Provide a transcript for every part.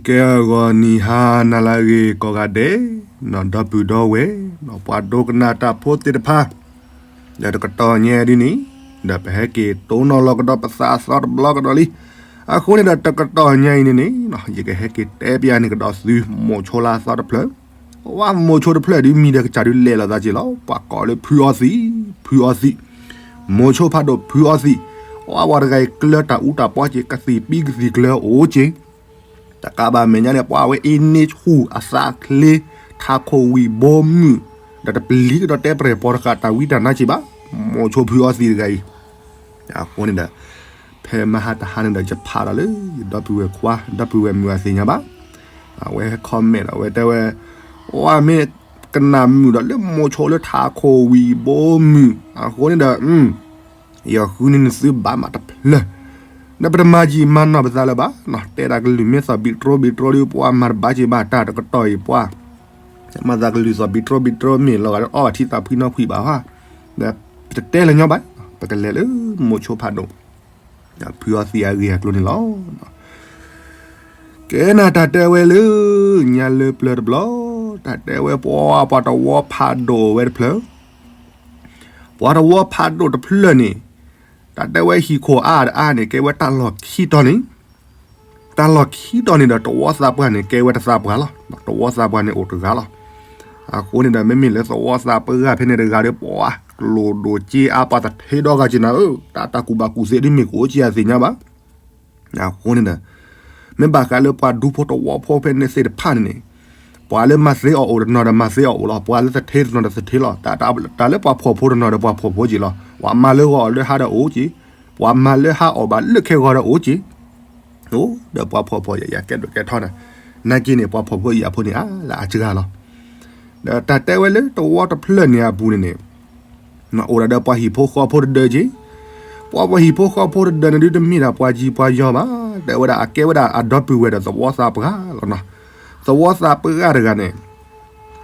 ကဲ ဂီၤနံၤဟါနၤလၢအဂ့ၤကိးဂၤဒဲး, ဒီပုၢ်ဒီဝဲၢ်, ပှၤဒိကနၣ်တၢ်ဖိသ့ၣ်တဖၣ်, ဒီးတကတီၢ်ညါဒ်န့ၣ်, ဒီးပဟဲက့ၤတိၢ်နီၣ်လီၤကဒီးပသးအသီတဘျီကဒီးလံ. အဃိန့ၣ်ဒီးတကတီၢ်ညါအံၤန့ၣ်န့ၣ်, ယကဟဲက့ၤတဲပျးန့ၢ်ကဒီးသုမိၤဆိလၢအသီတဖျၢၣ်, ဝဲမိၤဆိတဖျၢၣ်ဒုးမံၤဒီးကစၢ်ဒုးလဲၤလိာ်သးက့ၤလီၤ. ပှၤကိးလၢဖုအီသံး, ဖုအီသံး, မိၤဆိဖးဒိၣ်ဖုအီသံး, ဝဲပှၤတဂၤအံၤကျၢၤတၢ်အူတၢ်ပီက့ၤ ကသံၣ်ပံကသံၣ်ကျၢၤအိၣ်က့ၤ တကးဘၣ်မဲာ်ညါန့ၣ် ပှၤဝဲအ့န့ဆူၣ်အသးချ့ ထးခိၣ်ဝံၤဘိမုၢ်, ဒီးတပျံၤကဒီးတဲပရဲၣ်ပီၤတဃာ်တၢ်ဝံတၢ်နါက့ၤဘၣ်, မိၤဆိဖုအီသံးတဂၤအံၤ. အဃိန့ၣ်ဒီး, ဖဲမဟါတဟါန့ၣ်ဒီးယဖးဒီးလၢ ယဒီပုၢ်ဝဲၢ်ခွါ ဒီပုၢ်ဝဲၢ်မုၣ်အသ့ၣ်ညါဘၣ်, အဝဲ comment ဒီးအဝဲတဲဝဲ, ဝဲမ့ၢ်ကနၣ်မုာ်ဒီးလၢမိၤဆိလၢထးခိၣ်ဝံၤဘိမုၢ်, အဃိန့ၣ်ဒီး ယဃုန့ၢ်နသုဘၣ်မးတဖျၢၣ်, ဒီးပတမၤယံာ်မၤနီၢ်ပသးလၢၤဘၣ်, တဲဒၣ်ကလုၢ်မ့ၢ်သီၣ်ဘံတြိဘံတြိဒီး ပှၤမၤတဘၣ်က့ၤဘၣ်တၢ်တကတီၢ်အံၤပှၤ, မၤသးကလုၢ်သီၣ်ဘံတြိဘံတြိမ့ၢ်လီၤဂာ်ဒီးအီၣ်ဘၣ်ထံသးဖှံနီၣ်ဖှံဘၣ်ဟါ, ဒီးပတတဲလၢၤညီဘၣ်, ပကလဲၤလၢမိၤဆိဖးဒိၣ်, ဖုအီသံးအဂ့ၢ်အကျိၤန့ၣ်လီၤ. ကဲနၤတၢ်တဲဝဲလၢ ညါလၢပျၢၤတဘျီ, တၢ်တဲဝဲပှၤ ပှၤတဝီဖးဒိၣ်ဝဲတဖျၢၣ်, ပှၤတဝီဖးဒိၣ်တဖျၢၣ်န့ၣ်, တၢ်တဲဝဲဟံၣ်ခိၣ်အါတအါန့ၣ် ကဲဝဲတၢ်လီၢ်ခံတီၤန့ၣ်, တၢ်လီၢ်ခံတီၤန့ၣ်ဒီးတဝီသးပှၢ်န့ၣ် ကဲဝဲတသးပှၢ်လီၤ. တဝီသးပှၢ်န့ၣ်အိၣ်တဂၤလီၤ. အဃိန့ၣ်ဒီး မ့မ့ၢ်လၢသဝီသးပှၢ်ဖဲန့ၣ်တဂၤဒီး ပှၤကျိၣ်ဒိၣ်စ့အါ ပှၤသထ့ဒီဂၤက့ၤနၤဧၢ, တၢ် တၢ်ကူၣ်ဘၣ်ကူၣ်သ့ဒ်မ့ၢ်ကအိၣ်က့ၤအသ့ၣ်ညါဘၣ်. အဃိန့ၣ်ဒီး မ့ၢ်ဘၣ်ဃးလၢပှၤဒူဖိတဝီဖိဖဲန့ၣ်သ့ၣ်တဖၣ်န့ၣ်န့ၣ်, ပှၤလၢမၤသ့အီၤအိၣ်တနီၤဒီးမၤသ့အီၤအိၣ်လီၤ, ပှၤလၢသထ့တနီၤဒီးသထ့လီၤ. တၢ်လၢပှၤဖှီၣ်ဖိတနီၤဒီးပှၤဖှီၣ်ဖိက့ၤလီၤ. ပှၤမၤလၢဂီၤအီၤလၢဟါဒီးအိၣ်က့ၤ, ပှၤမၤလၢဟါအီၣ်ဘၣ်လၢခဲဂီၤဒီးအိၣ်က့ၤ, အိၣ်ဒီးပှၤဖှီၣ်ဖိယာ်ယၤကဲဒိၣ်ကဲထီဒီး, နာ်က့န့ၣ် ပှၤဖှီၣ်ဖိယာ်ဖိန့ၣ် အါလၢအစှၤလီၤ. ဒီးတၢ်တဲဝဲလၢတဝီတဖျၢၣ်န့ၣ်အပူၤန့ၣ်န့ၣ်, အိၣ်ဒၣ်ဒီးပှၤဟံၣ်ဖိဃီဖိတဒၢက့ၤ, ပှၤပှၤဟံၣ်ဖိဃီဖိတဒၢန့ၣ်ဒုးတမ့ၢ်ဒၣ်ပှၤကံပှၤယီၤဘၣ်, တဲဝဲဒၣ်အကဲဝဲဒၣ်အဒီပုၢ်ဝဲၢ်ဒီးသဝီသးပှၢ်လီၤနီၤ. သဝီသးပှၢ်တဂၤန့ၣ်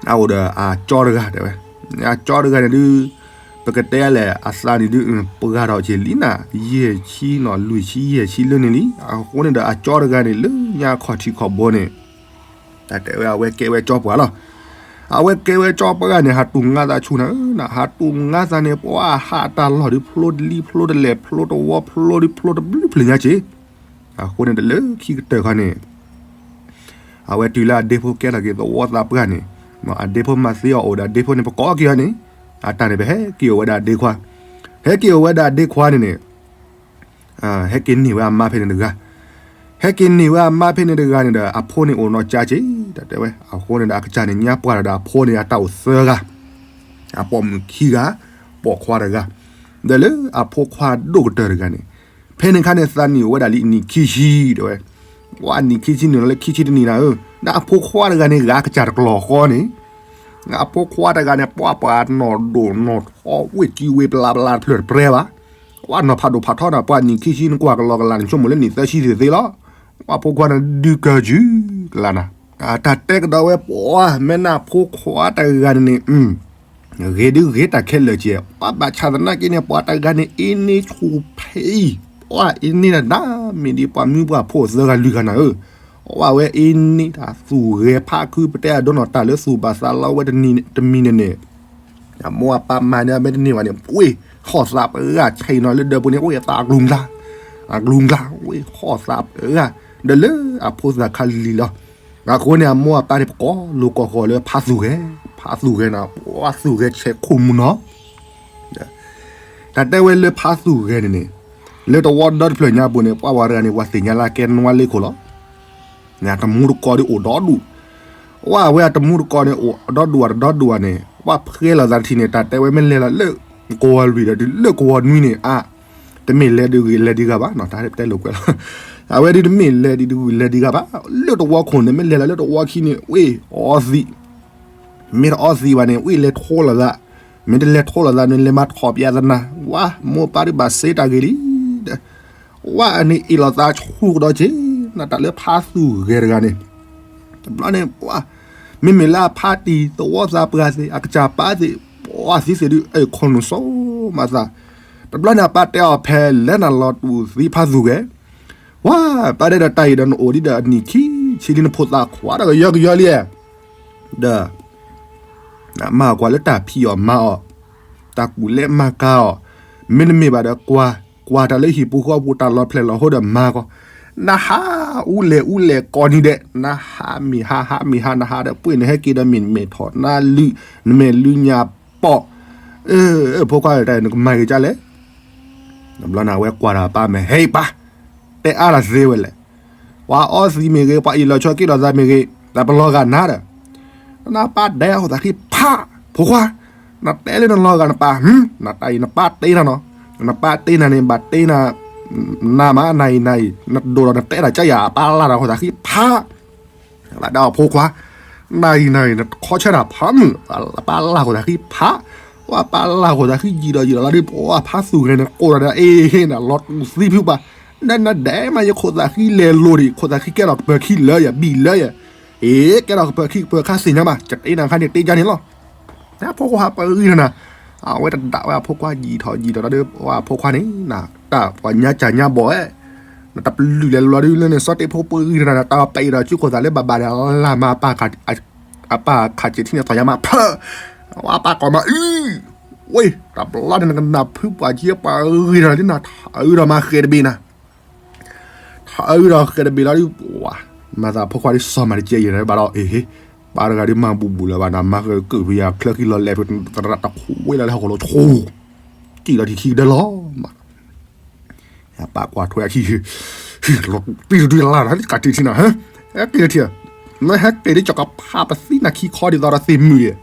အအိၣ်ဒီးအကၠီတဂၤတဲဝဲ, အကၠီတဂၤန့ၣ်ဒုး, ပကတဲလဲၣ်အသးန့ၣ်ဒုး, ပှၢ်ထီၣ်က့ၤလံနၤ, ယဲၢ်ဆံနီၤ လွံၢ်ဆံယဲၢ်ဆံလၢန့ၣ်လံ. အဃိန့ၣ်ဒီးအကၠီတဂၤန့ၣ် လၢညါခီၣ်ထံးခီၣ်ဘိန့ၣ်, တၢ်တဲဝဲအဝဲကဲဝဲကၠီပှၢ်လီၤ. အဝဲကဲဝဲကၠီပှၢ်န့ၣ် ဟးတူၢ်ငါသးဆူၣ်နၤဧၢ, ဟးတူၢ်ငါသးန့ၣ် ပှၤဟးတၢ်လီၢ်ဒုးဖျိတလံဖျိတလဲၣ် ဖျိတဝီဖျိဒုးဖျိတဘျုးဖျၢၣ်ညါက့ၤ. အဃိန့ၣ်ဒီးလၢခံကတၢၢ်ခီန့ၣ် အဝဲတုၤလၢအဒ့ဖိကဲထီၣ်က့ၤသဝီသးပှၢ်န့ၣ်, အဒ့ဖိမၤသ့အီၤအိၣ်ဒီးအဒ့ဖိန့ၣ် ပကိးက့ၤအီၤန့ၣ်, အတၢ်န့ၣ် ပဟဲက့ၤအိၣ်ဝဲဒၣ်အဒ့ခွါ, ဟဲက့ၤအိၣ်ဝဲဒၣ်အဒ့ခွါန့ၣ်န့ၣ်, ဟဲက့ၤန့ၢ်ဝဲအမါဖဲန့ၣ်တဂၤ, ဟဲက့ၤန့ၢ်ဝဲအမါဖဲန့ၣ်တဂၤန့ၣ်ဒီး အဖိန့ၣ်အိၣ်နီၢ်ကၠါက့ၤ, တၢ်တဲဝဲ အဃိန့ၣ်ဒီးအကစၢ်န့ၣ် ညါပှၢ်ဒီးအဖိန့ၣ် အတၢ်အိၣ်သၢဂၤ, အပိာ်မုၣ်ခံဂၤ, ပိာ်ခွါတဂၤ, ဒီးလၢအဖိခွါဒိၣ်ကတၢၢ်တဂၤန့ၣ်, ဖဲန့ၣ်ခါန့ၣ် သးနံၣ်အိၣ်ဝဲဒၣ်လံအနံၣ်ခံဆံတဲဝဲ, ပှၤအနံၣ်ခံဆံန့ၣ်လီၤလၢခံဆံတနံၣ်နၤဧၢ, ဒီးအဖိခွါတဂၤန့ၣ် ဂၤကစၢ်တကျီၢ်ဃီန့ၣ်, အဖိခွါတဂၤန့ၣ် ပှၤပှၤနီၢ်ဒိၣ်နီၢ်ထီဝ့ၢ်ကံဝ့ၢ်ပျၢ်ပျၢ်တဖျၢၣ်တပြဲဘၣ်, ပှၤနီၢ်ဖးဒိၣ်ဖးထီဒီး ပှၤအနံၣ်ခံဆံန့ၣ် ကွၢ်ကလီကလီန့ၣ် ဆိကမိၣ်လၢနံၣ်သၢဆံသ့ၣ်သ့လီၤ, ပှၤဖိခွါန့ၣ်ဒုးကၢၤကုကလါနၤ, တၢ်တဲကဒီးဝဲပှၤ မ့ၢ်နဖိခွါတဂၤန့ၣ်န့ၣ် ဂ့ၤဒုးဂ့ၤတၢ်ခဲလၢာ်ကဲ, ပှၤဘၣ်ဆၣ်သနာ်က့န့ၣ် ပှၤတဂၤန့ၣ် အ့န့ဆူၣ်ဖဲအံၤ, ပှၤအ့န့တၢ်ဒၣ်မ့ၢ်ဒ်ပှၤမုၢ်ပှၢ်ဖိသၢဂၤလွံၢ်ဂၤနၤဧၢ, ပှၤဝဲအ့န့တၢ်သူၣ်ဂဲၤဖးခု ပတဲအဒိနီၢ်တၢ်လၢသူၣ်ဘၣ်သးလီဝဲတမံၤန့ၣ်န့ၣ်, အမိၢ်အပၢ်မၤန့ၢ်အမ့ၢ်တန့ၢ်ဘၣ်န့ၣ် ဝ့ၢ်ဟီၣ်သးပှၢ်ဂၤဆဲးနီၤလၢဒၢးပူၤန့ၣ် ဝ့ၢ်အသးအကျူၤကျါ, အကျူၤကျါ ဝ့ၢ်ဟီၣ်သးပှၢ်ဂၤ, ဒီးလၢအဖိသၣ်ခါလံၤလီၤ. အဃိန့ၣ် အမိၢ်အပၢ်န့ၣ် ပကိးလိာ်ကိးဃီၤလၢဖါသူၣ်ဂဲၤ, ဖါသူၣ်ဂဲၤနၤ, ပှၤသူၣ်ဂဲၤဆဲးခိၣ်မူနီၤ, တၢ်တဲဝဲလၢဖါသူၣ်ဂဲၤန့ၣ်န့ၣ်, လၢတဝီဒီတဖျၢၣ်ညါပူၤန့ၣ် ပှၤဝဲတဂၤန့ၣ် ပှၤသ့ၣ်ညါလၢအကဲနွါလ့ခိၣ်လီၤ. တမူတကိးဒီးအိၣ်ဒီဒူၣ်, ပှၤဝဲအတမူတကိးန့ၣ် အိၣ်ဒီဒူၣ်ဝဲတဒီဒူၣ်ဝဲန့ၣ် ပှၤဖှဲလီၤသးတထံၣ်န့ၣ် တၢ်တဲဝဲမ့ၢ်လဲၤလီၤလၢကဝီၤလွံၢ်ဒီးတုၤလၢကဝီၤနွံန့ၣ် အါ, တမ့ၢ်လဲၤဒ်ဂ့ၤလဲၤဒ်ဂၤဘၣ်နီၤ, တၢ်တဲလိာ်ကွဲလီၤ. အဝဲဒုးတမ့ၢ်လဲၤဒ်ဂ့ၤလဲၤဒ်ဂၤဘၣ်, လၢတဝီခိၣ်န့ၣ် မ့ၢ်လဲၤလီၤလၢတဝီခံန့ၣ် ဝ့ၢ်အီသံး, မ့ၢ်တအီသံးဘၣ်န့ၣ် ဝ့ၢ်လဲၤထိလိာ်သး, မ့ၢ်တလဲၤထိလိာ်သးန့ၣ် လဲၤမၤထီၣ်ပျးသနၤ, ဝါ မိၢ်ပၢ်ဒုးဘၣ်စ့တၢ်ဂ့ၤလံ, ဝဲန့ၣ်အ့ၣ်လိာ်သးဆူၣ်ကဒီးက့ၤ, နတၢ်လၢဖါသူၣ်ဂဲၤတဂၤန့ၣ်, တဘျီန့ၣ် ပှၤ, မ့မ့ၢ်လၢအဖါတံၢ်သဝီသးပှၢ်သ့ၣ် အကစၢ်ပၢ်သ့ၣ်, ပှၤသံသ့ၣ်ဒုး အဲၣ်ခိၣ်နူာ်စိမးသး, တဘျီန့ၣ် အပၢ်တဲအီၤဖဲလဲၣ်နၤလီၤတူၢ်သံဖါသူၣ်ဂဲၤ, ဝါ, ပၢ်ဒဲဒီးတၢ်အံၤဒီးနအိၣ်ဒံးဒီးအနံၣ်ခံ ဆံးလံနဖိသၣ်ခွါဒီးကယီကယီလံဧါ, ဒီး နမၤကွၢ်လၢတၢ်ဖံးအီၣ်မၤအီၣ်, တၢ်ကူၣ်လဲမၤကၤအီၣ်, မ့တမ့ၢ်ဘၣ်ဒီးကွၢ်, ကွၢ်တၢ်လၢဟံၣ်ပူၤဃီပူၤ တၢ်လီၤဖျဲၣ်လီၤဟိဒီးမၤကီး, နဟးအူလဲၣ်အူလဲၣ်ကိးနံၤဒဲး, နဟးမ့ၢ်ဟး ဟးမ့ၢ်ဟး နဟးဒီးပှ့ၢ်နဟဲက့ၤဒီးမ့ၢ်မဲာ်ထီၣ်နလုၢ်, နမဲာ်လုၢ်ညၣ်ပီး, ဖိခွါတၢ် နကမၤဂ့ၤကၢ်လဲၣ်. တဘျီန့ၣ် အဝဲကွၢ်ဒီးအပၢ်မဲာ် ဟဲပၢ်, တဲအါတၢ်သ့ဝဲလဲၣ်. ပှၤအီသံးမ့ၢ်ဂ့ၤ, ပှၤအ့ၣ်လိာ်ဆိးက့လိာ်သးမ့ၢ်ဂ့ၤ, တၢ်ပလီၤဂာ်နၤဒီး, နပၢ်ဒဲအဃိသးဃံဖး, ဖိခွါ, နတဲလၢနလီၤဂာ်နပၢ်, နတၢ်အံၤနပၢ်တ့နၤနီၤ, နပၢ်တ့နၤန့ၣ် ဘၣ်တ့နၤ, နမၤနၤအံၤနၤအံၤ နဒိၣ်ဒီးနတဲတၢ်ကါယၤ အပၢ်လၢ်ဒီးအဃိသးဃံဖး ဘၣ်ဒီးအဖိခွါ, နၤအံၤနၤအံၤ နခီဆၢတၢ်ဖးမုၢ်, ပၢ်လၢ်ဃိသးဃံဖး, ပှၤပၢ်လၢ်ဃိသးဃံယံာ်ဒီးယံာ်ဒီးလီၤဒီး ပှၤဖးသူၣ်ဂဲၤန့ၣ် ကိးဒီး အ့ၣ် နလီၤတူာ်သံဖုပှၤ, နနဒဲးမး ယခိၣ်သးဃံလဲၤလိၤဒံး ခိၣ်သးဃံကဲထီၣ်ကပၢၤခံလၢယဘံၣ်လၢယ, အ့ၣ် ကဲထီၣ်ကပၢၤခံကပၢၤခါသ့ၣ်ညါမး ကတ့နၤခါန့ၣ် တ့ကါန့ၣ်လီၤ. အဖိခွါပဂံၢ်နၤ, အဝဲတဒၣ်ဝဲအဖိခွါယံာ်ထီၣ်ယံာ်ထီၣ်ဒီး ပှၤအဖိခွါန့ၣ် တၢ်ပှၤညါကၢ်ညါဘီၣ်ဝဲ နတပလုာ်လဲၤလီၤဒုလၢန့ၣ် စီၤတ့ဖိပဂံၢ်နၤ တၢ်ပာ်အံၤဒီးစုခိၣ်သးလၢဘၣ်ဘၣ်ဒီးလၢ်မၤအပၢ်ခးစံးထံန့ၣ် သီၣ်ညါမးဖၢ, ဝဲပၢ်ကိးမးအု, ဝဲ တၢ်ပလီၢ်န့ၣ် နကနၢ်ဖုပှၤကံပှၤဂ့ၤဒီးလၢနထးအုဒီးမၤဃဲၤတဘ့ၣ်နၤ, ထးအုဒီးဃဲၤတဘ့ၣ်လီၤဒုးပှၤ, မၤသးဖိခွါဒုးစီၤမၤတကဲယဲၢ်ဘၣ်ဒီး အ့ၣ် ပၢ်တဂၤဒုးမၤဘူၣ်ဘူၣ်လၢၤဘၣ်နၤ မၤဃဲၤကုၢ်ဖုယၤချၢခံလီၤလဲၤဖုတရၣ်တခိးဝဲလၢဟီၣ်ခိၣ်လိၤဆိ ကံၣ်လီၤထံခံကဒၢလီၤမး ပၢ်ကွၢ်ထွဲအခံ, လီၤတံၢ်တဒုလၢ်ဒီး ကးတံၢ်ထံနၤ, ဟဲက့ၤထံ, မ့ၢ်ဟဲက့ၤဒ်ကီၢ်ကဖးပသံနၤခံခီဒ်သိးဒီးသ့ၣ်မုၢ်ယဲၢ်,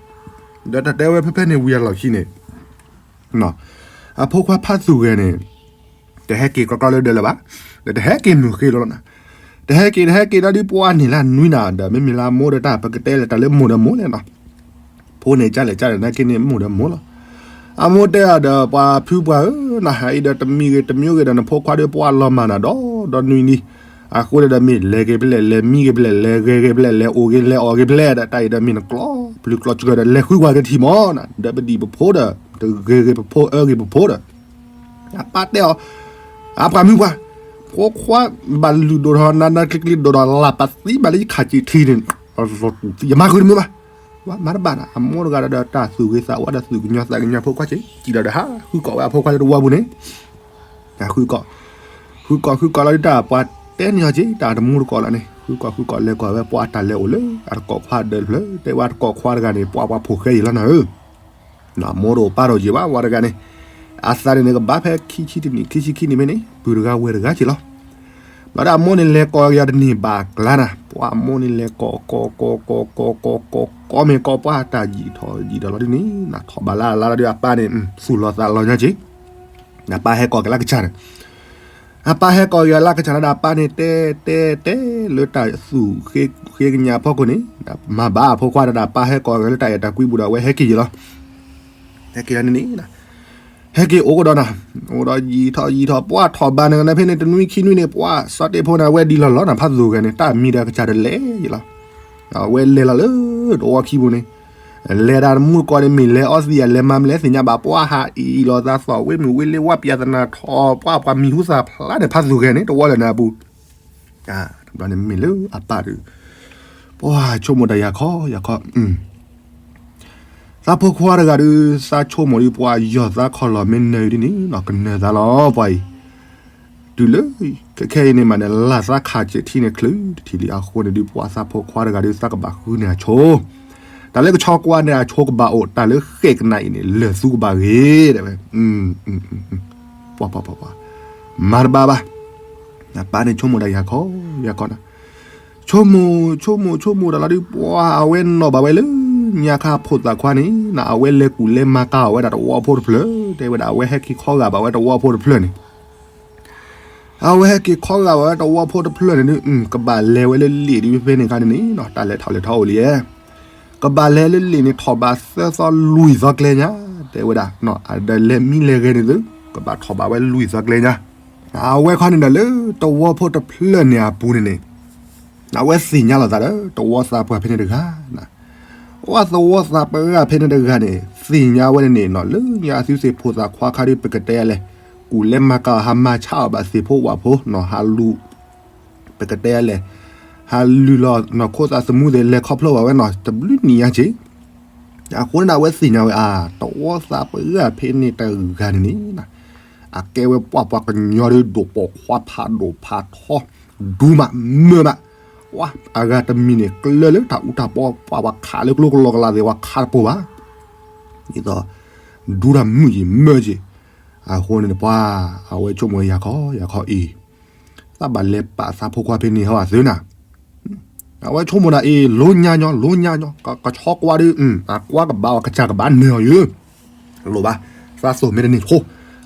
ဒီးတၢ်တဲဝဲဖဲဖဲန့ၣ်ဝံၤအလီၢ်ခံန့ၣ်, အဖိခွါဖးသူၣ်ဂဲၤန့ၣ်, တဟဲက့ၤကီကီလၢဒၢးလၢၤဘၣ်, ဒီးတဟဲက့ၤမုၢ်ဃ့လီၤလီၤနၤ, တဟဲက့ၤ တဟဲက့ၤဒၣ်ဒုးပှၤန့ၣ်လၢနွံနၤ ဒီးမ့မ့ၢ်လၢအမိၢ်ဒီးတၢ်ပကတဲလဲၤတၢ်လၢမိၢ်ဒီးမိၢ်လဲၣ်နီၤ ဖိန့ၣ်ကၢ်လဲၣ်ကၢ်လဲၣ်နာ်က့န့ၣ် မိၢ်ဒီးမိၢ်လီၤ. အမိၢ်တဲအီၤဒီး ပှၤဖုပှၤဧၢ, နဟးအံၤဒီးတမံၤဂ့ၤတမံၤဂ့ၤဒီး နဖိခွါဒီးပှၤလီၤမၢ်နၤဒီးဒီနွံနံၤ, အဃိန့ၣ်ဒီးမ့ၢ်လဲၤက့ၤဖဲလဲၣ်, လဲၤမံက့ၤဖဲလဲၣ်, လဲၤဂဲၤက့ၤဖဲလဲၣ်, လဲၤအိၣ်က့ၤလဲၤအီၣ်က့ၤဖဲလဲၣ်ဒီး တၢ်အံၤဒီးမ့ၢ်နကျီပျုၤကျီစှၤဒီး လဲၤဃုကွၢ်က့ၤထံၣ်မၢ်နၤ, ဒီးပဒံၣ်ပဖိဒီး တဂဲၤဂ့ၤပဖိအၢဂ့ၤပဖိဒီး အပၢ်တဲအီၤ, အပှၤမုၢ်ပှၢ်, ဖိခွါဘၣ်လုၢ်ဒိၣ်ထီၣ်နၤနၤကျံၤကျံၤဒိၣ်ထီၣ် လၢ်ပသံဘၣ်လၢယခးစံးထံန့ၣ်, ယမၤဃုတမုာ်ဘၣ်. ဝဲမၤတဘၣ်နၤ, အမိၢ်တဂၤဒီးတၢ်သူၣ်ဂ့ၤသးဝါဒီးသူၣ်ကညီၤသးကညီၤဖိခွါက့ၤ, စံးဒီးဒီးဟးဃုကီးဝဲအဖိခွါလၢတဝီပူၤန့ၣ်, ဃုကီး, ဃုကီးဃုကီးလီၤဒုးတၢ်ပှၤတဲန့ၢ်အီၤက့ၤ တၢ်တမူတကိးလီၤန့ၣ် ဃုကီးဃုကီးလဲၤကီးဝဲပှၤတၢ်လဲၤအိၣ်လၢအတကိးခွါဒၢးတဖျၢၣ်, တဲဝဲတကိးခွါတဂၤန့ၣ် ပှၤပှၤဖိၣ်ဃဲအံၤလီၤနၤဧၢ အမိၢ်တအိၣ်ပၢ်တအိၣ်က့ၤဘၣ် ဝဲတဂၤန့ၣ်, အသးန့ၣ်န့ၣ် ကဘၣ်ဖဲခံဆံတနံၣ် ခံဆံခံနံၣ်မ့ၢ်န့ၣ် ပုၢ်တဂၤဝဲၢ်တဂၤက့ၤလီၤ. ဘျီဒီးအမိၢ်န့ၣ်လဲၤကိးက့ၤအီၤတန့ၢ်ဘၣ်ကျါနၤ, ပှၤအမိၢ်န့ၣ်လဲၤကိးကိးကိးကိးကိးကိးကိးမ့ၢ်ကိးပှၤတၢ်ယံာ်ထီၣ်ယံာ်ထီၣ်လီၤဒ်န့ၣ် နထီၣ်ဘၣ်လၢအလါလီၤဒီးအပၢ်န့ၣ် သူၣ်လီၤသးလီၤညါက့ၤ, အပၢ်ဟဲကိးက့ၤလၢကစၢ်န့ၣ် အပၢ်ဟဲကိးက့ၤလၢကစၢ်န့ၣ်ဒီး အပၢ်န့ၣ်တဲတဲတဲလၢတၢ်သူၣ်ဃ့ကညးအဖီခိၣ်န့ၣ်, မၤဘၣ်အဖိခွါဒီး အပၢ်ဟဲကိးက့ၤလၢတၢ်အဲၣ်တၢ်ကွံပူၤဒီး အဝဲဟဲက့ၤယံၤလီၤ. ဟဲက့ၤလီၤန့ၣ်န့ၣ်, ဟဲက့ၤအိၣ်ကဒီးနၤ, အိၣ်ဒီးယံာ်ထီၣ်ယံာ်ထီၣ် ပှၤထီၣ်ဘးန့ၣ်ကနၣ်ဖဲန့ၣ် တနွံခံနွံန့ၣ် ပှၤစီၤတ့ၢ်ဖိန့ၣ် အဝဲဒ်လီၤလီၤနၤ ဖးသူၣ်ဂဲၤန့ၣ် တၢ်မံၤဒီးကစၢ်တလဲၤယံၤလီၤ. အဝဲလဲၤလီၤလၢတဝီခံပူၤန့ၣ် လဲၤဒၣ်တမူတကိးန့ၣ် မ့ၢ်လဲၤအီသံးယၤ လဲၤမၤမလဲၣ်သ့ၣ်ညါဘၣ် ပှၤဟးအံၤလီၤသးသီၣ်ဝ့မုၢ်ဝ့လ့ဝါ ပြဿနာထီၣ် ပှၤပှၤမံၤဟူသၣ်ဖျါန့ၣ် ဖးသူၣ်ဂဲၤန့ၣ် တဝီလၢနၤအပူၤ, တဘျီန့ၣ်မ့ၢ်လၢအပၢ်ဒီး ပှၤဆိကမိၣ်တၢ်ယၤခီယၤခီ သးဖိခွါတဂၤဒီး သးဆိကမိၣ်ဒီး ပှၤယီၢ်သးခီၣ်လီၢ်မ့ၢ်နၢၤဒ်န့ၣ် ကနၢၤသးလီၤပှၤအံၤ, တုၤလၢ ခဲခဲအံၤန့ၣ်မးန့ၣ် လၢ်သးခးစဲးထံန့ၣ် ချုးတထံၣ်လံအဃိန့ၣ်ဒီး ပှၤသးဖိခွါတဂၤဒီး သးကဘၣ်ဃုန့ၢ်အဆိ, တၢ်လၢကဆီကွၢ်န့ၢ်အဆိကဘၣ်အိၣ် တၢ်လၢဃဲၣ်ကနၣ်အံၤန့ၣ် လၢာ်သူကဘၣ်ဂ့ၤ တဲဝဲ ပှၤပှၤပှၤပှၤ မၤတဘၣ်ဘၣ်, နပၢ်န့ၣ်ဆိကမိၣ်တၢ်ယၤခီယၤခီနၤ, ဆိကမိၣ်ဆိကမိၣ်ဆိကမိၣ်တၢ်လီၤဒုး ပှၤအဝဲနီၣ်ဘၣ်ဝဲလၢ ညါခါဖိသၣ်ခွါန့ၣ် နအဝဲလဲၤကူၣ်လဲၤမၤကၤအီၣ်ဝဲဒၣ်တဝီဖိတဖျၢၣ် တဲဝဲဒၣ် အဝဲဟဲက့ၤခီဂာ်ဘၣ်ဝဲတဝီဖိတဖျၢၣ်န့ၣ် အဝဲဟဲက့ၤခီဂာ်ဘၣ်ဝဲတဝီဖိတဖျၢၣ်န့ၣ်ဒုး ကဘၣ်လဲၤဝဲလၢလံာ်ဒုးဖဲန့ၣ်ခါန့ၣ်န့ၣ် တၢ်လဲၤထီၣ်လဲၤထီအိၣ်လံဧါ, ကဘၣ်လဲၤလၢလံာ်န့ၣ် ထီၣ်ဘးသၢသီလွံၢ်သီကျဲညါ တဲဝဲဒၣ်, ဒီးလဲၤမံလဲၤဂဲၤန့ၣ်သု ကဘၣ်ထီၣ်ဘးဝဲလွံၢ်သီကျဲညါ, အဝဲခီန့ၣ်ဒီးလၢတဝီဖိတဖျၢၣ်န့ၣ်အပူၤန့ၣ်န့ၣ် အဝဲသ့ၣ်ညါလီၤသးဒီး တဝီသးပှၢ်ဖဲန့ၣ်တဂၤ, အဝဲသဝီသးပှၢ်ဖဲန့ၣ်တဂၤန့ၣ် သ့ၣ်ညါဝဲန့ၣ်န့ၣ် လၢညါအသုသ့ၣ်ဖိသၣ်ခွါခါဒုး ပကတဲလဲၣ် ကူၣ်လဲၤမၤကၤအီၤ ဟးမၤဆါအီၤဘၣ်သ့ၣ်ဖိဝၣ်ဖိနီၤ ဟးလူၤ ပကတဲလဲၣ် ဟးလုၢ်လီၤနီၢ်ခိသးသမူသ့ၣ် လဲၤခီဖျိဘၣ်ဝဲနီၤ တဘျုးနံၣ်ညါက့ၤ, အဃိန့ၣ်ဒီး အဝဲသ့ၣ်ညါဝဲအါ တဝီသးပှၢ်ဖဲန့ၣ်တဂၤန့ၣ်န့ၣ် အကဲဝဲပှၤပှၤကညီဒ် ဒိၣ်ပိာ်ခွါဖးဒိၣ်ဖးထီ ဒူမးမုာ်မး, ဝါ အဂၤတမံၤန့ၣ် ကျၢလၢတၢ်အူတၢ်ပီ ပှၤပှၤခးလၢကျိကလီကလီသ့ၣ် ပှၤခးတပိာ်ဘၣ်, ဒ်သိး ဒူတၢ်မုာ်ယံၤမုာ်ယံၤ, အဃိန့ၣ်ဒီးပှၤ အဝဲဆိကမိၣ်ယၤခီယၤခီအံၤ သးဘၣ်လဲၤပာ်သးဖိခွါဖဲန့ၣ်ဟီ အသုနၤ အဝဲဆိကမိၣ်ဒၣ်အံၤ လိညါညီ လိညါညီ ကဆီကွၢ်ဒ် အကွၢ်ကဘၣ်အီၤ ကစၢ်ကဘၣ်နၢၤအီၤယုၤ, လိၣ်ဘၣ် သးသိၣ်မ့ၢ်တန့ၢ်ဖိ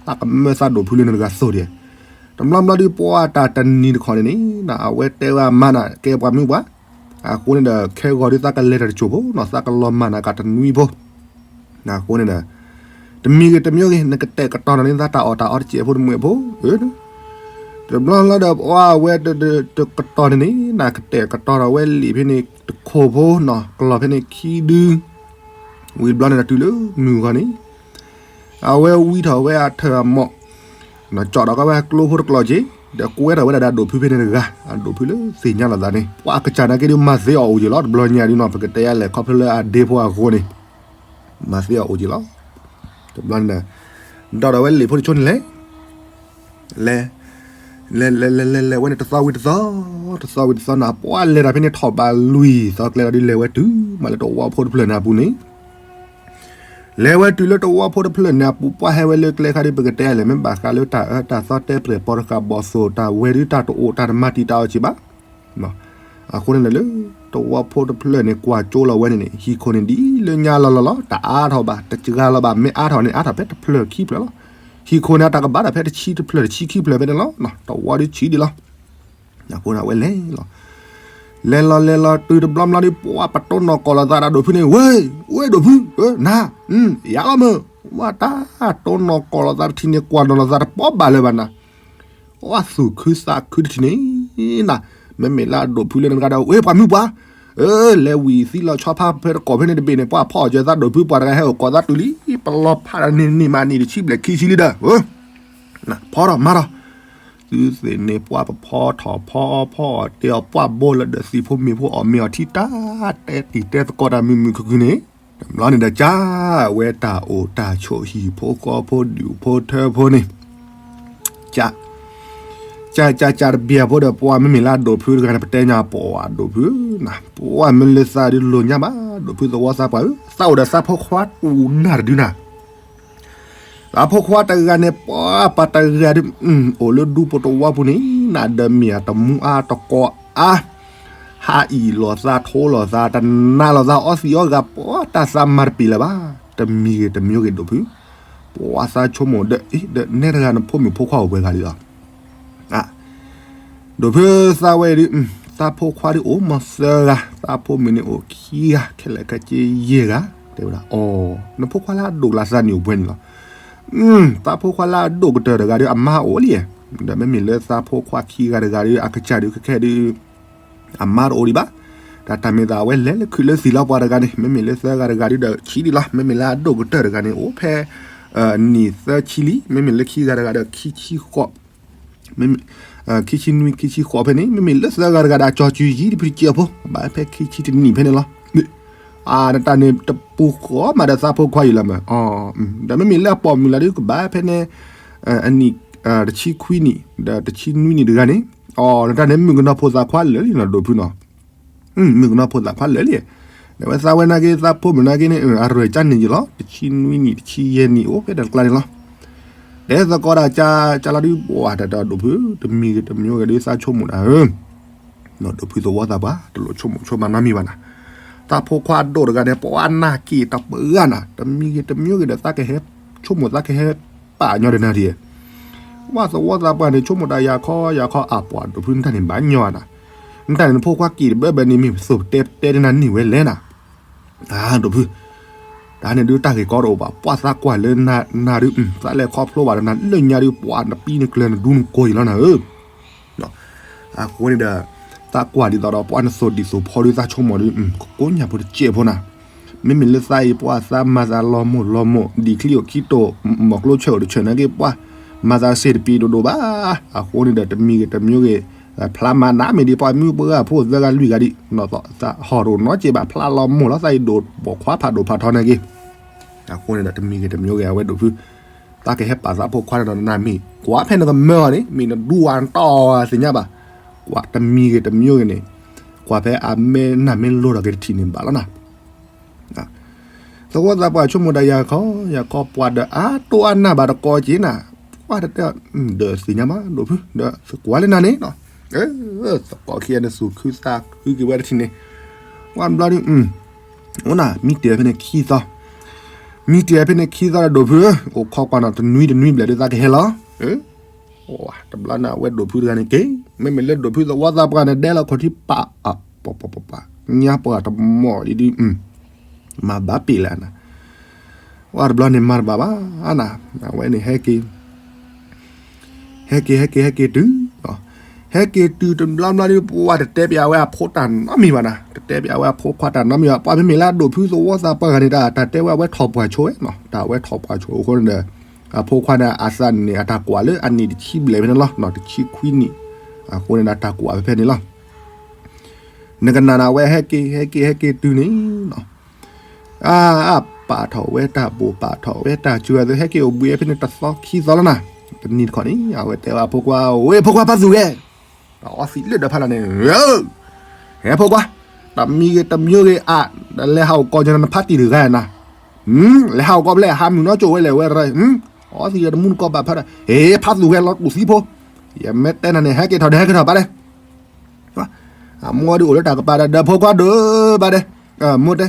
သးကမၢသးဒိၣ်ဖုလၢနတဂၤသိၣ်ဒံး, တဘျီဘျီဒ်ပှၤတၢ်တနံၤတခီန့ၣ်န့ၣ် အဝဲတဲဝဲအမါနၤ ကဲပှၤမုၣ်ပှၢ်, အဃိန့ၣ်ဒီး ခဲဂီၤဒ်သးကလဲၤတၢ်တစိၢ်ဖိနီၤ သးကလီၤမၢ်နၤကတနွံဖိ အဃိန့ၣ်ဒီး တမံၤဂ့ၤတမံၤဂ့ၤ နကတဲာ်ကတီၤနီၤန့ၣ် သးတၢ်အီၣ်တၢ်အီတစဲးဖိတမှဲးဖိ, တဘျီလီၤဒီး ပှၤဝဲတကတီၤန့ၣ်န့ၣ် နကတဲာ်ကတီၤဒီးဝဲလံာ်ဖဲန့ၣ်တခိၣ်ဖိနီၤ ကလီၤဖဲန့ၣ်ခံဒု, ဝံၤဘျီန့ၣ်ဒီးတုၤလၢမုၢ်ဂီၤန့ၣ် အဝဲဝံထီၣ်ဝဲအထၢၣ်အမီၢ်, ကၠီၣ်ဒီးကဝဲကျိဖိတကျီၢ်က့ၤ, ဒီးကွဲထီၣ်ဝဲဒၣ်ဒီးဒိၣ်ဖုဖဲန့ၣ်တဂၤ, အဒိၣ်ဖုလၢသ့ၣ်ညါလိာ်သးန့ၣ် ပှၤအကစၢ်နာ်က့ဒုးမၤသ့အီၤအိၣ်က့ၤလီၤ တဘျီညါဒုးနီၤ ပကတဲယၤလဲၣ် ခီဖျိလၢအဒ့ဖိအဃိန့ၣ် မၤသ့အီၤအိၣ်က့ၤလီၤ. တဘျီန့ၣ်ဒီး ဒီးဒီးဝဲလံာ်ဖိတဆိန့ၣ်လဲၣ် လဲၤ လဲၤလဲၤလဲၤလဲၤလဲၤဝဲန့ၣ် တသီဝံၤတသီ, တသီဝံၤတသီန့ၣ် ပှၤလဲၤတၢ်ဖဲန့ၣ်ထီၣ်ဘးလွံၢ်သီကျဲလီၤဒုး လဲၤဝဲတုၤမးလၢတဝီဖိတဖျၢၣ်န့ၣ်အပူၤန့ၣ်, လဲၤဝဲတုၤလၢတဝီဖိတဖျၢၣ်န့ၣ်အပူၤ ပှၤဟဲဝဲလၢကျဲခါဒုး ပကတဲလဲၣ် မ့ၢ်ဘၣ်ဃးလၢတၢ်အၢတၢ်သီတဲပြဲၢ်ပီတဃာ်ဘီၣ်သိၣ် တၢ်ဝဲဒုးတၢ်တအိၣ်တၢ်တမၤတံာ်တာ်အီၤက့ၤဘၣ် အဃိန့ၣ်လၢ တဝီဖိတဖျၢၣ်န့ၣ် ကွၢ်ကၠိလီၤဝဲန့ၣ်န့ၣ် ဟံၣ်ခိၣ်န့ၣ်ဒ်လၢညါလီၤလီၤလီၤ တအါထီၣ်ဘၣ် တစှၤလီၤဘၣ် မ့ၢ်အါထီၣ်န့ၣ် အါထီၣ်ဖဲတဖျၢၣ်ခံဖျၢၣ်လီၤ. ဟံၣ်ခိၣ်န့ၣ် အတၢ်ကဘၣ်တၢ်ဖဲတဆံတဖျၢၣ်တဆံခံဖျၢၣ်ဖဲန့ၣ်လီၤ. တဝီဒုးဆံးဒံးလီၤ. အဃိန့ၣ် အဝဲလဲၤလီၤ. လဲၤလီၤလဲၤလီၤတုၤတဘျီဘျီဒုး ပှၤပတိၢ်နီၢ်ကီၢ်လိာ်သးဒီးဒိၣ်ဖုန့ၣ် ဝဲ ဝဲဒိၣ်ဖု နၤ ယၤလီၤမၢ် ဝဲတၢ်တိၢ်နီၢ်ကီၢ်လိာ်သးတထံၣ်န့ၣ် ကွၢ်နီၢ်လိာ်သးတပီၢ်ဘၣ်လၢၤဘၣ်နၤ အသူၣ်ခုသးခုတထံၣ်န့ၣ်နၤ, မ့မ့ၢ်လၢအဒိၣ်ဖုလၢနဂၤဒီး ဝဲပှၤမုၣ်ပှၢ်, အၢ လဲၤဝံၤသံလီၤဆီဖါဖဲတကိးဖဲန့ၣ်တဘ့ၣ်န့ၣ် ပှၤဖီအီၣ်စၢၤသးဒိၣ်ဖုပှၤတဂၤဟဲအိၣ်ကိးသးတုၤလံ, ပလီၤဖးဒီးန့ၢ်န့ၢ်မးနံၣ်တဆံဘျဲၣ်ခံဆံလံဒီး, ဖီထီၣ်မၤထီၣ်, သုသ့ၣ်န့ၣ်ပှၤပဖီထီၣ်ဖီဖီအီၣ်တ့ၢ်အီၤ ပှၤဘိလၢဒီးသံၣ်ဖိမ့ၣ်ဖိအီၣ်မ့ၤအီထံတၢ် တဲတံၤတဲသကိးတၢ်မုာ်မုာ်ခုၣ်ခုၣ်န့ၣ် တဘျီန့ၣ်ဒီး ကၢ်ဝဲတၢ်အိၣ်တၢ်ဆိးဟံၣ်ဖိဃီဖိဒူၣ်ဖိထၢဖိန့ၣ်, ကၢ် ကၢ်ကၢ်ကၢ်တဘျီဖိဒီး ပှၤမ့မ့ၢ်လၢအဒိၣ်ဖုတဂၤန့ၣ် ပတဲညါပှၤဒိၣ်ဖုနၤ, ပှၤမ့ၢ်လၢသးဒုးလိာ်ညါဘၣ် ဒိၣ်ဖုသဝီသးပှၢ်ဧၢ, သးအိၣ်ဒီးသးဖိခွါတူၢ်နၢ်တဒုနၤ သးဖိခွါတဂၤန့ၣ် ပှၤပှၤတဂၤဒုး အိၣ်လၢဒူပူၤတဝီပူၤန့ၣ် နၤဒီးမ့ၢ်အတမူအါတကိးအါ ဟးအံၣ်လိာ်သးထိလိာ်သး တနာ်လိာ်သးအီသံးအီဂၤ ပှၤတၢ်သးမၤတပ့ၤလၢၤဘၣ်, တမံၤဂ့ၤတမံၤဂ့ၤဒိၣ်ဖု, ပှၤသးဆိကမိၣ်ဒီး အ့ ဒီးနဲတဂၤနဖိမုၣ်ဖိခွါအိၣ်ပှဲၤဂၤလံလီၤ ဒိၣ်ဖုသးဝဲဒုး သးဖိခွါဒုးအိၣ်မးသၢဂၤ, သးဖိမုၣ်န့ၣ်အိၣ်ခံဂၤ, ခဲလၢာ်ခဲဆ့ယဲၢ်ဂၤ, တဲဝဲဒၣ်, အီ, နဖိခွါလၢအဒိၣ်ကလးသးန့ၣ်အိၣ်ပှဲၤန့ၣ်လီၤ. သးဖိခွါလၢအဒိၣ်ကတၢၢ်တဂၤဒုး အမါအိၣ်လံ, ဒီးမ့မ့ၢ်လၢသးဖိခွါခံဂၤတဂၤဒုး အကစၢ်ဒုးခဲခဲဒုး အမါတအိၣ်ဒံးဘၣ်. တၢ်တၢ်မ့ၢ်သးအဝဲလဲၤလၢခုးလၢသံၣ်လီၤပှၤတဂၤန့ၣ် မ့မ့ၢ်လၢသၢဂၤတဂၤဒုးဒီးဆံးဒံးလီၤ. မ့မ့ၢ်လၢအဒိၣ်ကတၢၢ်တဂၤန့ၣ် အိၣ်ဖဲ နံၣ်သၢဆံလံ. မ့မ့ၢ်လၢခံဂၤတဂၤဒီးခံဆံဃိး ခံဆံနွံ ခံဆံဃိးဖဲန့ၣ် မ့မ့ၢ်လၢသၢဂၤတဂၤဒီး အကၠီၤစုၤယံၤတဖုတကဲးဖိ ကဘၣ်ဖဲခံဆံတနံၣ်ဖဲန့ၣ်လီၤ. အါ နတၢ်န့ၣ်တပူၤဃီမးဒီးသးဖိခွါယံၤလီၤမး. ဒီးမ့မ့ၢ်လၢအပိာ်မုၣ်လီၤဒုး ကဘၣ်ဖဲန့ၣ် အနံၣ် တဆံခွံနံၣ် ဒီးတဆံနွံနံၣ်တဂၤန့ၣ်. အီ နတၢ်န့ၣ်မုၣ်ကနီၤဖိသၣ်ခွါလၢာ်လံနီၤ ဒိၣ်ဖုနီၤ. မုၣ်ကနီၤဖိသၣ်ခွါလၢာ်လံ. ဒီးဝဲသးဝဲနာ်က့ သးဖိမုၣ်နာ်က့န့ၣ် အရွဲၣ်ကၠါန့ၣ်ယံၤလီၤ. တဆံနွံနံၣ် တဆံယဲၢ်နံၣ် အိၣ်ဖဲဒၣ်တကျါန့ၣ်လီၤ. တဲသကိးဒၣ်ကၠါ ကၠါလီၤဒုး ပှၤတၢ်ဒိၣ်ဖု တမံၤဂ့ၤတမံၤဂ့ၤဒုး သးဆိကမိၣ်ဒၣ်ဧၢ ဒိၣ်ဖုသဝီသးပှၢ် တလိၣ်ဆိကမိၣ်ဆိကမးနီတမံၤဘၣ်နၤ. သးဖိခွါအဒိၣ်တဂၤန့ၣ် ပှၤနာ်က့ၤတပှၢ်နၤ တမံၤဂ့ၤတမံၤဂ့ၤဒီး သးကဟဲဆိကမိၣ် သးကဟဲပာ်ညီဒီးနၤဒ် ပှၤသဝီသးပှၢ်န့ၣ် ဆိကမိၣ်တၢ်ယၤခီယၤခီ အပှၤဒိၣ်ဖု နတၢ်န့ၣ်ဘၣ်ညီနၤ. နတၢ်န့ၣ် နဖိခွါက့ၤတဘၢဘၢန့ၣ် မ့ၢ်သိၣ်တဲတဲနၤန့ၢ်ဝဲလဲၣ်နၤ. အၢ ဒိၣ်ဖု တၢ်န့ၣ်ဒုးတၢ်ဂ့ၢ်ကီတအိၣ်ဘၣ် ပှၤသးကွၢ်လၢနၤဒုး သးလဲၤခီဖျိဘၣ်ဒီးနၤလၢညါဒုး ပှၤနပံနကျၢၤနဒူနကိးအံၤလီၤနၤဧၢ. အဃိန့ၣ်ဒီး သးကွၢ်ဒ်သိးဒီး ပှၤနသိၣ်ဒံၣ်သိၣ်ဖီဒုး သးဆိကမိၣ်ဒုး ကကိးညၣ်ဖိတစဲးဖိနၤ. မ့မ့ၢ်လၢသးအံၤ ပှၤသးမၤသးလီၤမိၢ်လီၤမိၢ် ဒံၣ်ချံအိၣ်ခံတိာ် မီၢ်ကျိဆၢၣ်အိၣ်တဆၢၣ်နာ်က့ ပှၤမၤသးစ့တပံၤဒိၣ်ဒိၣ်ဘၣ်. အဃိန့ၣ်ဒီး တမံၤဂ့ၤတမံၤဂ့ၤ ဖျါမၤနးမ့ၢ်ဒ်ပှၤမုၣ်ပှၢ်ဖိသၢဂၤလွံၢ်ဂၤဒံး, ဟီၣ်တအိၣ်နီတစဲးဘၣ်, ဖျါလီၤမိၢ်လီၤသးအံၤဒိၣ်ပိာ်ခွါဖးဒိၣ်ဖးထီန့ၣ်က့ၤ. အဃိန့ၣ်ဒီးတမံၤဂ့ၤတမံၤဂ့ၤ အဝဲဒိၣ်ဖု တၢ်ကဟဲပာ်သးဖိခွါန့ၣ်ဒီးနမ့ၢ်ကွၢ်ဖဲနကမၢအီၤန့ၣ် မ့ၢ်နဒူဝါနတီၢ်အီၤသ့ၣ်ညါဘၣ်. ကွၢ်တမံၤဂ့ၤတမံၤဂ့ၤန့ၣ် ကွၢ်ဖဲအမ့ၢ်နၢ်မ့ၢ်လိၤဒီးက့ၤတထံၣ်န့ၣ်ဘၣ်လီၤနၤ. သဝီသးပှၢ်ဆိကမိၣ်ဒီး ယၤခီ ယၤခီပှၤဒီးအါတိၢ်အါနၢ်ဘၣ်တကိးက့ၤနၤ, ကွၢ်တတဲ ဒီးသ့ၣ်ညါမး ဒိၣ်ဖု ဒီးသကွၢ်လၢနၤန့ၣ်နီၤ. သကိးခံဂၤန့ၣ် သူၣ်ခုသးခုက့ၤဝဲတထံၣ်န့ၣ်, ကွၢ်တဘျီဒုး အိၣ်နၤ မံတ့ၢ်ဖဲန့ၣ်ခံသီ, မံတ့ၢ်ဖဲန့ၣ်ခံသီဒီး ဒိၣ်ဖုဧၢ, အိၣ်ခိးကွၢ်နီၤ တနွံတနွံဘျဲၣ်ဒုး သးကဟဲလီၤ. တဘျီန့ၣ် အဝဲဒိၣ်ဖုတဂၤန့ၣ်က့ၤ, မ့မ့ၢ်လၢဒိၣ်ဖုသဝီသးပှၢ်န့ၣ် ဒဲလီၤခိၣ်ထံပာ် ပပပပ ညါပှၤတမီၢ်ဒ်ဒုး မၤဘၣ်ပ့ၢ်လဲၣ်နၤ. ဝဲတဘျီန့ၣ်မၤတဘၣ်ဘၣ်နၤ, အဝဲန့ၣ်ဟဲက့ၤ ဟဲက့ၤ ဟဲက့ၤ ဟဲက့ၤတုၤ, ဟဲက့ၤတုၤတဘျီဘျီဒုး ပှၤတတဲပၠးဝဲအဖိတၢ်နီတမံၤဘၣ်နၤ, တတဲပၠးဝဲအဖိခွါတၢ်နီတမံၤဘၣ်. ပှၤမ့မ့ၢ်လၢအဒိၣ်ဖုသဝီသးပှၢ်ဂၤန့ၣ် တၢ်တၢ်တဲဝဲအဝဲထီၣ်ပှၢ်ဆိဝဲနီၤ, တၢ်ဝဲထီၣ်ပှၢ်ဆိအဃိန့ၣ်ဒီး အဖိခွါန့ၣ် အသးန့ၣ် အတၢ်ကွၢ်လၢအနံၣ်တဆံဘျဲၣ်ဖဲန့ၣ်လီၤ, တဆံခွံနံၣ်, အဃိန့ၣ်ဒီးတၢ်ကွၢ်ဖဲဖဲန့ၣ်လီၤ. နကနၣ်န့ၣ် အဝဲဟဲက့ၤ ဟဲက့ၤ ဟဲက့ၤတုၤန့ၣ်နီၤ အပာ်ထီၣ်ဝဲတၢ်ဘိၣ် ပာ်ထီၣ်ဝဲတၢ်စူၤ အဝဲဟဲက့ၤအိၣ်ဘှံးဖဲန့ၣ်တသီခံသီလီၤနၤ. တနံၤတခီန့ၣ် အဝဲတဲဝဲအဖိခွါ ဝဲဖိခွါဖးသူၣ်ဂဲၤ, အီသံးလၢဒၢးဖးလၢ်န့ၣ်, ဟဲဖိခွါ, တမံၤဂ့ၤတမံၤဂ့ၤအါ, လဲၤဟးအိၣ်ကီၢ်ညါနဖးတံၢ်တဂၤနၤ, လဲၤဟးအိၣ်ကီၢ်ဖဲလဲၣ် ဟးမုၢ်နီၢ်ကၠိဝဲလဲၣ်ဝဲရၢ, အီသံးဒီးတမူတကိးဘၣ်ဖးဒီး ဟဲဖးသူၣ်ဂဲၤလီၤတူၢ်သံဖိ, ယမ့ၢ်တဲနၤန့ၣ် ဟဲက့ၤထီၣ်ဒီး ဟဲက့ၤထီၣ်ဘၣ်ဒဲး အမိၢ်ဒုးအိၣ်လၢတၢ်ကပၤဒီး ဒီးဖိခွါဒိးဘၣ်ဒဲး, မိၢ်တဲ,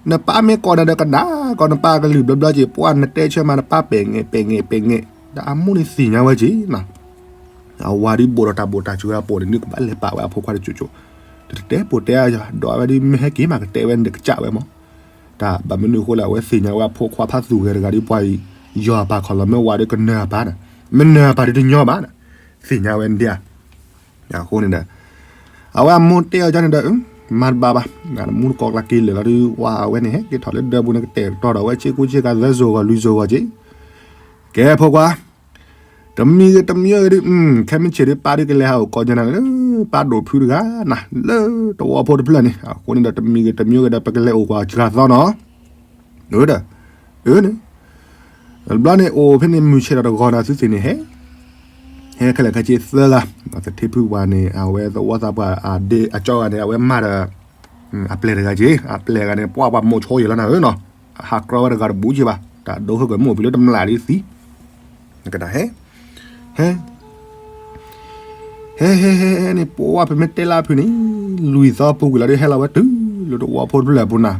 နပၢ်မ့ၢ်ကိးနၤဒီးကနၣ်ကီး နပၢ်ကလုၢ်ဘျီဘျီက့ၤ ပှၢ်နတဲဆၢမး နပၢ်ပဲာ်ငဲးပဲာ်ငဲးပဲာ်ငဲး, ဒီးအမိၢ်န့ၣ်သ့ၣ်ညါဝဲက့ၤနၤ, အဝၤဒုးဘိၣ်ဒီးတၢ်ဘိၣ်တၢ်စူၤအပူၤန့ၣ် နကဘၣ်လဲၤပာ်ဝဲအဖိခွါတကၠိကၠိ, တတဲပိာ်တဲအယၤ ဒီးအဝဲဒုးမ့ၢ်ဟဲက့ၤမး ကတဲဝဲန့ၣ်ဒီးကစၢ်ဝဲမး, တၢ်ဘၣ်မနုၤအဃိလဲၣ် အဝဲသ့ၣ်ညါဝဲအဖိခွါဖးသူၣ်ဂဲၤတဂၤဒုး ပှၤအံၤ ယီၤအပၢ်ခီၣ်လီၤ မ့ၢ်ဝၤဒီးကနၢၤအပၢ်န့ၣ်, မ့ၢ်နၢၤအပၢ်ဒုးတညီဘၣ်န့ၣ်, သ့ၣ်ညါဝဲန့ၣ်ဒ်ဧါ. အဃိန့ၣ်ဒီး အဝဲအမိၢ်တဲအီၤကန့ၣ်ဒီး မၤတဘၣ်ဘၣ်, မူတကိးကျါက့ၤလၢာ်လီၤဒုး ဝဲအဝဲန့ၣ် ဟဲက့ၤထီၣ်လၢဒၢးပူၤန့ၣ် ကတဲာ်ကတီၤဒီးဝဲဆ့ကူဆ့ကၤ သၢစိၤဂီၤလွံၢ်စိၤဂီၤက့ၤ, ကဲဖိခွါ, တမံၤဂ့ၤတမံၤဂ့ၤဒုး ခဲမုၢ်ဆ့ၣ်ဒုး ပၢ်ဒုးကလဲၤဟးအိၣ်ကီၢ်ညါနၤလၢ ပၢ်ဒိၣ်ဖုတဂၤနၤ လၢသဝီဖိတဖျၢၣ်န့ၣ်, အဃိန့ၣ်ဒီး တမံၤဂ့ၤတမံၤဂ့ၤဒီး ပကလဲၤအိၣ်ကွၢ်စှၤသီနီၤ အၢ ဒီး အၢန့ၣ် တဘျီန့ၣ်အိၣ်ဖဲန့ၣ် မုၢ်ဆ့ၣ်ထီၣ်တဂီၤန့ၣ် အသုသ့ၣ်န့ၣ်ဟဲ, ဟဲခဲလၢာ်ခဲဆ့သၢဂၤ, သထ့ဖုပှၤန့ၣ် အဝဲသဝီသးပှၢ်အဒ့အကၠီဂၤန့ၣ် အဝဲမၤဒီး အပျဲၢ်တဂၤက့ၤ, အပျဲၢ်ဂၤန့ၣ် ပှၤပှၤမိၢ်ဆိယဲလီၤနၤဧၢနီၤ, ဟးကြီဝဲတဂၤတဘူးက့ၤဘၣ်, တၢ်ဒိဟဲကမူၣ်ဖံးလၢတမျၢ်လံသံ, နကနၣ်ဟဲ ဟဲ ဟဲဟဲဟဲန့ၣ် ပှၤပမ့ၢ်တဲလၢအဖုၣ်န့ၣ် လွံၢ်သီပူၤကွံာ်လီၤဒုး ဟဲလီၤဝဲတုၤလၢတဝီဖိတဖျၢၣ်အပူၤနၤ,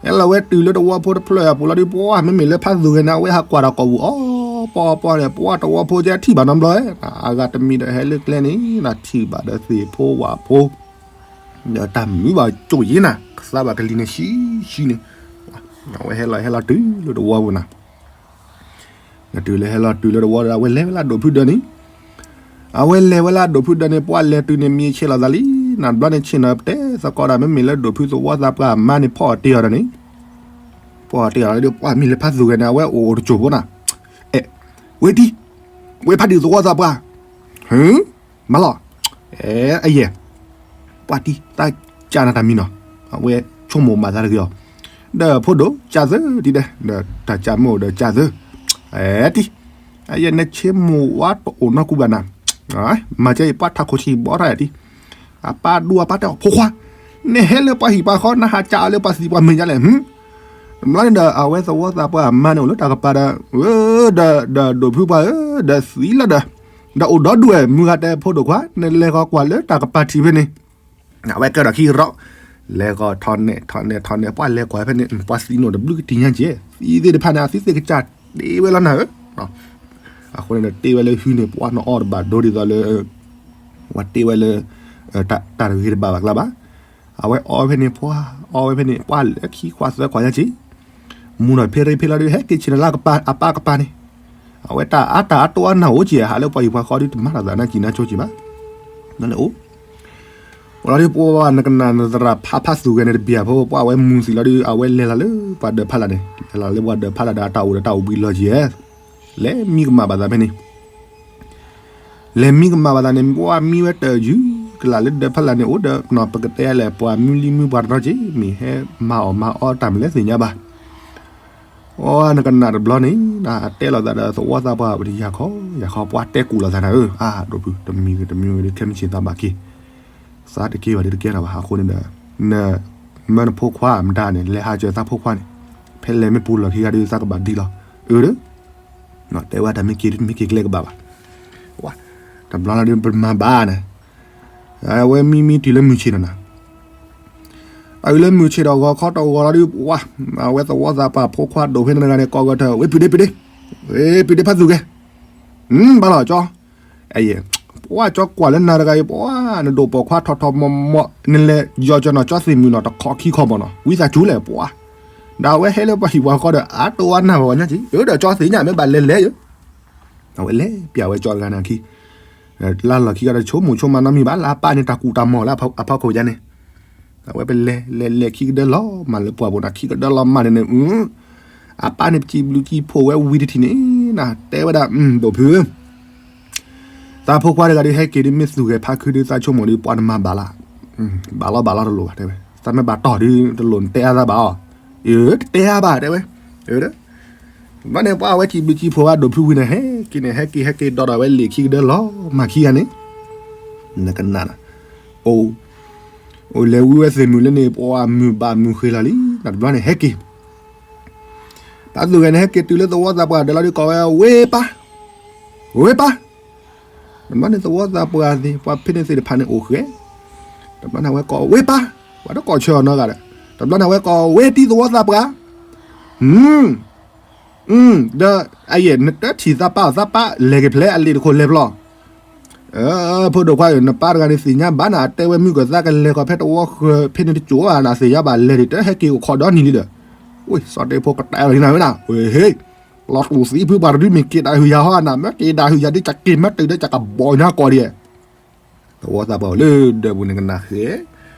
ဟဲလီၤဝဲတုၤလၢတဝီဖိတဖျၢၣ်အပူၤလီၤဒုး ပှၤမ့မ့ၢ်လၢဖးသူၣ်ဂဲၤန့ၣ် အဝဲဟးကွၢ်ဒီးကိာ်ပူၤ အီပီအီပီန့ၣ် ပှၤတဝီဖိကဲထံၣ်ဘၣ်နီတဘျီ, အဂၤတမံၤဒီးဟဲလၢကျဲန့ၣ် နထံၣ်ဘၣ်ဒီးသ့ၣ်ဖိဝၣ်ဖိ ဒီးတၢ်မုာ်ဘၣ်ကၠိယ့နၤ ကသါဘၣ်ကလံၤန့ၣ် ဆံဆံန့ၣ်, အဝဲဟဲလီၤဟဲလီၤတုၤလၢတဝီပူၤနၤ တုၤလၢဟဲလီၤတုၤလၢတဝီဒီး အဝဲလဲၤဝဲလၢအဒိၣ်ဖုဒၢးန့ၣ်, အဝဲလဲၤဝဲလၢအဒိၣ်ဖုဒၢးန့ၣ် ပှၤလဲၤတုၤန့ၣ် မံဆ့ၣ်လီၤသးလံ, နဘျီန့ၣ်ဆ့ၣ်နီၤပတဲသကိးဒီး မ့မ့ၢ်လၢဒိၣ်ဖုသဝီသးပှၢ်အမါန့ၣ် ဖီၣ်အီၤတ့ၢ်အီၤဒီးန့ၣ်, ဖီၣ်အီၤတ့ၢ်အီၤဒီး ပှၤမ့ၢ်လၢဖးသူၣ်ဂဲၤန့ၣ် အဝဲအိၣ်အိၣ်တစိၢ်ဖိနၤ, အဲ, ဝဲတံၤ, ဝဲဖးဒံၣ်သဝီသးပှၢ်, ဟၢ, မၤလီၤ, အဲ, အယဲၢ် ပှၤတံၤ တၢ်ကၢ်နၤတၢ်မံနီၤ, အဝဲဆိကမိၣ်မၤသးတဂ့ၤအီၤ, ဒီးဖိဒိၣ်ကၢ်သၢတံၤဒဲး ဒီးတၢ်ကၢ်မိၢ်ဒီးကၢ်သၢ, အဲတံၤ, အယဲၢ်နဆ့မိၣ်ဝါတအိၣ်နီတခူဘၣ်နၤ, မၤကဲအံၤ ပှၤထးခိၣ်ဆံးဘီထီၣ်ယဲၢ်တံၤ, အပၢ်ဒူအပၢ်တဲအီၤ ဖိခွါ, နဟဲလၢပှၤဟံၣ်ပှၤဃီ နဟးကၢ်အီၤလၢပှၤသံပှၤမဲာ်ညါလဲၣ်, တဘျီန့ၣ်ဒီး အဝဲသဝီသးပှၢ်အမါန့ၣ် အိၣ်လၢတၢ်ကပၤဒီး, ဒီးဒိၣ်ဖုပှၢ်ဧၢ, ဒီးသံလီၤဒီး, ဒီးအိၣ်ဒီဒူၣ်ဝဲ မုၢ်ဂၤတဲဖိဒိၣ်ခွါ နလဲၤဃီၤကွၢ်လၢတၢ်ကပၤထံးဖဲန့ၣ်, အဝဲကဲထီၣ်ခံရီး, လဲၤဃီၤထီၣ်နဲၣ်ထီၣ်နဲၣ်ထီၣ်နဲၣ် ပှၤလဲၤကွၢ်ဖဲန့ၣ် ပှၤသံန့ၣ်တဘျုးကတံၢ်ညါကဲ, သံသ့ၣ်တဖၣ်န့ၣ် အသုသ့ၣ်ကစၢ်တ့ဝဲလီၤနၤဧၢ, အဃိန့ၣ်ဒီးတ့ဝဲလၢဟုန့ၣ် ပှၤနအီၣ်တဘၣ်ဒိဒ်သိးလၢ ပှၤတ့ဝဲလၢ တၢ်တဂ့ၤတဘၣ်ဘၣ်ကျါဘၣ်, အဝဲအီဝဲဖဲန့ၣ် ပှၤအီဝဲဖဲန့ၣ် ပှၤလဲၤခံခွါသၢခွါညါက့, မုၢ်နီၢ်ဖဲရ့ဖဲလီၤဒီး ဟဲက့ၤဆ့ၣ်နီၤလၢအပၢ်ကပၤန့ၣ်, အဝဲတၢ်အါတၢ်အါတိၢ်အါနၢ်အိၣ်က့ ဟးလၢပှၤဟံၣ်ပှၤဃီဒီး တမၤတၢ်သးနၢ်ကံၣ်နၢ်ကၠိက့ဘၣ်, နလဲၤအိၣ် အိၣ်လီၤဒုး ပှၤနကနၣ်နသရၣ်ဖးဖးသူၣ်ဂဲၤန့ၣ်တဘၣ်ဖိ ပှၤအဝဲမုၢ်သံလီၤဒုး အဝဲလဲၤလီၤလၢပှၤဒၢးဖးလၢ်န့ၣ်, လဲၤလီၤလၢပှၤဒၢးဖးလၢ်ဒီး အတၢ်အိၣ်ဒီးတၢ်အိၣ်ဘှံးလီၤက့ၤ, လဲၤမံကမၣ်ဘၣ်သးဖဲန့ၣ်, လဲၤမံကမၣ်ဘၣ်သးန့ၣ် ပှၤမံဝဲတယုၢ်ကလးလၢဒၢးဖီလာ်န့ၣ် အိၣ်ဒီးပကတဲလဲၣ် ပှၤမုၢ်လံၢ်မုၢ်ပှၤတနီၤက့ၤ မ့ၢ်ဟဲမၤအီၣ်မၤအီတၢ်မနုၤလဲၣ်သ့ၣ်ညါဘၣ်. အိ နကနၣ်တဘျီန့ၣ် အတဲလိာ်သးဒီးသဝီသးပှၢ် ပတယၤခီယၤခီ ပှၤတဲကူၣ်လိာ်သးနၤဧၢ အါဒိၣ်ဖု တမံၤဂ့ၤတမံၤဂ့ၤဒီး ခဲမုၢ်ဆ့ၣ်သးဘၣ်က့ၤ သးတက့ၤဘၣ်ဒီးတကဲထီၣ်ဘၣ် အဃိန့ၣ်ဒီး နမၢနဖိခွါမတၤန့ၣ် လဲၤဟးစၢၤသးဖိခွါန့ၣ် ဖဲလဲၤမ့ၢ်ပူၤလီၢ်ခံဂၤဒီး သးကဘၣ်ဒံးလီၤ အၢ ဒီး တဲဝဲတၢ်မ့ၢ်က့ၤဒ်တမ့ၢ်က့ၤကျဲကဘၣ်ဘၣ်. တဘျီလီၤဒ်ပမၤဘၣ်န့ၣ် အဝဲမံမံတုၤလၢမုၢ်ဆ့ၣ်နီၤနၤ အအုၣ်လၢမုၢ်ဆ့ၣ်ဒီးဂီၤခီတဂီၤလီၤဒ် ပှၤ အဝဲသဝီသးပှၢ်ဖိခွါဒိၣ်ဖဲန့ၣ်တဂၤန့ၣ် ကိးဂီၤထၢၣ် ဝ့ၢ်ပုၢ်ဒ့ပုၢ်ဒ့ ဝ့ၢ်ပုၢ်ဒ့ဖးသူၣ်ဂဲၤ ဘၣ်လီၤကၠီ အယဲၢ် ပှၤကၠီကွၢ်လၢနၤတဂၤအံၤ ပှၤ နဒိၣ်ပိာ်ခွါထီၣ်ထီၣ်မီၢ်မီၢ် နလဲၤယီၤကၠီနီၤ ကၠီသ့ၣ်မုၣ်နီၤ တခီခံခီမီၢ်နီၤ ဝံသးစူၤလဲၣ် ပှၤ ဒီးအဝဲဟဲလၢပှၤဟံၣ်ပှၤဃီဒီး အါတိၢ်အါနၢ်ဘၣ်ဝဲညါက့ၤ အၢ ဒီးကၠီသ့ၣ်ညါမ့ၢ်ဘၣ်လဲၤလဲၤယိၤ အဝဲလဲၤပျးဝဲကၠီတဂၤန့ၣ်အခံ လၢလီၢ်ခံဂၤဒီး ဆိကမိၣ်ဆိကမးနီတမံၤဘၣ် လၢအပၢ်န့ၣ်တၢ်ကူၣ်တၢ်မီၢ်လၢအဖီခိၣ်ယါန့ၣ် အဝဲပလဲၤလဲၤလဲၤခံကဒၢလီၤမၢ်လၢပှၢ်ပူၤန့ၣ် ခံကဒၢလီၤမၢ်န့ၣ်န့ၣ် အပၢ်န့ၣ်ပစံးဘျုးစံးဖှိၣ်ဝဲဝံၤတထံၣ်န့ၣ် တဲဝဲဒၣ် ဒိၣ်ဖု သးဖိခွါတဂၤဒ်ဟဲက့ၤဒ်မ့ၢ်သူၣ်ဂဲၤဖးခုဒ်သးဆိကမိၣ်ဒ်ပှၤတမၤဘၣ်လၢ ဘၣ်လီၤဘၣ်လီၤတလိၣ်ဘၣ်တဲဝဲ သးမ့ၢ်ဘၣ်တီၢ်ဒ်တလိၣ်နတဲအါသးဘၣ်အီၤ အၢ တတဲအါဘၣ်တဲဝဲ ဘျီန့ၣ် ပှၤအဝဲစံးဘျုးစံးဖှိၣ်ဝဲဒိၣ်ဖုဝံၤန့ၣ် ဟဲက့ၤန့ၣ် ဟဲက့ၤ ဟဲက့ၤဒီးဒီးဝဲလံာ်ခံကဒၢလီၤမၢ်ခံဂၤန့ၣ် နကနၣ် အိ အိၣ်လဲၤဝံဝဲသ့ၣ်မုၢ်လၢန့ၣ် ပှၤမုၢ်ဘၣ်မုၢ်ဃ့လီၤလံ တဘျီန့ၣ် ဟဲက့ၤ ပှၤသူၣ်ဂဲၤန့ၣ် ဟဲက့ၤတုၤလၢသဝီသးပှၢ်ဒီးလီၤဒ်ကိးဝဲ ဝ့ၢ်ပၢ် ဝ့ၢ်ပၢ် တဘျီန့ၣ်သဝီသးပှၢ်သ့ၣ် ပှၤဖဲန့ၣ်သ့ၣ်တဖၣ်န့ၣ်အိၣ်ဃဲ တဘျီန့ၣ်အဝဲကိး ဝ့ၢ်ပၢ် ပှၤတကိးဆၢအီၤနီတဂၤဒီး တဘျီန့ၣ်အဝဲကိး ဝ့ၢ်တံၢ်သဝီသးပှၢ် ဒီး အယဲၢ် နတထံၣ်သးပၢ်အီၤ သးပၢ်လဲၤက့ၤဖျဲးအလံာ်တခိၣ်လဲၤပျီ ဖိဒိၣ်ခွါအံၤ နပၢ်တဂၤန့ၣ်သ့ၣ်ညါဘၣ်နၤ အတဲဝဲမုၢ်ကသးကလဲၤကီးဖဲတဝီဃၢၤဖဲန့ၣ်တစိၢ်ဘၣ်နၤ သ့ၣ်ညါဘၣ်လဲၤဒံး တဟဲက့ၤအိၣ်ခိးဒီနံၤလံဒီး ဝ့ၢ်စီၤတဲဖိကတဲလီၤနၤဝဲနၤ ဝ့ၢ်ဟ့ၣ် လီၤတူာ်သံဖုပှၤတဒုမ့ၢ်က့ၤတၢ်ဟုၣ်ယၤဟီနၤ မ့ၢ်က့ၤတၢ်ဟုၣ်ယၤဒ်ကက့ၤမ့ၢ်တုၤဒီးကကဘီညါကီးဒံး သဝီသးပှၢ်အိၣ်လၢဒၢးပူၤန့ၣ်ကနၣ်ဃဲ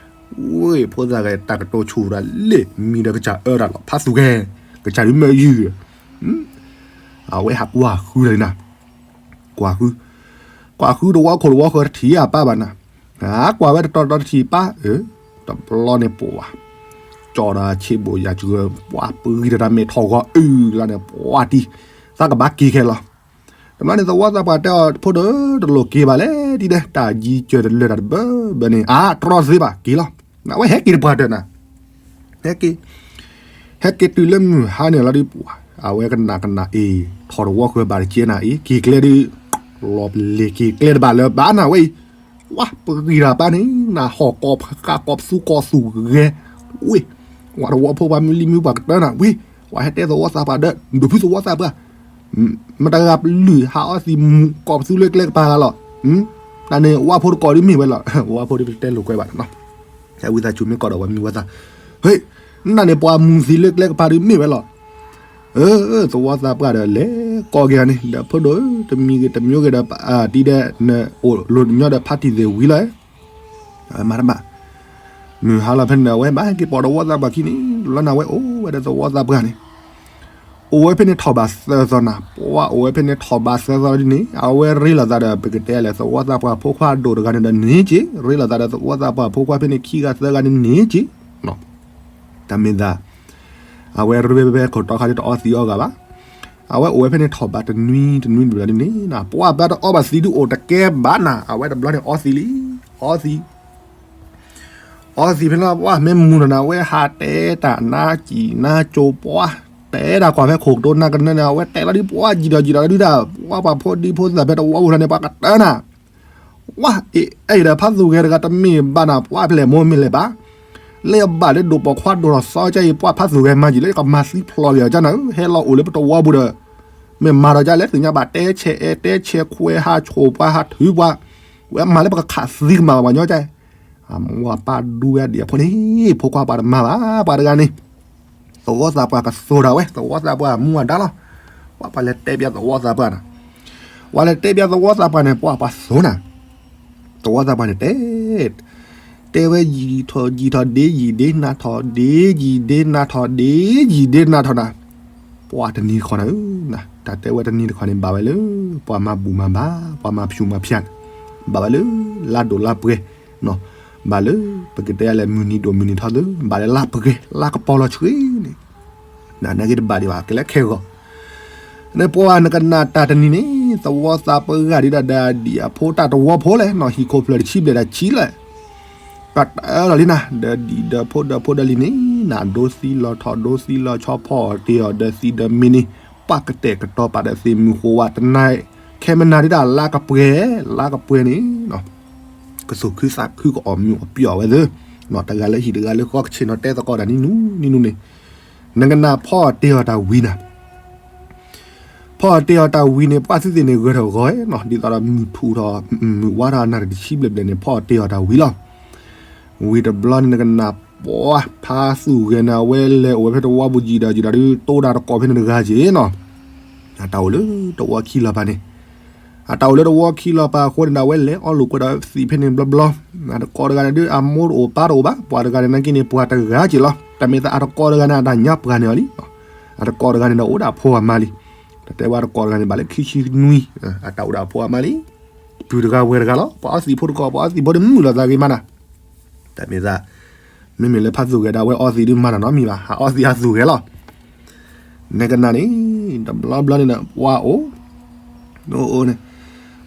ဝ့ၢ်ဖိသၣ်ဂဲၤတၢ်ကတိၤဆူၣ်တၢ်လ့ၣ် မံဒီးကစၢ်အၢတၢ်လီၤ ဖးသူၣ်ဂဲၤ ကစၢ်ဒုးမ့ၢ်ယုၢ် အဝဲဟးကွၢ်ဃုလီၤနၤ ကွၢ်ဃု ကွၢ်ဃုတဝီခိၣ်တဝီဃၢၤတထံၣ်အပၢ်ဘၣ်နၤ ကွၢ်ဝဲတတီၤတီၤတထံၣ်ပၢ် အၢ တဘျီန့ၣ်ပှၤ ကၠီဒီးဆ့ဘိၣ်ယၤစှၢ ပှၤပဂံၢ်ဒီးတၢ်မဲာ်ထီၣ်ဂီၤအုၣ်လီၤန့ၣ် ပှၤတံၢ် သးကဘၣ်က့ၤခဲလီၤ တဘျီန့ၣ်သဝီသးပှၢ်တဲအီၤ ဖိဒိၣ် တလိၣ်က့ၤဘၣ်လဲၣ် ဒ်လဲၣ် တၢ်ယံၤစၢၤတလၢတၢ်တဘၢဘၢန့ၣ် အါတြီသ့ဘၣ် က့ၤလီၤ အဝဲဟဲက့ၤတပှၢ်တၢၢ်နၤ ဟဲက့ၤ ဟဲက့ၤတုၤလၢမုၢ်ဟါန့ၣ်လီၤဒ်ပှၤ အဝဲကနၣ်ကနၣ်အ့ၣ် ထီၣ်တဝီဃၢၤဘၣ်တကဲနၤအ့ၣ် က့ၤကျဲဒ် လီၤပလဲၤက့ၤကျဲတဘၣ်လၢၤဘၣ်နၤဝဲအံၤ ဝဲပဂံၢ်တၢ်ပၢ်န့ၣ် နဟီၣ်ကိးဃာ်ကိးပသူကိးသူၣ်ဂဲၤ ဝ့ၢ် ဝဲတဝီဖိပှၤမုၢ်လံၢ်မုၢ်ပှၤကတၢၢ်နၤ ဝ့ၢ် ပှၤဟဲတဲသဝီသးပှၢ်ဒီး ဒိၣ်ဖုသဝီသးပှၢ် မတၤဂၤပလုၢ်ဟးအီသံးမူးကိးပသူလၢကျဲကပၤဂၤလီၤ တၢ်န့ၣ် ဝၣ်ဖိတကိးဒ်မ့ၢ်ဝဲလီၤ ဝၣ်ဖိဒ်ပတဲလိာ်ကွဲဘၣ်နီၤ ဝံသးစူၤမ့ၢ်ကိးဒီးပှၤမံၤဝဲသး ဟ့ၣ် နတၢ်န့ၣ် ပှၤမူးသံးလၢကျဲကပၤဒ်မ့ၢ်ဝဲလီၤ အၢ သဝီသးပှၢ်ဒီးလဲၤကိးက့ၤဂၤန့ၣ် ဒီးဖိဒိၣ် တမံၤဂ့ၤတမံၤဂ့ၤဒီး တံၤဒဲး နအိၣ်လိၤညီဒီးဖါတံၢ်သ့ၣ်ဝံၤလီၤ မၤတဘၣ် မုၢ်ဟါလီၤဖဲန့ၣ် အဝဲဘၣ်ဟဲက့ၤပိာ်သဝီသးပှၢ်ခံန့ၣ် လီၤနၤဝဲအိၣ်ဝဲဒီးသဝီသးပှၢ်န့ၣ် အိၣ်ဝဲဖဲန့ၣ်ထီၣ်ဘးသၢသီနၤ ပှၤအိၣ်ဝဲဖဲန့ၣ်ထီၣ်ဘးသၢသီဒ်န့ၣ် အဝဲရ့လိာ်သးဒီး ပကတဲလဲၣ် သဝီသးပှၢ်ဖိခွါဒိၣ်တဂၤန့ၣ်ဒီးန့ၢ်က့ၤ ရ့လိာ်သးဒီးသဝီသးပှၢ်ဖိခွါဖဲန့ၣ်ခံဂၤသၢဂၤန့ၣ်န့ၢ်က့ၤ တၢ်မ့ၢ်သး အဝဲရ့ဝဲဖဲခိၣ်တီခါဒ်တအီသံးအီဂၤဘၣ် အဝဲအိၣ်ဝဲဖဲန့ၣ်ထီၣ်ဘးတနွံတနွံတဘျီဒ်န့ၣ် ပှၤဘၣ်တအီဘၣ်သံးဒုအိၣ်တကဲဘၣ်နၤ အဝဲတဘျီန့ၣ်အီသံးလံ အီသံး အီသံးဖဲန့ၣ် ပှၤမ့ၢ်မူးနီၤနၤ အဝဲဟးတဲတၢ်နါစံၣ်နါကၠိပှၤ တဲဒၣ်ကွၢ်ဖဲခိၣ်ကတိၤနၢ်ကနၢန့ၣ် အဝဲတဲလီၤဒ်ပှၤယံာ်ဒီးယံာ်ဒီးဒုဒၣ် ပှၤပှၤဖိဒံဖိသၣ်ဖဲတဝီပူၤလီၤန့ၣ် ပှၤကတၢၢ်နၤ ဝဲ အ့ၣ် အဲၣ်ဒီးဖးသူၣ်ဂဲၤတဂၤတမ့ၢ်ဘၣ်နၤ ပှၤဖဲလဲၣ်မိၢ်မ့ၢ်လဲၣ်ဘၣ် လၢယဘၣ်လၢဒိၣ်ပိာ်ခွါဒိၣ်ထီၣ်သီကါအံၤ ပှၤဖးသူၣ်ဂဲၤမၤယံာ်လၢယကမၤသံဖျိးက့ၤအီၤကါနၤ ဟဲလီၤအိၣ်လၢပတဝီပူၤဒီး မ့ၢ်မၤဒီးကါလဲၣ် သ့ၣ်ညါဘၣ်တဲဆဲးအဲၣ်တဲဆဲးခွဲး ဟးဆိၣ်ပှၤဟးထုးပှၤ ဝဲမၤလၢပကခးသံကမၣ်ဘၣ်ပှၤညီကါ အမိၢ်အပၢ်ဒူဝဲဒံးအဖိန့ၣ် ဖိခွါပှၤတမၤဘၣ် ပှၤတဂၤန့ၣ် သဝီသးပှၢ်ကသိၣ်တၢ်ဝဲ သဝီသးပှၢ်မူအဒါလီၤ ပှၤပှၤလဲၤတဲပျးသဝီသးပှၢ်နၤ ပှၤလဲၤတဲပျးသဝီသးပှၢ်န့ၣ် ပှၤပှၤသိၣ်နၤ သဝီသးပှၢ်န့ၣ်တဲ တဲဝဲယံာ်ထီၣ်ယံာ်ထီၣ်ဒ့ယံာ်ဒ့နၤထီၣ်ဒ့ယံာ်ဒ့နၤထီၣ်ဒ့ယံာ်ဒ့နၤထီၣ်နၤ ပှၤတနံၤတခီန့ၣ်ဧၢ, တၢ်တဲဝဲတနံၤတခီန့ၣ် ဘၣ်ဝဲလၢ ပှၤမၤဘူၣ်မၤဘါ ပှၤမၤဖၠူၣ်မၤဖၠၣ်န့ၣ် ဘၣ်ဝဲလၢ လါဒိၣ်လါပှဲၤ, ဘၣ်လၢ ပကတဲလဲၣ် မုၢ်နံၤဒိၣ်မုၢ်နံၤထီသ့ၣ် ဘၣ်လၢလါပှဲၤ လါကပီၤလီၤဆှံန့ၣ် နာ်က့တဘၣ်ဒံးဘၣ် ကလဲၤခဲဂီၤ န့ၣ်ပှၤနကနၣ်တၢ်တနံၤန့ၣ် သဝီသးပှၢ်ဂၤဒ်ဒီး ဒီးဒံၣ်အဖိတၢ်တဝီဖိလဲၣ်နီၤ ဟံၣ်ခိၣ်ဖျၢၣ်တဆံဘျဲၣ်တၢ်ဆံလဲၣ် ပှၤတၢ်အၢလီၤလံနၤ ဒီးဒံၣ်ဒီးဖိဒီးဖိဒီးလံၤန့ၣ် နဒိသံလီၤထီၣ်ဒိသံလီၤဆီ ဖီအီၣ်တ့ၢ်အီၤဒီးသံဒီးမ့ၢ်န့ၣ် ပှၤကတဲာ်ကတီၤပာ်ဒီးသ့ၣ်မုၢ်ဃိးဝးတနၤ ခဲမနၤဒ်တၢ်လါကပှဲၤ လါကပှဲၤန့ၣ် ကသူၣ်ခုသးခုကအီၣ်မ့ၤအီၣ်ပှဲၤဝဲသ့ၣ် တဂၤလၢဟံၣ်တဂၤလၢဃီကဆ့ၣ်နီၤတဲသကိးတၢ်နံၤနူနံၤနူန့ၣ် နကနၣ်ဖီအီၣ်တ့ၢ်အီၤတၢ်ဝံၤနၤ ဖီအီၣ်တ့ၢ်အီၤတၢ်ဝံၤန့ၣ် ပှၤသုသ့ၣ်န့ၣ်ဂဲၤထီၣ်ဂီၤနီၤ ဒ်သိးဒီးမုၢ်ထူၣ်ထီၣ် မုၢ်ဝါထီၣ်အနၢ်တဆံဘျဲၣ်ဘျဲၣ်န့ၣ် ဖီအီၣ်တ့ၢ်အီၤတၢ်ဝံၤလီၤ. ဝံၤတဘျီန့ၣ်နကနၣ်ပှၤဖးသူၣ်ဂဲၤန့ၣ် အဝဲလဲၤအိၣ်ဝဲဖဲတဝီပူၤယံာ်ဒီးယံာ်ဒီး တိၢ်ဒၣ်တကိးဖဲန့ၣ်တဂၤက့ၤနီၤ အတၢ်အိၣ်လၢတဝီခံလီၤပာ်န့ၣ် အတၢ်အိၣ်လၢတဝီခံလီၤပာ်အဃိန့ၣ်ဒီး အဝဲလဲၤအီၣ်လိာ်ကွဲဒီးသ့ၣ်ဖဲန့ၣ်ဘျီဘျီ အတကိးတဂၤန့ၣ်ဒုး အမိၢ်တအိၣ်ပၢ်တအိၣ်ဘၣ် ပှၤတဂၤန့ၣ်နာ်က့န့ၣ် ပှၤတဂၤက့ၤလီၤ. တၢ်မ့ၢ်သးအတကိးတဂၤန့ၣ် အတၢ်ညါပှၤန့ၣ်အီၤလံ အတကိးတဂၤန့ၣ်ဒီးအိၣ်ဒၣ်ဖိအမါလံ. တၢ်တဲဝဲအတကိးတဂၤန့ၣ် ဘၣ်လၢခံဆံနွံ အတၢ်အိၣ်ဒၣ်ဖိအမါလံ. ပုၢ်တဂၤဝဲၢ်တဂၤလီၤ. ပှၤအီသံးဖိတကိး ပှၤအီသံးဖိဒုးမုာ်လီၤသးဂ့ၤမးနၤ. တၢ်မ့ၢ်သး မ့မ့ၢ်လၢဖးသူၣ်ဂဲၤဒၣ်ဝဲအီသံးဒုးမၤတၢ်နီတမံၤဘၣ် ဟးအီသံးအသူၣ်ဂဲၤလီၤ. နကနၣ်န့ၣ် တဘျီဘျီန့ၣ်ဒီး ပှၤအိၣ် အိၣ်န့ၣ်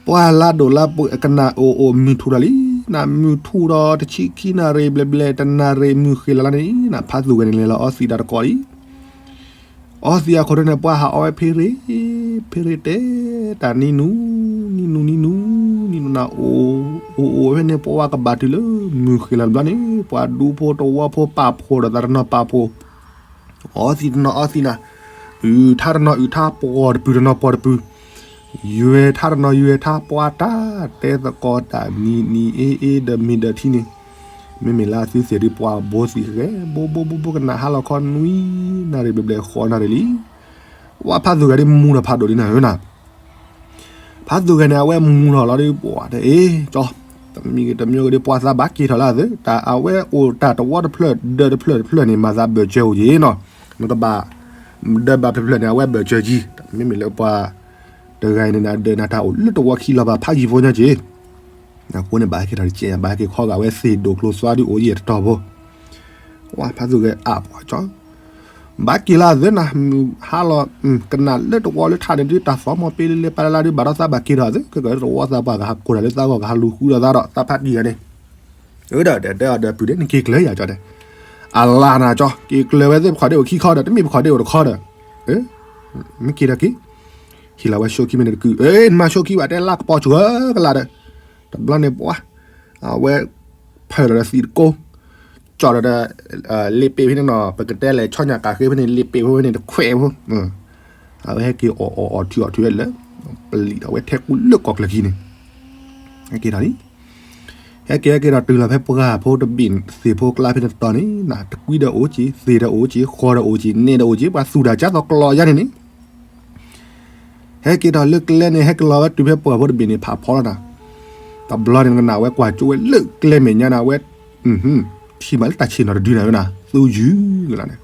ပှၤလါဒိၣ်လါပှဲၤကနၣ်အိၣ်အိၣ်မုၢ်ထူၣ်ဒီးလံ. နမုၢ်ထူၣ်ဒီးတဆံခံနၣ်ရံၣ်ဘျဲၣ်ဘျဲၣ် တနၣ်ရံၣ်မုၢ်ဃ့လီၤလီၤန့ၣ် နဖးသူၣ်ဂဲၤန့ၣ်လဲၤလီၤအီသံးတၢ်တကိးလံ. အီသံးအခိၣ်ထံးန့ၣ် ပှၤဟးအီဝဲဖ့ရ့ၣ် ဖ့ရ့ၣ်တဲ တၢ်နံၤနူ နံၤနူ နံၤနူ နံၤနူနၤ အိၣ် အိၣ်အိၣ်ဖဲန့ၣ် ပှၤကဘၣ်တုၤလၢ မုၢ်ဃ့လီၤတဘျီန့ၣ် ပှၤဒူဖိတဝီဖိပာ်ဖှိၣ်ဒီးသးတနီၤပာ်ဖှိၣ် အီသံးတနီၤအီသံးနၤ အုၣ်ထါတနီၤအုၣ်ထါ ပှီၢ်တပုၢ်တနီၤပှီၢ်တပုၢ် ယွဲၢ်ထါတနီၤယွဲၢ်ထါ ပှၤတၢ်တဲသကိးတၢ်နံၤနံၤအ့အ့ဒီးမ့ၢ်ဒီးထံန့ၣ် မ့မ့ၢ်လၢအသုသ့ၣ်ဒုးပှၤဘိသံးဃဲ ဘိဘိဘိဘိကနၣ်ဟါလီၤခီနွံနၣ်ရံၣ်ဘျဲၣ်ဘျဲၣ်ဃိးနၣ်ရံၣ်လံ. ဝဲဖးသူၣ်ဂဲၤဒ်မူထီၣ်ဖးဒိၣ်လံနၤဧၢနၤ ဖးသူၣ်ဂဲၤန့ၣ် အဝဲမူထီၣ်လီၤဒ်ပှၤတဲအ့ၣ် ကၠီ တမံၤဂ့ၤတမံၤဂ့ၤဒ်ပှၤသးဘၣ်က့ၤထီၣ်လၢအသး တၢ်အဝဲအိၣ်တၢ်တဝီတဖျၢၣ် ဒၢးတဖျၢၣ်တဖျၢၣ်န့ၣ် မၤသးဘၢၣ်စၢၤအိၣ်က့ၤနီၤ နကဘၣ် ဒၢးဘၣ်ဖျၢၣ်ဖျၢၣ်န့ၣ် အဝဲဘၢၣ်စၢၤက့ၤ မ့မ့ၢ်လၢပှၤ တဂၤအံၤန့ၣ် အဒၢးနၤတၢ်အိၣ်လၢတဝီခံလီၤပာ်ဖးယံၤဖိညါက့ၤ အဃိန့ၣ် ဘၣ်ဟဲက့ၤထီၣ်တကဲး ဘၣ်ဟဲက့ၤခီဂာ်ဝဲသ့ၣ်ဒိၣ်ကျိၤသွါဒုးအိၣ်ယံာ်တတီၤဖိ ဝဲဖးသူၣ်ဂဲၤအါပှၤကၠီ ဘၣ်က့ၤလၢအသးနၤ မုၢ်ဟါလီၤ ကနၣ်လၢတဝီလၢထးန့ၣ်ဒုး တၢ်သီမီၤပ့လၢလၢပၢ်လၢ်လၢ်ဒုး ဘၣ်ဒီးသးဘၣ်က့ၤထီၣ်အသး ကကတဝီသးပှၢ်ကဟးကိးတၢ်လၢသးဂီၢ် ကဟးလူၤဃုဒီးသးဒီး သးဖးတံၢ်ဂၤန့ၣ် အၢဒီးတဲအီၤဒီး ပုၢ်ဒဲး နက့ၤကျၢၤယၤကၠီတဲ အလါနၤကၠီ က့ၤကျၢၤဝဲသ့ၣ်ပခီၣ်ဒ့ၣ်အိၣ်ခံခီဒီး တမ့ၢ်ပခီၣ်ဒ့ၣ်အိၣ်တခီဒီး မ့ၢ်က့ၤဒီးက့ၤ ဟ့ၣ်လီၤဝဲဆိခံမ့ၢ်န့ၣ်တကုာ် အ့ နမၤဆိခံဘၣ်တဲလၢကပီၤဆှၢကလာ်ဒီး တဘျီန့ၣ်ပှၤ အဝဲ ဖၢၣ်လီၤဒီးသံးတကိး ကၠီၣ်ဒီး လ့ပ့ၤဖဲန့ၣ်နီၤ ပကတဲလဲၣ် ဆီညၣ်ကးဃ့ဖဲန့ၣ် လ့ပ့ၤဖဲန့ၣ်တခွဲးဖိ အဝဲဟဲက့ၤအီၣ်အီၣ်အီၣ်ထုးအီၣ်ထုးဝဲလၢ ပလံာ်ဒီးဝဲထဲကူလၢကီၢ်ကျၢၢ်ခံန့ၣ် ဟဲက့ၤထီၣ်လံ ဟဲက့ၤဟဲက့ၤဒီးတုၤလီၤဖဲပှၢ်ဖိတဘ့ၣ်သ့ၣ်ဖိကျါဖဲန့ၣ်တတီၤန့ၣ် တကွံဒီးအိၣ်က့ၤ သ့ၣ်ဒီးအိၣ်က့ၤ ဃီဒီးအိၣ်က့ၤ နဲၣ်ဒီးအိၣ်က့ၤ ပှၤသူၣ်တၢ်ကၢသီးကျီယါန့ၣ်န့ၣ် ဟဲက့ၤထီၣ်လၢကျဲန့ၣ် ဟဲက့ၤလီၤဝဲတုၤဖဲပှၢ်ဖိတဘ့ၣ်န့ၣ် ဖးဖီလီၤနၤ တဘျီန့ၣ်နကနၣ်ဝဲကွၢ်ကၠိဝဲလၢကျဲမဲာ်ညါန့ၣ် အဝဲ ထံၣ်ဘၣ်လၢတၢ်ဆ့ၣ်နီၤတဒုနၤဝဲနၤ သူယုၢ်ကလါန့ၣ်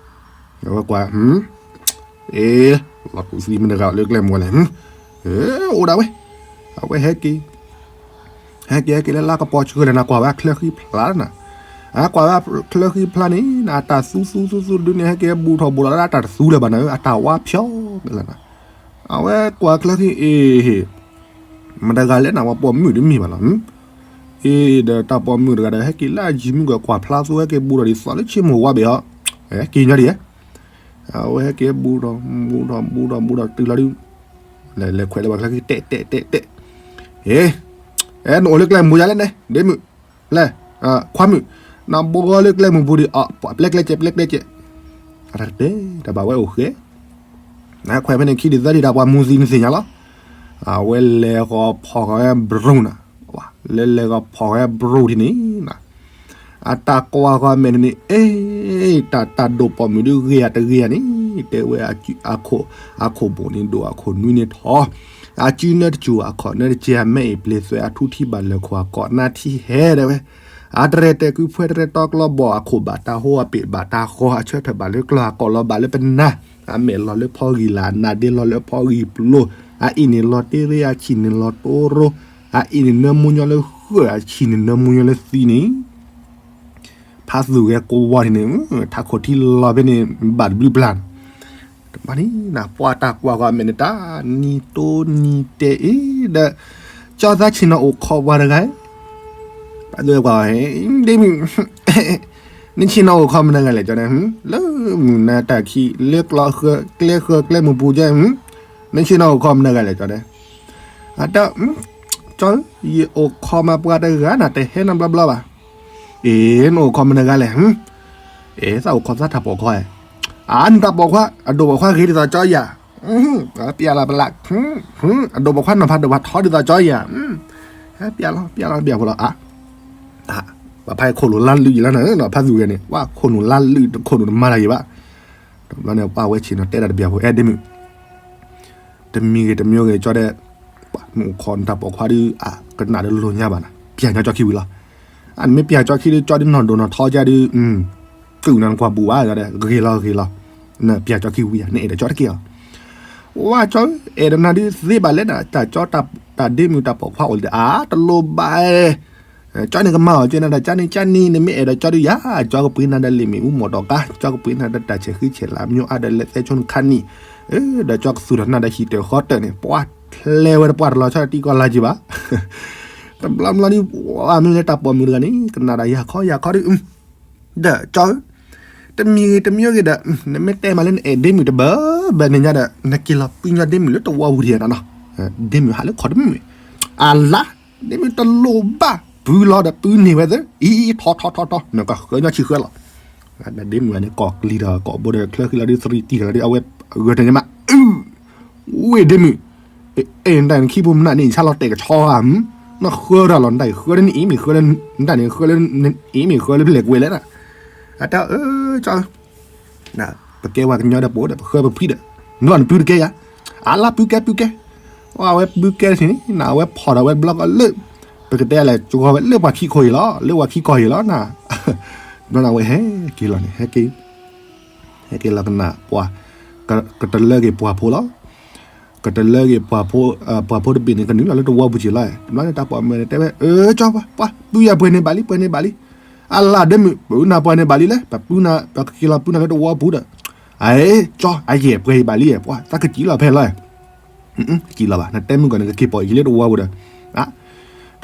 အဝဲကွၢ် အ့ လီၤကူၣ်သံမ့ၢ်တဂၤလၢကျဲမူၤလဲၣ် အိၣ်ဒၣ်ဝဲ အဝဲဟဲက့ၤ ဟဲက့ၤဟဲက့ၤလၢလါကပီၤဆှၢလဲၣ်နၤ ကွၢ်ဝဲချၢဃံဖျါနၤ အကွၢ်ဝဲချၢဃံဖျါန့ၣ် အတၢ်သူသူသူသူဒုန့ၣ် ဟဲက့ၤဘူၣ်ထီၣ်ဘူးထီၣ်လၢအတၢ်တသူလၢၤဘၣ်နၤ အတၢ်ဝါဖျိးကလါနၤ အဝဲကွၢ်ချၢဃံအ့ၣ် မတၤတဂၤလဲၣ်နၤ ပှၤပိာ်မုၣ်တမ့ၢ်ဘၣ်လီၤ အ့ၣ် ဒီးတၢ်ပိာ်မုၣ်တဂၤဒီး ဟဲက့ၤလၢအယံၤမုၢ်ကကွၢ်ဖျါသူ ဟဲက့ၤဘူးထီၣ်ဒ်သိးလၢဆ့မိၢ်ဝါဘ့ၣ်ဟီ က့ၤညီဒ်ဧါ အဝဲဟဲက့ၤဘူးထီၣ်ဘူးထီၣ်ဘူးထီၣ်ဘူးထီၣ်တုၤလီၤဒု လဲၤလဲၤခွဲးလၢပှၤချၢဃံတဲတဲတဲတဲ အ့ အဲ နအိၣ်လၢကျဲမူၤယါလဲၣ်န့ၣ် ဒ့မုၣ် လဲၣ် ခွါမုၣ် နဘိလၢကျဲမုၢ်ပူၤဒံး အပျဲကျဲကဲး ပျဲကျဲကဲး အတတဲ တဘၣ်ဝဲအိၣ်ဃဲ နခွဲးဖဲန့ၣ်ခံဒံးသၢဒံးတၢ်ပှၤမူၤသံနသ့ၣ်ညါလီၤ အဝဲလဲၤဂီၤဖီၣ်ဃီၤဝဲဘြူၤနၤ လဲၤလဲၤဂီၤဖီၣ်ဃီၤဝဲဘြူၤထံၣ်န့ၣ် အတၢ်ကွၢ်ဃီၤမဲာ်န့ၣ်န့ၣ် အ့ တၢ်တၢ်ဒိၣ်ပိာ်မုၣ်ဒုးဂ့ၤဧါတဂ့ၤဧါန့ၣ် တဲဝဲ အခိၣ် အခိၣ်ဘိၣ်န့ၣ်ဒိၣ်အခိၣ်နွံန့ၣ်ထီၣ် အစုနၢတစူၤအခိၣ်နၢတကဲ အမဲာ်အံၤပျ့ၤသွဲအထူထံဘၣ်လၢခိၣ်အကိးနါထံဟဲဒၣ်ဝဲ အတရဲၣ်တဲာ်ကုဖှဲတရဲၣ်တီကျီဘီၣ် အခိၣ်ဘၣ်တၢ်ဟိ အပ့ၢ်ဘၣ်တၢ်ဃီ အဆၢထၢၣ်ဘၣ်လၢကျီၢ် အကိးလီၤဘၣ်လၢပနၢ် အမဲာ်လီၤလၢဖီဂံၢ်လၤ အနါဒ့လီၤလၢဖီဂံၢ်ပျိၤ အအ့ၣ်န့ၣ်လီၤတ့ရ့ အဆံၣ်န့ၣ်လီၤတိရိ အအ့ၣ်န့ၣ်နၢမူညီလၢဃၢၣ် အဆံၣ်န့ၣ်နၢမူညီလၢသံန့ၣ် ဖးသူၣ်ဂဲၤကိးဝီၤထံးန့ၣ် ထးခိၣ်ထံလီၤဖဲန့ၣ် ဘၣ်တဘျုးပျၢ် တဘျီန့ၣ် ပှၤတၢ်ကွၢ်ကွၢ်မဲာ်န့ၣ် တၢ်နံၤတိနံၤတဲအ့ဒီး ကၠီသးဆ့ၣ်နီၤအိၣ်ခိးပှၤတဂၤ ပှၤကွၢ် ဒ့မုၣ် နဆ့ၣ်နီၤအိၣ်ခိးမတဂၤလဲၣ် ကၠီန့ၣ် လၢမုၢ်နၤတၢ်ခံး လၢကျီဃၢၤ ကျဲဃၢၤ ကျဲမုၢ်ပူၤကဲ နဆ့ၣ်နီၤအိၣ်ခိးမတဂၤလဲၣ် ကၠီန့ၣ် အတၢ် ကၠီ ယအိၣ်ခိးမးပှၤတဂၤနၤ တဟဲနီတဘျီဘျီဘၣ် အ့ၣ် နအိၣ်ခိးမတဂၤလဲၣ် အ့ၣ် သးအိၣ်ခိးသးတၢ်ပိာ်ခွါ အါ နတၢ်ပိာ်ခွါ အဒိၣ်ပိာ်ခွါဂ့ၤဒ်သိးကၠီယၤ ပျဲလီၤပလး အဒိၣ်ပိာ်ခွါနီၤဖးဒိၣ်ဖးထီဒ်သိးကၠီယၤ ပျဲလီၤ ပျဲလီၤ ပျဲဖိလီၤ အါ ပှၤဖးခိၣ်နူာ်လါလုၢ်ယံၤလီၤနၤ ဖးသူၣ်ဂဲၤန့ၣ် ပှၤခိၣ်နူာ်လါလုၢ် တခိၣ်နူာ်တမၤလၢၤယံၤဘၣ် တဘျီန့ၣ် ပှၤဝဲဆ့ၣ်နီၤတဲဒၣ်တဘျီဖိ အဲ ဒ့မုၣ် တမံၤဂ့ၤတမံၤဂ့ၤ ကၠီဒီး နအိၣ်ခိးနတၢ်ပိာ်ခွါဒီး အကနၣ်ဒီးလိာ်ညါဘၣ်နၤ ပျဲညီကၠီခံဝံၤလီၤ အနမ့ၢ်ပျဲကၠီခံဒီး ကၠီဒုးနီၢ်ဒိၣ်နီၢ်ထီကၠီဒုး ကုၢ်နၤနကွၢ်ဘူးဘၣ် ဂ့ၤလီၤဂ့ၤလီၤ နပျဲကၠီခံဝံၤ နအဲၣ်ဒိးကၠီတက့ၢ်အီၤ ဝဲကၠီ အဲၣ်ဒိးနၤဒုးသ့ဘၣ်လဲၣ်နၤ တၢ်ကၠီတၢ်ဒ့မုၣ်တၢ်ပိာ်ခွါအိၣ်လံဒီး အါ တလိၣ်ဘၣ် ကၠီန့ၣ်ကမၤအီၤကၠီနၤဒီး ကၠီန့ၣ်ကၠီနံၤ နမ့ၢ်အဲၣ်ဒိးကၠီဒုးယၤ ကၠီကပှ့ၤနၤဒီးလ့ၣ်မ့ၣ်အူမီၢ်တီၢ်ကါ ကၠီကပှ့ၤနၤဒီးတၢ်ဆဲးဃံဆဲးလၤ မၠိအါဒီးလဲၤသဲဆိနခါနံၣ် ဒီးကၠီကသူၣ်ထီၣ်နၤဒီးဟံၣ်တၢၢ်ဃီတၢၢ်န့ၣ် ပှၤဖျဲဝဲတပှၢ်တလီၤဆီတံၢ်ကီၢ်လါက့ၤဘၣ် တဘျီဘျီဒုး ပှၤမ့ၢ်လၢတၢ်ပိာ်မုၣ်တဂၤန့ၣ် ကနၣ်ဒီးယၤခီယၤခီဒုး ဒီးကၠီဧၢ တမံၤဂ့ၤတမံၤဂ့ၤဒီး နမ့ၢ်တဲမးလၢနအဲၣ်ဒ့မုၣ်တဘၣ်ဘၣ်န့ၣ်ညါဒီး နက့ၤလီၤပုၢ်ညီဒ့မုၣ်လၢတဝီပူၤဒံးနၤနီၤ ဒ့မုၣ်ဟးလၢခီတမုာ် အလါ ဒ့မုၣ်တလိၣ်ဘၣ် ပုၢ်လီၤဒီးပုၢ်န့ၢ်ဝဲသ့ အံၤ ထီထီထီထီ နကဃၢညီဆံဃၢလီၤ ဒ့မုၣ်န့ၣ် ကိးကလံၤဒီးကိးဘိဒီးချၢဃံလီၤဒုး သရံးတံၢ်လီၤဒုး အဝဲဂၢၢ်တန့ၣ်မး အု ဝ့ၢ်ဒ့မုၣ် အဲၣ် နတၢ်န့ၣ်ခံပူၤမနုၤန့ၣ် ဆါလီၤတဲာ်ကဆီဧါ နဃၢဒီးလီၤ နတၢ်အံၤဃၢလၢနအ့ၣ်မ့ၢ်ဃၢလၢ နတၢ်န့ၣ်ဃၢလၢ အ့ၣ်မ့ၢ်ဃၢလၢပလဲၤကွဲလဲၣ်နၤ အတၢ်အၢ ကၠီ ပကဲဝဲကညီဒီးပအိၣ်ဒီး ပဃၢပဖှံဒီး ဘျီနပုၢ်တကဲယၤ အလါပုၢ်ကဲပုၢ်ကဲ အဝဲပုၢ်ကဲထံၣ်န့ၣ် နအဝဲဖီၣ်ဒီးဝဲတဘျီကီးလၢ ပကတဲလဲၣ် ကဝီၤဝဲလၢပှၤခံခိၣ်အံၤလီၤ လၢပှၤခံခိၣ်အံၤလီၤနၤ ဘျီနဝဲဟဲက့ၤလီၤန့ၣ် ဟဲက့ၤ ဟဲက့ၤလီၤကနၣ်ပှၤ ကတလၢက့ၤပှၤဖိလီၤ ကတလၢက့ၤပှၤဖိ ပှၤဖိတဘ့ၣ်န့ၣ် ကနုာ်လီၤလၢတဝီပူၤက့ၤလီၤ တဘျီန့ၣ် တၢ်ပိာ်မုၣ်န့ၣ် တဲဝဲ အၢ ကၠီ ပှၤ ပှၤ ပုၢ်ယၤပှဲၤန့ၣ်ဘၣ်လံ ပှဲၤန့ၣ်ဘၣ်လံ အလါဒ့မုၣ် ပပုၢ်နၤပှဲၤန့ၣ်ဘၣ်လံလဲၣ် ပပုၢ်နၤ ပကက့ၤလီၤပုၢ်နၤလၢတဝီပူၤဒီး အ့ ကၠီ အယဲၢ်ပှဲၤအံၤဘၣ်လံ ပှၤ သးကစံၣ်လီၤဖဲလီၤ ကစံၣ်လီၤဘၣ် နတဲမုၢ်ကီၢ်န့ၣ် ကက့ၤပိာ်အံၤလၢတဝီပူၤဒီး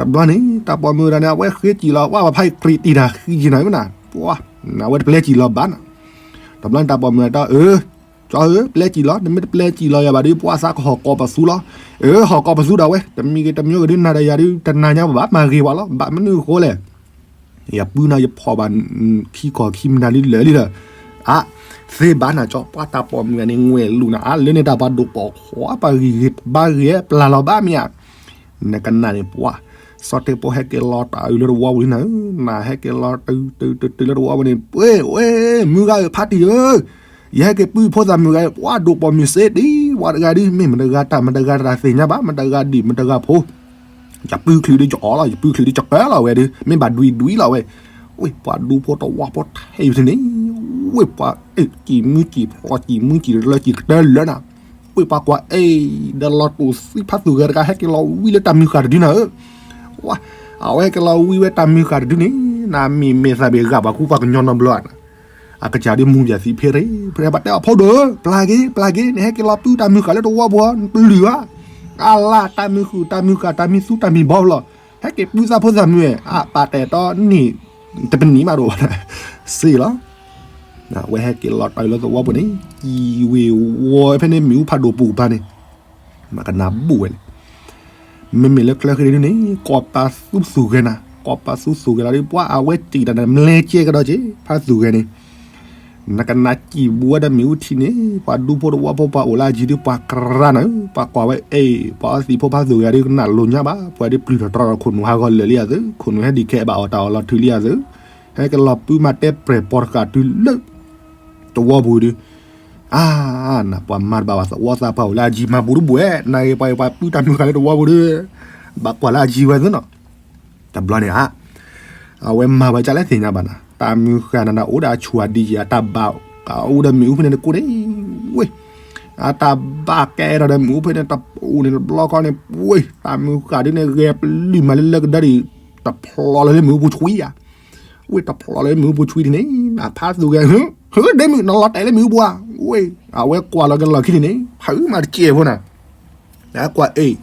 တဘျီန့ၣ် တၢ်ပိာ်မုၣ်တဂၤန့ၣ် အဝဲဃ့ကံၣ်လီၤ ဝဲပဖါအံၤ ကြံးတံၢ်တၢ်ဃံကံၣ်နၤဝဲနၤ ပှၤ အဝဲတပျဲကံၣ်လီၤဘၣ်နၤ တဘျီန့ၣ် တၢ်ပိာ်မုၣ်တဂၤ အၢ ကၠီဧၢ ပျဲကံၣ်လီၤ နမ့ၢ်တပျဲကံၣ်လီၤယၤဘၣ်ဒီး ပှၤသးကဟီၣ်ကိးပသူလီၤ အၢ ဟီၣ်ကိးပသူဒီးဝဲ တမံၤဂ့ၤတမံၤဂ့ၤဒုး နၤဒီးယၤဒုး တနာ်ညါဘၣ် မၤဂ့ၤဝဲလီၤ ဘၣ်မနုၤအဃိလဲၣ် ယပုၢ်နၤယဖီၣ်ဘၣ် ခံကီၢ်ခံမနုၤလံလၢာ်လံဒီး အါ သ့ဘၣ်နၤကၠီ ပှၤတၢ်ပိာ်မုၣ်ဂၤန့ၣ် ငွဲၣ်လူၤနၤ အါ လၢန့ၣ်တၢ်ပှၤဒိၣ်ပိာ်ခွါ ပှၤဂံၢ်ဂ့ၤဘါဂ့ၤ ပျၢ်လီၤဘၣ်မ့ၢ်ဧါ နကနၣ်န့ၣ် ပှၤ စီၤတ့ၢ်ဖိဟဲက့ၤလီၤတၢ်အုးလၢတဝီပူၤလံနၤဧၢ နဟဲက့ၤလီၤတုၤတုၤတုၤတုၤလၢတဝီပူၤန့ၣ် ပှ့ၤ ဝဲ မုၢ်ဂၤဧၢ ဖါတံၢ်ဧၢ ယဟဲက့ၤပုၢ်ဖိသၣ်မုၣ်ဂၤ ပှၤဒိၣ်ပိာ်မုၣ်စ့တံၢ် ပှၤတဂၤဒုး မ့ၢ်မတဂၤတၢ်မတဂၤတၢ်သ့ၣ်ညါဘၣ် မတဂၤဒံၣ်မတဂၤဖိ ယပုၢ်ချုးဒုးကအီၣ်လီၤ ယပုၢ်ချုးဒုးကကၢလီၤဝဲဒုး မ့ၢ်ဘၣ်ဒွံဒွံလီၤဝဲ ဝ့ၢ်ပှၤဒူဖိတဝီဖိထဲအံၤန့ၣ် ဝ့ၢ်ပှၤ စံၣ်မုၢ်စံၣ်ဖျိး စံၣ်မုၢ်စံၣ်လၢ စံၣ်ကတၢၢ်လၢနၤ ဝ့ၢ်ပှၤကွၢ်အဲၣ် ဒီးလီၤတိၢ်သံဖးသူၣ်ဂဲၤတဂၤ ဟဲက့ၤလီၤဝံၤလၢတၢ်မုၢ်ဃၢ်တဒုနၤဧၢ ဝါ အဝဲဟဲက့ၤလီၤဝံၤဝဲတၢ်မုၢ်ဃၢ်တဒုန့ၣ် နမ့ၢ်မဲာ်သၣ်ဘ့ၣ်ဂာ်ပှၤကူပှၤကညီနီတဘျီဧါ အကစၢ်ဒုးမူယၤသံဖ့ရ့ၣ် ဖဲဘၣ်တဲအီၤဖိဒိၣ်ဧၢ ပျၢ်က့ၤ ပျၢ်က့ၤ နဟဲက့ၤလီၤပုၢ်တၢ်မုၢ်ဃၢ်လၢတဝီပူၤ နပလုၢ်ဧါ အလါတၢ်မုၢ်ဃုာ်တၢ်မုၢ်ဃၢ်တၢ်မံသူတၢ်မံဘီလီၤ ဟဲက့ၤပုၢ်သးဖိသၣ်မုၣ် အပာ်တဲာ်တီနံၣ် တပနံၣ်မးဒိၣ် စ့လီၤ ဝဲဟဲက့ၤလီၤတၢ်အုးလၢတဝီပူၤန့ၣ် ကံၣ်ဝ့ၤဝီၤဖဲန့ၣ် မ့ၣ်အူဖးဒိၣ်ပူၤကပၤန့ၣ် မကနၣ်ဘူးဝဲလဲၣ် မ့မ့ၢ်လၢချၢဃ့ဒုန့ၣ် ကိးပသူသူၣ်ဂဲၤနၤ ကိးပသူသူၣ်ဂဲၤလီၤဒုး ပှၤအဝဲစံၣ်တၢ်န့ၣ် မလဲကဲကဒီးက့ၤ ဖးသူၣ်ဂဲၤန့ၣ် နကနၣ်စံၣ်ဘူးဝဲဒီးမ့ၣ်အူထံန့ၣ် ပှၤဒူဖိတဝီဖိပှၤအိၣ်လၢအယံၤဒုး ပှၤကရၢနၤ ပှၤကွၢ်ဝဲအဲၣ် ပှၤသံၣ်ဖိဖးသူၣ်ဂဲၤဒုး ကနၣ်လိၤညါဘၣ် ပှၤဒုးပျုၢ်ထီၣ်တြီထီၣ်ခိၣ်နူာ်ဟးဂီၤလၢာ်လံယၤသု ခိၣ်နူာ်ဟဲဒံးခဲအဘၣ်အီၣ်တၢ်အီၣ်လီၤထုးလံယၤသု ဟဲက့ၤလီၤပုၢ်မၤတဲပြဲၢ်ပီၤတဃာ်တုၤလၢ တဝီပူၤဒုး အါ နပှၤမၤတဘၣ်ဘၣ်သဝီသးပှၢ်အိၣ်လၢအယံၤမၤဘူးတဘူးဝဲ နဂ့ၤပှၤအံၤပှၤပုၢ်တၢ်မုၢ်ဃၢ်လၢတဝီပူၤဒုး ဘၣ်ကွၢ်လၢအယံၤဝဲသုနီၤ တဘျီန့ၣ်ဧါ အဝဲမၤဝဲဒ်လဲၣ်သ့ၣ်ညါဘၣ်နၤ, တၢ်မုၢ်ဃၢ်နၤနၤအိၣ်ဒီးအဆူၣ်အဒံယံၤ အတၢ်ဘၣ်ကအိၣ်ဒီးမ့ၣ်အူဖဲန့ၣ်တကိးန့ၣ်, ဝ့ၢ်, အတၢ်ဘၣ်ကဲဒီးမ့ၣ်အူဖဲန့ၣ်တအိၣ်န့ၣ်တဘျီဃီန့ၣ်, ဝ့ၢ်, တၢ်မုၢ်ဃၢ်ဒ်န့ၣ် ဂဲၤပျုၢ်မးလၢလၢကဒၢဒံး, တဖျိးလၢလၢမ့ၣ်အူပူၤဆွံဧါ, ဝ့ၢ်, တဖျိးလၢလၢမ့ၣ်အူပူၤဆွံဒ်န့ၣ်, နဖးသူၣ်ဂဲၤ, ဟၢ, ဟၢ, ဒ့မုၣ် နလီၤတဲာ်လၢမ့ၣ်အူပူၤဧါ, ဝ့ၢ်, အဝဲကွၢ်လီၤက့ၤလီၢ်ခံန့ၣ်န့ၣ် ဖးမးတစဲးဖိနၤ ကွၢ်အ့ၣ်,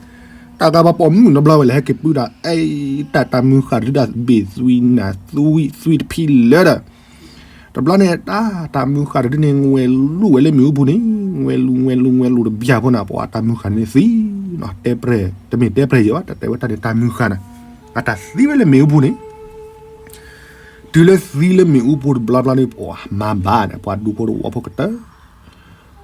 တၢ်ကဘၣ်ပိာ်မုၣ်နီတဘျီဝဲလဲၣ် ဟဲက့ၤပၢတၢ်အံၤ, တၢ်တၢ်မုၢ်ဃၢ်တဒုဒၣ်ဘ့ၣ်သွံနၤသွံသွံတဖံလၢာ်ဒီး, တဘျီန့ၣ် တၢ်တၢ်မုၢ်ဃၢ်တဒုန့ၣ် ငွဲၤလူၤဝဲလၢမ့ၣ်အူပူၤန့ၣ်, ငွဲၤလူၤ ငွဲၤလူၤ ငွဲၤလူၤတဘျီဖိနၤ ပှၤတၢ်မုၢ်ဃၢ်န့ၣ်သံ, တဲပြဲၢ် တမ့ၢ်တဲပြဲၢ်ယဲၢ်ဘၣ် တၢ်တဲဝဲတၢ်န့ၣ်တၢ်မုၢ်ဃၢ်နၤ, အတၢ်သံဝဲလၢမ့ၣ်အူပူၤန့ၣ် တုၤလၢသံလၢမ့ၣ်အူပူၤတဘျီဘျီန့ၣ် ပှၤမၤဘၣ်န့ၣ် ပှၤဒူဖိတဝီဖိကတၢၢ်,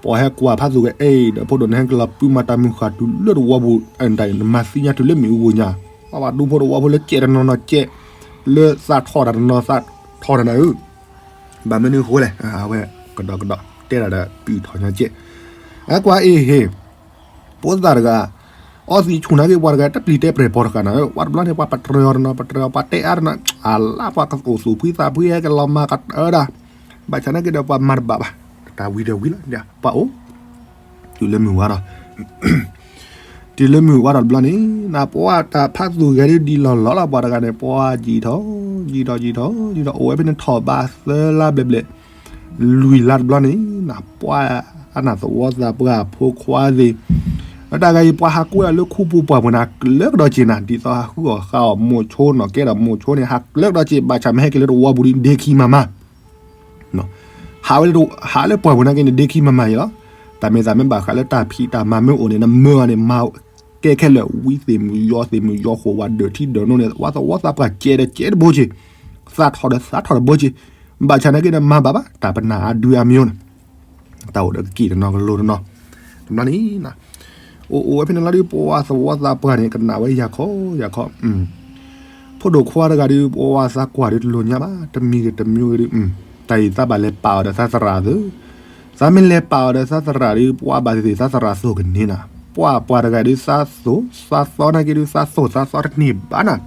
ပှၤဟဲကွၢ်ဖးသူၣ်ဂဲၤအ့ၣ်ဒီး ဖိဒိၣ်န့ၣ် ဟဲကလီၤပၢမၤတၢ်မုၢ်ဃၢ်တုၤလၢတဝီပူၤ, နမၤသံညါတုၤလၢမ့ၣ်အူပူၤညါ, ပှၤဒူဖိတဝီဖိလၢကဲတနီၤနီၤကဲ, လၢသးထီၣ်တၢ်တနီၤသးထီၣ်တၢ်နၤဧၢ, ဘၣ်မနုၤအဃိလဲၣ်, အဝဲကဒီးကဒီးတဲဒၣ်ဒီး ပုၢ်ထီၣ်ညီကဲ, အကွၢ်အ့ၣ်ဟ့ၣ် ဖိသၣ်တဂၤ အီသံးဆူၣ်နာ်က့ ပှၤတဂၤတပျံၤတဲပြဲၢ်ပီၤတဃၣ်နၤဧၢ, ပှၤတဘျီန့ၣ် ပှၤပတြၢၤအီၤတနီၤ ပတြၢၤအီၤ ပှၤတဲအါတနီၤ, အလါပှၤကအိၣ်သူၣ်ဖှံသးဖှံ ဟဲကလီၤမၤကတၢၢ်ဒၣ်, ဘၣ်ဆၣ်နာ်က့ဒီး ပှၤမၤတဘၣ်ဘၣ်, တၢ်ဝံၤဒီးဝံၤလီၤ, ပှၤအိၣ် တုၤလၢမုၢ်ဝါဒီး တုၤလၢမုၢ်ဝါဒီးတဘျီန့ၣ် နပှၤတၢ်ဖးသူၣ်ဂဲၤဒ်လီၢ်လီၢ်လီၤ ပှၤတဂၤန့ၣ် ပှၤယံာ်ထီၣ် ယံာ်ထီၣ် ယံာ်ထီၣ် ယံာ်ထီၣ် အိၣ်ဝဲဖဲန့ၣ်ထီၣ်ဘးသၢလါဘျဲၣ်ဘျဲၣ် လွံၢ်လါတဘျီန့ၣ် နပှၤအနၢ်သဝီသးပှၢ်ဖိခွါသ့ၣ် တၢ်ဂၤအံၤ ပှၤဟးကွံာ်အီၤလၢခူပူၤပှၢ်ပူၤန့ၣ် ဟးကျၢကဒီးက့ၤနၤ ဒ်သိးဟးဃုအီၣ်ဃုအီၣ်မိၤဆိနီၤ ကဲဒီးမိၤဆိန့ၣ် ဟးကျၢကဒီးက့ၤ ဘၣ်ဆၣ်မ့ၢ်ဟဲက့ၤလၢတဝီပူၤဒီး ဒ့ခံမၤမၤ ဟးဝဲလၢ ဟးလၢပှၢ်ပူၤနာ်က့န့ၣ် ဒ့ခံမၤမၤအံၤလီၤ. တၢ်မ့ၢ်သးမ့ၢ်ဘၣ်ဃးလၢတၢ်ဖံးတၢ်မၤမ့ၢ်အိၣ်န့ၣ် နမၢအီၤန့ၣ် မၤကဲခဲလၢာ် ဝံသ့ၣ်မုၣ်ယီသ့ၣ်မုၣ်ယီဃိာ်ဝဲဒၢးထံဒၢးနိန့ၣ် ဝဲသဝီသးပှၢ်ကဲဒီးကဲတဘိက့ၤ သးထီၣ်ဒီးသးထီၣ်တဘိက့ၤ ဘၣ်ဆၣ်နာ်က့ဒီးမၤဘၣ်ဘၣ် တၢ်ပနၢ်အဒုအမံၤန့ၣ် တၢ်အိၣ်ဒီးကက့ၤတနီၤကလိၤတနီၤ တဘျီန့ၣ် အိၣ်အိၣ်ဝဲဖဲန့ၣ်လီၤဒုး ပှၤသဝီသးပှၢ်န့ၣ် ကနၣ်ဝဲယၤခီယၤခီ ဖိဒိၣ်ခွါတဂၤဒုး ပှၤသးကွၢ်ဒုးတလိၣ်ညါဘၣ် တမံၤဂ့ၤတမံၤဂ့ၤဒုး တၢ်အံၤသးဘၣ်လဲၤပာ်အီၤဒီးသးသရၣ်သု သးမ့ၢ်လဲၤပာ်အီၤဒီးသးသရၣ်ဒုး ပှၤဘၣ်သ့ၣ်သ့ၣ်သးသရၣ်သိၣ်ကန့ၢ်နၤ ပှၤပှၤတဂၤဒုး သးသိၣ်သးသီနာ်က့ဒုး သးသိၣ်သးသီတန့ၢ်ဘၣ်နၤ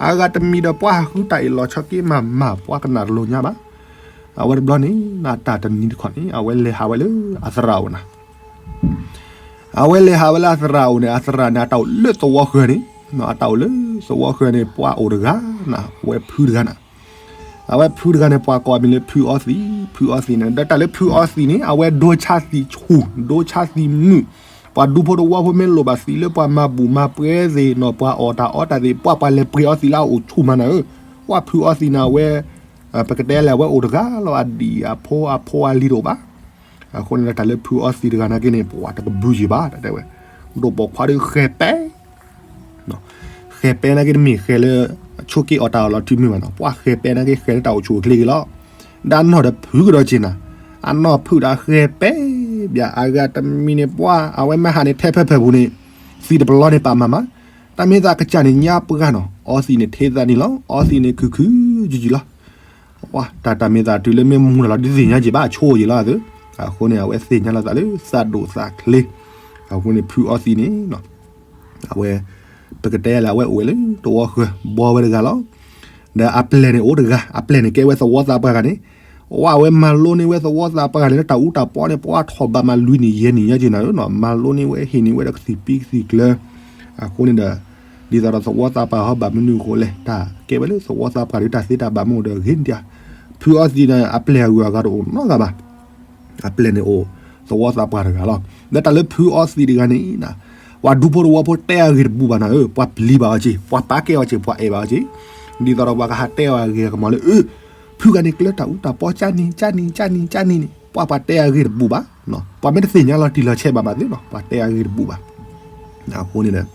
အဂၤတမံၤဒီးပှၤဟးဃုတၢ်အ့ၣ်လိာ်ဆိးက့မၤမၤ ပှၤကနၣ်တလိၣ်ညါဘၣ် အဝဲတဘျီန့ၣ် နတၢ်တနံၤတခီန့ၣ် အဝဲလဲၤဟးဝဲလၢအသရၣ်အိၣ်နၤ အဝဲလဲၤဟးဝဲလၢအသရၣ်အိၣ်န့ၣ် အသရၣ်န့ၣ် အတၢ်အိၣ်လၢသဝီဃၢၤန့ၣ် အတၢ်အိၣ်လၢသဝီဃၢၤန့ၣ် ပှၤအိၣ်တဂၤနၤ အဝဲဖုတဂၤနၤ အဝဲဖုတဂၤန့ၣ် ပှၤကိးအမံၤလၢဖုအီသံး ဖုအီသံးန့ၣ် ဒီးတၢ်လၢဖုအီသံးန့ၣ် အဝဲဒိဆါသံးဆူၣ် ဒိဆါသံးမုာ် ပှၤဒူဖိတဝီဖိမ့ၢ်လိၣ်ဘၣ်သံးလၢပှၤမၤဘူၣ်မၤပှဲၤသ့ၣ်နီၤ ပှၤအီၣ်တၢ်အီတၢ်သ့ၣ် ပှၤပှၤလဲၤပှဲၤအီသံးလၢအအိၣ်ဆူၣ်မးနၤဧၢ ပှၤဖုအီသံးန့ၣ် အဝဲ ပကတဲလဲၣ် အဝဲအိၣ်တဂၤလီၤ အဒံၣ်အဖိအဖိအလံၤတအိၣ်ဘၣ် အဃိန့ၣ် တၢ်လၢဖုအီသံးတဂၤနာ်က့န့ၣ် ပှၤတကဘုယံၤဘၣ် တၢ်တဲဝဲ ဒိၣ်ပိာ်ခွါဒုးဃဲၤပဲ ဃဲၤပဲနာ်က့တမ့ၢ်ဃဲၤလၢ ဆိးက့အီၣ်တၢ်အီၣ်လီၤတုၤမုာ်ဘၣ်နီၤ ပှၤဃဲၤပဲနာ်က့ဃဲၤလၢတၢ်အိၣ်ဆူၣ်အိၣ်ချ့က့ၤလီၤ ဒီးနီၢ်ဒီးဖုကဒီးက့ၤနၤ အနီၢ်ဖုးဒီးဃဲၤပဲ ဘၣ်အဂၤတမံၤန့ၣ် ပှၤအဝဲမ့ၢ်ဟးန့ၣ် ထဲဖဲဖဲပူၤန့ၣ် သံးတပလီန့ၣ်ပာ်မၤမး တၢ်မ့ၢ်သးကစၢ်န့ၣ်ညါပှၢ်နီၤ အီသံးန့ၣ်ထဲသးန့ၣ်လီၤ အီသံးန့ၣ်ခုၣ်ခုၣ်ယံာ်ယံာ်လီၤ တၢ်တၢ်မ့ၢ်သးတုၤလၢမ့ၢ်မူလီၤလီၤ ဒ်သ့ၣ်ညါက့ၤဘၣ် အဆိယံာ်လီၤသု အဃိန့ၣ် အဝဲသ့ၣ်ညါလီၤသးလၢသးဒိၣ်သးချ့ အဃိန့ၣ် ဖုအီသံးန့ၣ် အဝဲ ပကတဲလဲၣ် အဝဲအိၣ်ဝဲလၢသဝီဃၢၤ ဘီဝဲတဂၤလီၤ. ဒီးအပျဲၢ်န့ၣ်အိၣ်တဂၤ အပျဲၢ်န့ၣ်ကဲဝဲသဝီသးပှၢ်ဂၤန့ၣ် ဝဲအဝဲမၤလိန့ၢ်ဝဲသဝီသးပှၢ်ဂၤန့ၣ် လၢတၢ်အူတၢ်ပီန့ၣ် ပှၤထီၣ်ဘးမးလွံၢ်နံၣ်ယဲၢ်နံၣ်ညါက့ၤနၤဧၢနီၤ မၤလိန့ၢ်ဝဲဟ့ၣ်န့ၢ်ဝဲဒီးကသံၣ်ပံကသံၣ်ကျၢၤ အဃိန့ၣ်ဒီး ဒ်သိးဒီးသဝီသးပှၢ်ဟီဘၣ်မနုၤအဃိလဲၣ် တၢ်ကဲဝဲလၢသဝီသးပှၢ်ဒီးတၢ်သ့တၢ်ဘၣ်မ့ၢ်အိၣ်ဒီးဂ့ၤန့ၣ်တၢ် ဖုအီသံးန့ၣ် အပျဲၢ်အဂုၤအဂၤတအိၣ်နီတဂၤဘၣ် အပျဲၢ်န့ၣ်အိၣ် သဝီသးပှၢ်တဂၤလီၤ. လၢတၢ်လၢဖုအီသံးတဂၤန့ၣ် ပှၤဒူဖိတဝီဖိတဲအဂ့ၢ်တဘူၣ်ဘၣ်နၤဧၢ ပှၤပျံၤဘၣ်အီၤက့ၤ ပှၤပာ်ကဲအီၤက့ၤ ပှၤအဲၣ်ဘၣ်အီၤက့ၤ ဒ်သိးဒီးပှၤကဟးတဲအီၤအဂ့ၢ်ကမီၤလၢ ဖုဂၤန့ၣ်ကျၢတၢ်အူတၢ်ပီကၢ်နံၤကၢ်နံၤကၢ်နံၤန့ၣ် ပှၤပှၤတဲအဂ့ၢ်တဘူၣ်ဘၣ် ပှၤမ့ၢ်တသ့ၣ်ညါလီၤတံၢ်လီၤဆဲးဘၣ်မးသ့ၣ်နီၤ ပှၤတဲအဂ့ၢ်တဘူၣ်ဘၣ် အဃိန့ၣ်ဒီး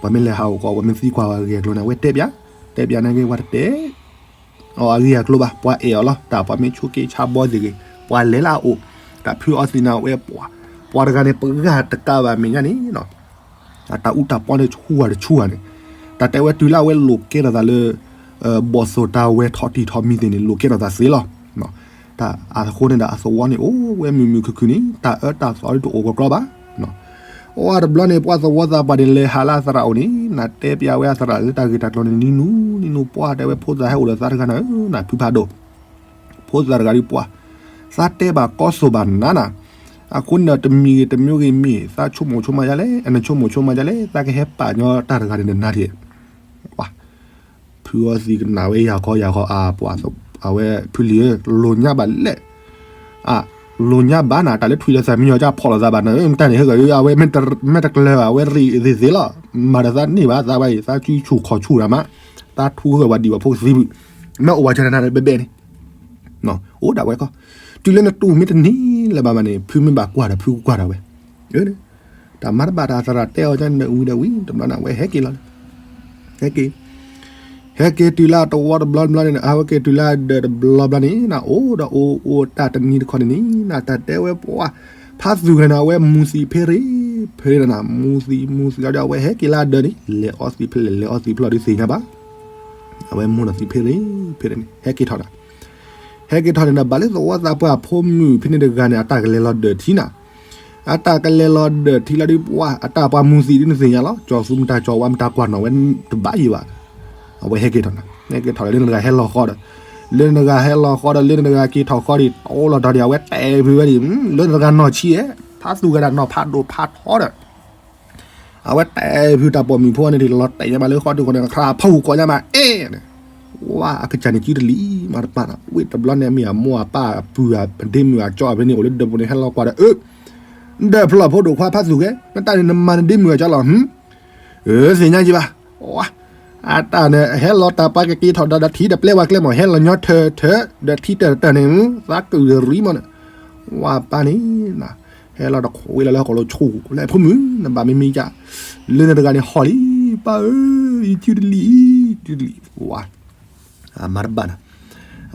ပှၤမ့ၢ်လဲၤဟးအိၣ်ကီး ပှၤမ့ၢ်သံကွၢ်အဂ့ၢ်အကျိၤန့ၣ် အဝဲတဲပၠး တဲပၠးနာ်က့ ပှၤတတဲ အီၤအဂ့ၢ်အကျိၤဘၣ် ပှၤအဲၣ်အီၤလီၤ တၢ်ပှၤမ့ၢ်ဆိးက့ဆါဘီသ့ၣ်ဂ့ၤ ပှၤလဲၤလၢအအိၣ် တၢ်ဖုအီသံးန့ၣ် အဝဲ ပှၤတဂၤန့ၣ် ပဂၢ်တကးဘၣ်မဲာ်ညါန့ၣ် တၢ်အူတၢ်ပီန့ၣ်ဆူၣ်ဝဲတဆူၣ်ဝဲန့ၣ် တၢ်တဲဝဲတုၤလၢအဝဲလိာ်ကဲထီၣ်သးလၢ ဘီၣ်သိၣ်တၢ်ဝဲထီၣ်တံၢ်ထီၣ်မံၤသ့ၣ်န့ၣ် လိာ်ကဲထီၣ်သးသ့လီၤ တၢ်အဃိန့ၣ်ဒီး အသဝီန့ၣ်အိၣ်ဝဲမုာ်မုာ်ခုၣ်ခုၣ်န့ၣ် တၢ်အၢတၢ်သီဒ်တအိၣ်ကီကီဘၣ် ပှၢ်တဘျီန့ၣ် ပှၢ်သဝီသးပှၢ်န့ၣ် လဲၤဟးလၢအသရၣ်အိၣ်န့ၣ် နတဲပျးဝဲအသရၣ်လၢတၢ်ဂ့ၢ်တၢ်ကျိၤန့ၣ် နံၤနူနံၤနူ ပှၢ်တဲဝဲ ဖိသၣ်ဟဲအိၣ်ဒီးသးတဂၤနၤဧၢ နဖုဖးဒိၣ်, ဖိသၣ်တဂၤဒ်ပှၢ်, သးတဲဘၣ်ကီစိၣ်ဘၣ်နၤနၤ, အဃိန့ၣ်ဒီးတမံၤဂ့ၤတမံၤဂ့ၤမ့ၢ် သးဆိကမိၣ်ဆိကမးဒ်လဲၣ်, နဆိကမိၣ်ဆိကမးဒ်လဲၣ်, သးကဟဲပာ်ညီတၢ်တဂၤန့ၣ်နၤထံး ဖုအီသံးကနၣ်ဝဲယၤခီယၤခီ အပှၤ အဝဲဖုလံၤဧၢ လိၤညါဘၣ်လဲၣ်, အလိၤညါဘၣ်နၤ တၢ်လၢထွံၣ်လၢသးမံညီကဖီၣ်လိာ်သးဘၣ်နၤဧၢ မတၢ်န့ၣ်ဟဲဂီၤအဝဲ မ့ၢ်တကျၢၤဘၣ် အဝဲရံးသ့သ့လီၤ, မၤဒီးသးန့ၢ်ဘၣ်သးဘၣ်အံၤ သးစုဆူၣ်ခီၣ်ဆူၣ်တၢ်မး, သးထူဂၢၢ်ဝဲဒံးဘၣ်ဖိကသံဘုၣ်, မ့ၢ်အိၣ်ဝဲကနၤနၤဘဲဘဲန့ၣ် အိၣ်ဒၣ်ဝဲကီၢ်, တုၤလၢနတူၢ်မ့ၢ်တန့ၢ်လၢၤဘၣ်ဘၣ်န့ၣ် ဖုမ့ၢ်ဘၣ်ကွၢ်ဒီးဖုကကွၢ်ဒၣ်ဝဲ, တၢ်မၤတဘၣ်တၢ်သရၣ်တဲအီၤကန့ၣ်ဝံၤဒီးဝံၤ တဘျီန့ၣ် အဝဲဟဲက့ၤလီၤလၢ ဟဲက့ၤ, ဟဲက့ၤတုၤလၢတဝီတဘျီတဘျီန့ၣ် အဝဲက့ၤတုၤလၢဒၢးတဘျီဘျီန့ၣ် နအိၣ်ဒီးအိၣ်အိၣ်တၢ်တနံၤတခီန့ၣ်န့ၣ် နတၢ်တဲဝဲပှၤ ဖးသူၣ်ဂဲၤန့ၣ် အဝဲမူၤသံးဖဲရ့ၣ် ဖဲရ့ၣ်နၤ မူၤသံးမူၤသံးလီၤဒီး အဝဲဟဲက့ၤလၢအဒၢးန့ၣ် လဲၤအီသံးဖဲလဲၣ် လဲၤအီသံးဖဲလဲၣ်ဒုးသ့ၣ်ညါဘၣ်, အဝဲမူၤဒီးသံးဖဲရ့ၣ် ဖဲရ့ၣ်န့ၣ် ဟဲက့ၤထီၣ်ဒီး ဟဲက့ၤထီၣ်န့ၣ်ဒီး ဘၣ်လၢသဝီသးပှၢ်ဖိမုၣ်ဖဲန့ၣ်တဂၤန့ၣ် အတၢ်ကလဲၤလီၤဒၢးထံနၤ, အတၢ်ကလဲၤလီၤဒၢးထံလီၤဒုးပှၢ် အတၢ်ပှၤမူၤသံးဒုးနသ့ၣ်ညါလီၤ ကၠီၤသူမတၤကၠီၤဝါမတၤကွၢ်နီၣ်ဝဲတဘၣ်ယံၤဘၣ်, အဝဲဟဲက့ၤထီၣ်နၤ ဟဲက့ၤထီၣ်ဒီး လၢနတဂၤဟဲလီၤဃီဒီး လၢနတဂၤဟဲလီၤဃီဒီး လၢနတဂၤက့ၤထီၣ်ဃီဒီး တိလီၤဒီး အဝဲတဲဖုဝဲဒၣ် လၢနတဂၤနီၢ်ဆံးဧဲ ဖးသူၣ်ဂဲၤဒၣ်နီၢ်ဖးဒိၣ်ဖးထီဒီး အဝဲတဲဖုတၢ်ပိာ်မုၣ်ဖိန့ၣ် လီၤတဲာ်ညါဘၣ်လၢဃီဒုးဃီန့ၣ် ခရၣ်ဖီၣ်ဃုာ်ကွၢ်ညါမး အဲၣ်န့ၣ်, ဝါအကစၢ်န့ၣ်စုတလံၤမးတပာ်နၤ ဝ့ၢ်တဘျီန့ၣ် မ့ၢ်အမိၢ်အပၢ်အပုၢ်အဒ့မုၣ်အကၠီဖဲန့ၣ် အိၣ်လၢဒၢးပူၤန့ၣ် ဟဲလီၤကွၢ်ဒီး အၢ ဒီးဖျီၣ်ဖိဒိၣ်ခွါဖးသူၣ်ဂဲၤ နတၢ်န့ၣ်နမၤနဒ့မုၣ်အကၠီလီၤ ဟူ သ့ၣ်ညါက့ၤဘၣ်, အတၢ်န့ၣ် ဟဲလီၤတၢ်ပှၤကက့ၤထီၣ်ဒီး ဒီးထံဒီးပျဲဝဲကျဲမး ဟဲလီၤညီထၢထၢ ဒီးထံတၢတၢန့ၣ် သးကုၢ်တရံမးန့ၣ်, ဝါပၢ်န့ၣ် ဟဲလီၤတခိးဝဲလၢလၢဟီၣ်ခိၣ်လိၤဆူၣ် လၢဖိမုၣ် နဘၣ်မ့မ့ၢ်က လၢနတဂၤန့ၣ်ဟီၣ်လံ ပၢ်ဧၢ ယစုတလံၤ စုတလံၤ ဝါ အမၤတဘၣ်နၤ,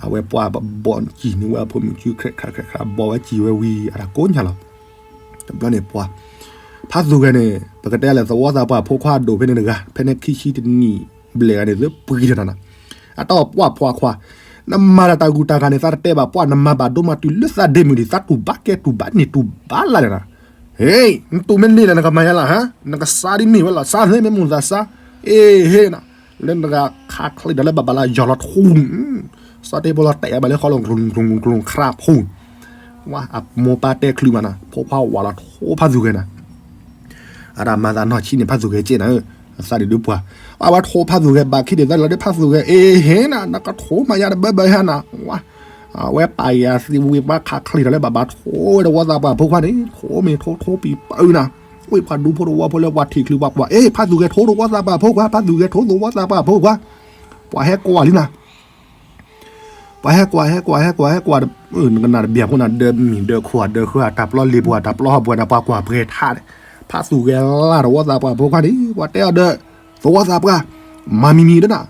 အဝဲပှၢ်ဘီၣ်စံၣ်န့ၢ်ဝဲအဖိမုၣ်စု ခရၣ်ခရၣ်ခရၣ်ခရၣ် ဘီၣ်ဝဲစံၣ်ဝဲဝံၤ အတၢ်ကိးညါလီၤ, တဘျီန့ၣ်ပှၢ် ဖးသူၣ်ဂဲၤန့ၣ် ပကတဲလၢသဝီသးပှၢ်ဖိခွါဒိၣ်ဖဲန့ၣ်တဂၤ ဖဲန့ၣ်ခံဆံတနံၣ်ဘျဲၣ်ဂၤန့ၣ်သုပှံၤတၢ်နၤ, အတၢ်ပှၢ်ဖှီၣ်ခွါ, နမၤတၢ်တၢ်ဂုၤတၢ်ဂၤန့ၣ် သးတတဲဘၣ်ပှၢ် နမၤဘၣ်ဒိမးတုၤလၢသးဒ့မုၣ်ဒံး သးတူၢ်ဘၣ်ကဲတူၢ်ဘၣ်န့ၢ်တူၢ်ဘၣ်လၢ်န့ၣ်နၤ, ဟ့ နတူၢ်မ့ၢ်န့ၢ်လၢနကမၤယါလၢ်ဟါ, နကစါဒ်မ့ၢ်ဝဲလီၤ စါသ့မ့ၢ်မိၢ်သးစါ, အ့ဟ့နၤ, လၢနတဂၤခးချံဒီးလၢဘၣ်ဘၣ်လၢယီၤလီၤထူ, စါတ့ဖိလီၤတဲာ်ဘၣ်လၢဃီလီၤကျူၤကျူၤကျူၤခရၣ်ဖိ, ဝါအမိၢ်ပၢ်တဲချုးမးနၤ ဖိခွါဝးလီၤထူဖးသူၣ်ဂဲၤနၤ အတၢ်မၤသးနီၢ်ဆံးန့ၣ် ဖးသူၣ်ဂဲၤကဲနၤဧၢ, သးဒ်ဒုးပှၢ်, အဝဲထိဖးသူၣ်ဂဲၤဘၣ်ခံဒ်သိးလီၤဒီး ဖးသူၣ်ဂဲၤ အ့ဟ့နၤ နကထိမၤယါတဘၣ်ဘၣ်ဟါနၤ, ဝါ, အဝဲပာ်ယၤသံဝံၤ ပှၤခးချံဒီးလၢဘၣ်ဘၣ်ထိဝဲတဝီသးပှၢ်ဖိခွါန့ၣ် ထိမ့ၢ်ထိထိပံၤပၢနၤ, ဝ့ၢ်ပှၤဒူဖိတဝီဖိလၢပှၤထံၣ်ချုးပှၤကွၢ် အ့ ဖးသူၣ်ဂဲၤထိတဝီသးပှၢ်ဖိခွါ ဖးသူၣ်ဂဲၤထိတဝီသးပှၢ်ဖိခွါ, ပှၤဟဲကွၢ်လံနၤ ပှၤဟဲကွၢ် ဟဲကွၢ် ဟဲကွၢ် ဟဲကွၢ်ဒီး နကနၣ်တဘျီဖိနၤ ဒၢမံၤဒၢခိၣ် ဒၢဃၢ တၢ်ပျီလ့ၤပှၤ တၢ်ပျီဟီၣ်ပှၤန့ၣ် ပှၤကွၢ်ပှဲၤထါန့ၣ်, ဖးသူၣ်ဂဲၤလၢ်တဝီသးပှၢ်ဖိခွါန့ၣ် ပှၤတဲအီၤဒီး သဝီသးပှၢ် မၤမံၤမံၤဒၣ်နၤ,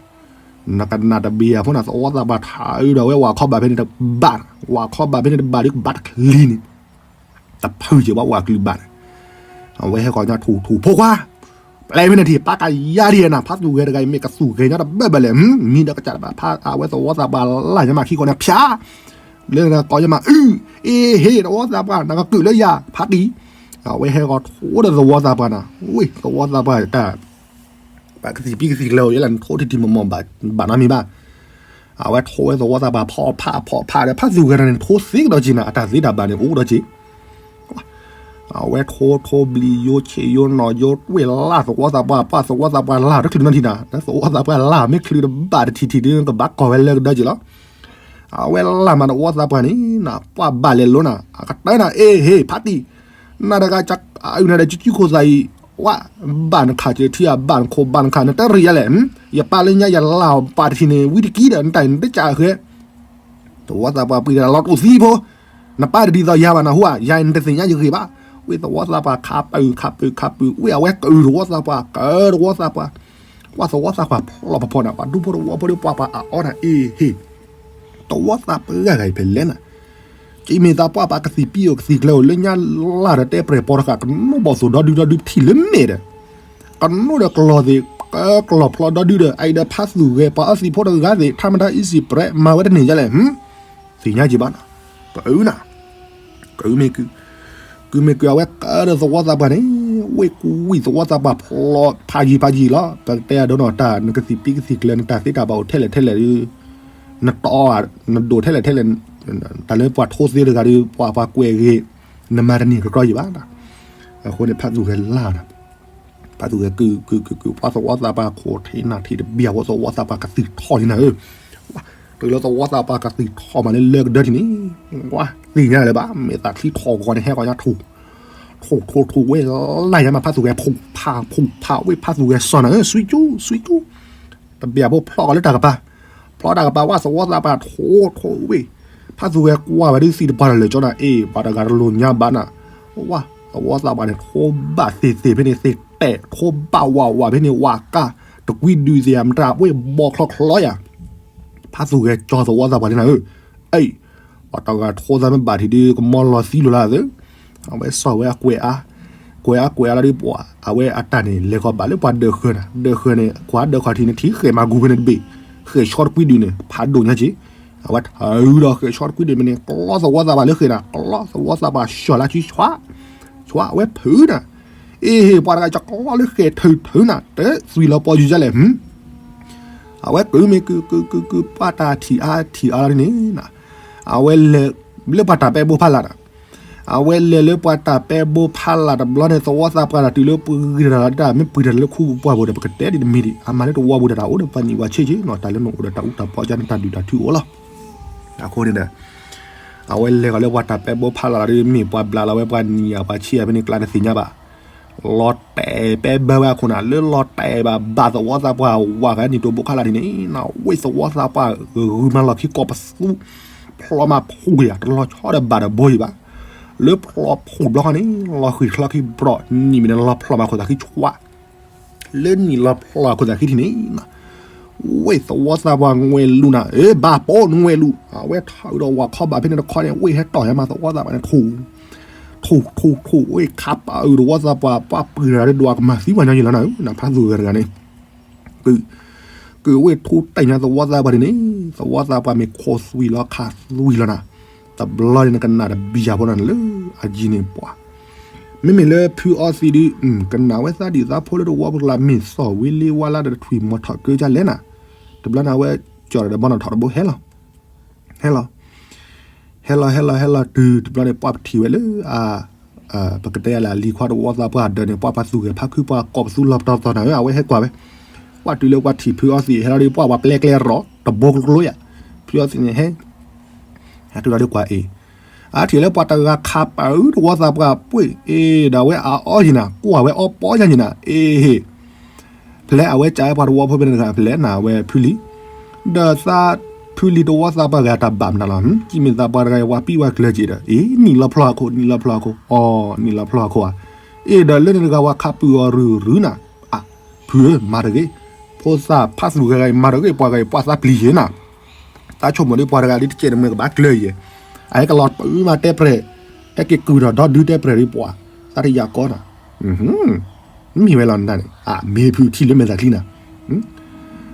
နကနၣ်တဘျီဖိနၤ သဝီသးပှၢ်ထါအုဒီး အဝဲဝၤခီဘၣ်ဖဲန့ၣ်တဘၣ်, ဝၤခီဘၣ်ဖဲန့ၣ်တဘၣ်ဒီးကဘၣ်တချံန့ၣ် တဖုက့ၤဘၣ်ဝၤကလုၢ်ဘၣ်န့ၣ်, အဝဲဟဲဃီၤညါထူၣ်ထူၣ်ဖိခွါ, ပျဲမ့ၢ်နထံၣ် ပၢ်ကယါဒ်နၤ ဖးသူၣ်ဂဲၤတဂၤအံၤ မ့ၢ်ကသူၣ်ဂဲၤညါတဘၣ်ဘၣ်လဲၣ်, မံၤဒီးကစၢ်တဘၣ် ဖးအဝဲသဝီသးပှၢ်လၢ်ညါမးခံဃီန့ၣ် ဖၠါ, လၢနကိးယမး အု အ့ဟ့ သဝီသးပှၢ် နကကုၢ်လၢယၤ ဖးတံၢ်, အဝဲဟဲဃီၤထိဒီးသဝီသးပှၢ်နၤ, ဝ့ၢ် သဝီသးပှၢ်တၢ် ပှၤကသံၣ်ပံကသံၣ်ကျဲအိၣ်ယဲလၢနထိ ထံထံမီၢ်မီၢ် ဘၣ်နီတမံၤဘၣ်, အဝဲထိဝဲသဝီသးပှၢ်ဖီၣ်ဖးဖီၣ်ဖးဒီး ဖးသူၣ်ဂဲၤတဂၤန့ၣ် ထိသ့ကဒီးက့ၤနၤ အတၢ်သ့တၢ်ဘၣ်န့ၣ် အိၣ်ဒီးက့ၤ, အဝဲထိထိဘျံၤယိဆံးယိနီၢ်ယိဝ့ၢ်လၢ်သဝီသးပှၢ် ပှၢ်သဝီသးပှၢ်လၢ်တချုးနီတထံၣ်နၤ သဝီသးပှၢ်လၢ်မ့ၢ်ချုးတဘၣ်တထံၣ်ထံၣ်ဒီး ကဘၣ်ကီၢ်ဝဲလၢကဒီးက့ၤလီၤ, အဝဲလၢ်မးသဝီသးပှၢ်န့ၣ် နပှၢ်ဘၣ်လဲၤလိနၤ အကတၢၢ်နၤ အ့ဟ့ ဖးတံၢ် နတဂၤအုၣ်နၤဒီး ကကူခိၣ်သးအံၤ, ဝဲ ဘၣ်နခးစၢၤထံအဘၣ်နခိၣ်ဘၣ်နခး နတရံးယၤလဲၣ်, ယပၢ်လၢညါယလၢ်အီၤဘၣ်တထံၣ်န့ၣ် ဝံတကံဒီး နတၢ်အံၤနတကးဃဲ, သဝီသးပှၢ်ပှံၤတၢ်လီၤတိၢ်သံဖိ, နပၢ်တဒ်သိးယၤဘၣ်နဟူဧါ, ယၤအံၤနတသ့ၣ်ညါယဂ့ၢ်ဘၣ်, ဝံသဝီသးပှၢ်ခးပၢၤခးပၢၤခးပၢၤ, ဝံအဝဲကုၢ်သဝီသးပှၢ် ကုၢ်သဝီသးပှၢ်, ကွၢ်သဝီသးပှၢ်ဖျီၣ်ဖီၣ်ဖီၣ်နၤ ပှၤဒူဖိတဝီဖိဒီးပှၤပှၤအီအီနၤ အ့ဟ့ သဝီသးပှၢ်ဂၤဂၤအံၤဖဲလဲၣ်နၤ, ကမ့ၢ်သးပှၢ်ပှၤကသံၣ်ပံအိၣ်ကသံၣ်ကျဲအိၣ်လၢညါလၢ်ဒီးတဲပြဲၢ်ပီတဃာ် ကနိးဘီၣ်သိၣ်ဒီဒုဒီဒုထံၣ်လၢမဲာ်ဒီး, ကနိးဒီးကျီၢ်သ့ၣ်, ကကျီၢ်ဖျီဒီဒုဒီး အအံၤဒီးဖးသူၣ်ဂဲၤပှၤအီသံးဖိတဂၤသ့ၣ် ထါမတၤအံၤစံးပြဲး မၤဝဲတန့ၢ်ယါလဲၣ်, သ့ၣ်ညါက့ၤဘၣ်နၤ, ကုၢ်နၤ, ကုၢ်မ့ၢ်ကုၢ်, ကုၢ်မ့ၢ်ကုၢ်အဝဲကဒီးသဝီသးပှၢ်န့ၣ် ဝ့ၢ်ကွံာ်သဝီသးပှၢ်ဖျိဖးယံၤဖးယံၤလီၤ. ပကတဲအဒိနီၤ တၢ်နကသံၣ်ပံကသံၣ်ကျၢၤ နတၢ်သ့တၢ်ဘၣ်အိၣ်ထဲလဲၣ်ထဲလဲၣ်ဒီး နတီအီၤ နဒိၣ်ထဲလဲၣ်ထဲလဲၣ် တၢ်လၢပှၤထိသ့တဂၤဒီး ပှၤပှၤကွဲးဂ့ၤ နမၤတန့ၢ်ကကြီယံၤဘၣ်. အဃိန့ၣ် ဖးသူၣ်ဂဲၤလၢ်နၤ ဖးသူၣ်ဂဲၤကုာ်ကုာ်ကုာ်ကုာ် ပှၤသဝီသးပှၢ်ခိၣ်ထံးနၢ်ထံးတဘံၣ်အဃိ သဝီသးပှၢ်ကသံၣ်ထီၣ်လံနၤဧၢ. တုၤလၢသဝီသးပှၢ်ကသံၣ်ထီၣ်မးလၢလၢကဒၢထံးန့ၣ် ဝါ သ့ၣ်ညါလၢၤဘၣ် မ့ၢ်သးချံထီၣ်ဂီၤန့ၣ် ဟဲကီးညါထူၣ် ထူၣ်ထူၣ်ထူၣ် ဝ့ၢ်လၢ်ညါမး ဖးသူၣ်ဂဲၤဖူးဖးဖူးဖး ဝ့ၢ်ဖးသူၣ်ဂဲၤစီၤနၤဧၢ စွံကၠူ စွံကၠူ တဘံၣ်အဖိဖျီၣ်ကီးလၢတၢ်ကပၤ ဖျီၣ်တၢ်ကပၤ ဝါသဝီသးပှၢ်ထီၣ်ထီၣ်ဝ့ၢ် ဖးသူၣ်ဂဲၤကွၢ်ဝဲဒုးသံတပှၢ်လၢာ်လၢာ်ကၠီနၤ အ့ၣ် ပှၤတဂၤတလိၣ်ညါဘၣ်နၤ ဝါ သဝီသးပှၢ်န့ၣ် ထိဘၣ်သ့ၣ်သ့ၣ်ဖဲန့ၣ် သ့ၣ်တဲာ် ထိဘၣ်ဝးဝးဖဲန့ၣ် ဝးကါ တကွံဒုးသ့ၣ် မတၤဝ့ၢ်ဘီချီချီယၤ ဖးသူၣ်ဂဲၤကၠီသဝီသးပှၢ်လံနၤဧၢ. အ့ၣ် ပှၤတဂၤထိသးမ့ၢ်ဘၣ်ထံးဒီး ကမီလီၤသံလိာ်လၢသၢ အဝဲစီၤဝဲအကွဲးအါ ကွဲးအါကွဲးအါလီၤဒီးပှၤ အဝဲအတၢ်န့ၣ် လဲၤကီးဘၣ်လၢပှၤဒၢးဃၢၤနၤ ဒၢးဃၢၤန့ၣ် ကွၢ်ဒၢးဃၢၤထံးန့ၣ် ထံဃဲးမၤဂူၤဖဲန့ၣ်တဘ့ၣ် ဃဲးဆီတကွံဒုးန့ၣ် ဖးဒိၣ်ညါက့ၤ အဝဲထုးဒီးဃဲးဆီတကွံဒုးမ့ၢ်န့ၣ် ကျီသဝီသးပှၢ်လၢဃဲးနၤ ကျီသဝီသးပှၢ် ဆှၢလၢခံဆွး ဆွး အဝဲဖုးနၤ အ့ၣ် ပှၤတဂၤကကျီလၢဃဲးထုးထုးနၤ တသွံၣ်လီၤပီယူၤဒ်လဲၣ် အဝဲကုာ်မ့ၢ်ကုာ်ကုာ်ကုာ်ကုာ် ပှၤတၢ်ထံၣ်အါထံၣ်အါလီၤန့ၣ် အဝဲလဲၤလၢပှၤတၢ်ပဲဘိဖးလၢ်ဒီး အဝဲလဲၤလၢပှၤတၢ်ပဲဘိဖးလၢ်တဘျီန့ၣ် သဝီသးပှၢ်တၢ်တုၤလၢပှၤဂံၢ်တၢ်လီၤတၢ် မ့ၢ်ပှၤတၢ်လၢခူပှၢ်ပူၤဒီး ပကတဲဒ်တမံၤဒံး အမၤလၢတဝီပူၤတၢ်တအိၣ်ဒီး ပှၤနံၣ်ဝဲဆ့ဆ့နီၤ တၢ်လၢနအိၣ်ဒီးတၢ်အူတၢ်ပီကၢ်န့ၣ် တၢ်ဒုၣ်တၢ်ပီအီၤလီၤ. အဃိန့ၣ်ဒီး အဝဲလဲၤဃီၤလၢပှၤတၢ်ပဲဘိဖးလၢ်လီၤဒီး မ့ၢ်ပှၤဘျးလီၤဝဲပှၤနံၣ်အပှၤဆ့အဖဲန့ၣ် ကျါန့ၣ်သ့ၣ်ညါဘၣ် လီၤတဲာ်ပဲဘၢဝဲအခိၣ်နၤ လၢလီၤတဲာ်ဘၣ်ဘၣ်သဝီသးပှၢ်ဝး ကဲနံၣ်တိၢ်ဘိခါလၢ်ဒ်န့ၣ် နဝ့ၢ်သဝီသးပှၢ်ဂုာ်မၤလီၢ်ခံကိးပသူ ဖျီမၤဖှိၣ်က့ၤယၤ တလီၤဆီဒီးဘၣ်ဒီးဘိယံၤဘၣ် လၢဖျီဖှိၣ်ဘျီဃီန့ၣ် လီၤဃံၤချီခံဘျီ နံၣ်မံၤန့ၣ်လီၤဖျီမၤခိၣ်သးခံဆွး လၢနံၣ်လီၤဖျီခိၣ်သးခံထံၣ်န့ၣ် ဝ့ၢ်သဝီသးပှၢ်ငွဲလူၤနၤ အ့ၣ် ဘၣ်ပိာ်နွဲလူၤ အဝဲထီၣ်ဒီးဝၤခီဘၣ်ဖဲန့ၣ်တခီန့ၣ် ဝ့ၢ်ဟဲတီၢ်ယါမးသဝီသးပှၢ်န့ၣ် ထူၣ် ထူၣ်ထူၣ်ထူၣ် ဝ့ၢ်ခးပာ်အုးသဝီသးပှၢ် ပှၤပှ့ၤတဂၤဒီးဒွးကမၤသံပှၤညီယံၤလီၤနၤဧၢ နဖးသူၣ်ဂဲၤတဂၤန့ၣ် ကုာ်ဝ့ၢ်ထူတံၢ်ညါသဝီသးပှၢ်ဒ်န့ၣ် သဝီသးပှၢ်မ့ၢ်ခိးသွံၣ်လီၤခးသွံၣ်လီၤနၤ တဘျီန့ၣ်နကနၣ်တဘံၣ်ယၤဖိနၤလၢအယံၤန့ၣ်ပှၤ မ့မ့ၢ်လၢဖုအီသံးဒုး ကနၣ်ဝဲသးဒံၣ်သးဖိလၢတဝီပူၤကျါ မ့ၢ်သီၣ်ဝံၤလ့ဝါလၢဒီးထွံၣ်မီၤထီၣ်ကၢကၢလဲၣ်နၤ တဘျီန့ၣ်အဝဲကၠီၣ်ဒီးဘီနီၣ်ထီၣ်တဘိဟဲလီၤ ဟဲလီၤ ဟဲလီၤဟဲလီၤဟဲလီၤတုၤတဘျီန့ၣ် ပှၤပထံၣ်ဝဲလၢ ပကတဲယၤလၢအလံၤခွါတဝီသးပှၢ်ဒၢးန့ၣ် ပှၤပှၤသူၣ်ဂဲၤဖးခုပှၤကိးပသူလီၤပတီၢ်သီၣ်နၤဧၢ အဝဲဟဲကွၢ်ဝဲ ပှၤတုၤလၢပှၤထံၣ်ဖုအီသံးဟဲလီၤဒီး ပှၤပှၤပျဲကျဲရီၤ တဘိကျိကျိယၤ ဖုအီသံးန့ၣ်ဟဲ အထံၣ်လၢပှၤတဂၤခးပာ်အုးတဝီသးပှၢ်ပှ့ၢ် အ့ၣ် ဒီးအဝဲအအီယံၤနၤ ကွၢ်ဝဲအီပီယါယံၤနၤ အ့ၣ် ဖဲလဲၣ်အဝဲကးဝဲပှၤတဝီဖိဖဲန့ၣ်တဂၤ ဖဲလဲၣ်နၤ အဝဲဖုလံၤ ဒီးသးဖုလံၤတဝီသးပှၢ်ဂၤတၢ်ဘၣ်မနုၤလီၤ ကံမ့ၢ်သးပှၢ်တဂၤအံၤ ဝၤပံၢ်ဝဲကျၢၤက့ၤဒီး အ့ၣ် နံၣ်လီၤဖျီအခိၣ် နံၣ်လီၤဖျီအခိၣ် အီ နံၣ်လီၤဖျီအခိၣ်ဧါ အ့ၣ် ဒီးလၢန့ၣ်တဂၤဝၤခးပာ်အီၤရုၢ်ရုၢ်နၤ အ ဖုဧၢ မၤတဂ့ၤ ဖိသၣ်ဖးသူၣ်ဂဲၤဂၤအံၤ မၤတဂ့ၤ ပှၤဂၤအံၤ ပှၤသးပျံၤယဲနၤ သးဆိကမိၣ်ဒီးပှၤတဂၤဒ်တကဲးတမှဲၤကဘၣ်ကျၢၤယဲ အဟဲကလီၤပၢမးတဲပြဲၤ ဟဲက့ၤကုၢ်ထီၣ်ဒီဒုတဲပြဲၤဒီးပှၤ သးတယာ်ကီနၤ မ့ၢ်ဝဲလီၤနၤန့ၣ် အမ့ၢ်ဖုထံၣ်လၢမဲာ်သးချံနၤ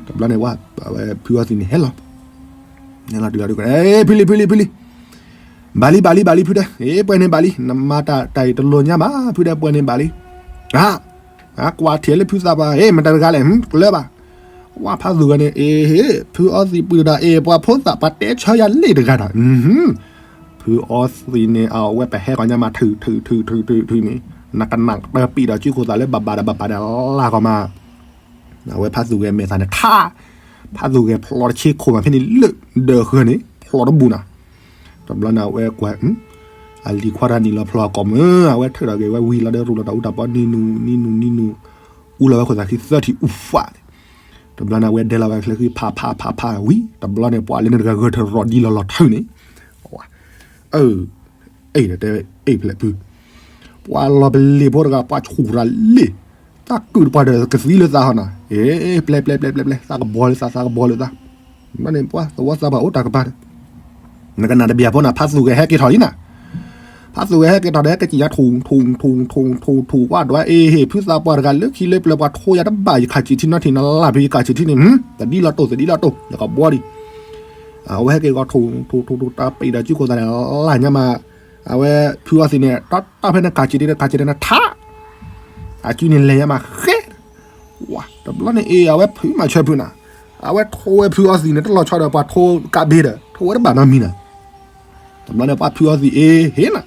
တဘျီန့ၣ်ဝဲ အဝဲဖုအီသံးန့ၣ်ဟဲလီၤ ဟဲလီၤတုၤလီၤဒုး ဖုလံၤ ဖုလံၤ ဖုလံၤ ဘၣ်လံ ဘၣ်လံ ဘၣ်လံ ဖုတဲ အ့ၣ် ပှဲၤန့ၣ်ဘၣ်လံ နမၤတၢ်တၢ်အံၤတလိၣ်ညါဘၣ် ဖုတဲ ပှဲၤန့ၣ်ဘၣ်လံ အ ကွၢ်ထံၣ်လၢဖုသးပှၢ် အ့ၣ် မတၤတဂၤလဲၣ် တကျၢၤဘၣ် ဝဲဖးသူၣ်ဂဲၤန့ၣ် အ့ၣ် ဖုအီသံးပှ့ၤတၢ် အ့ၣ် ပှၤဖိသၣ်ပှၢ်တဲဆၢယၤလ့ၣ်တဂၤဒီး ဖုအီသံးန့ၣ် အဝဲပဟဲကီးညါမး ထုး ထုး ထုး ထုး ထုး ထုးန့ၣ် နကနၣ်တပံာ်ဒီးစုခိၣ်သးလၢဘၣ်ဘၣ်ဒီးဘၣ်ဘၣ်ဒီးလၢ်ကီးမး အဝဲဖးသူၣ်ဂဲၤမဲာ်သးန့ၣ်ထါ ဖးသူၣ်ဂဲၤဖျိးတဆ့ခိၣ်မးဖဲန့ၣ်လၢ ဒၢးဃၢၤန့ၣ် ဖျိးတဘူၣ်နၤ တဘျီန့ၣ်အဝဲကွၢ် အလံၤခွါတဂၤနံၣ်လီၤဖျီအကိာ်မး အဝဲထုးထီၣ်က့ၤဝဲဝံၤလီၤဒီးရူၢ်လီၤတၢ်အူတၢ်ပီ နံၤနူၤ နံၤနူၤ နံၤနူၤ အူလီၤဝဲခိၣ်သးခံသၢထံၣ်အူဖး တဘျီန့ၣ် အဝဲဒဲလီၤဝဲချၢဃံဖးဖးဖးဖးဝံၤ တဘျီန့ၣ် ပှၤလၢန့ၣ်တဂၤဂဲၤထၢၣ်ရီၣ်ဒ်လီၤလီၤထုးန့ၣ် အၢ အ့ၣ် တဲဝဲ အ့ၣ် ဖျဲးဖု ပှၤလီၤပလ့ၤဖိတဂၤ ပှၤဆူၣ်ရၤလ့ၣ် သးကုာ်တပှၢ်ဒီးကသံလၢသးဟီနၤ အ့ၣ် ပျဲ ပျဲ ပျဲ ပျဲ ပျဲ သးကဘီလၢသး သးကဘီလၢသး ဘျီန့ၣ် ပှၤသဝီသးပှၢ်အိၣ်တၢ်ကပၤဒီး နကနၣ်တဘၣ်ဖိနၤ ဖးသူၣ်ဂဲၤဟဲက့ၤထီၣ်လံနၤ ဖးသူၣ်ဂဲၤဟဲက့ၤထီၣ်ဒီး ဟဲက့ၤကညးထူၣ်ထူၣ်ထူၣ်ထူၣ်ထူၣ်ထူၣ် ပှၤဒွးအ့ၣ် ဖုသးပှၢ်တဂၤလၢခံလၢပျၢၤ ပှၤထိယၤတဘၣ် ယခးဆံးထံနီထံ နလၢ်ဖုယခးဆံးထံန့ၣ် တဒ်လီၤတိၢ် တဒ်လီၤတိၢ် ယကဘီလံ အဝဲဟဲက့ၤဂီၤထူၣ်ထူၣ်ထူၣ်ထူၣ် တၢ်ပံာ်ဒီးစုခိၣ်သးန့ၣ် လၢ်ညါမး အဝဲဖုအီသံးန့ၣ် တီတီဖဲန့ၣ်ခးဆံးထံန့ၣ် ခးဆံးထံန့ၣ်ထါ အစုန့ၣ်လဲၤညါမးဃဲ, ဝါ တဘျီန့ၣ်အ့ အဝဲဖုးမၤဆၢဖုးနၤ, အဝဲထိဝဲဖုအီသံးန့ၣ် တလီၤဆီဒီးပှၤထိကးဘ့ဒီး ထိဝဲတဘၣ်နီတမံၤနၤ. တဘျီန့ၣ် ပှၤဖုအီသံးအ့ဟ့နၤ,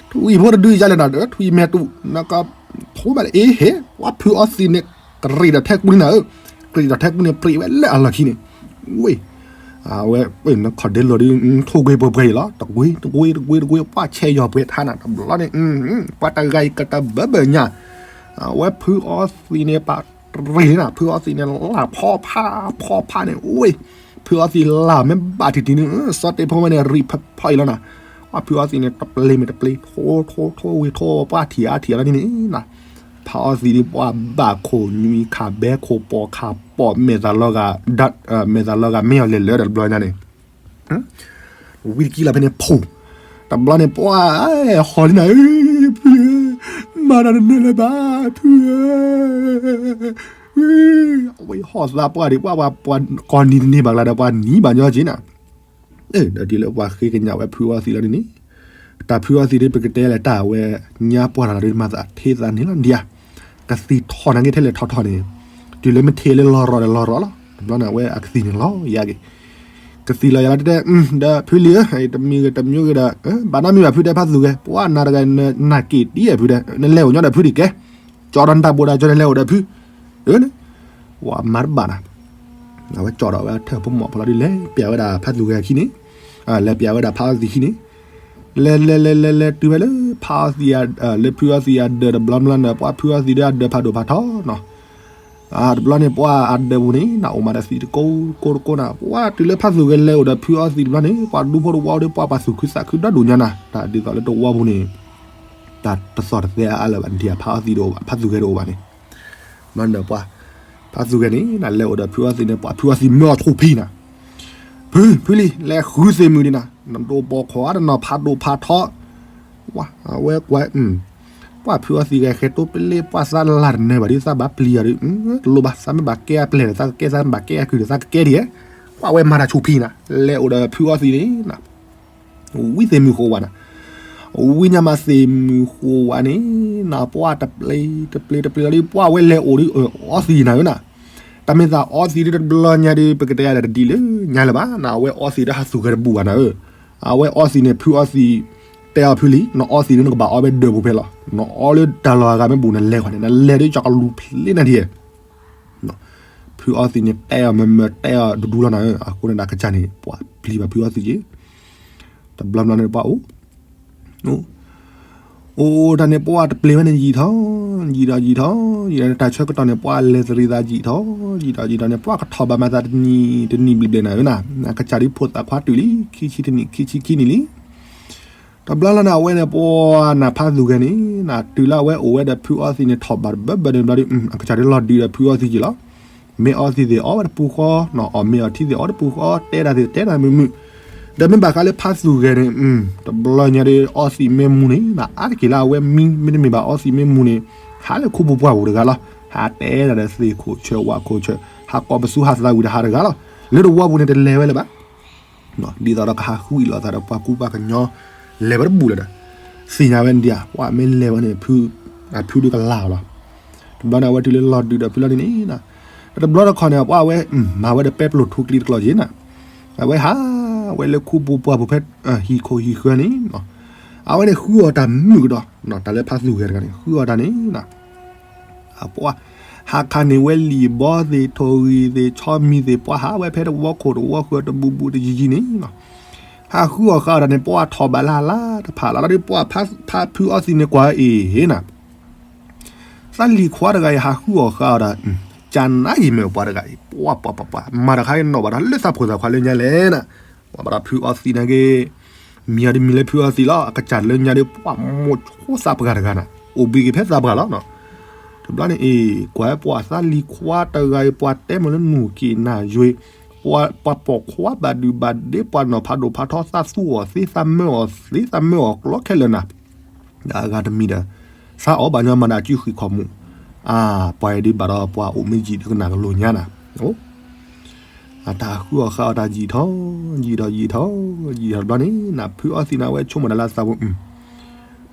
ထွံၣ်ဖိတဒုယါလဲၣ်နၤဒီး ထွံၣ်မဲာ်တူာ် နကထိဘၣ်လၢအ့ဟ့, ပှၤဖုအီသံးန့ၣ် ကရံးဒီးထဲကူန့ၣ်နၤဧၢ, ကရံးဒီးထဲကူန့ၣ် ပြံးဝဲလၢအလီၢ်ခံန့ၣ်, ဝ့ၢ် အဝဲ နခီၣ်ဒ့လိာ်ဒီး ထိၣ်ကွ့ပှဲၤပှဲၤအံၤလီၤ, တကွ့တကွ့တကွ့တကွ့ ပှၤဆဲးယီၤပှဲၤထါနၤ, တဘျီန့ၣ် ပှၤတဂၤအံၤကတဘၢဘၢညါ, အဝဲဖုအီသံးန့ၣ် ပာ်တရံးလံနၤ, ဖုအီသံးန့ၣ် လၢ်ဖီဖးဖီဖးန့ၣ်, ဝ့ၢ် ဖုအီသံးလၢ်မ့ၢ်ဘၣ်တံၢ်တံၢ်န့ၣ် စီၤတ့ၢ်ဖိဝဲန့ၣ် ရံးဖးဖီအံၤလီၤနၤ, ပှၤဖုအီသံးန့ၣ် တပျ့ၤမ့ၢ်တပျ့ၤ ထိထိထိဝ့ၢ်ထိ ပှၤထံၣ်အါထံၣ်အါလီၤန့ၣ်နၤ, ဖုအီသံးန့ၣ် ပှၤဘၣ်ခိၣ်ညွံခးဘဲခိၣ်ပိာ်ခးပိာ်မဲာ်သးလီၤဂာ်, မဲာ်သးလီၤဂာ်မ့ၢ်အီၤလဲၤလၢဒီးတဘျီညါန့ၣ် ဝံတကံလီၤဖဲန့ၣ်ဖိ, တဘျီန့ၣ် ပှၤဟီၣ်လံနၤ, ဖု, မၤတၢ်တနၢၤလၢၤဘၣ်, ဖုဧၢ, အဝဲဟီၣ်သးပှၢ်ဒံး ပှၤပှၤကိးနံၤတန့ၢ်ဘၣ်ကျါဒီး ပှၤနံၤဘၣ်ညီက့နၤ, ဒီးတုၤလၢပှၤဃ့ကညးဝဲဖုအီသံးလီၤန့ၣ်န့ၣ်, တၢ်ဖုအီသံးဒ်ပကတဲလဲၣ် တၢ်ဝဲညါပှၢ်တၢ်လီၤဒ်မၤသးထဲသးန့ၣ်လီၤဒံးဧါ, ကသံၣ်ထီၣ်နာ်က့ထဲလဲၣ်ထီၣ်ထီၣ်န့ၣ်, တုၤလၢမ့ၢ်ထဲလၢလီၤရီၤဒီးလီၤရီၤလီၤ, တဘျီန့ၣ်အဝဲအကသံၣ်န့ၣ်လီၤယၤက့ၤ ကသံၣ်လီၤယၤလီၤတဲတဲ, ဒီးဖုလံၤဧၢ, တမံၤဂ့ၤတမံၤဂ့ၤဒီး ဘၣ်နီတမံၤဘၣ်ဖုတဲဖးသူၣ်ဂဲၤ, ပှၤနၤတဂၤနၤက့ၤတံၢ်ဧါဖုတဲ, နလဲၤအိၣ်ညီဒီးဖုဒံးကဲ, ကၠီဒီးနတၢ်ဘိးဒီးကၠီနလဲၤအိၣ်ဒီးဖု, အၢ, ဝဲမၤတဘၣ်နၤ, အဝဲကၠီဒီးဝဲထၢၣ်ဖိမီၢ်ဖိလီၤဒ်လဲၣ် ပျးဝဲဒၣ်ဖးသူၣ်ဂဲၤအခံန့ၣ်, လဲၤပျးဝဲဒၣ်ဖးအီသံးခံန့ၣ် လဲၤလဲၤလဲၤလဲၤလဲၤတုၤဝဲလၢဖးအီသံး, လၢဖုအီသံးအဒၢးတဘျီဘျီန့ၣ် ပှၤဖုအီသံးဒီးအဒၢးဖးဒိၣ်ဖးထီနီၤ, တဘျီန့ၣ် ပှၤအဒၢးပူၤန့ၣ် နအိၣ်မးဒီးသံးတကိးကိးတကိးနၤ, ပှၤတုၤလၢဖးသူၣ်ဂဲၤလဲၤအိၣ်ဒီးဖုအီသံးတဘျီန့ၣ် ပှၤဒူဖိတဝီဒီး ပှၤပာ်သူၣ်ခုသးခုဒီဒိၣ်ညါနၤ, တၢ်ဒ်သိးလၢတဝီပူၤန့ၣ် တၢ်တသီၣ်တသဲအါအါလၢၤဘၣ် နထံၣ်ဖးအီသံးတအိၣ်ဘၣ် ဖးသူၣ်ဂဲၤတအိၣ်ဘၣ်န့ၣ်, ဘျီန့ၣ်ပှၤ ဖးသူၣ်ဂဲၤန့ၣ် နလဲၤအိၣ်ဒီးဖုအီသံးန့ၣ် ပှၤဖုအီသံးမၢအီၤဆူၣ်ဖံနၤ ဖု, ဖုလံၤ လဲၤဃုသ့ၣ်မုၢ်ဒံးနၤ, နဒိးပိာ်ခီၣ်အါတနီၤဖးဒိၣ်ဖးထီ, ဝဲကွၢ်, ပှၤဖုအီသံးဂဲၤဃဲၤတိပလ့ ပှၤသးလၢ်တနၢၤဘၣ်ဒ်သးဘၣ်ပျံၤယၤဒီး, တလိၣ်ဘၣ် သးမ့ၢ်ဘၣ်ကဲအပျဲၢ်ဒီး သးကကဲ သးမ့ၢ်ဘၣ်ကဲအကုၢ်ဒီး သးကကဲဒ်, ပှၤဝဲမၤတၢ်ဆူၣ်ဖံနၤ, လဲၤအိၣ်ဒီးဖုအီသံးန့ၣ်နၤ ဝံသ့ၣ်မုၢ်ဃိးဝါနၤ, ဝံညါမးသ့ၣ်မုၢ်ဃိးဝါန့ၣ် နၤပှၤတပျ့ၤ တပျ့ၤ တပျ့ၤလီၤဒီး ပှၤဝဲလဲၤအိၣ်ဒီး အီသံးနၤဧၢနၤ, တၢ်မ့ၢ်သးအီသံးဒီးတဘျီညါဒီး ပကတဲယၤဒီးတဒ်လၢညါလၢၤဘၣ်, နအဝဲအီသံးဒီးဟးသူၣ်ဂဲၤတဘူၣ်ဘၣ်နၤဧၢ, အဝဲအီသံးန့ၣ် ဖုအီသံး တဲအီၤဖုလံၤ နအီသံးဒီးနကဘၣ်အီဝဲဒၢးပူၤဖဲလီၤ, နအီလၢတၢ်လီၢ်အဂၤမ့ၢ်ဘူးနလဲၤဃီန့ၣ် နလဲၤဒီးကၠီကလူၤဖျ့နၤဒံး ဖုအီသံးန့ၣ် တဲအီၤမၢမၢ တဲအီၤတဒူလီၤနၤဧၢ, အဃိန့ၣ်ဒီးအကစၢ်န့ၣ် ပှၤပျံၤဘၣ်ဖုအီသံးက့ၤ, တဘျီဘျီန့ၣ်ပှၤအိၣ်, အိၣ်တၢ်န့ၣ် ပှၤတပျ့ၤဝဲန့ၣ်ယံာ်ထီၣ်, ယံာ်ဒီးယံာ်ထီၣ်, ယံာ်ဒီးတၢ်ဆၢကတီၢ်န့ၣ် ပှၤလဲၤသရံးသးယံာ်ထီၣ်, ယံာ်ဒီးယံာ်ထီၣ်န့ၣ် ပှၤကထီၣ်ဘၣ်မၤသးတနံၤတနံၤဘျီဘျီနၤဧၢနၤ, အကစၢ်ဒ်ဖိသၣ်ခွါတုၤလံ ခံဆံတနံၣ် ခံဆံခံနံၣ်လံ တဘျီလီၤန့ၣ် အဝဲန့ၣ် ပှၤနၤဖးသူၣ်ဂဲၤန့ၣ် နၤတုၤလၢအဝဲအိၣ်ဝဲဒီးဖုအီသံးန့ၣ် ထီၣ်ဘၣ်တဘၢဘၢန့ၣ်ဘျီဒီး အကစၢ်ဒ်လီၤဒုးဒီးဖုအီသံးက့ၤလီၤ, မ့ၢ်အီသံးသ့ၣ်အီဝဲတပူၤဃီ, နအီၣ်မ့ၢ်အီထံသ့ၣ်အီတပူၤဃီ, တဲတၢ်သ့ၣ်တဲတၢ်မုာ်မုာ်, ဒီးမ့ၢ်ဘၣ်ဃးလၢဖးသူၣ်ဂဲၤန့ၣ် တဘျီညါဒီးအီသံးမ့ၢ်မူန့ၣ် နအါတက့ၢ်လၢအဝဲမံ မ့တမ့ၢ်ဘၣ်အီသံးမ့ၢ်မူန့ၣ် ဟးလၢခူပူၤပှၢ်ပူၤတဂၤလီၤ, ဟးတဲတၢ်ဒီးသ့ၣ်ခိၣ်ဆၢဝၣ်ခိၣ်ဆၢ, ဟးကိးပသူဟးသးဝံၤဒီးဟးတဂၤလီၤ, လၢတဝီပူၤန့ၣ်တလဲၤဝဲလၢၤဘၣ် ဒ်သိးဒီးကဟးဃုအံၤလိာ်သးဒီးပှၤကူပှၤကညီ လဲၤဝဲတဘူၣ်လၢၤဒီး, သ့ၣ်ညါဝဲဒံးဧါ, ပှၤမ့ၢ်လဲၤဝဲန့ၣ် ဖုဒုကလၢ်အီၤလီၤ, တဘျီန့ၣ် အဝဲတုၤလၢလီၤဒုးဒီးဖုလီၤဒုးန့ၣ်, တဘျီတခီန့ၣ် ပှၤဝဲ မၤဝဲဒီးပဲပျိၢ်ထူကျံတကျိၤက့ၤနၤ, အဝဲဟးဝဲလၢခူပူၤပှၢ်ပူၤဖဲ ဟံၣ်ခိၣ်ဟံၣ်ဃၢန့ၣ်, အဝဲန့ၣ်ဃုအီၤတၢ်မုာ်ကဒီး, တၢ်လၢဖးသူၣ်ဂဲၤတဂၤန့ၣ် ဃုအီၤတၢ်န့ၣ် ပှၤ ဟးခးန့ၢ်ဝဲလံာ်ဘီသ့ၣ် ထိၣ်ဂံၢ်သ့ၣ် ဆီမံၤသ့ၣ် ပှၤဟးဝဲဖဲတဝီခိၣ်တဝီဃၢၤတဘူၣ်ဘူၣ်တယံၤယံၤန့ၣ်, ဟးဃုအီၣ်ဃာ်အီၤတၢ်န့ၣ် ပှၤထီၣ်ဘးလၢ်လၢ်တဖၣ်လီၤဒီး ပှၤဖးဖုအီသံးန့ၣ်ကွၢ်အံၤဟ့နၤ, သးလံၤခွါတဂၤအံၤ ဟးဃုအီၣ်ဃာ်အီၤဒီး ကနါယံၤမ့ၢ်ပှၤတဂၤအံၤ ပှၤပှၤပှၤပှၤ မၤတခါအံၤနီၣ်ဘၣ်ဒီးလၢသးဖိသၣ်ခွါလၢညါလဲၣ်နၤ, ပှၤဘၣ်ဒီးဖုအီသံးန့ၣ်က့ၤ မံၤအီၤတမံၤလၢဖုအီသံးလီၤ အကစၢ်လၢညါဒီး ပှၤမိၢ်ဆိသးပှၢ်တဂၤနၤ အိၣ်ဘှံးက့ၤဖဲသးပှၢ်လီၤ, တဘျီန့ၣ်အံၤ ကွၢ်ပှၤသးလံၤခွါတဂၤအံၤ ပှၤတဲမ့ၢ်လၢနူၢ်က့ၤနၢ်ယွ့ၤ, ပှၤပိာ်ခွါဘၣ်ဒုးဘၣ်ဒ့ ပှၤနီၢ်ဖးဒိၣ်ဖးထီ သးသူအီၤသ့ သးမၢအီၤသ့ သးမၢအီၤကျီခဲလၢာ်နၤ, ဒီးအဂၤတမံၤဒီး သးအီၣ်ဘၣ်ညီမၤဒီးအစုဃံးခီၣ်မူး, အါ ပှၤအံၤဒုးဘၣ်ဒီးပှၤအိၣ်မ့ၢ်ယံာ်ဒုးကနၣ်ကလိာ်ညါနၤ, အတၢ်ဃုအီၣ်ဃာ်အီၤတၢ်ယံာ်ထီၣ် ယံာ်ဒီးယံာ်ထီၣ် ယံာ်ထီၣ်တဘျီန့ၣ် နဖုအီသံးန့ၣ် အဝဲဆိကမိၣ်တၢ်လၢအသးပူၤ,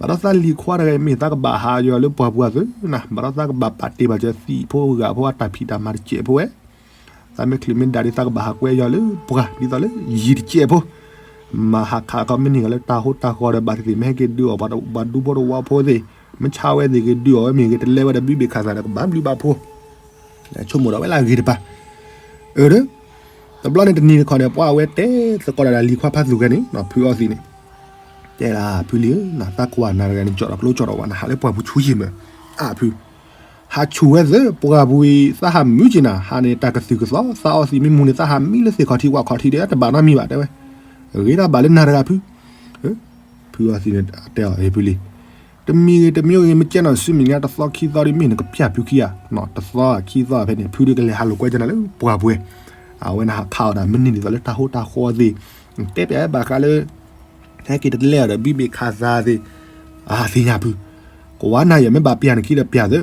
ဘၣ်ဒီးသးလံၤခွါတဂၤအံၤမ့ၢ်သးကဘၣ်ဟးယွၤလၢပှၢ်ပူၤအသိးနၤ, ဘၣ်ဒီးသးကဘၣ်ပာ်တ့ၢ်ဘၣ်စၢၤသံၣ်ဖိဂာ်ဖိအတၢ်ဖံးတၢ်မၤတစဲးဖိဝဲ, သးမ့ၢ်ချုးမ့ၢ်ဒၣ်ဒ်သးကဘၣ်ဟးကွဲယွၤလၢပှၢ်ဒ်သိးလၢယံၤတစဲးဖိ, မၤဟးခးခီမ့ၢ်န့ၢ်ဂၤလၢတၢ်ဟိတၢ်ဃီဒီး ဘၣ်သ့ၣ်သ့ၣ်မ့ၢ်ဟဲက့ၤဒုးအီၣ်ပှၤဒူဖိတဝီဖိသ့ၣ်, မ့ၢ်ဆါဝဲသ့ၣ်က့ၤဒုးအီၣ်ဝဲမ့ၢ်ဂ့ၤ တလဲၤဝဲဒီးဘုဘ့ၣ်ခးသးဒီး ကဘၣ်ဘျုးဘၣ်ဖှိၣ် ဆိကမိၣ်ဒီးဝဲလၢအဂ့ၤတပၤ, အၢ တဘျီန့ၣ်တနံၤတခီန့ၣ် ပှၤအဝဲတဲသကိးဒီးလံၤခွါဖးသူၣ်ဂဲၤန့ၣ် ဖုအီသံးန့ၣ်, တဲဒၣ်ဖုလံၤဧၢ, သးကွၢ်နၤတဂၤန့ၣ် ကၠီၣ်ဒီးကျိကၠီၣ်ဒီးဝဲ နဟးလၢပှၢ်ပူၤဆူယံၤမး, အါဖု, ဟးဆူၣ်ဝဲသ့ ပှၢ်ပူၤအံၤ သးဟးမုာ်က့ၤနၤ, ဟးန့ၣ်တၢ်ကသုၣ်ကသီ သးအီသံးမ့ၢ်မူန့ၣ် သးဟးမံလၢသ့ၣ်ခီၣ်ထံးဝၣ်ခီၣ်ထံးဒီး တဘၣ်နီတမံၤဘၣ် တဲဝဲ, အဂ့ၤဒၣ်ဘၣ်လၢနၤတဂၤဖု ဖုအီသံးန့ၣ်တဲအီၤ ဟ့ၣ်ဖုလံၤ, တမံၤဂ့ၤတမံၤဂ့ၤ မ့ၢ်ကဲနီၤဆူမဲာ်ညါတသီခံသီဒီး မ့ၢ်နကပျၢ်ဖုခံဂၤ, တသီခံသီဖဲန့ၣ် ဖုဒုးကလဲၤဟးလိာ်ကွဲကနၤလၢပှၢ်ပူၤ, အဝဲန့ၣ်ဟးခးအီၣ်ဒၣ်မ့ၢ်န့ၢ်ဒ်သိးလၢတၢ်ဟိတၢ်ဃီသ့ၣ်, တဲပျးဘၣ်ဃးလၢ ဟဲက့ၤတလဲအီၤဒီးဘုဘ့ၣ်ခးသးသ့ၣ်, အသ့ၣ်ညါဖု, ကွၢ်နၤယဲမ့ၢ်ဘၣ်ပျၢ်နခံဒီးပျၢ်သ့,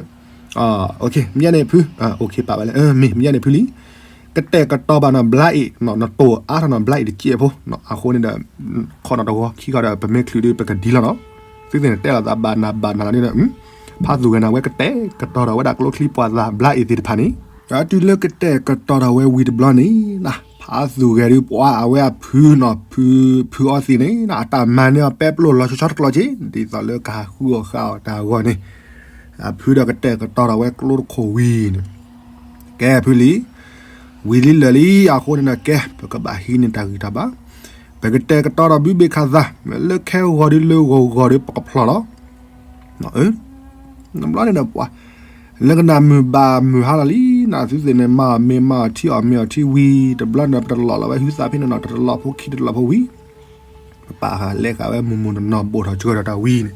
မ့ၢ်ညါန့ၣ်ဖု, ပာ်ဝဲလၢ မ့ၢ်မ့ၢ်ညါန့ၣ်ဖုလံၤ ကတဲာ်ကတီၤဘၣ်နီၤဘျါအ့ၣ်, နတိၢ်အါထီၣ်နီၤဘျါအ့ၣ်တစဲးဖိ, အဃိန့ၣ်ဒီး ခီနီၤတဂီၤခံခီဒီး ပမ့ၢ်ချုးဒီး ပကဒ်လီၤနီၤ, သုသ့ၣ်န့ၣ်တဲလီၤသးဘၣ်နၤဘၣ်နၤလီၤန့ၣ်ဒီး ဖးသူၣ်ဂဲၤနၤဝဲကတဲာ်ကတီၤထီၣ်ဝဲဒၣ်ကျိချံပှာ်သၣ်ဘျါအ့ၣ်သ့ၣ်တဖၣ်န့ၣ်, တုၤလၢကတဲာ်ကတီၤထီၣ်ဝဲဝံၤတဘျီန့ၣ် ဖးသူၣ်ဂဲၤဒုးပှၤအဝဲအဖုနီၤ, ဖုအီသံးန့ၣ် အတၢ်မၤန့ၢ်အီၤပဲပျိၢ်လီၤဆီဆီတကျိၤက့ၤ, ဒ်သိးလၢကဟးဃုအီၣ်ဃုအီၣ်တၢ်အဂီၢ်န့ၣ်, အဖုဒီးကတဲာ်ကတီၤထီၣ်ဝဲကျိတခိၣ်ဝံၤန့ၣ် ကဲဖုလံၤ, ဝံၤလံလၢာ်လံ, အဃိန့ၣ်ဒီးကဲ ပကဘၣ်ဟံးန့ၢ်တၢ်ဂံၢ်တၢ်ဘါ, ပကတဲာ်ကတီၤဒီးဘုဘ့ၣ်ခးသး, လၢခဲဂီၤဒုးလၢဂီၤဂီၤဒုးပကဖျီၣ်လီၤ, တဘျီန့ၣ်ဒီးပှၤ လၢကနၣ်မုာ်ဘၣ်မုာ်ဟါလီၤလံ, နသုသ့ၣ်န့ၣ် မၤအီၣ်မ့ၤမၤအီၣ်ထံအီၣ်မ့ၤအီၣ်ထံဝံၤ တဘျီန့ၣ် ပတလီၢ်လီၤဝဲဟုသးဖဲန့ၣ်နီၤ, တတလီၢ်ဖိခံတလီၢ်ဖိဝံၤ ပပာ်ဃာ်လဲၤဃာ်ဝဲမုၢ်မုၢ်နီၢ်နီၢ် ဘိၣ်ထီၣ်ဆှၢထီၣ်တၢ်ဝံၤန့ၣ်,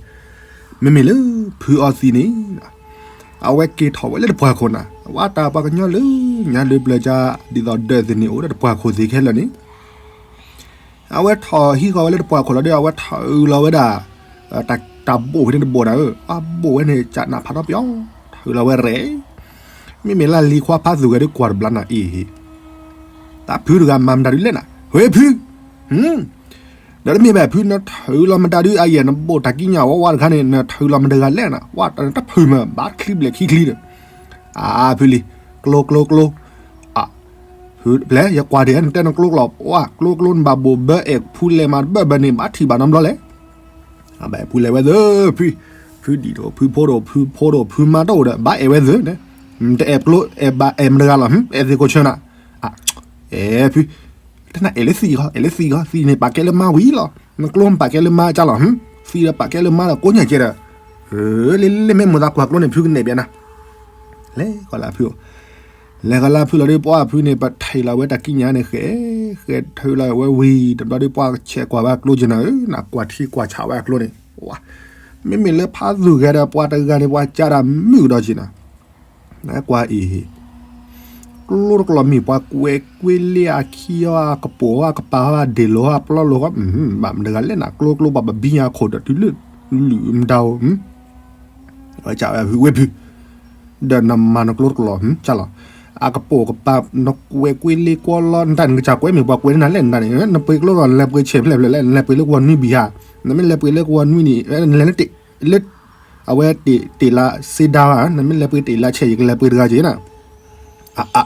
မ့မ့ၢ်လၢဖုအီသံးန့ၣ် အဝဲက့ၤထီၣ်ဝဲလၢတပှၢ်ခိၣ်နၤ, ဝဲတၢ်ပှၤကညီလၢညါလၢပျၢၤကါ ဒ်သိးဒၢးသ့ၣ်န့ၣ် အိၣ်ဒီးတပှၢ်ခိၣ်သ့ၣ်ခဲလၢာ်န့ၣ်, အဝဲထီၣ်ဟံးဃီၤဝဲလၢတပှၢ်ခိၣ်လီၤဒီး အဝဲထီၣ်အုးလီၤဝဲဒၣ် တၢ်ဘိၣ်ဖဲန့ၣ်တဘိၣ်နၤဧၢ, အဘိၣ်ဝဲန့ၣ် ကနၣ်ဖးထီပယီၤ, ထီၣ်အုးလီၤဝဲရဲၣ်, မ့မ့ၢ်လၢလံၤခွါဖးသူၣ်ဂဲၤဒုးကွၢ်တဘျီနၤအံၤ, တၢ်ဖုတဂၤမၤမတၤဒုးလဲၣ်နၤ, ဝဲဖု ဒီးတမ့ၢ်ဘၣ်ဖု နထၢလီၤမတၤဒုးအယဲၢ် နဘိၣ်တၢ်ကံးညာ်ဝဲဝဲတခါန့ၣ် နထၢလီၤမတၤတဂၤလဲၣ်နၤ, ဝဲတဖုမး ဘၣ်ချံဘျဲၣ်ခံချံဒီး, အါဖုလံၤ, ကျိကျိကျိ, ဖုပျဲၢ် ယကွၢ်ဒံး နတဲနကျိကျိ ပှၤကျိကျိနဘၣ်ဘိၣ်ဘၢအဲၣ်ဖုလဲၤမးတဘၢဘၢန့ၣ် ဘၣ်ထံၣ်ဘၣ်နီတဘျီလဲၣ်, အဘၣ်အဲၣ်ဖုလဲၤဝဲသ့ၣ်, ဖုဒံၣ်တအိၣ် ဖုဖိတအိၣ် ဖုဖိတအိၣ် ဖုမါတအိၣ်ဒီး ဘၣ်အဲၣ်ဝဲသ့ၣ်န့ၣ်, နတအဲၣ်ကျိ အဲၣ်ဘၣ်အဲၣ်မတၤတဂၤလီၤ, အဲၣ်သ့ၣ်ကိးဆၢနၤ, အဲၣ်ဖု တနၤအဲၣ်လၢသံးဂီၢ် အဲၣ်လၢသံးဂီၢ် သံးန့ၣ်ပာ်ကဲလၢမါဝံၤလီၤ, နကျိမ့ၢ်ပာ်ကဲလၢမါကၢ်လီၤ, သံးဒီးပာ်ကဲလၢမါဒီးကိးညါကဲဒီး, လၢလၢမ့ၢ်မိၢ်သးကွၢ်ကျိန့ၣ် ဖုကနဲၣ်ဘၣ်နၤ, လဲၤကီးလၢဖုအိၣ်, လဲၤကီးလၢဖုလီၤဒီး ပှၤဖုန့ၣ် ပထံၣ်လီၤဝဲတၢ်ကံးညာ်န့ၣ် ဃဲ ဃဲထၢလီၤဝဲဝံၤ တဘျီဒီး ပှၤဆဲးကွၢ်ဝဲအကျိက့ၤနၤဧၢ, နကွၢ်ထံကွၢ်ဆးဝဲအကျိန့ၣ်, မ့မ့ၢ်လၢဖးသူၣ်ဂဲၤဒီး ပှၤတဂၤန့ၣ် ပှၤကးဒၣ်မုာ်ကဒီးက့ၤနၤ နကွၢ်အံၤ, ကျိတကျိၤမ့ၢ်ပှၤကွဲးကွ့လ့အခံအီၤ အကပိာ်အီၤ အကပၤအီၤ အဒ့ၣ်လိာ်အီၤ အပျီလိာ်အီၤ, ဘၣ်မတၤတဂၤလဲၣ်နၤ, ကျိကျိပှၤဘၣ်ဘံညါအခိၣ်ဒီးတုၤလၢ လုၢ်မတၤဧိၤ, ဝဲကးဝဲဖုဝဲဖု, ဒီးနမၤနကျိတကျိၤ ကၢ်လီၤ, အကပိာ်ကပၤ နကွဲးကွ့လ့ကွီလီ နတၢ်နကစၢ်ကွဲးမ့ၢ်ပှၤကွဲးန့ၢ်နၤလဲၣ်နတၢ်န့ၣ်, နပှ့ၤကျိလီၤ နလဲၤပှ့ၤဆဲးဖျဲၣ်ဖျဲၣ်လဲၣ်, နလဲၤပှ့ၤလၢကဝီၤနွံဘံၣ်ဧါ, နမ့ၢ်လဲၤပှ့ၤလၢကဝီၤနွံန့ၣ် နလဲၤလၢ အဝဲတ့ၢ်လါစ့ဒါဧါ, နမ့ၢ်လဲၤပှ့ၤတ့ၢ်လါဆဲး ယကလဲၤပှ့ၤတဂၤက့ၤနၤ, အါအါ,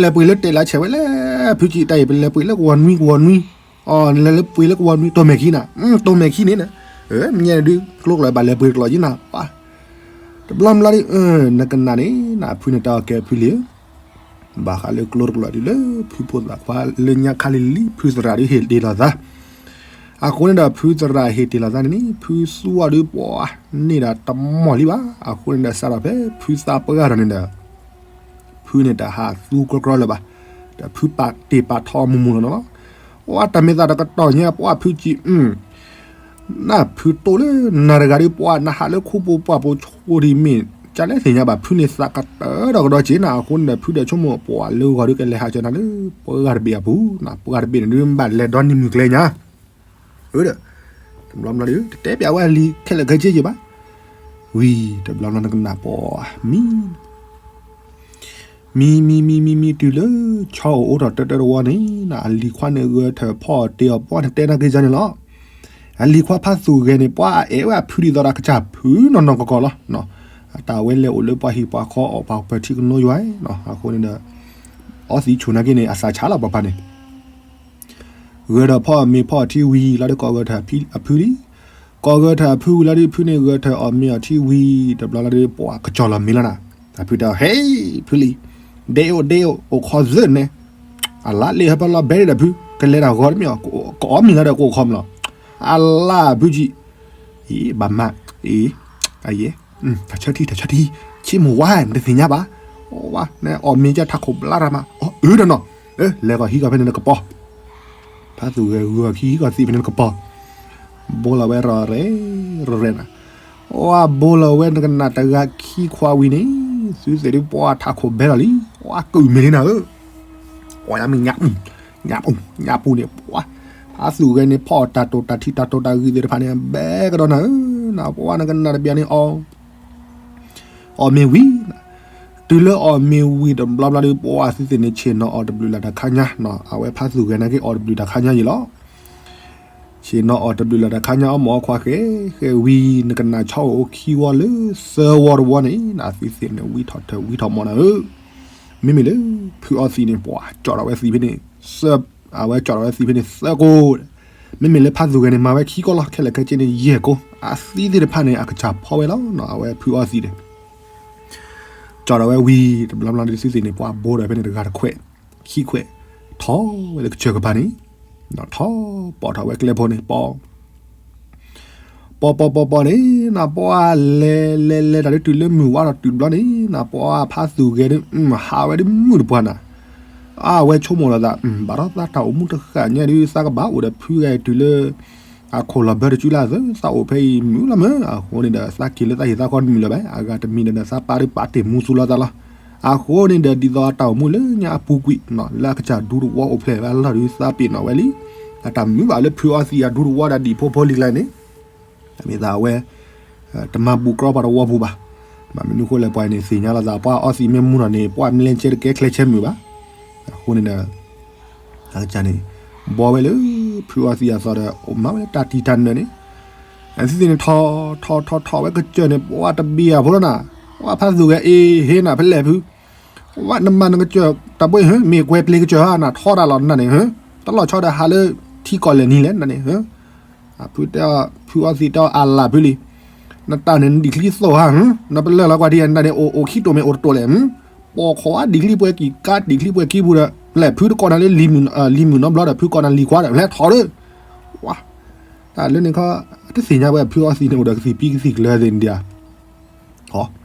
လဲၤပှ့ၤလၢတ့ၢ်လါဆဲးဝဲလဲၣ်, ဖုကံၢ်တၢ်အံၤ ပလဲၤပှ့ၤလၢကဝီၤနွံကဝီၤနွံ, အီၤ နလဲၤလၢပှ့ၤလၢကဝီၤနွံ တိၢ်မဲာ်ခံနၤ, တိၢ်မဲာ်ခံန့ၣ်, မ့ၢ်ဒုး ကျိကျိၤဘၣ်လဲၤပှ့ၤတကျိၤက့ၤနၤ, တဘျီဘျီဒီး နကနၣ်န့ၣ် နဖုန့ၣ်တၢ်အီၣ်ကဲဖုလံၤ ဘၣ်ဃးလၢကျိတကျိၤဒုးလၢ ဖုဖိသၣ်ခွါလၢညါခါလံၤလံၤ ဖုသရၣ်ဒုးဟ့ၣ်တ့ၢ်လီၤသး, အဃိန့ၣ်ဒီး ဖုသရၣ်ဟ့ၣ်တ့ၢ်လီၤသးန့ၣ်န့ၣ် ဖုသူအီၤဒုးပှၤန့ၢ်ဒၣ်တမီၢ်လံဘၣ်, အဃိန့ၣ်ဒီး စးထီၣ်ဖဲဖုသးပှၢ်ဒီးန့ၣ်ဒီး ဖုန့ၣ်တဟးသူကြီကြီလၢၤဘၣ်, ဒီးဖုပာ်တ့ၢ်ပာ်ထီၣ်မူမူလီၤနီၤလီၤ, အတၢ်မ့ၢ်သးတကတီၢ်ညါ ပှၤဖုကံၢ် နဖုတိၢ်လၢနၤတဂၤဒီး ပှၤနဟးလၢခူပူၤပှၢ်ပူၤဆိဒံးမ့ၢ် ကလဲၣ်သ့ၣ်ညါဘၣ် ဖုန့ၣ်သးကတၢၢ်ဒီးကဒီးက့ၤနၤ, အဃိန့ၣ်ဒီး ဖုဒီးဆိကမိၣ်ပှၤလၢဂီၤဒီး ကလဲၤဟးစၢၤနၤလၢ ပှၤဂၤတဘ့ၣ်အပူၤ, ပှၤဂၤတဘ့ၣ်န့ၣ်ဒုး ဘၣ်လဲၤဒီနံၤမုၢ်ကျဲညါ, ဒီး တဘျီဘျီဒီး တတဲပျးဝဲအလံၤခဲလၢာ်ခဲဆ့က့ၤဘၣ်, ဝံၤ တဘျီဘျီနကနၣ်ပှၤ မံ မံ မံ မံ မံ မံ တုၤလၢ ဆီအိၣ်အိၣ်ထီၣ်တၢတၢတဝီန့ၣ် အလံၤခွါန့ၣ်ဂဲၤထၢၣ်ဖီၣ်တ့ၢ်အီၤ ပှၤန့ၣ်တဲနၤက့ၤန့ၣ်လီၤ. အလံၤခွါဖးသူၣ်ဂဲၤန့ၣ် ပှၤအအဲၣ်ဝဲအဖုဒ်သိးဒီးအကစၢ်ဖုနီၢ်နီၢ်ကီၢ်ကီၢ်လီၤ. တၢ်ဝဲလဲၤအိၣ်လၢပှၤဟံၣ်ပှၤဃီအီၣ်ပှၤပၢၤထံကနိယွၤ, အဃိန့ၣ်ဒီး အီသံးဆူၣ်နာ်က့န့ၣ် အသးဆးလီၤပှၤဖးန့ၣ် ဂဲၤဒီးဖီၣ်အီၣ်မ့ၤဖီၣ်အီၣ်ထံဝံၤလီၤဒီး ကိးဂဲၤထၢၣ်အဖုလံ. ကိးဂဲၤထၢၣ်အဖုဝံၤလီၤဒီး ဖုန့ၣ်ဂဲၤထၢၣ်အီၣ်မ့ၤအီၣ်ထံဝံၤ တဘျီလီၤဒီး ပှၤကစီၣ်လီၤမ့ၤလီၤနၤ. အဖုတဲအီၤ ဟဲ ဖုလံ, ဒဲအိၣ်ဒဲအိၣ် အိၣ်ခိးသၢန့ၣ်, အလါလ့ဟဲဖဲလီၤဘဲဒၣ်ဖု ကလဲၤတၢ်ဂီၤတမ့ၢ်အီၤ, ကအီၣ်မ့ၤလီၤဒီးကအိၣ်ခိးမ့ၤလီၤ. အလါဖုကံ အံၤ ဘၣ်မး အံၤ အယဲၢ် တၢ်ဆၢထံ တၢ်ဆၢထံ ဆ့မိၢ်ဝါ နတသ့ၣ်ညါဘၣ်. ဝါ နအီၣ်မ့ၤကထးခိၣ်ဘျါရၤမး အီၣ်အၢတနီၤ, လဲၤဂီၤဟံးဂီၤဖဲန့ၣ်နကပီၤ, ဖးသူၣ်ဂဲၤဂုာ်အီၤခံဂီၤသံးဖဲန့ၣ်နကပီၤ, ဘိလီၤဝဲရီၤရဲၣ် ရီၤရဲၣ်နၤ, ဝါဘိလီၤဝဲနကနၣ်တဂၤခံခွါဝံၤန့ၣ်, သုသ့ၣ်ဒုးပှၤထးခိၣ်ဘဲလီၤလံ, ဝါကုာ်မ့ၤလံနၤဧၢ ပှၤညါမ့ၢ်ညါပူၤ, ညါပူၤ, ညါပူၤန့ၣ် ပှၤ ဖးသူၣ်ဂဲၤန့ၣ် ဖီၣ်တၢ်တိာ်တၢ်ထံတၢ်တိာ်တၢ်ဂံၢ်သ့ၣ်တဖၣ်န့ၣ် ဘဲကဒီးနၤဧၢ, နပှၤနကနၣ်တဘျီန့ၣ်အီၤ, အီၣ်မ့ၤဝံၤ, တုၤလၢအီၣ်မ့ၤဝံၤတဘျီဘျီဒီး ပှၤသုသ့ၣ်န့ၣ် ဆ့ၣ်နီၤအီၣ်တဘျုးလၢ်တခါညါ, အဝဲဖးသူၣ်ဂဲၤနာ်က့အီၣ်တဘျုးတခါညါယံၤလီၤ. ဆ့ၣ်နီၤအီၣ်တဘျုးလၢ်တခါညါ အီၣ်မ့ၤအီၣ်ခွါဃဲဃဲဝံၤ နကနၣ်ဆီအိၣ်ခံဝီလၢသၢဝီတဝီန့ၣ် နသုသ့ၣ်န့ၣ်ဝံထီၣ်ထၢၣ်ဝံထီၣ်မီၤနၤဧၢ, မ့မ့ၢ်လၢ ဖုအီသံးန့ၣ် ပှၤကၠီၣ်ထီၣ်ဝဲသံးဖဲန့ၣ်, အဝဲကၠီၣ်ထီၣ်ဝဲသံးဖဲန့ၣ်သၢကိး, မ့မ့ၢ်လၢဖးသူၣ်ဂဲၤန့ၣ် မၤဝဲခံကိးလီၤ, ခဲလၢာ်ခဲဆ့န့ၣ်ယဲၢ်ကိး, အသံးသ့ၣ်တဖၣ်န့ၣ် အကစၢ်ဖီဝဲလီၤ, အဝဲဖုအီသံးန့ၣ် ကၠီၣ်ထီၣ်ဝဲဝံၤ တဘျီဘျီဒီးသုသ့ၣ်န့ၣ် ပှၤဘိဒီးဖဲန့ၣ်တဂၤတခွဲး, ခံခွဲး, ထီၣ်ဝဲလၢကစၢၢ်ကပၤန့ၣ်, ထီၣ်ပိာ်ထီၣ်ဝဲကျဲဖိန့ၣ် ပိာ် ပိာ်ပိာ်ပိာ်ပိာ်န့ၣ် နပှၤလဲၤလဲၤလဲၤတၢ်ဒုးတုၤလၢမုၢ်ဝါထီၣ်တုၤတဘျီန့ၣ် နပှၤဖးသူၣ်ဂဲၤဒုး ဟးဝဲဒုးမုၢ်တပှၢ်နၤ, အဝဲဆိကမိၣ်လီၤသး ဘၣ်ထီၣ်သးတၢ်အိၣ်မူတဃၣ်ညါဒုး သးကဘၣ်အိၣ်ဒီးဖုဂၤအံၤတုၤလၢ အခိၣ်လီၤဘၢတစုလၢသၢ သးအိၣ်ဖဲအံၤမုာ်လီၤမး, အဃိန့ၣ်ဒီး သးက့ၤလၢသးဟံၣ်သးဃီတမုာ်လၢၤဘၣ်, အဂၤတမံၤဒီး သးပၢ်ဒုးပာ်တ့ၢ်မူသူလီၤသးလီၤ. အဃိန့ၣ်ဒီး ဒ်သိးအတၢ်အိၣ်မူလၢညါအပူၤကွံာ် လၢအကစၢ်ဒူသဝီအိၣ်ဖျဲၣ်ဝဲအလီၢ်ဒုး သးပ့ၤနီၣ်ဝဲလံ, အတၢ်မုာ်ဘၣ်လၢဖုအီသံးအဒူသဝီဒီးဒံၣ်ဖိဖိလံၤကျါန့ၣ် မ့ၢ်သးအဝဲ တမၤဘူးကြီပှၤတဝီပူၤဘၣ်. ဘၣ်မနုၤဃိလဲၣ် ပှၤန့ၣ်သ့ၣ်ညါလီၤသး ပှၤအီသံးမ့ၢ်မူနီၢ်န့ၣ် ပှၤမ့ၢ်လဲၤကဲတကဲချဲဆဲမုာ်ဘၣ်. အဃိန့ၣ်ဒီး အကစၢ်န့ၣ် ဘှီဝဲလၢ ဖုအီသံးအသီဒီး အိၣ်မၤဝဲလၢတၢ်တံၢ်တၢ်နၢၤန့ၣ် အသုသ့ၣ်န့ၣ် ထီၣ်ထီၣ်ထီၣ်ထီၣ်ဝဲကစၢၢ်န့ၣ် ပှၤတဘံၣ်အဖိလီၤနၤ, ပှၤဖးသူၣ်ဂဲၤအ့ၣ်ဟ့နၤဖဲလဲၣ်ဖု, ဝဲနမၤနကစၢၢ်တၢ်ဘှ့ၣ်ဟၢ မ့ၢ်ကွဲၤပျ့ၤကစၢၢ်ဧါ နထီတၢ်လီၤနၤန့ၣ်, တလီၤဆီဒီးဟးလၢထံကီၢ်လဲၣ်နံၤလဲၣ်နၤန့ၣ်, ဖုတဲ ဖုအီသံးတဲအီၤအလၢ်ဖုလံ, နတၢ်န့ၣ်နဒံၣ်ချံသိၣ်ဧါ, နပလၢၢ်လီၤကွၢ်ဒ်နတၢ်န့ၣ် အိၣ်အိၣ်ခံတိၢ်မ့ၢ်အိၣ်တတိၢ်လဲၣ်, ပိာ်ခိးအဒံၣ်ချံပှဲၤကံၢ်ကါဒံၣ်ချံပှဲၤခံပူၤဒီး လဲၤဖုတကိးနၤလၢ လံၤမုၢ်နီဘျီဒီး ဖုကိးနၤလံၤခွါဒီး လဲၤထီၣ်ဒီး ဝါ တၢ်လၢန့ၣ်ခီ တသ့ၣ်ညါဝဲဖုအီသံးန့ၣ် အိၣ်ဒီးကသံၣ်ပံကသံၣ်ကျၢၤသ့ၣ်န့ၣ်ဒံးဧါ,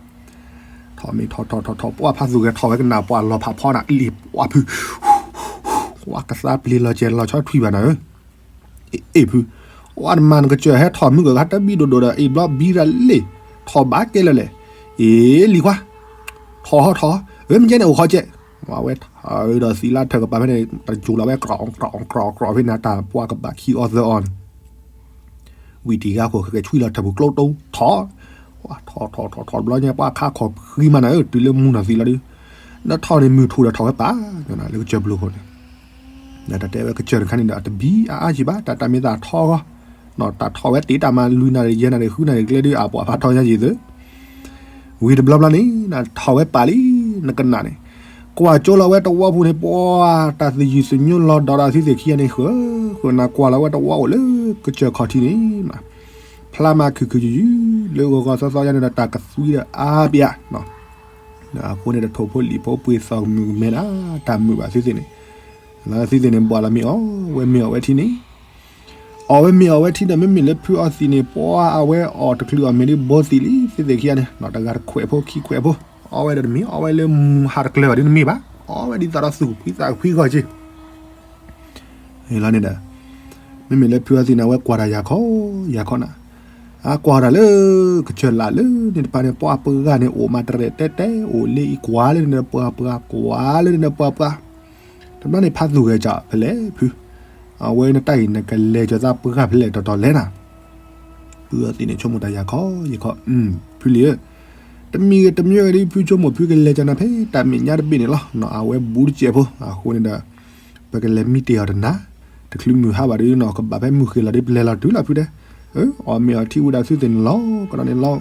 ထီၣ် ထီၣ်မ့ၢ်ထီၣ်ထီၣ်ထီၣ်ထီၣ် ပှၤဖးသူၣ်ဂဲၤထီၣ်ဝဲကနၣ်ပှၤလီၤဖးဖီနၤလံၤပှၤဖု, ဝါကသါပျ့ၤလီၤစဲၤလီၤဆီထွံၣ်ဘၣ်နၤဧၢ, အ့ၣ်ဖု, ဝါတမၤနကစၢၢ်ဟဲထီၣ်မုၢ်ကဂၤတဘံၣ်ဒိၣ်ဒိၣ်ဒီး အ့ၣ်ဘျီဘံရၤလ့ၣ်, ထီၣ်ဘၣ်ကဲလၢာ်လဲၣ်, အ့ၣ်လံၤခွါ, ထီၣ်ဟီထီၣ်, အမ့ၢ်ကဲန့ၣ်အိၣ်ဃီကဲး, ဝဲထီၣ်ဒီးသံးလၢထၢၣ်ကပၤဖဲန့ၣ် တယူၤလီၤဝဲ ကြီၣ်ကြီၣ်ကြီၣ်ဖဲန့ၣ် တၢ်ပှၤကဘၣ်ခံအီသၢအီန့ၣ် ဝံၤတံၢ်ဂၤခိၣ်ဃဲၤဆွံလီၤထၢၣ်ပူၤကျိတိထီၣ်, ထီၣ်ထီၣ်ထီၣ်ထီၣ်တဘျီညါ ပှၤခါခီၣ်ဃံမးနၤဧၢ တုၤလၢမူနီၢ်သံးလီၤဒုး, နထီၣ်န့ၣ်မုၢ်ထူၣ်ဒီးထီၣ်ဝဲပၢ်, လၢကစၢၢ်ပျိၤခိၣ်န့ၣ် တၢ်တဲဝဲကစၢၢ်တခါန့ၣ်ဒီး အတဘံအါအါယံၤဘၣ် တၢ်တၢ်မ့ၢ်သးထီဂီၢ်, တၢ်ထီၣ်ဝဲတ့တၢ်မၤလွံၢ်နၣ်ရံၣ်ယဲၢ်နၣ်ရံၣ်ဃုနၣ်ရံၣ်ကျဲဒုး အပှၤဖးထီညါယံၤသု, ဝံၤတဘျီဘျီန့ၣ် နထီၣ်ဝဲပာ်လံ နကနၣ်န့ၣ်, ကွၢ်ကၠိလီၤဝဲတဝီပူၤန့ၣ် ပှၤတၢ်သယုၢ်သညိလီၤဒီးဒီးသုသ့ၣ်ခံဂၤန့ၣ် ဃၢဃၢနၤကွၢ်လီၤဝဲတဝီအိၣ်လၢ ကစၢၢ်ခီၣ်ထံးန့ၣ် ဖျါမးခုၣ်ခုၣ်ယုၢ်ယုၢ် လၢဂီၤဂီၤသီသီယါန့ၣ်ဒီး တၢ်ကသွံဒီးအါပယါ အဃိန့ၣ်ဒီး ထိၣ်ဖိလံာ်ဖိပှ့ၤသီၣ်မုၢ်မဲဒၣ် တၢ်မုာ်ဘၣ်သုသ့ၣ်န့ၣ်, သုသ့ၣ်န့ၣ် ဘၣ်လီၤမ့ၢ်အီၣ်ဝဲမ့ၢ်အီၣ်ဝဲထံန့ၣ်, အီၣ်ဝဲမ့ၢ်အီၣ်ဝဲထံဒီး မ့မ့ၢ်လၢဖုအီသံးန့ၣ် ပှၤအဝဲအီၣ်တချုးအီၣ်မ့ၤဒ်ဘိသံးလံ သုသ့ၣ်ခံဂၤန့ၣ် တဂၤတခွဲးဖိခံခွဲးဖိ, အီၣ်ဝဲဒီးတမ့ၢ် အီၣ်ဝဲလၢမူဟးတကျၢၤဘၣ်ဒ်တမ့ၢ်ဘၣ်, အီၣ်ဝဲဒ်သိးဒီးသူၣ်ဖှံသးဖှံဂီၢ်က့ လီၤန့ၣ်ဒီး မ့မ့ၢ်လၢဖုအီသံးန့ၣ် အဝဲကွၢ်တၢ်ယၤခီယၤခီနၤ, အကွၢ်တၢ်လၢ ကစၢၢ်လၢ်လၢန့ၣ်တပၤန့ၣ် ပှၤပှၤဂၤန့ၣ် အိၣ်မးတရဲၣ်တဲတဲ အိၣ်လၢအံၤကွၢ်လၢန့ၣ်ဒီးပှၤပှၤ ကွၢ်လၢန့ၣ်ဒီးပှၤပှၤ, တဘျီန့ၣ် ဖးသူၣ်ဂဲၤကၠီဖဲလဲၣ်ဖု, အဝဲနတၢ်အံၤနကလဲၤကၠီသးပှၤဖဲလဲၣ်တီၤတီၤလဲၣ်နၤ, ဖုအီသံးန့ၣ် ဆိကမိၣ်တၢ်ယၤခီယၤခီ, ဖုလံဧၢ, တမံၤဂ့ၤတမံၤဂ့ၤဒ်ဖုဆိကမိၣ်ဖုကလဲၤကၠီနၤဖဲတၢ်မဲာ်ညါတဘ့ၣ်န့ၣ်လီၤ, အဝဲဘူးတစဲးဖိ, အဃိန့ၣ်ဒီး ပကလဲၤမံတ့ၢ်အီၤတနၤ, တချုးမုၢ်ဟါဘၣ်ဒ်နီၢ်ကဘၣ်ဖဲမုၢ်ဃ့ၢ်လီၤဒ်ပလဲၤလီၤတုၤလီၤဖုတဲ, အီၣ်မ့ၤအီထံဝံၤဒီး သုသ့ၣ်န့ၣ်လီၤကဒီးန့ၣ်လီၤ.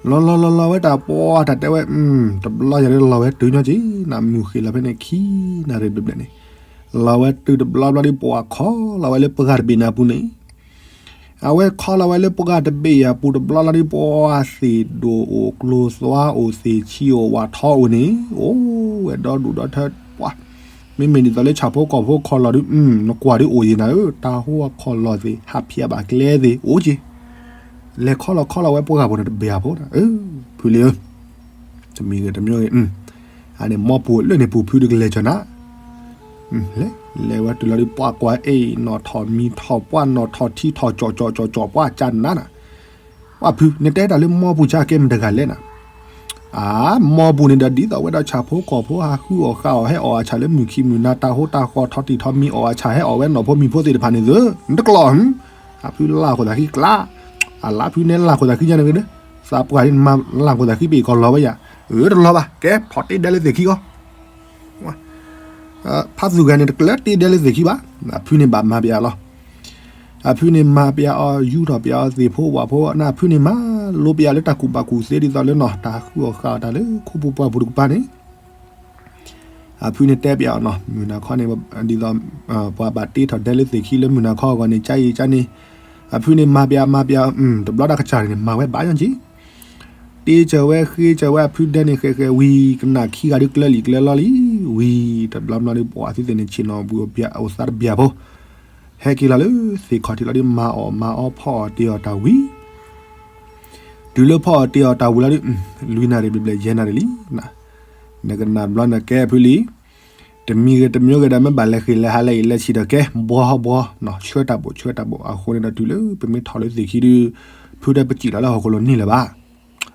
လီၤလီၤလီၤလီၤဝဲတၢ်ပှၤတၢ်တဲဝဲ, တဘျီယၤဒ်လီၤဝဲတုၤညီက့ၤ နမုၢ်ဃ့လီၤဖဲန့ၣ်ခံနၣ်ရံၣ်ဘျဲၣ်ဘျဲၣ်န့ၣ်, လီၤဝဲတုၤတဘျီဘျီဒ် ပှၤခီလီၤဝဲလၢပှၢ်တဘ့ၣ်န့ၣ်အပူၤန့ၣ်, အဝဲခီလီၤဝဲလၢပှၢ်တဘ့ၣ်အပူၤတဘျီလီၤဒ် ပှၤသ့ၣ်ဒိၣ်အိၣ်ကျိၤသွါအိၣ်သ့ၣ်ဆံးအိၣ်ဝးထီအိၣ်န့ၣ်, အိၣ်ဝဲဒီဒူၣ်ဒီထၢပှၤ, မ့မ့ၢ်ဒ်သိးလၢဆၣ်ဖိကီၢ်ဖိခီလီၤဒ်, နကွၢ်ဒ်အိၣ်ယံၤနၤဧၢ, တၢ်ဟိအခီၣ်လီၢ်သ့ၣ် ဟးဖျဲးဘၣ်ကျဲသ့ၣ် အိၣ်က့ၤ, လဲၤခီလီၤခီလီၤဝဲပှၢ်ပူၤန့ၣ်တဘ့ၣ်အဖိ, ဖုလံဧၢ, တမံၤဂ့ၤတမံၤဂ့ၤ, အန့ၣ် မီပူၤလၢန့ၣ်ပူၤဖုတကလဲၤကၠီၤနၤ, လဲၤဝဲတုၤလီၤဒ် ပှၤကွၢ်အ့ၣ်နီၣ်ထီၣ်မံထီၣ်ပှၢ်နီၣ်ထီၣ်ထံထီၣ်ကၠီၣ်ကၠီၣ်ကၠီၣ်ကၠီၣ်ပှၢ်ကၠနၤနၤ, ပှၤဖု နတဲတၢ်လၢမီပူၤဆါကဲမတဂၤလဲၣ်နၤ, အၢ မီပူၤန့ၣ်ဒီးဒ်သိးဝဲဒၣ်ဆၣ်ဖိကီၢ်ဖိဟးဃုအီၣ်ဃာ်အီၣ်ဟဲအီၣ်အဆၣ်လၢမုၢ်ခံမုၢ်နၤ တၢ်ဟိတၢ်ဃီထီၣ်တံၢ်ထီၣ်မံအီၣ်အဆၣ်ဟဲအီၣ်ဝဲနီၢ်ဖိမံၤဖိသ့ၣ်တဖၣ်န့ၣ်သု, နတကျီၢ်, အဖုလၢ်ခိၣ်သးဃံကျါ, အလၢဖုနဲလၢ်ခိၣ်သးဃံညါန့ၣ်ဂ့ၤဒီး, သးပှၢ်ဒ်နမၤလၢ်ခိၣ်သးဃံပ့ၢ်ကီၢ်လီၤဝဲယၤ, အၢ တလီၤဘၣ် ကဲ ထီၣ်တ့ဒဲလၢသ့ၣ်ခံကီၢ် ဖးသူၣ်ဂၤန့ၣ် တကျၢၤတ့ဒဲလၢသ့ၣ်ခံဘၣ်, အဖုန့ၣ်ဘၣ်မၤပယးလီၤ, အဖုန့ၣ်မၤပယးအီၤ ယူထီၣ်ပယးအီၤသ့ၣ်ဖိဝၣ်ဖိ နဖုန့ၣ်မၤလိပယးလၢတၢ်ကူၣ်ဘၣ်ကူၣ်သ့ဒ်သိးလၢနီၢ် တၢ်ဃုအီၣ်ဃာ်အီၣ်တၢ်လၢခိပူၤပှၢ်ပူၤတကပၤန့ၣ်, အဖုန့ၣ်တဲပယးအီၤနီၢ် မုၢ်နၤခီန့ၣ်, ဒ်သိး ပှၤဘၣ်တ့ထီၣ်ဒဲလၢသ့ၣ်ခံလၢမုၢ်နၤခီအဂီၢ်န့ၣ် ကါအံၤကါန့ၣ်, အဖုန့ၣ်မၤပယးမၤပယး, တဘျီတၢ်ကစၢ်န့ၣ် မၤဝဲဘၣ်ယီၤက့ၤ တ့စၢၤဝဲဃ့စၢၤဝဲအဖုဒဲန့ၣ် ဃဲးဃဲးဝံၤ ကနၣ်ခံဂၤဒုးကျၢလံာ်ကျၢလီလံ, ဝံၤတဘျီဘျီဒုး ပှၤသုသ့ၣ်န့ၣ် ဆ့ၣ်နီၤဘှံးအိၣ်သးတဘျီဖိ, ဟဲက့ၤလီၤလၢသ့ၣ်ခီၣ်ထံးလီၤဒုး မၤအီၣ်မၤအီဖီအီၣ်တ့အီၣ်တၢ်ဝံၤ, တုၤလၢဖီအီၣ်တ့အီၣ်တၢ်ဝံၤလီၤဒုး, လွံၢ်နၣ်ရံၣ်ဘျဲၣ်ဘျဲၣ်ယဲၢ်နၣ်ရံၣ်လံ, နကနၣ်တဘျီနကဲဖုလံ တမံၤဂ့ၤတမံၤဂ့ၤဒီး မ့ၢ်ဘၣ်လဲၤဃ့ၢ်လဲၤဟးလဲၤအံၤလဲၤဆံးဒီးကဲ ဘှီဘှီ, ဆှၢတၢ်ဘိၣ်ဆှၢတၢ်ဘိၣ် အဃိန့ၣ်ဒီးတုၤလၢပမ့ၢ်ထီၣ်လၢသ့ၣ်ခံဒုး, ဖုတဲပစံၣ်လီၤလၢဟီၣ်ခိၣ်လိၤန့ၢ်လၢၤဘၣ်,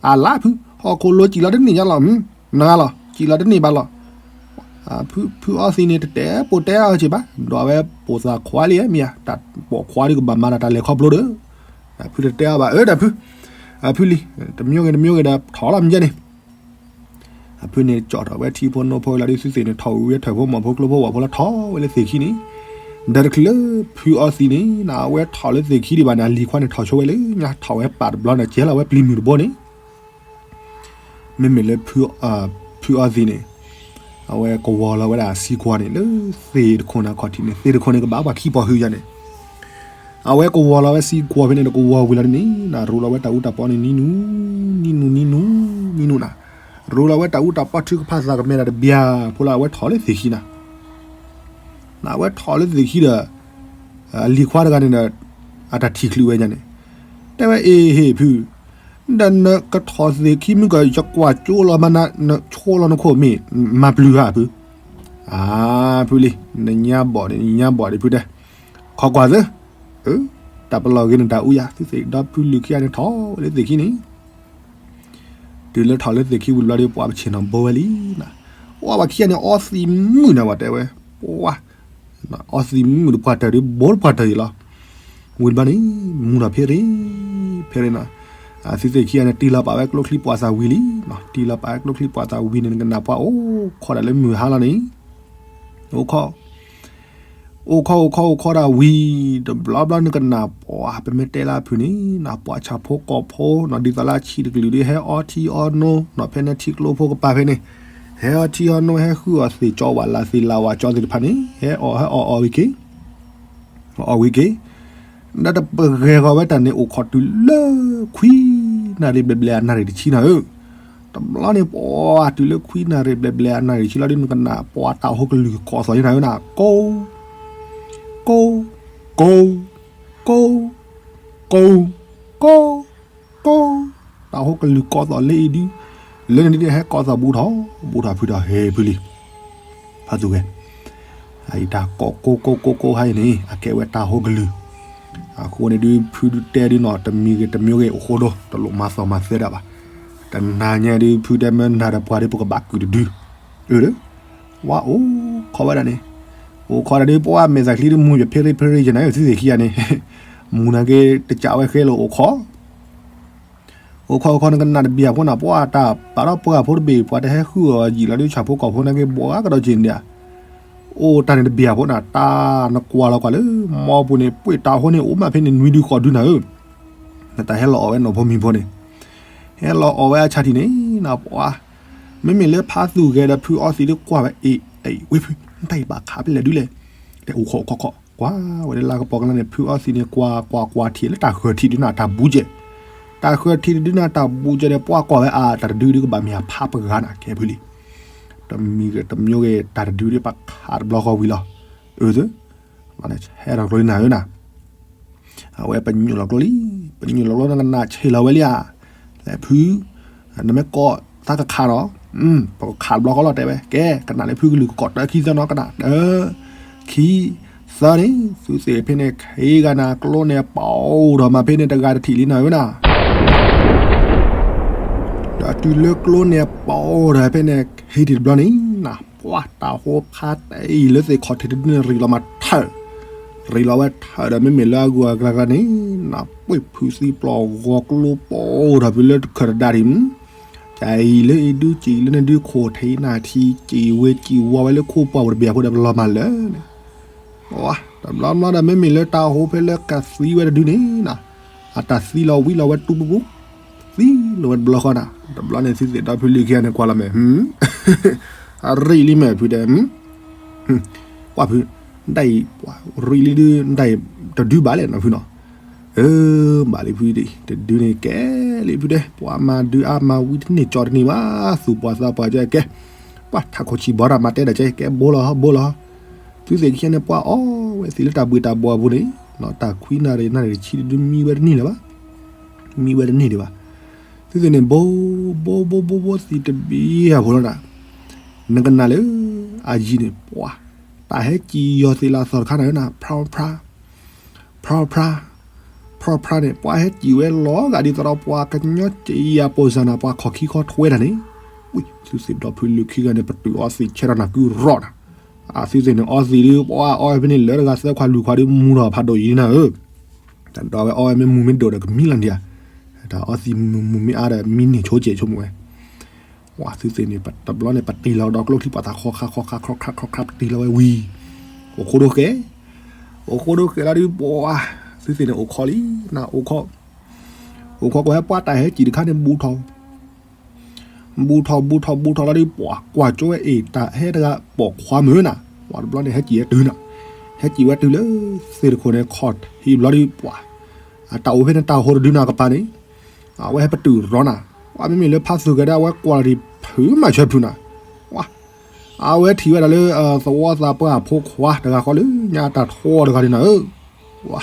အလါဖု, ဟီၣ်ခိၣ်လိၤစံၣ်လီၤတန့ၢ်ညါလီၤ, နဂၤလီၤ စံၣ်လီၤတန့ၢ်ဘၣ်လီၤ, ဖုအီသံးန့ၣ် တတဲပိာ်တဲအီၤက့ၤဘၣ်, ဒီးအဝဲပိာ်သးခွါလံမ့ၢ်ဧါ, တၢ်ပိာ်ခွါဒုးကဘၣ်မၤတၢ်တၢ်လဲၤခီဖျိဒီး, ဖုတတဲအီၤဘၣ် အၢ ဒီးဖု, ဖုလံ, တမံၤဂ့ၤတမံၤဂ့ၤဒီး ထီၣ်လီၤမ့ၢ်ကဲန့ၣ် အဖုန့ၣ် ကၠီၣ်ထီၣ်ဝဲထံဖိနိဖိလီၤဒုး သုသ့ၣ်န့ၣ် ထီၣ်ဝံၤဝဲထၢၣ်ဖိမီၢ်ဖိကျိဖိဝၣ်ဖိလီၤထီၣ်ဝဲလၢသ့ၣ်ခံန့ၣ်, ဒီးတချုးလၢဖုအီသံးန့ၣ် အဝဲထီၣ်လၢသ့ၣ်ခံဒံးဘၣ်န့ၣ် အလံၤခွါန့ၣ်ထီၣ်ဆိဝဲလၢညါ ထီၣ်ဝဲပာ်တဘျီန့ၣ် ကဲလီၤဝဲပျံၤမုၢ်တဘိန့ၣ်, မ့မ့ၢ်လၢ ဖုအီသံးန့ၣ် အဝဲကဝီၤလီၤဝဲဒၣ်စံကွီၤန့ၣ် လၢသ့ၣ်တခိၣ်န့ၣ်အခီၣ်ထံးန့ၣ် သ့ၣ်တခိၣ်န့ၣ်ကဘၣ်ပှၤခံပီၤဟုယၤန့ၣ် အဝဲကဝီၤလီၤဝဲစံကွီၤဖဲန့ၣ် တကဝီၤဝံၤလီၤဒ်န့ၣ် နရူးလီၤဝဲတၢ်အူတၢ်ပီန့ၣ် နံနူ, နံနူ နံနူ, နံနူနၤ, ရူးလီၤဝဲတၢ်အူတၢ်ပီထုကဖၣ်သးကမဲာ်ဒီးတဘျီဖိလၢအဝဲထီၣ်လၢသ့ၣ်ခံနၤ, နအဝဲထီၣ်လၢသ့ၣ်ခံဒီး အလံၤခွါတဂၤန့ၣ်ဒီး အတၢ်ထံၣ်ချုးဝဲညါန့ၣ်, တဲဝဲအ့ၣ်ဟ့ၣ်ဖု, ဒီးနကထီၣ်သ့ၣ်ခံမုၢ်ကီၢ် ယကွၢ်ကၠိလီၤမၤနၤ နဆိလီၤနခိၣ်မ့ၢ် မၤပျုၤဧါဖု, အါဖုလံ, နညါဘီၣ်န့ၣ် နညါဘီၣ်ဒံးဖုတဲ, ခိးကွၢ်သၢ, တၢ်ပလီၢ်ဂ့ၤန့ၣ်တၢ်အူယၤ သုသ့ၣ်ဒီးဖုလုၢ်ခံဂၤန့ၣ်ထီၣ်ဝဲလၢသ့ၣ်ခံန့ၣ် တုၤလၢထီၣ်လၢသ့ၣ်ခံဝံၤတဘျီဒီး ပှၤပဆ့ၣ်နီၤဘိဝဲလံ, ပှၤဘၣ်ခံဂၤန့ၣ် အီသံးမုၣ်နၤဝဲတဲဝဲ, ပှၤ, အီသံးမုၣ်တပှၢ်တၢၢ်ဒီး ဘိတပှၢ်တၢၢ်အံၤလီၤ, ဝံၤတဘျီန့ၣ် မူထီၣ်ဖဲရ့, ဖဲရ့နၤ, သုသ့ၣ်ခံဂၤန့ၣ် တံၢ်လီၤပာ်ဝဲကျိချံပှၤသးဝံၤလံ, တံၢ်လီၤပာ်ဝဲကျိချံပှၤသးဝံၤန့ၣ် နကနၣ်ပှၤအိၣ်ခိးဒၣ်လၢမုၢ်ဟါလီၤန့ၣ်, အိၣ်ခိး အိၣ်ခိးအိၣ်ခိးအိၣ်ခိးဒၣ်ဝံၤ, တဘျီဘျီနကနၣ်ပှၤ ပမ့ၢ်တဲလၢအဖုန့ၣ် နပှၤဆၣ်ဖိကီၢ်ဖိ ဒ်သိးလၢအဆံးတကလုာ်ဒ်ဟဲအီထံအီနိ နီၢ်ဖဲန့ၣ်ထံကျိဖိကပၤဖဲန့ၣ်, ဟဲအီထံအီနိ ဟဲဃုအီၣ်သ့ၣ်ကၠီဝၣ်လၢ်သ့ၣ်လၢ်ဝၣ်ကၠီသ့ၣ်တဖၣ်န့ၣ် ဟဲအီၣ်ဟဲအီၣ်အီၣ်ဝံၤက့ၤ အီၣ်ဝံၤက့ၤ, ဒီးတပဂဲၤဂီၤဝဲတၢ်န့ၣ် အိၣ်ခိးတုၤလၢ ခွံနၣ်ရံၣ်ဘျဲၣ်ဘျဲၣ်အနၣ်ရံၣ်တဆံနၤဧၢ, တဘျီန့ၣ်ပှၤတုၤလၢခွံနၣ်ရံၣ်ဘျဲၣ်ဘျဲၣ်အနၣ်ရံၣ်တဆံလီၤဒ် နကနၣ်ပှၤတၢ်ဟိကလုၢ်ကိးသီၣ်ယနၤဧၢနၤ, ကိး ကိး ကိး ကိး ကိး ကိး ကိး ကိး, တၢ်ဟိကလုၢ်ကိးသီၣ်လၢအံၤဒုး, လၢန့ၣ်ဒုးဟဲကိးသီၣ်ဘူးထီၣ် ဘူးထီၣ်ဖုဒီးဟဲဖုလံ, ဖးသူဂဲၤ အံၤတၢ်ကိးကိးကိးကိးကိးဟါအံၤန့ၣ် အကဲဝဲတၢ်ဟိကလုၢ်, အဃိန့ၣ်ဒုး ဖုဒုးတဲဒုးနီၢ် တမံၤဂ့ၤတမံၤဂ့ၤအိၣ်ဃိဒီး တလိၣ်မၤသီၣ်မၤသဲဒၣ်ဘၣ်, တနၤညါဒုး ဖုတဲမ့ၢ်နၤဒီးပှၤဒုး ပကဘၣ်ကုာ်တဒု, အၢ ဝါအိၣ်ခိးဝဲဒၣ်န့ၣ်, အိၣ်ခိးဒၣ်ဒုး ပှၤမဲာ်သးချံဒုးမူယဖ့ရ့ဖ့ရ့ယနၤ သုသ့ၣ်ခံဂၤန့ၣ်, မူနၤက့ၤတကးဝဲဃဲလၢအိၣ်ခိး အိၣ်ခိးအိၣ်ခိးနကနၣ်တဘျီဖိနၤ ပှၤတၢ်ပာ်ထီၣ်ပှၢ်ဖိတဘ့ၣ် ပှၤတဟဲဃုအီၣ်ယံာ်လီၤဒုး ဆၣ်ဖိကီၢ်ဖိနာ်က့ၤ ဘှီဂၤကဒီးက့ၤန့ၣ်ဧါ, အိၣ်တၢ်န့ၣ်တဘ့ၣ်အဖိနၤ, တၢ်နကွၢ်လီၤကွၢ်လၢ မီပူၤန့ၣ် ပှ့ၢ်တၢ်ဟိန့ၣ် အိၣ်မးဖဲန့ၣ် နွံဒုဃိးဒုနၤဧၢ, နတၢ်ဟဲလီၤအီၣ်ဝဲနီၢ်ဖိမံၤဖိန့ၣ်, ဟဲလီၤအီၣ်ဝဲအဆၣ်ထံၣ်န့ၣ် နပှၤ, မ့မ့ၢ်လၢဖးသူၣ်ဂဲၤဒီးဖုအီသံးဒုကွၢ်ဝဲ အ့ၣ် အ့ၣ် ဝ့ၢ်ဖု, နတၢ်အံၤဘၣ်ခးဖဲလဲၣ်ဒုလဲၣ်, တဲအိၣ်ခိးအိၣ်ခိးခိး, ကွၢ်ဝဲလၢလါကပီၤကလါန့ၣ် ဖုအီသံးန့ၣ် ကွၢ်ကွၢ်ကွၢ်ထံၣ်လၢတၢ်ဃၢၤထံးဒုနၤ တၢ်ဘူးကဲး, တၢ်ဃၢၤထံးတဒုနၤ တၢ်ဘူးကဲးဒီး ပှၤကွၢ်ဝဲအါ တၢ်တဒုဒုကဘၣ်မ့ၢ်အဖးပဂၤနၤ ကဲဖုလံ တမံၤဂ့ၤတမံၤဂ့ၤ တၢ်တဒုဒုပခးတဘျီဃီဝံၤလီၤ, အၢ ဟဲထီၣ်ကျိလံနၤဧၢနၤ, အဝဲပညိၣ်လီၤကျိလံ, ပညိၣ်လီၤကျိနကနၣ်ဆ့ၣ်လီၤဝဲလံဧါ, လဲၤဖု, နမ့ၢ်ကိးသးကခးဒီး, ပကခးတဘျီဃီလီၤတဲဝဲ, ကဲ ကနၣ်လၢဖုကလုၢ်ကကိးတၢခံသၢနီၤ ကနၣ်တၢ ခံ သၢန့ၣ် သုသ့ၣ်ဖဲန့ၣ် ခ့ဂၤနၤကျိန့ၣ်ပီၤဒီးမးဖဲန့ၣ် တဂၤတထံၣ်လံနၤဧၢနၤ ဒီးတုၤလၢကျိန့ၣ်ပီၤဒီးဖဲန့ၣ် ဟံးတံၢ်တဘျီန့ၣ်နၤ ပှၤတၢ်ဟိဖးတအံၤလၢသ့ၣ်ခီၣ်ထံးတဒုန့ၣ် ရံၣ်လီၤမးထၢၣ်, ရံၣ်လီၤဝဲထၢၣ်ဒီး မ့မ့ၢ်လၢအဂုၤအဂၤကျါန့ၣ် နပှ့ၢ်ဖုသံပျီၢ်ဂီၤကျိပီၤဒီးဖုလၢတခၢၣ်တဒါဒံးမး, ကအံၤလၢအံၤဒု ကံၣ်လၢန့ၣ်ဒု ခိၣ်ထံးနၢ်ထံကံၣ်ဝ့ကံၣ်ဝီဝဲလၢခိပှၢ်ပူၤတဘ့ၣ်အဃိဒီး ပလီၤမၢ်လၢာ်န့ၣ် တဘျီဘျီဒီး မ့မ့ၢ်လၢတၢ်ဟိဖဲလၢကသံဝဲတဒုန့ၣ်နၤ, အတၢ်သံလီၤဝံၤလီၤဝဲတူပူပူ, သံလီၤဝဲတဘျီဃီနၤ, တဘျီန့ၣ်သုသ့ၣ်ဒီဖုလံၤခံဂၤန့ၣ်ကွၢ်လီၤမဲာ်, အရံၣ်လံမဲာ်ဖုတဲ, ကွၢ်ဖု, နတၢ်အံၤ, ရံၣ်လံဒု နတၢ်အံၤ, တဒုဘၣ်လဲၣ်နီၤဖုနီၤ, အၢ ဘၣ်လံဖုဒံး တဒုန့ၣ်ကဲလံဖုတဲ, ပှၤမၤဒုးအါမၤဝံတန့ၢ်ကၠီတန့ၢ်ဘၣ်, သူၣ်ပှၢ်သးပှၢ်ကဲကဲ, ပှၤထးခိၣ်ဆံးဘီတၢ်မၤတဲဒီးကဲ ကဲဘိလီၤဘိလီၤ သုသ့ၣ်ခံဂၤန့ၣ် ပှၤအီဝဲသံးလၢတၢ်ဘှ့ၣ်တၢ်ဘှီၣ်အပူၤန့ၣ်, တၢ်ခွံနၣ်ရံၣ်နၣ်ရံၣ်တဆံတဒုမံဝဲတန့ၢ်လၢၤဘၣ်, မံဝဲတန့ၢ်ဒံးဘၣ်, သုသ့ၣ်န့ၣ် ဘိ ဘိ ဘိ ဘိ ဘိ သံးတဘ့ၣ်အဖိလီၤနၤ, နကနၣ်လၢ အယံၤန့ၣ် ပှၤ တၢ်ဟဲကံၣ်ယီၤသ့ၣ်လၢအသီတခါနၤဧၢနၤ, ဖြီဖြါ ဖြီဖြါ ဖြီဖြါန့ၣ် ပှၤဟဲကံၣ်ဝဲလီၤဂာ်ဒ်သိးဒီးပှၤကညီကံၣ်ယၤပိၢ်စၢ်နၤ, ပှၤခီၣ်ခံခီထွဲတၢ်န့ၣ်, ဝံၤ သုသ့ၣ်ဒီဖုလၢခံဂၤန့ၣ် ပတုာ်အီသံးဆဲထီၣ်နၤကုရီၣ်နၤ, အသုသ့ၣ်န့ၣ် အီသံးဒု ပှၤအီဝဲဖဲန့ၣ်လၢတဂၤသၢခွါလွံၢ်ခွါဒု မူထီၣ်ဖးဒိၣ်အံၤနၤဧၢ, တၢ်ဒီးဝဲအီဝဲမ့ၢ်မူမ့ၢ်ဒိၣ်ဒီးကမံလီၤဒံးဧါ, တၢ်အီသံးမူမူမ့ၢ်အါဒီးမံန့ၢ်ဆိကဲးဆိကမိၣ်ဝဲ ဝံၤ သုသ့ၣ်န့ၣ် တဘျီန့ၣ် ပတ့ၢ်လီၤဒီးကျိချံပှၤသးခီခါခီခါခီခါခီခါ ပတ့ၢ်လီၤဝဲဝံၤ, အိၣ်ဃိဒိဃဲ, အိၣ်ဃိဒိဃဲလီၤဒုး ပှၤ သုသ့ၣ်န့ၣ် အိၣ်ခိးလံ, နအိၣ်ခိး, အိၣ်ခိးကွၢ်ဟဲပှၤတၢ်ဟဲကံၣ်တခါန့ၣ် ဘူးထီၣ်, ဘူးထီၣ်ဘူးထီၣ်ဘူးထီၣ်လီၤဒုး ပှၤကွၢ်ကၠိဝဲအ့ၣ် တၢ်ဟဲတဂၤပိာ်ခွါမုၢ်နၤ, ပှၤတဘျီန့ၣ် ဟဲကံၣ်ဝဲတုၤနၤ, ဟဲကံၣ်ဝဲတုၤလၢ သ့ၣ်တခိၣ်န့ၣ် ခီၣ်ထံးဘျီဒုး ပှၤ အတၢ်အိၣ်ဖဲန့ၣ် တၢ်ဟိတဒုနၤကပၤန့ၣ် အဝဲဟဲပတုာ်ရီနၤ, ပှၤမ့မ့ၢ်လၢဖးသူၣ်ဂဲၤဒီး အဝဲကွၢ်လီၤဒံးဖုးမၤဆၢဖုးနၤ, ပှၤ အဝဲထံၣ်ဝဲဒၣ်လၢ သဝီသးပှၢ်အဖိခွါတဂၤဃီလၢညါတၢ်ထီတဂၤန့ၣ်နၤဧ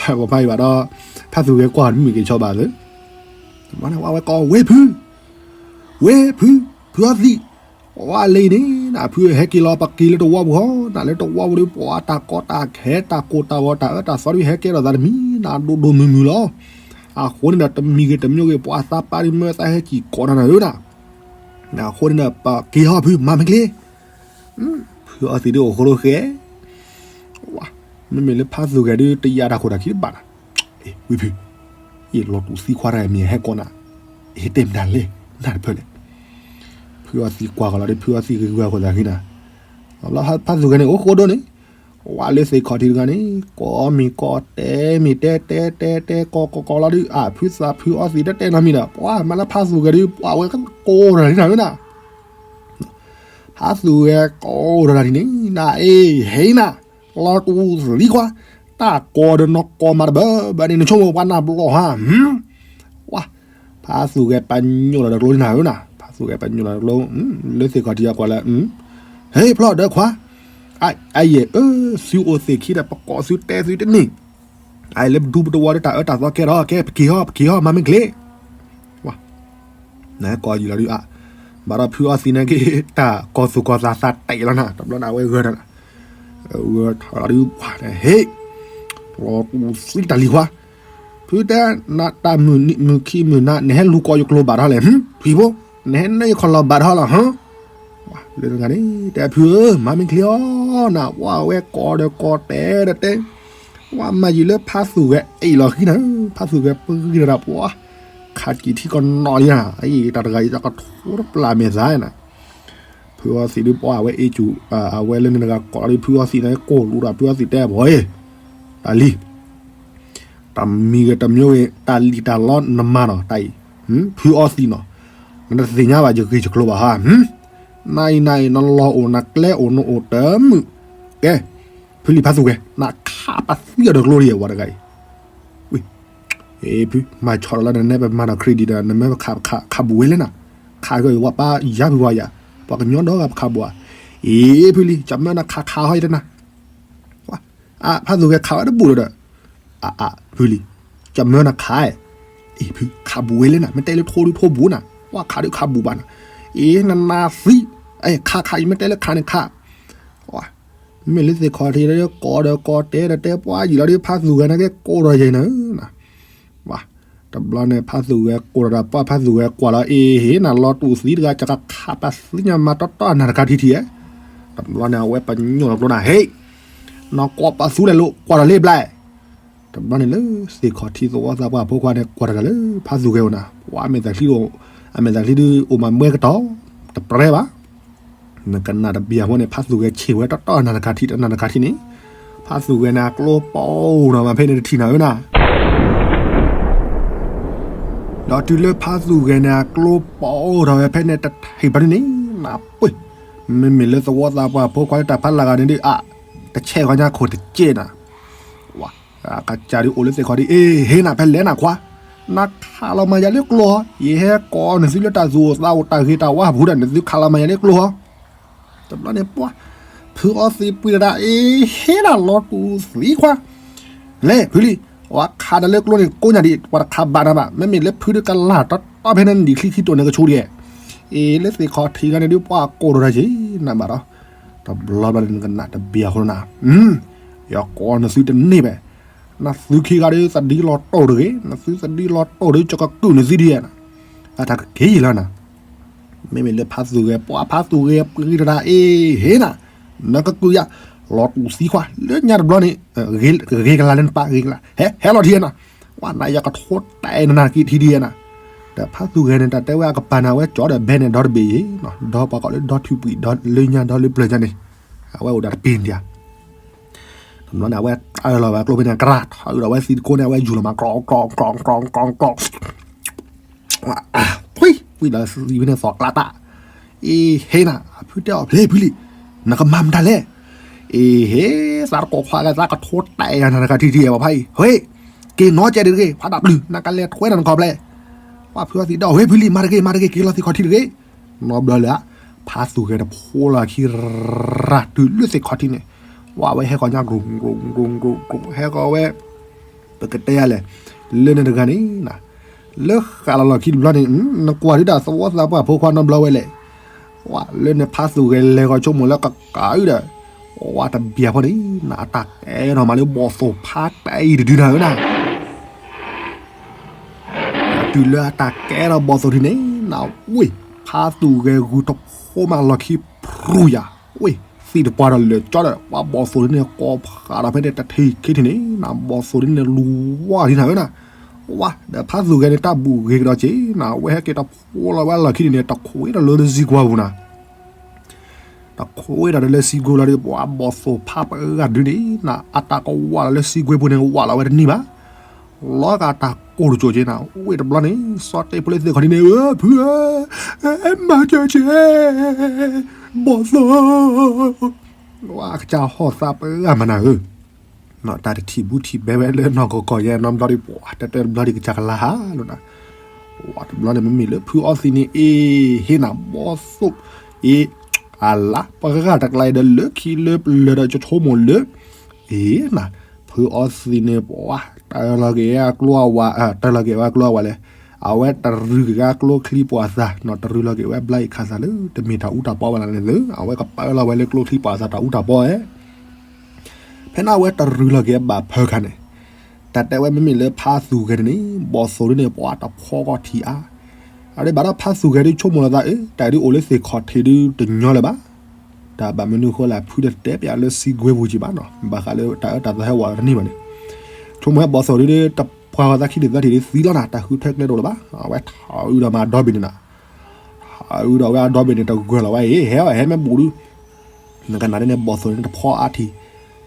ၢ, ပှၤဖးအံၤဘၣ်ဒီး ဖးသူၣ်ဂဲၤကွၢ်တမ့ၢ်က့ၤဆီဘၣ်သၢ, တဘျီန့ၣ် ပှၤဝဲကိးဝ့ၢ်ဖု, ဝ့ၢ်ဖု, ဖုအီသံး, ပှၤလၢအံၤန့ၣ် နဖုဟဲက့ၤလီၤ ပက့ၤလၢတဝီပူၤဃီ, နလၢတဝီပူၤဒီး ပှၤတၢ်ကီတၢ်ခဲတၢ်ကိၢ်တၢ်ဂီၤတၢ်အၢတၢ်သီဒုး ဟဲကဲထီၣ်သးတမံၤ နဒိၣ်ဒိၣ်မုၢ်မုၢ်လီၤ, အဃိန့ၣ်ဒီး တမံၤဂ့ၤတမံၤဂ့ၤ ပှၤသးပှၢ်ဒုးမၢသးဟဲကံၣ်ကိးနၤနၤဧၢနၤ, အဃိန့ၣ်ဒီး ပက့ၤဟီဖု မၤမ့ၢ်ကျ့ ဖုအီသံးဒုးအိၣ်ဃိလိဃဲ, မ့မ့ၢ်လၢဖးသူၣ်ဂဲၤဒုး တယာ်တၢ်ခိၣ်တၢ်ခံတဘၣ်နၤ, ဝံၤဖု, ယလီၤတူာ်သံခွါတၢ်မ့ၢ်ဟဲကိးနၤ, ယတဲမတၤလဲၣ်, နၢ်တဖၢၣ်လဲၣ်, ဖုအီသံးကွၢ်ကီးလီၤဒီး ဖုအီသံးဂ့ၤဂ့ၤအခိၣ်သးဃံနၤ, ဖးသူၣ်ဂဲၤန့ၣ် အိၣ်ဃိဒိၣ်န့ၣ်, ဝဲလၢသ့ၣ်ခီၣ်ထံးတဂၤန့ၣ် ကိးမ့ၢ်ကိးတဲမ့ၢ်တဲတဲတဲတဲကိးကိးကိးလီၤဒုး အဖုသးဖုအီသံးတတဲနီတမံၤဒီး ပှၤမၤလၢဖးသူၣ်ဂဲၤဒုး ပှၤဝဲကိးဒီးနၤဧၢနၤ ဖးသူၣ်ဂဲၤကိးဒီးနၤဒ်န့ၣ် နအ့ၣ်ဟ့နၤ လီၤတူာ်သံခွါ တၢ်ကိးဒီးနီၢ်ကိးမးတဘၢဘၢန့ၣ် နဆိကမိၣ်ပှၤနၢ်ဘျီၣ်ဧါ ဝါ ဖးသူၣ်ဂဲၤပညိၣ်လီၤဒီးကျိနၤဧၢနၤ ဖးသူၣ်ဂဲၤပညိၣ်လီၤဒီးကျိ လၢသ့ၣ်ခီၣ်ထံးအကွၢ်လၢ ဟ့ၣ်ဖျီၣ်ဒၢခွါ အယဲၢ်ဧၢ သုအိၣ်သ့ၣ်ခံဒီး ပကိးသုတဲသုတန့ၢ် အအံၤလၢပဒူပတဝီဒီးတၢ်အၢတၢ်သီကဲထီၣ် ကဲပက့ၤဟီၣ် ပက့ၤဟီၣ် မၤမ့ၢ်ချ့ နကိးယံာ်လီၤဒုးအါ ဘၣ်ဒီးဖုအီသံးနာ်က့ တၢ်ကိးသူၣ်ကိးသးသးတဲာ်လီၤနၤ တဘျီန့ၣ်အဝဲဂၢၢ်တၢ် ဂၢၢ်ထီၣ်လီၤဒုး ပှၤဟ့ၣ် လီၤကူၣ်သံတၢ်လံၤခွါ ဖုတဲ နတၢ်မုၢ်ခံမုၢ်နၤ နဟဲလူၤကိးယကျိၤဘၣ်ထီၣ်လဲၣ် ဖံဖိ နဟဲနဲယခီၣ်လီၤဘၣ်ထီၣ်လီၤဟါ လၢတဂၤန့ၣ် တဲဖုဧၢ မၤမ့ၢ်ချ့အီၤနၤ ပှၤဝဲကိးဒီးကိးတဲဒီးတဲ ပှၤမၤယံာ်လၢဖးသူၣ်ဂဲၤအ့ၣ်လီၤဃံနၤ ဖးသူၣ်ဂဲၤပဂံၢ်ဒီးပှၤ ခးကံၢ်ထံကနီၤလံနၤ အံၤတၢ်တဂၤအံၤ တၢ်ကထိတပျၢ်မဲာ်သၣ်နၤ ဖု ဖုအီသံးဒုးပှၤအဝဲအ့ၣ်စူၤ, အဝဲလၢန့ၣ်တဂၤကိးလီၤဒုးဖုအီသံးန့ၣ် ကိၢ်လူၤဒီးဖုအီသံးတဲဘၣ်အံၤ, တၢ်လံ, တမံၤဂ့ၤတမံၤဂ့ၤ တၢ်လံၣ်တၢ်လီနမၤနီၤ တၢ်အံၤ, ဖုအီသံးနီၤ, နတသ့ၣ်ညါဘၣ်ယဂ့ၢ်ယကျိၤဘၣ်ဧါ, နအံၤနအံၤ နလီၢ်အိၣ်နကျဲအိၣ်နအိၣ်တမုာ်, ကဲ, ဖုလံဖးသူၣ်ဂဲၤ နခးပသံအီၤဒီးကျိဒံးဝဲတဂၤအံၤ ဖု, မၤဆီၣ်ဒီးလၢနနဲပမၤနီၣ် credit ဒီး နမ့ၢ်ပခးခးဘူးဝဲလဲၣ်နၤ, ခးကဝဲပှၤပၢ်ယါဖုဝါယၤ, ပှၤကညီဒီဂၤပခးဘူးဧါ, အ့ ဖုလံ ကမၢနခးခးဟီယတနၤ, ဖးသူၣ်ဂဲၤခးဝဲတဘူးဒီး, အါအါ ဖုလံ, ကမၢနခး, အ့ ဖု ခးဘူးဝဲလဲၣ်နၤ, မ့ၢ်တဲလၢထိဒုးထိဘူးနၤ, ပှၤခးဒုးခးဘူးဘၣ်နၤ, အ့ နနၤသံ, ခးခးအံၤ မ့ၢ်တဲလၢခးန့ၣ်ခး မ့ၢ်လၢသ့ၣ်ခီၣ်ထံးဒီးကိးဒီးကိးတဲဒီးတဲပှၤယံာ်လီၤဒုး ဖးသူၣ်ဂဲၤန့ၣ်က့ၤကိးဒီးယဲၢ်နၤ, တဘျီန့ၣ် ဖးသူၣ်ဂဲၤကိးဒီးပှၤ ဖးသူၣ်ဂဲၤကွၢ်လီၤ အ့ဟ့ၣ်နၤ လီၤတူာ်သံတဂၤ ကကခးပသံညါမၤတီတီအနၢ်တခါထံထံဧဲ, တဘျီန့ၣ် အဝဲပညိၣ်လီၤကျိနၤ ဟ့ၣ်, နကိးပသူလဲၣ်လိာ် ကွၢ်ဒီးလ့ဘျဲၣ် တဘျီန့ၣ်လၢသ့ၣ်ခီၣ်ထံးသဝီသးပှၢ်ဖိခွါန့ၣ် ကွၢ်တဂၤလၢဖးသူၣ်ဂဲၤအိၣ်နၤ ပှၤအမဲာ်သၣ်ချံ, အမဲာ်သၣ်ချံဒုးအိၣ်မးမွဲကတီၢ်, တပြဲဘၣ်, နကနၣ်တဘံၣ်အဃိန့ၣ် ဖးသူၣ်ဂဲၤဆံးဝဲတီတီအနၢ်တခါထံ အနၢ်တခါထံန့ၣ်, ဖးသူၣ်ဂဲၤန့ၣ်အကျိပိၢ်နီၤမးဖဲန့ၣ်တထံၣ်နၤဧၢနၤ ဒီးတုၤလၢဖးသူၣ်ဂဲၤန့ၣ် အကျိပိၢ်ထီၣ်ဝဲဖဲန့ၣ်တထံၣ်ဘၣ်န့ၣ် နပှ့ၤ, မ့မ့ၢ်လၢသဝီသးပှၢ်ဖိခွါလၢတၢ်ဖးလၢ်ဂၤန့ၣ်ဒုး အါ, တဆဲးဂီၤညါခိၣ်တကဲနၤ, ဝဲ, ကစၢ်ဒုးအိၣ်လၢသ့ၣ်ခီၣ်ဒံး အ့ဟ့ၣ်နၤ ဖဲလဲၣ်နၤခွါ, နခးလီၤမၤယၤလၢကျိ, ယဟဲကိးနသုလၢတၢ်သူၣ်အိၣ်သးအိၣ်တၢ်ဂ့ၤတၢ်ဝါပူၤဒီး နသုခးလီၤမၤယၤလၢကျိဟီ တဘျီန့ၣ်ပှၤ, ဖုအီသံးပှ့ၤတဒၣ် အ့ဟ့ၣ်နၤ လီၤတူာ်သံခွါ, လဲၤဖုလံ, ပှၤခးနၤလၢကျိန့ၣ် ကိးညါဒံး ပှၤတခးဘၣ်နၤဘၣ် မ့မ့ၢ်လၢဖုဒုးကလၢ်တီတီဖဲန့ၣ် နဒံၣ်ချံခံတိာ်န့ၣ်ကဆိဒံး, အ့ လၢသ့ၣ်ခီၣ်ထံးဂၤန့ၣ်ဒုး ပှၤကိးထီၣ်တၢ်က့ၤနၤဘၣ်ဒီး, တဘျီဘျီန့ၣ် နကနၣ်တဘံၣ်အဃိနၤ, ယကိးနသုတန့ၢ်ဘၣ်, နသုခံဂၤဒုးသဒံလီၤတိၢ်တဂ့ၤ, နသုသဒံလီၤတိၢ်ဒုး ကကကုာ်နသုဒံးဧါ, အတၢ်ကက့ၤယံာ်လီၤနၤ မ့မ့ၢ်လၢဖးသူၣ်ဂဲၤ ပှၤဖးသူၣ်ဂဲၤပှ့ၤတဒၣ် အ့ဟ့ၣ်နၤ, နကကုာ်ယၤ, လီၤတူာ်သံခွါ လၢညါတဘျီန့ၣ်, ဂ့ၤကလၤလၢနပၢ်ဂ့ၤကလၤ ဟဲ ဟဲလီၤထံနၤ, ပှၤနၤယကထိတၢ်အဲၣ်နနၤက့ၤထံဒံးနၤ, ဒီးဖးသူၣ်ဂဲၤန့ၣ် တၢ်တဲဝဲအကပၤန့ၣ် အဝဲကၠီဒီးဘဲန့ၣ်ဒီတဘ့ၣ်ယ့ၣ်, ဒီပှၤကိးလၢဒီထူပှံၤ ဒီလၢညါဒီလၢပျၢၤညါန့ၣ်, အဝဲအိၣ်ဒီးတပ့ၤန့ၣ်ဧါ တဘျီန့ၣ် အဝဲတၢ်လီၤဝဲကျိဖဲန့ၣ် ကရၢ်ထီၣ်အုးဒီးဝဲသံတကိန့ၣ် အဝဲယူၤလီၤမး ကျီ ကျီ ကျီ ကျီ ကျီ ကျီ ထွံၣ် ဝံၤဒီးသံဖဲန့ၣ်သီၣ်ကျးတၢ်, အ့ဟ့ၣ်နၤ အဖုတဲအီၤ ဖျ့ဖုလံ, နကမၤမတၤလဲၣ်, အ့ဟ့ၣ် သးတကိးခွါဂၤ သးကထိတၢ်အဲၣ်ယၤနၤတဂၤထံထံအဲၣ်ဘၣ်ဖးအံၤ ဟ့ၣ်, က့ၤနီၢ်ကဲဒံးတဂ့ၤ ဖးဒၣ်ပျုၢ် နကလဲၤထွဲနၤနခီဖျဲ, ပှၤဖုအီသံးဒီး ဟ့ၣ်ဖုလံ မၤတဂ့ၤ မၤတဂ့ၤ က့ၤလီၤသံခီၣ်ထံးတဂ့ၤ, နီဘျီလၢ ဖးသူၣ်ဂဲၤတဖိလီၤခံရၢ်တုၤလၢသ့ၣ်ခီၣ်ထံးန့ၣ်, ဝဲအဝဲဟဲဃီၤညါ ကရူၢ် ကရူၢ် ကရူၢ် ကရူၢ် ဟဲဃီၤဝဲ, ပကတဲယၤလဲၣ်, လၢန့ၣ်တဂၤန့ၣ်, လၢဃးလီၤလီၢ်ခံတဘျီန့ၣ် နကွၢ်ဒုးတၢ်သဝီသးပှၢ်ဖိခွါနီဘျီဝဲလဲၣ်, ဝဲလၢန့ၣ်ဖးသူၣ်ဂဲၤလဲၤဃီၤဆိကမိၣ်လၢကကးအုးဒီး, ဝဲတဘံၣ်ဖိန့ၣ် နအတၢ်ကဲထီၣ်မးလၢဘီၣ်သိၣ်ဖးတၢ်အံၤတဒုနၤဧၢနၤ တုၤလၢအတၢ်ကဲထီၣ်ဘီၣ်သိၣ်ထံးန့ၣ် နဝ့ၢ် ဖးသူၣ်ဂဲၤဂုၢ်တဖိမးလီၢ်ခံဖြူယၤ, ဝ့ၢ် သံၣ်တပှၢ်ဒီးလၢာ်ကၠီဒီး ပှၤဘီၣ်သိၣ်ဒ်န့ၣ် ကိးဖးဒီးဖဲန့ၣ်တထံၣ်ခံထံၣ်န့ၣ် နဘီၣ်သိၣ်ဒ်န့ၣ်လူၤဝါထံနၤဧၢနၤ, ဝါ ဒီးဖးသူၣ်ဂဲၤန့ၣ် တၢ်ဘူၣ်ဂ့ၤကဒီးက့ၤနၤ ဝဲဟဲက့ၤတဖိလီၤဝဲလီၢ်ခံန့ၣ် တခွ့ဒီးလၢစံကွၢ်ပူၤနၤ တခွ့ဒီးလၢစံကွၢ်လီၤဒီး ပှၤဘီၣ်သိၣ်ဖးပှၤဂၤဒုန့ၣ် နအတၢ်ကဝၢ်လီၤလၢစံကွၢ်ပူၤန့ၣ် ဝၢ်လီၤဝဲတန့ၢ်ဘၣ်, လီၤဂာ်တၢ်ကိၢ်တစိၢ်က့ၤနၤ ဝ့ၢ်တဘျီန့ၣ် စီၤတဲဖိလၢသ့ၣ်ခီၣ်ထံးန့ၣ် ဧၢ ဖုဧၢ, မၤစၢၤက့ၤ, ဘီၣ်သိၣ် ဝါ ကစၢ်ဟီၣ်သးပှၤဂၤမနၤဧၢ တၢ်တထံၣ်ဘူးထံၣ်ဘဲဝဲလၢနီၢ်ကီၢ်ကီၢ်ယဲနီတဘျီဒီး ပှၤတၢ်တဘျီဒီးကစၢ်ကလါဟါလီၤနၤ, ဝါ တဘျီန့ၣ် မ့မ့ၢ်လၢဖုအီသံးန့ၣ် အ့ ဟ့ၣ်နၤဘီၣ်သိၣ်, အ့ အလါပှၤဂၤတကျါအံၤဒီး လၢခံလၢပျၢၤဒီး ယဆိကမိၣ်လၢ အ့နၤ, ဖုအီသံးန့ၣ် ပှၤ တၢ်လီၤက့ၤဝဲအကျိအဝၤ, တၢ်လီၤက့ၤဝဲအကျိအဝၤလဲၣ်, အဝဲတရုၤက့ၤဝဲကျိချံပှၤသး, တရုၤလီၤက့ၤဝဲဘျါအံၤခးသးလၢ တမ့ၢ်တၢ်အူတၢ်ပီဝဲလၢန့ၣ်သု, အဝဲကပၢလီၤဝဲလၢကျိချံပှၤသးတၢ်အူတၢ်ပီဧဲ ဖဲန့ၣ်အဝဲတရုၤလီၤက့ၤဘၣ်ဖၢခါန့ၣ်, တၢ်တဲဝဲမ့မ့ၢ်လၢဖါသူၣ်ဂဲၤန့ၣ်န့ၣ် ဘီၣ်သိၣ်ဒ်န့ၣ် ပှၤတဖီကီၢ်ထံးအါ, အဒိးဘၣ်ဒီးဖါသူၣ်ဂဲၤဒုးဆိကမိၣ်လီၤသးအၢ တၢ်ဒုးအိၣ်လၢသ့ၣ်ခီၣ်ထံးဒုးတညီလၢၤဘၣ်, တၢ်ဘၣ်မနုၤဃိလဲၣ် ဖုတတဲပျးလၢစံကွဲပူၤက့ၤဘၣ်နီၤ ဘၣ်ဃးလၢတၢ်အၢတၢ်သီဟဲဝးတန့ၢ်ဘၣ်န့ၣ်, ဆိကမိၣ်ဝဲဘီၣ်သိၣ်ဒုး တပှၤဂီၤသးခံဒုးသီထံးဒုးသံလီၤနၤ တၢ်ဃုထၢကျဲတအိၣ်လၢၤဘၣ်, အဝဲထီၣ်အုးဒီးမၤဒီဘ့ၣ်န့ၣ်နၤ, ထီၣ် အအုဒီးဝဲအဒီဘ့ၣ်န့ၣ် တဂၢၢ်လီၤဝဲအံၤ ဟဲအီၤ ဟဲမ့ၢ်ဘူးဒုး နကနၣ်ဒ်န့ၣ် ဘီၣ်သိၣ်န့ၣ်တဖီအါထံး,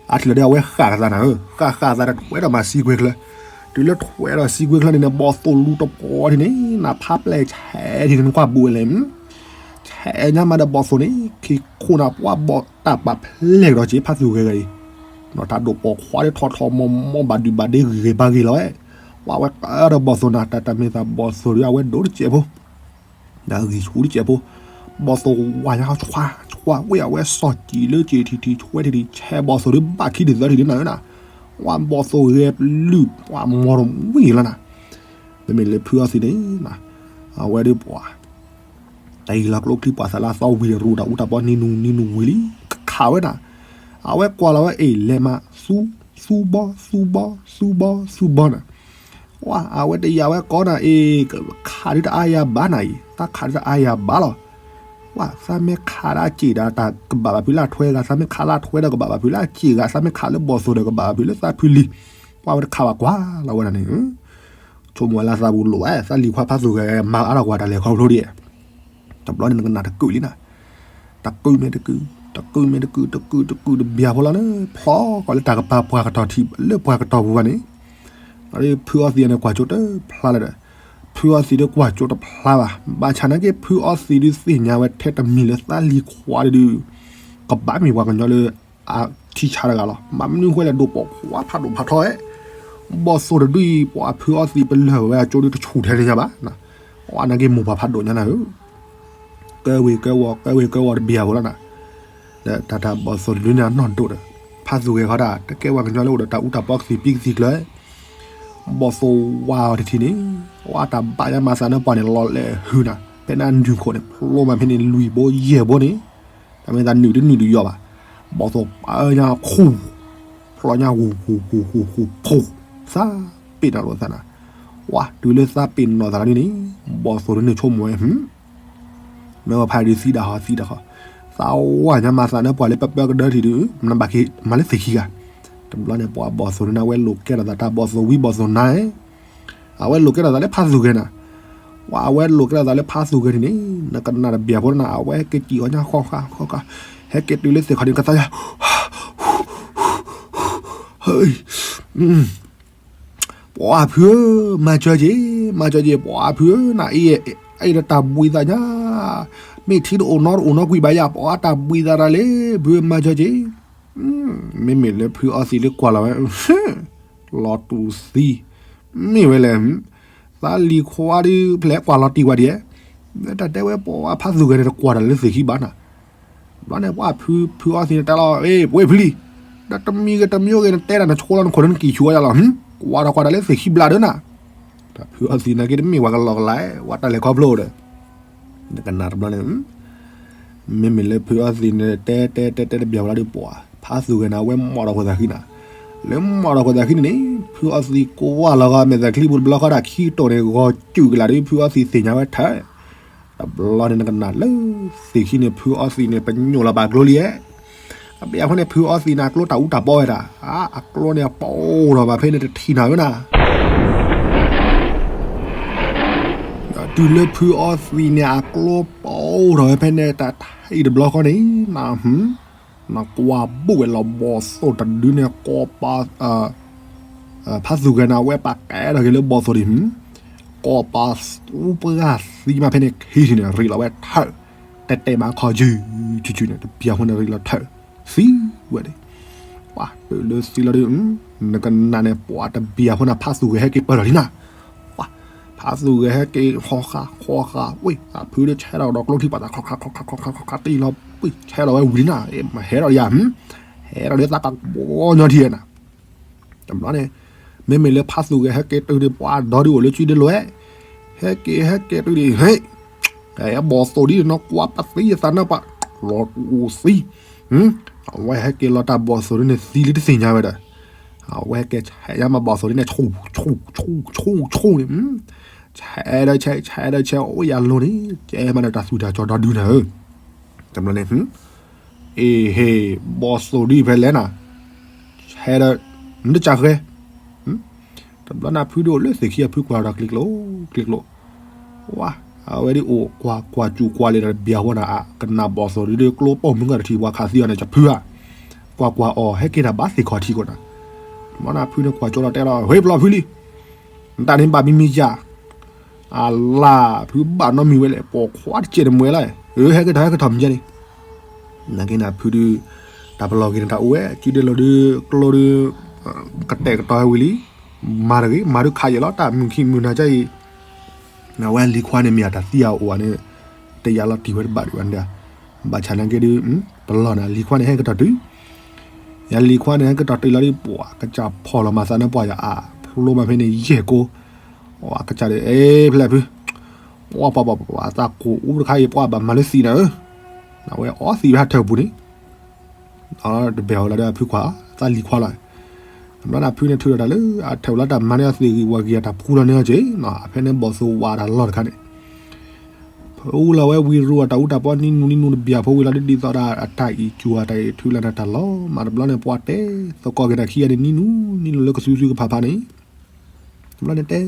အါထံးလီၤဒီး အဝဲဃၣ်ကသးနၤဧၢ, ဃၣ်ဃၣ်သးဒီး ထွဲဒီးမၤစံကွဲၤချၢ, တုၤလၢထွဲဒီးစံကွဲၤချၢန့ၣ်န့ၣ် ဘီၣ်သိၣ်လူၤတပီၤထံးန့ၣ် နဖးပျဲၢ်ဆဲးထံးန့ၣ် နကွၢ်ဘူးဝဲလဲၣ်, ဆဲးညါမးဒီးဘီၣ်သိၣ်န့ၣ် ခံခိၣ်နၤ ပှၤဘီၣ်တၢ်ပာ်ဖျဲၣ်ကဒီးက့ၤ ဖးသူၣ်ဂဲၤဂၤအံၤ, ဒီးတၢ်ဒိၣ်ပိာ်ခွါဒ်ထီၣ်ထီၣ်မီၢ်မီၢ် ဘၣ်ဒုးဘၣ်ဒ့ဂ့ၤဂ့ၤဘၣ်ဂ့ၤလီၤဝဲ, ပှၤဝဲကဒီးဘီၣ်သိၣ်နၤ တၢ်တမ့ၢ်သးဘီၣ်သိၣ်ဒုး အဝဲဒိၣ်တစဲးဖိ ဒီးဂံၢ်ဆူၣ်တစဲးဖိ, ဘီၣ်သိၣ်ဝါညါ ဆွါ ဆွါ ဝ့ၢ်အဝဲစီၣ်စံးလၢစံးထံထံ ဆွဲထံထံ ဆဲးဘီၣ်သိၣ်ဒုး ဘၣ်ခံဒ်သၢထံဒ်နၤဧၢနၤ, ဝဲဘီၣ်သိၣ်ဂဲၤပျုၢ် ပှၤမီၢ်တဝံၤလီၤနၤ, မ့မ့ၢ်လၢဖုအီသံးန့ၣ် အဝဲဒုးပှၤ တၢ်အံၤလီၤကျိချံပှၤသးလၢအသီဝံၤဒီး ရူးတၢ်အူတၢ်ပီနံၤနူၤနံၤနူၤဝံၤလံ ကခးဝဲနၤ, အဝဲကွၢ်လီၤဝဲအ့ၣ် လဲၤမး သူဘီ သူဘီ သူဘီ သူဘီနၤ ဝဲ အဝဲတယာ်ဝဲကီနၤအံၤ ခးဒုတအါယၤဘၣ်နၤအံၤ သးခးဒုတအါယၤဘၣ်လီၤ, ဝဲ သးမ့ၢ်ခးလၢအစ့ၣ်ဒီးတၢ်ကဘၣ်ဘၣ်ဖုးလၢအထွဲဂၤ သးမ့ၢ်ခးလၢအထွဲဒီးကဘၣ်ဘၣ်ဖုးလၢအစ့ၣ်ဂၤ သးမ့ၢ်ခးလၢဘီၣ်သိၣ်ဒီးကဘၣ်ဘၣ်ဖုးလၢသးဖုးလံ, ဝဲဝဲတခးဘၣ်ကွၢ်လီၤဝဲဒၣ်န့ၣ် ဆိကမိၣ်ဝဲလၢသးပူၤလိာ်ဝဲ သးလံၤခွါဖးသူၣ်ဂဲၤ မၤအါထီၣ်ကွၢ်တၢ်လဲၤခီဖျိဒ် တဘျီန့ၣ်နကနၣ်တကုာ်လံနၤ, တကုာ်မ့ၢ်တကုာ် တကုာ်မ့ၢ်တကုာ် တကုာ်တဘျီဖိလီၤန့ၣ် ဖျီကီးလၢတၢ်ကပၤပှၤကတီၢ်ထံးလၢပှၤကတီၢ်ပူၤဘၣ်န့ၣ်, ဖုအီသံးန့ၣ်ကွၢ်ကၠိတဖျါလၢၤဒီး ဖုအီသံးဒုးကွၢ်ကၠိတဖျါဘၣ် ဘၣ်ဆၣ်နာ်က့ ဖုအီသံးဒုးသ့ၣ်ညါဝဲထဲတမံၤလၢသးလံၤခွါဒုး ကဘၣ်မ့ၢ်ပှၤကညီလၢ အထံဆါတဂၤလီၤ. ဘၣ်မနုၤဃိလဲၣ် ဒိၣ်ပိာ်ခွါဖးဒိၣ်ဖးထီအဲၣ်, ဘီၣ်သိၣ်တဒုအံၤ ပှၤဖုအီသံးပလၢၢ်ဝဲအကၠိဒုးတဆူၣ်ထဲန့ၣ်ညါဘၣ်, အနာ်က့မိၢ်ပၢ်ဖးဒိၣ်ညါနၤဧၢ, ကဲဝ့ၤကဲဝီၤ ကဲဝ့ၤကဲဝီၤတဘျီဖိလီၤနၤ, ဒီးတၢ်တၢ်ဘီၣ်သိၣ်တဒုန့ၣ်အနီၢ်ဒိၣ်ဒီး ဖးသူၣ်ဂဲၤဃီတၢ် တကဲပှၤကညီလၢအိၣ်ဒီးတၢ်အူတၢ်ပီကသံၣ်ပံကသံၣ်ကျၢၤ ဘီၣ်သိၣ်ဝါအီၤတထံၣ်န့ၣ်, ဝဲတၢ်ဘၣ်ယါမၤသးနၢပှၤန့ၣ်လီၤလဲၤဟုၣ်နၤ, ဖဲန့ၣ်အနုာ်ခိၣ်န့ၣ် ဖျိမးဖဲန့ၣ်လွံၢ်ဘိယဲၢ်ဘိန့ၣ်, တၢ်မ့ၢ်သးနုာ်တနုာ်တယီၤဘၣ်, ဘီၣ်သိၣ်ပာ်ညါခူၣ်, ဖျိညါဂူၤဂူၤဂူၤဂူၤဂူၤဖူး, သးပ့ၤနီၣ်လိာ်သးနၤ, ဝဲတုၤလၢသးပ့ၤနီၣ်သးလီၤဒ်န့ၣ်, ဘီၣ်သိၣ်ဒုးန့ၣ်ဆိကမိၣ်ဝဲ မ့ၢ်ဝဲဖးဒုးသံဒၣ်ဃီသံဒၣ်ဃီ, သးဝါညါမၤသးနၢပှၤလၢပၢပၢကဒၢထံးဒုး, နဘၣ်က့ၤမၤလၢသ့ၣ်ခံဂၤ, တဘျီန့ၣ် ပှၤဘီၣ်သိၣ်န့ၣ် အဝဲလိာ်ကဲထီၣ်သးတၢ်ဘီၣ်သိၣ်ဝံဘီၣ်သိၣ်နါ, အဝဲလိာ်ကဲထီၣ်သးလၢဖးသူၣ်ဂဲၤနၤ, ဝဲအဝဲလိာ်ကဲထီၣ်သးလၢဖးသူၣ်ဂဲၤန့ၣ်န့ၣ်, နကနၣ်တဘျီဖိနၤ အဝဲဟဲက့ၤစံၣ်ဃီညါဃီဃီဃီဃီ, ဟဲက့ၤတုၤလၢသ့ၣ်ခီန့ၣ် ကသါယါ ပှၤဖုဧၢ, မၤစၢၤက့ၤ, မၤစၢၤက့ၤ, ပှၤဖုဧၢ, နအံၤ, အံၤဒီးတၢ်ဘှံးသးညါ, မ့ၢ်ထံတအိၣ်နီတအိၣ်နီကွံာ်ဘၣ်ယၤ, ပှၤတၢ်ဘှံးသးတၢ်လၢ, ဖုဧၢ မၤစၢၤက့ၤ, မ့မ့ၢ်လၢဖုအီသံးလၢကွၢ်လီၤဝဲ, လီၤတူာ်သံ, မ့ၢ်ဝဲလဲၣ်, သးလံၤခွါဒုး ဖဲလဲၣ်ကွၢ်လီၤတံၢ်ဝဲဒ်, တၢ်တဲဝဲပှၤဖးသူၣ်ဂဲၤန့ၣ် တကွၢ်တၢ်လၢသ့ၣ်ခံဘၣ်နၤ ဘျီန့ၣ် ပှၤဖုအီသံးန့ၣ်တဲလီၤ, အ့ ပဝဲဖုလံ, ဒီးတမံၤဂ့ၤတမံၤဂ့ၤ နတဲဒၣ်နဆိလီၤနခိၣ်ဒီးနကံၢ်ဆူၣ်ဝဲဒၣ်လီၤ, ကွၢ်ဒီးကွၢ်တၢ်လၢသ့ၣ်ခံဘျးဒၢနၤ, ဒီးဖုအီသံးန့ၣ်က့တမ့ၢ်ပှၤကလီကလး, ပှၤတၢ်လဲၤခီဖျိဒီး, နကနၣ်တဘျီန့ၣ်, မ့မ့ၢ်လၢဖုအီသံးန့ၣ် တဲတဲတဲတဲတဘျီဝဲလီၤဒီးပှၤ, ဖးသူၣ်ဂဲၤန့ၣ် အဝဲမီၣ်ဒီးခိၣ်သးဃံနၤ, လၢမီၣ်ဒီးခိၣ်သးဃံန့ၣ်န့ၣ်, ဖုအီသံးကွၢ်လီၤဂီၤမဲာ်သးချံပူၤတဘျီဃီဒီးခံကတိၢ်န့ၣ် ဂီၤစူၣ်ကလာ်ဒီး ဖုအီသံးသ့ၣ်ညါဝဲထၢၣ် တဘျီန့ၣ်နကနၣ်လၢသ့ၣ်ခံန့ၣ် ဖုအီသံးန့ၣ် ပညိၣ်လီၤပာ်ကျိလံ, အဘၣ်အဃိန့ၣ် ဖုအီသံးန့ၣ် အကျိတၢ်အူတၢ်ပီဝဲဒၣ်, အကျိန့ၣ် ပအိၣ်ထီၣ်ဘၣ်ဖဲန့ၣ်တထံၣ်နၤဝဲနၤ, တုၤလၢဖုအီသံးန့ၣ် အကျိပအိၣ်ထီၣ်ဝဲဖဲန့ၣ် တထံၣ်တဘျီဃီန့ၣ်, နကွၢ်ဘူးဝဲလီၤဘီၣ်သိၣ်တဒုန့ၣ် ကိးပာ် ဖးသူၣ်ဂဲၤန့ၣ် အဝဲပာ်ကဲထီၣ်က့ၤလၢဘီၣ်သိၣ်ဒံး, ကိးပာ်သူပှၢ်သံမးဖဲန့ၣ်ခံထံၣ်န့ၣ် ရ့ၣ်လီၤဝဲထၢၣ်, တဲတဲမးခီယုၢ် ဆူၣ်ဆူၣ်န့ၣ် တဘျီဃီန့ၣ်ရ့ၣ်လီၤထၢၣ်, သံဝဲဒၣ်, ပှၤတုၤလၢသံလီၤဒုး, နကနၣ်န့ၣ် ပှၤတဘျီဃီန့ၣ် ဖးသူၣ်ဂဲၤဟဲက့ၤပၢၢ်ထီၣ်လံနၤ ပှၤ, ဖးသူၣ်ဂဲၤဟဲက့ၤ ဃီဃာ် ဃီဃာ်, ဝ့ၢ် သးဖုဒုးဆဲးထီၣ်ဒီးကျိထံပှၤသး ခီခါ ခီခါ ခီခါ ခီခါ တံၢ်လီၤ, ဝ့ၢ် ဆဲးထီၣ်ဝဲဝံၤလံနၤ, မ့ၢ်ဟဲထီၣ်ယၤ, ဟဲထီၣ်ဒီးသးကဘီညီထံနၤ, တဘျီန့ၣ်, မ့မ့ၢ်လၢဖးသူၣ်ဂဲၤဟဲက့ၤတုၤန့ၣ် ပှၤဒီဒုးအိၣ်လၢစုဒုးလိၤဝဲ, ဟဲက့ၤဟဲက့ၤတုၤန့ၣ် ဟဲ, ဘီၣ်သိၣ်ဒ်နီၢ်ကွၢ်ပသံအသးနၢ်ပှၤ, လီၤတူာ်သံ, အဝဲဟဲက့ၤလီၤတၢ်ဘီၣ်သိၣ်ဒ်န့ၣ်သံလံတသ့ၣ်ညါဝဲဒီး, အဝဲဟဲက့ၤဆဲးညါမးဘီၣ်သိၣ်ဒ်န့ၣ် ဆူၣ် ဆူၣ် ဆူၣ် ဆူၣ်န့ၣ်, ဆဲးဒီးဆဲး ဆဲးဒီးဆဲး အိၣ်ယၤလိၤန့ၣ် ကဲမးဒီးတၢ်သူၣ်တၢ်ကၠီၤဒီဒုနၤဧၢ, တဘျီန့ၣ် အ့ဟ့ၣ် ဘီၣ်သိၣ်ဒ်ဖဲလဲၣ်နၤ, ဟဲဒီး နတစၢ်ဃဲ, တဘျီန့ၣ်ဖုဒိၣ်လၢသ့ၣ်ခံအဖုကွၢ်ဒီးကျံၤကျိၤ ကျံၤကျိၤ, ဝါ, အဝဲဒ်အိၣ်ကွၢ်ကွၢ်စူၣ်ကွၢ်လံာ်ဒီးတဘျီဃီနၤ အကနၣ်ဘီၣ်သိၣ်ဒုးဒုးကျိပီၣ်မုၢ်ဂၤတထံၣ် ပှၤခးသံအီၤန့ၣ် ကဖုဧါ, ကွၢ်ကွၢ်အီၤ ဟဲက့ၤတၢ်ဘၣ်သ့ၣ်ခီၣ်ထံးကိးနၤ, မနဖုန့ၣ်ကွၢ်ကၠီလီၤတဲလီၤ ဝ့ၢ်ပျီဖုလံ, နတၢ်န့ၣ်ဘၣ်မံမံယၤ, အလၢ်ဖုဘၣ်နီတမံၤဝဲလဲၣ် ပိာ်ခွါတစဲးတမှဲလၢ, အၢ ဟဲက့ၤထီၣ်ဟဲက့ၤထီၣ်မံၤယါန့ၣ် နာ်က့နၤဖုဒုး, တၢ်ပလီၢ်က့ၤန့ၣ်တၢ်အိၣ်ဝဲ စုဒဲလီၤဒုး ကျိဒုး, ကတဲာ်ကတီၤဟဲဝံၤလံ, မၤတဂ့ၤ မၤဒုးခးယဲၢ်လီၤ တၢ်မုၢ်ခံမုၢ်နၤကအံၤ, နဝဲလံၤခွါန့ၣ်မ့ၢ်အတၢ်သံအအိၣ်ဧါန့ၣ်, တယာ်လီၤတံၢ်ဝဲတဘၣ်ဒံးဘၣ်န့ၣ်, ဘၣ်ဆၣ်နာ်က့ဒုး, ပလီၢ်န့ၣ် လံၤခွါန့ၣ်ဟဲက့ၤထီၣ်တုၤ, ယၤလံၤခွါန့ၣ် ဟဲက့ၤထီၣ်တုၤလီၤဒုး ပှၤကစၢ်ဖီၣ်လီၤမၤသးန့ၣ်ပှၤယၤအါ, ဖျိမးဖဲန့ၣ်ယဲၢ်ကိ, ပှၤကစၢ်ဒုး အ့ ဖဲလဲၣ်ဖု ပှၤပှၤပှၤပှၤ သးကိၢ်အူတခါအံၤ ပှၤဘၣ်မၤလၢသံးနၤဧၢ, အဝဲအီသံးဝဲဟးထၢၣ်ပူၤန့ၣ်, တဘဲၣ်အီၤလၢဒုးအဖုခွါ သးလံၤခွါလီၤ, ဘျီန့ၣ်ဖုန့ၣ်ထုးဒီးတၢ်လၢ အထၢၣ်လီၤတၢ်မၤန့ၢ်အီၤသ့ၣ်ဂံၢ်ဝၤဂံၢ်အတၢ်ဖှူလီၤန့ၢ်အီၤက့ၤ, အဖဲန့ၣ်ဘီၣ်သိၣ်ဝးတၢ်လီၢ်တခါန့ၣ်, ဖူလီၤဝဲဝံၤရူအတၢ်အူတၢ်ပီနံနူနံနူတဘျီဖိဝံၤလီၤဒုးဒ်သိးဒီးအတၢ်အံၤစူၤအတၢ်အံၤထုးလီၤန့ၢ်တၢ်လီၤ, မ့ၢ်တဘျီန့ၣ်ပှၤတဲ, သကိးက့ၤတၢ်ခံဂၤန့ၣ်နံနူ, နံနူလၢကသူစုကဖးဖးန့ၣ် တဘျီန့ၣ်တဲ,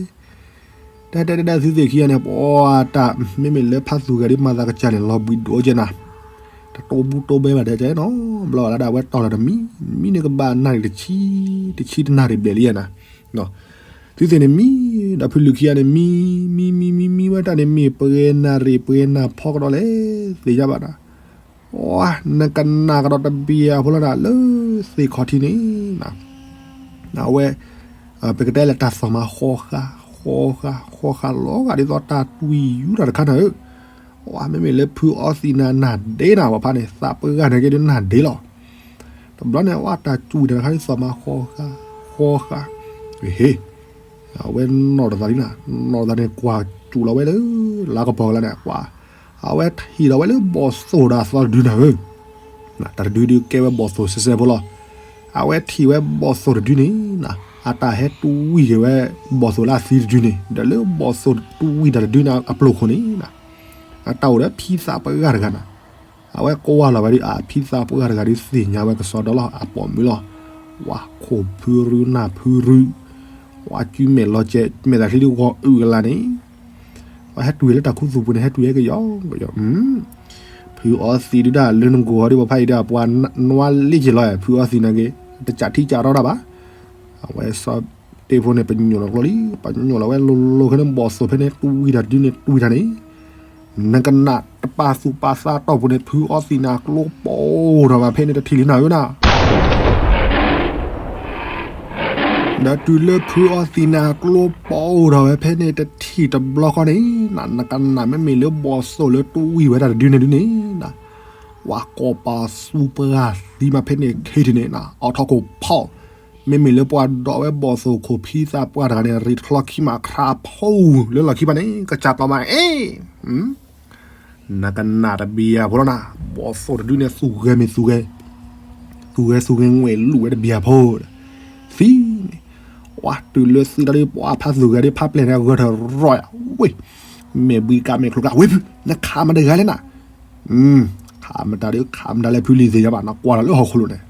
တဲတဲတဲတဲသုသ့ၣ်ခံဂၤန့ၣ် ပှၤတၢ် မ့မ့ၢ်လၢဖးသူၣ်ဂဲၤဒ်မၤသးကစၢ်န့ၣ် လီၤဘှံးဒိၣ်ကဲနၤ, တတိၢ်ဘူတိၢ်ဘဲဘၣ်တဲကဲနီၤ, ဘျီဝဲလၢဒၣ်ဝဲတီၢ်လီၤတမံၤ, မံန့ၣ်ကဘၣ်နၣ်ရံၣ်တဆံ, တဆံတနၣ်ရံၣ်ဘျဲၣ်လံယဲနၤ, သုသ့ၣ်န့ၣ်မံ, ဒီးဖုလုၢ်ခံဂၤန့ၣ်မံ, မံမံမံမံဝဲတၢ်န့ၣ် မ့ၢ်ပှဲၤနၣ်ရံၣ်ပှဲၤနၣ်ဖီကဒီးလဲၣ်, သ့ၣ်ညါဘၣ်နၤ နကနၣ်ကဒီးတဘျီဖိလီၤနၤ လၢသ့ၣ်ခီၣ်ထံးန့ၣ်, အဝဲ, ပကတဲလၢတၢ်သီၣ်မၤဃီဃာ်, ဃီဃာ်, ဃီဃာ်လီၤဂာ်ဒ်သိးတၢ်တွံၢ်ယူၤတၢ်တခါနၤဧၢ, မ့မ့ၢ်လၢဖုအီသံးနၤနၢ်ဒ့နၤ ပှၤဖးန့ၣ် သးပှၢ်ဂၤန့ၣ်က့ဒ်နၢ်ဒ့လီၤ, တဘျီန့ၣ် အဝဲတၢ်စူၤတၢ်တခါဒ်သီၣ်မၤဃီဃာ်, ဃီဃာ်, ဟ့ၣ် အဝဲနီၢ်တသးလံနၤ, နီၢ်တသးန့ၣ် ကွၢ်စူၤလီၤဝဲလၢ လါကပီၤကလါန့ၣ် ကွၢ်, အဝဲထံၣ်လီၤဝဲလၢဘီၣ်သိၣ်တၢ်သီတဒုနၤဧၢ, တၢ်တဒုဒုးကဲဝဲဘီၣ်သိၣ်စဲစဲဖိလီၤ, အဝဲထံၣ်ဝဲဘီၣ်သိၣ်တဒုန့ၣ်, အတၢ်ဟဲတွံၢ်က့ၤဝဲ ဘီၣ်သိၣ်လၢအသံတဒုန့ၣ် ဒီးလၢဘီၣ်သိၣ်တွံၢ်တၢ်တဒုန့ၣ်အပျိၢ်ခိၣ်န့ၣ်, အတၢ်အိၣ်ဒီးဖံသးပှၢ်ဂၤတဂၤနၤ, အဝဲကွၢ်လီၤဝဲဒ်အ ဖံသးပှၢ်ဂၤတဂၤဒုးသ့ၣ်ညါဝဲကစီဒီလီၤ အပိာ်မုၣ်လီၤ, ဝါခိၣ်ဖုရူနၢ်ဖုရူ, ဝါကုမဲာ်လီၤကဲး မဲာ်သးချံဒုးဂီၤအုၣ်ကလါန့ၣ်, ပှၤဟဲတွံၢ်လၢတၢ်ခူသူၣ်ပူၤန့ၣ် ဟဲတွံၢ်ဟဲကယီကယီ, ဖုအီသံးဒုးဒၣ်လၢနဂီၤဒုး ပှၤဖးအံၤဒုး ပှၤနွါလ့က့ၤလီၤ ဖုအီသံးနာ်က့, တစးထံစးရီတၢ်ဘၣ်, အဝဲစီၤတ့ဖိန့ၣ် ပညိၣ်လီၤကျိလံ, ပညိၣ်လီၤဝဲလိၤလိၤခဲန့ၣ် ဘီၣ်သိၣ်ဖဲန့ၣ် တွံၢ်တၢ်တဒုန့ၣ် တွံၢ်တၢ်န့ၣ်, နကနၣ်တပာ်သူၣ်ပာ်သးတီၢ်ပူၤန့ၣ် ဖုအီသံးနၤကျိပိၢ်ထီၣ်ဘၣ်ဖဲန့ၣ်တထံၣ်လံနၤဧၢနၤ ဒီးတုၤလၢဖုအီသံးန့ၣ် အကျိပိၢ်ထီၣ်ဝဲဖဲန့ၣ်တထံၣ်တဘျီဃီန့ၣ်, နကနၣ်မ့မ့ၢ်လၢဘီၣ်သိၣ်လၢတွံၢ်ဝဲတၢ်တဒုန့ၣ်ဒုန့ၣ်, ပှၤကိးပသူပှၤသံမးဖဲန့ၣ်ခံထံၣ်န့ၣ်, အိးထီၣ်ခိၣ်ဖီၣ်, မ့မ့ၢ်လၢပှၤဒိးဝဲဘီၣ်သိၣ်ခိၣ်ဖံသးပှၢ်တဂၤန့ၣ် ရံၣ်တချီခံမးခရးဖိလၢလီၢ်ခံဘၣ်န့ၣ် ကစၢ်ပျီမးအ့ၣ် နကနၣ်တဘျီဖိလီၤနၤ, ဘီၣ်သိၣ်တဒုန့ၣ် သူၣ်ဂဲၤမ့ၢ်သူၣ်ဂဲၤ, သူၣ်ဂဲၤသူၣ်ဂဲၤငွဲၣ်လူၤဝဲတဘျီဖိ, သံန့ၣ်, ဝါတုၤလၢသံတၢ်ဒုး ပှၤဖးသူၣ်ဂဲၤဒုး ဖးပျဲၢ်န့ၣ် ဂၢၢ်ထီၣ်ရီၢ်ယၤ, ဝ့ၢ်, မဲာ်ဘှံးကးမဲာ်ချူကး ဝ့ၢ်ဖု နခးမတၤတဂၤလဲၣ်နၤ, ခးမတၤဒုး ခးမတၤလဲၣ် ဖုလံၤသ့ၣ်ညါဘၣ် နကွၢ်တၢ်လၢဟီၣ်ခိၣ်လိၤန့ၣ်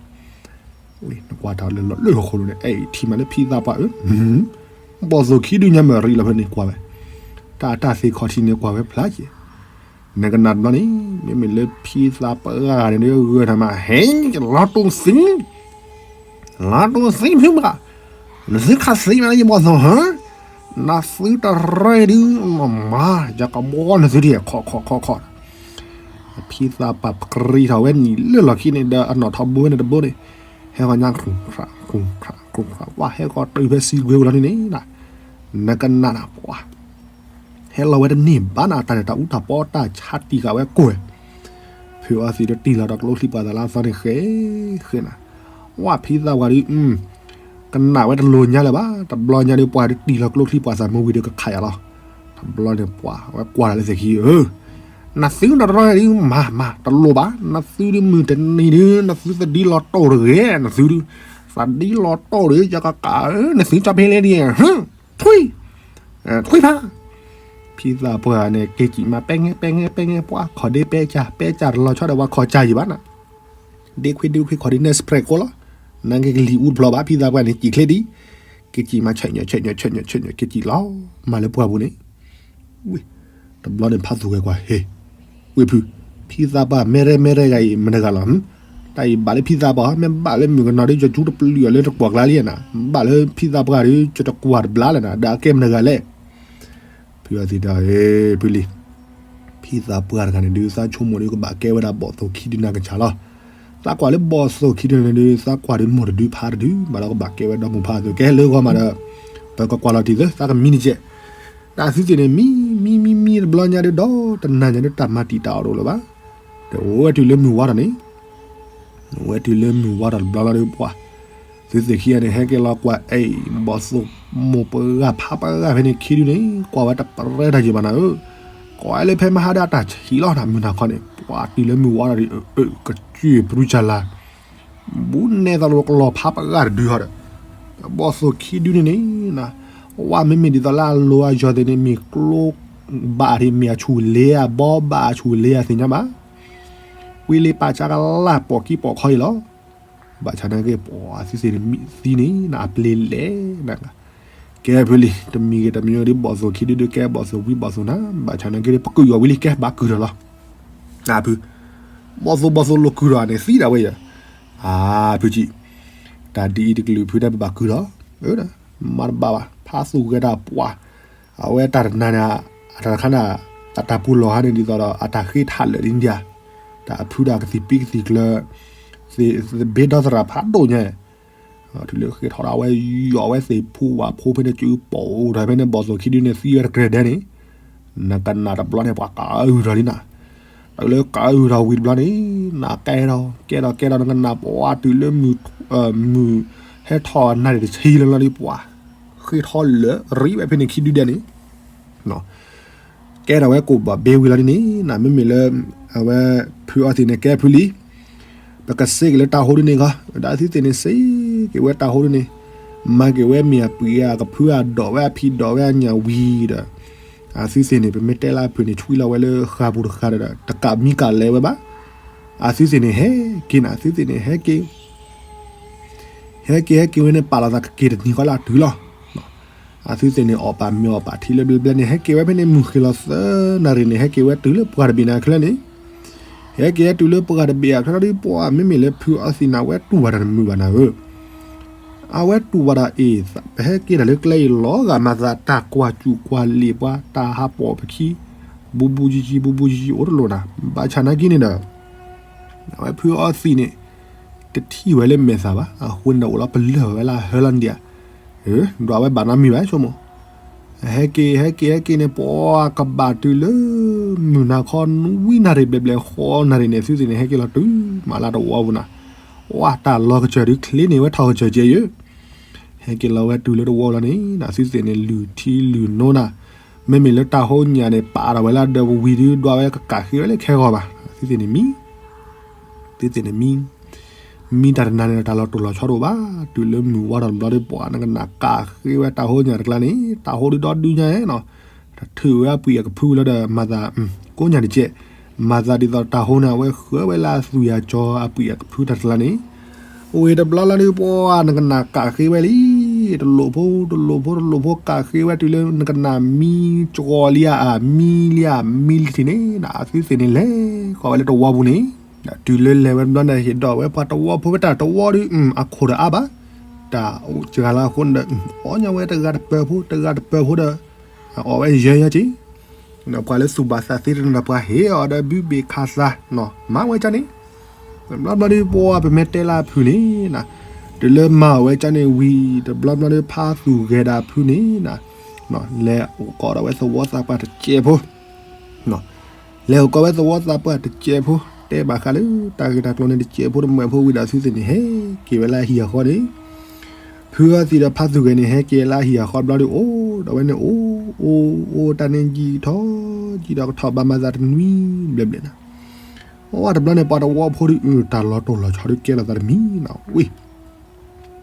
နကွၢ်တၢ်လၢဟီၣ်ခိၣ်လိၤန့ၣ် အဲၣ်ထံၣ်မးလၢဖံသးပှၢ်ဧၢ, ဘီၣ်သိၣ်ခံဒုညါမ့ၢ်ရံၣ်လီၤဖဲန့ၣ်ကွၢ်ဝဲ, တၢ်တၢ်သ့ၣ်ခီၣ်ထံးန့ၣ်ကွၢ်ဝဲဖျါက့ၤ, နကနၣ်တဘျီန့ၣ် မ့မ့ၢ်လၢဖံသးပှၢ်ဂၤန့ၣ်ဒုး ဂၢၢ်ထီၣ်မး ဟဲ လီၤတူၢ်သံ လီၤတူၢ်သံဖုမး, နသုခးသံမးလၢယဘီၣ်သိၣ်ဧၢ, နသုတရၢဒုး မၤ ယကဘှီနသုဒံး ခီၣ်ခီၣ်ခီၣ်ခီၣ်, ဖံသးပှၢ်ပကရံၣ်ထီၣ်ဝဲနံၤလၢလီၢ်ခံန့ၣ်ဒီး အနီၣ်ထီဘိဝဲန့ၣ်တဘိန့ၣ်, ဟဲဂီၤညါ ခူၣ်ခရၣ် ခူၣ်ခရၣ် ခူၣ်ခရၣ် ဝဲဟဲဂီၤတုၤဖဲစံကွံာ်ဝံၤလီၤန့ၣ်န့ၣ်, နကနၣ်နၤပှၤ ဟဲလီၤဝဲတန့ၢ်ဘၣ်နၤ တၢ်န့ၣ် တၢ်အူတၢ်ပီတၢ်ဆါတံၢ်ဃာ်ဝဲကိၢ်ဝဲ, ဖုအီသံးဒုးတံၢ်လီၤဒီးကျိချံပှၤသးလၢအသီန့ၣ်ဃဲဃဲနၤ, ဝဲဖံသးပှၢ်ဒုး ကနၣ်ဝဲတလိၤညါလၢၤဘၣ် တဘျီညါဒုး ပှၤဒုးတံၢ်လီၤကျိချံပှၤသးမုၢ်ဝံၤဒီးကခးယၤလီၤ, တဘျီန့ၣ်ပှၤ ဝဲကွၢ်တၢ်လၢသ့ၣ်ခံဧၢ, နသုတရီဒုး မၤမၤတလိၤဘၣ် နသုဒုးမုၢ်တနံၤဒုး နသုသဒံလီၤတိၢ်တဂ့ၤ နသုဒုး, သဒံလီၤတိၢ်ဒီး ယကကးဧၢ နသုကၠီဖဲလဲၣ်ဒံး ထွံၣ် ထွံၣ်ဖး, ဖံသးပှၢ်န့ၣ် က့ၤစံးမး ပဲငဲ ပဲငဲ ပဲငဲ ပှၤခီၣ်ဒ့ပဲကၢ် ပဲကၢ်တလီၤဆီဒီးပှၤခီၣ်ကၢ်ယံၤဘၣ်နၤ, ဒ့ခွံဒ့ခွံခီၣ်ဒ့ နဲၣ်စပရဲးကိးလီၤ, နက့ၤကလံၤအူတဖျီဘၣ် ဖံသးပှၢ်န့ၣ် စံးချ့ဒံး, က့ၤစံးမး ဆဲးညိး ဆဲးညိး ဆဲးညိး ဆဲးညိး က့ၤစံးလီၤ, မၤလၢပှၢ်ပူၤန့ၣ်, ဝ့ၢ်, တဘျီန့ၣ်ဖးသူၣ်ဂဲၤကွၢ် ဟ့ၣ်, ဝ့ၢ်ဖု, ဖံသးပှၢ် မ့ၢ်ရဲမ့ၢ်ရဲဂၤအံၤ မတဂၤလီၤ, တၢ်အံၤဘၣ်လၢဖံသးပှၢ် မ့ၢ်ဘၣ်လၢမုၣ်ကနီၤဒ် ကၠီကၠူတပျုာ်အီၤလၢတကွီၢ်ကျါလံနၤ, ဘၣ်လၢဖံသးပှၢ်ဒီး ကၠီတကွၢ်တဘျါလၢနၤ ဒီးအကဲမတဂၤလဲၣ်. ဖုအီသံးဒီး ဖုလံၤ, ဖံသးပှၢ်တဂၤန့ၣ်ဒုး သးဆိကမိၣ်ဒုး ကဘၣ်ကဲဝဲဒၣ်ဘီၣ်သိၣ်ခံဒုနၤကဆၣ်လီၤ. သးကွၢ်လၢဘီၣ်သိၣ်ခံဒုန့ၣ်ဒုး သးကွၢ်ဒုးမိၢ်တဒုဖးတဒု ဘၣ်ဒီးကဘၣ်ကဲဝဲဒီမုၢ်ဖးအသိး ကဲလၢဂီၢ်မးဒီး ပကကွၢ်လီၤတံၢ်သၢ သးကမံနကဲး. ဒီးအသုသ့ၣ်န့ၣ် မံ မံ မံ မံတဘျီညါဒုး ဒီးတနၤညါဒုး တၢ်မၤတံာ်တာ်အီၤတအိၣ်လၢၤဘၣ်. ဒီးအိၣ်ဝဲတုၤလၢမုၢ်ဝါထီၣ်န့ၣ် အိၣ်ဝဲတုၤလၢမုၢ်ဝါထီၣ်တဘျီလီၤဒုး ပှၤ သုသ့ၣ်ခံဂၤန့ၣ် ဟဲက့ၤလီၤကွၢ် အဲ ဘီၣ်သိၣ်မိၢ်ပှၢ်ပှၢ်ပှၢ်ဖဲန့ၣ်ခံဒုန့ၣ် ကွၢ်ဝဲတပရဲတၢ်ယံာ်ဘၣ်နၤဧၢ, ကွၢ်ဝဲလၢဖဲမဟါဒၣ်တၢ်ဆံးလီၤနၤ မုၢ်နၤခီန့ၣ် ပှၤတုၤလၢမုၢ်ဝါထီၣ်ဒုး ကစၢၢ်ပရူၢ်စၢ်လၤ ဘူးနဲသးလီၤကလီၤဖးပှၢ်တဒုဟီဒီး ဘီၣ်သိၣ်ခံဒုန့ၣ်န့ၣ် ဝဲမ့မ့ၢ်ဒ်သိးလၢအလီၤအယီၤသ့ၣ်န့ၣ် မ့ၢ်ကျိဘၣ်ဒ်မ့ၢ်အဆူၣ်လ့ဧါ ဘီဘၣ်အဆူၣ်လ့ဧါသ့ၣ်ညါဘၣ်. ဝံၤလံပာ်စးကလၢ်ပိာ်ကံပိာ်ခီအံၤလီၤ. ဘၣ်ဆၣ်နာ်က့ ပှၤသုသ့ၣ်န့ၣ်မံသံန့ၣ် အပျ့ၤလဲၣ်နၤ, ကဲဖုလံၤ တမံၤဂ့ၤတမံၤဂ့ၤဒ် ဘီၣ်သိၣ်ခံဒုဒုးကဲဘီၣ်သိၣ်ဝံဘီၣ်သိၣ်နၤ ဘၣ်ဆၣ်နာ်က့ဒ် ပကုာ်ယီၤဝံၤလံ ကဲဘၣ်ကုာ်ထီၣ်လီၤ. ဖု ဘီၣ်သိၣ်ဘီၣ်သိၣ်လိာ်ကုာ်ထီၣ်န့ၣ် သံဒၣ်ဝဲယၤ, အါ ဖုကံ တၢ်ဒ်အံၤတကလုာ်ဖုဒၣ်ပဘၣ်ကုာ်ထီၣ်, မၤတဘၣ်ဘၣ် ဖးသူၣ်ဂဲၤတၢ်ပှၤ အဝဲတၢ်တနၤန့ၣ် အတၢ်တခါန့ၣ် အတၢ်ပူၤလီၢ်ဟါန့ၣ် ဒ်သိးဒီး အတၢ်ဃ့ထးလၢာ်ဒ်န့ၣ်ဒံးဧါ, တၢ်အဖုဒၣ်ကသံၣ်ပံကသံၣ်ကျၢၤ သ့ၣ်ဘ့ဒီသရၣ်ဖးဒိၣ်ညါ, တုၤလၢဃ့ထီၣ်ဒၣ်ဝဲယီၤဝဲသ့ၣ်ဖူဝၣ်ဖိဖဲန့ၣ် စုပီၣ်အိၣ်ထီၣ်ဖဲန့ၣ် ဘီၣ်သိၣ်ခံဒုန့ၣ် သံဝဲတကြၢးဒဲးန့ၣ်, နကနၣ်တဘျီန့ၣ် ပှၤကအုၣ်ထီၣ်လံနၤ, တုၤလၢကအုၣ်ထီၣ်ဝံၤတဘျီန့ၣ် နကဲထီၣ် ကဲထီၣ် ကဲထီၣ် နကနၣ်ပှၤတုၤလၢ မုၢ်ဟဲထီၣ်နၤဒံးတဆံလၢလီၤဒံးပှၤ ဃ့ထီၣ်လၢာ်ရံးဝဲဖဲန့ၣ်ခံဒုဒဲးန့ၣ် ကဲထီၣ်ဝဲကိၣ်ဘၣ်ဘ့ဝံၤလီၤဒ်န့ၣ် နမ့မ့ၢ်လၢ အဝဲ ဖုအီသံးန့ၣ် ကဲဖုလံၤ ပကစ့က့ၤလၢတၢ်ဟိဒ်န့ၣ်ဂီၢ်, ဒီးသုသ့ၣ်န့ၣ် စ့က့ၤဝဲတၢ်ဟိဒ်န့ၣ်, မၤက့ၤဝဲမ့ၢ်အပှံၤအကဖုအဒိးဝဲအဖံးဒိးဝဲအညၣ်ဝံၤဒီး, အသုသ့ၣ်န့ၣ် ပမ့ၢ်တဲလၢအဖုန့ၣ် ဆွံလီၤဝဲလၢဃာ်ပူၤတဃာ်ဒီး တကးမံကးလဲၤဝဲဘၣ်. အသုသ့ၣ်န့ၣ် ဟဲက့ၤနၤ အသုသ့ၣ်န့ၣ် ဟဲက့ၤ ဟဲက့ၤဟဲက့ၤဝဲန့ၣ် ပာ်လီၤသးကက့ၤတနံၤဃီလၢအတုၤလီၤ. အသုသ့ၣ်န့ၣ် အီၣ်ပာ်မ့ၤအီၣ်ပာ်ထံလၢဘျဲဘျဲန့ၣ် ဟဲက့ၤဝဲဖဲန့ၣ် မုၢ်ဃ့ၢ်လီၤသၢနၣ်ရံၣ်န့ၣ် ဟဲက့ၤဝဲတုၤလၢပှၢ်တဘ့ၣ်နၤချၢန့ၣ်, ဟဲက့ၤဟဲတုၤလၢပှၢ်တဘ့ၣ်အချၢဒီး ပှၤမ့မ့ၢ်လၢဖုအီသံးန့ၣ် အဝဲတူၢ်ဘၣ်တၢ်တမုာ်ဘၣ်နၤဧၢ, အဝဲတူၢ်ဘၣ်တၢ်အ့ၣ် ပဟဲက့ၤတၢ်လၢကျဲအံၤလီၤဂာ်မၤသး တၢ်ကွၢ်စူၣ်ကွၢ်လ့ၣ်ပှၤ တၢ်ဟးပိာ်ပခံ ဘူးဘူးကံကံ ဘူးဘူးကံကံအိၣ်တလိၣ်နၤ, ဘၣ်ဆၣ်နာ်က့န့ၣ်ဒီး အဝဲဖုအီသံးန့ၣ် တထံၣ်ဝဲလၢမဲာ်သၣ်ဘၣ်, အဃိန့ၣ်ဒီးအိၣ်လီၤပလၢၢ်ဝဲလၢအဟၢလီၤန့ၣ်ဧါ, ဒွးဝဲဘၣ်နီတမံၤဘၣ်ဆိကမိၣ်, ဟဲက့ၤ ဟဲက့ၤ ဟဲက့ၤန့ၣ် ပှၤကဘၣ်တုၤလၢ မုၢ်နၤခီ ဝံနၣ်ရံၣ်ဘျဲၣ်ဘျဲၣ် ဃိးနၣ်ရံၣ်န့ၣ် သုသ့ၣ်န့ၣ် ဟဲက့ၤလီၤတုၤမးလၢတဝီပူၤနၤ, ဝဲတၢ်လီၤကစၢၢ်ဒုးချ့န့ၢ်ဝဲထီၣ်ကစၢၢ်ကဲယဲ, ဟဲက့ၤလီၤဝဲတုၤလၢတဝီလီၤန့ၣ် သုသ့ၣ်န့ၣ် လုၢ်ထံလုၢ်နိနၤ, မ့မ့ၢ်လၢတၢ်ဟိညၣ်န့ၣ် ပာ်ထီၣ်ဝဲလၢဒီးဝံၤဒုး ဒွးဝဲကကးဃ့ဝဲလၢခဲဂီၤဘၣ်, သုသ့ၣ်န့ၣ်မံ သုသ့ၣ်န့ၣ်မံ, မံတၢ်တနၤန့ၣ်ဒီး တၢ်လီၤတိၢ်လီၤဆီတအိၣ်ဘၣ်, တုၤလၢမုၢ်ဝါထီၣ်တဘျီဒီး ပှၤနကနၣ်ကးဃ့ဝဲတၢ်ဟိညၣ်တကျါန့ၣ် တၢ်ဟိဒုးဒီဒုညါနီၤ, တၢ်ထုးဝဲအပှံၢ်အကဖုလီၤဒီး မၤသး ကိးညါတကဲး, မၤသးဒ်သိးတၢ်ဟိန့ၣ် အဝဲဃၢၤဝဲလၢအသွံၣ်အကၠီအပှံၢ်အကဖုတၢ်တကျါန့ၣ်, အိၣ်ဝဲတဘျီလီၤဒီး ပှၤနကနၣ်ကးဃ့ဝဲလံ, တလိၣ်ဖိ တလိၣ်ဖိ တလိၣ်ဖိ ကးဃ့ဝဲတုၤလၢနကနၣ်မံကီၤလံဧါ မံလံဧါ မံလံထံးန့ၣ် အသုသ့ၣ်န့ၣ်လဲၤဃီၤဝဲလၢတဝီပူၤန့ၣ် တုၤလၢလဲၤဝဲတဘျီန့ၣ် ဟ့ၣ်ဒီးဝဲပှၤတဝီဖိဝဲတၢ်တဝီဒီး အခိၣ်ဒီးအါဘၣ်, တၢ်စှၤလီၤအဃိန့ၣ်ဒီး အီၣ်ညါဝဲတဂၤတပၢၤဖိ တဂၤတပၢၤဖိဒီး အီၣ်ဝဲယဲၢ်ယဲၢ်က့ၤ, ပှၤလၢသူၣ်ဘၣ်သးသ့တနီၤဒီး ပှၤဟ့ၣ်အီၤဒီးဘုဘ့ၣ်ခါသး မၤဝဲကန့ၣ်, တဘျီဘျီဒီး ပှၤပမ့ၢ်တဲလၢအဖုၣ်န့ၣ် တုၤလၢမၤအီၣ်ဝဲကန့ၣ်ဝံၤ တဘျီဘျီဒီး ဖးသူၣ်ဂဲၤဒၣ်ဖုၣ်န့ၣ် လဲၤအိၣ်ကီးဒီးဝဲသဝီသးပှၢ်တစဲးဖိ လဲၤအိၣ်ကီးဝဲသဝီသးပှၢ်တစဲးဖိ တဲဘၣ်ဃးလၢတၢ်ဂ့ၢ်တၢ်ကျိၤန့ၣ် တစဲးဖိတမှဲးဖိဝံၤဒီး သုသ့ၣ်န့ၣ် ဟဲက့ၤဝဲလၢအဟံၣ်အဃီန့ၣ်, ဖုအီသံးဒီးဖးသူၣ်ဂဲၤန့ၣ် ဟဲက့ၤလၢအဟံၣ်အဃီဘျီဒီး အိၣ်ဒီးဝဲန့ၣ် အိၣ် အိၣ် အိၣ်တၢ်န့ၣ် ယံာ်ထီၣ် ယံာ်ထီၣ်ကထီၣ်ဘၣ်မၤသးတနွံဘျဲၣ်ဘျဲၣ်နၤ, အိၣ်တဘျီန့ၣ် ပှၤတဝီဖိဒီး တၢ်လီၤတိၢ်လီၤဆီဒီးကဲထီၣ်သးတမံၤနၤ ဝံၤ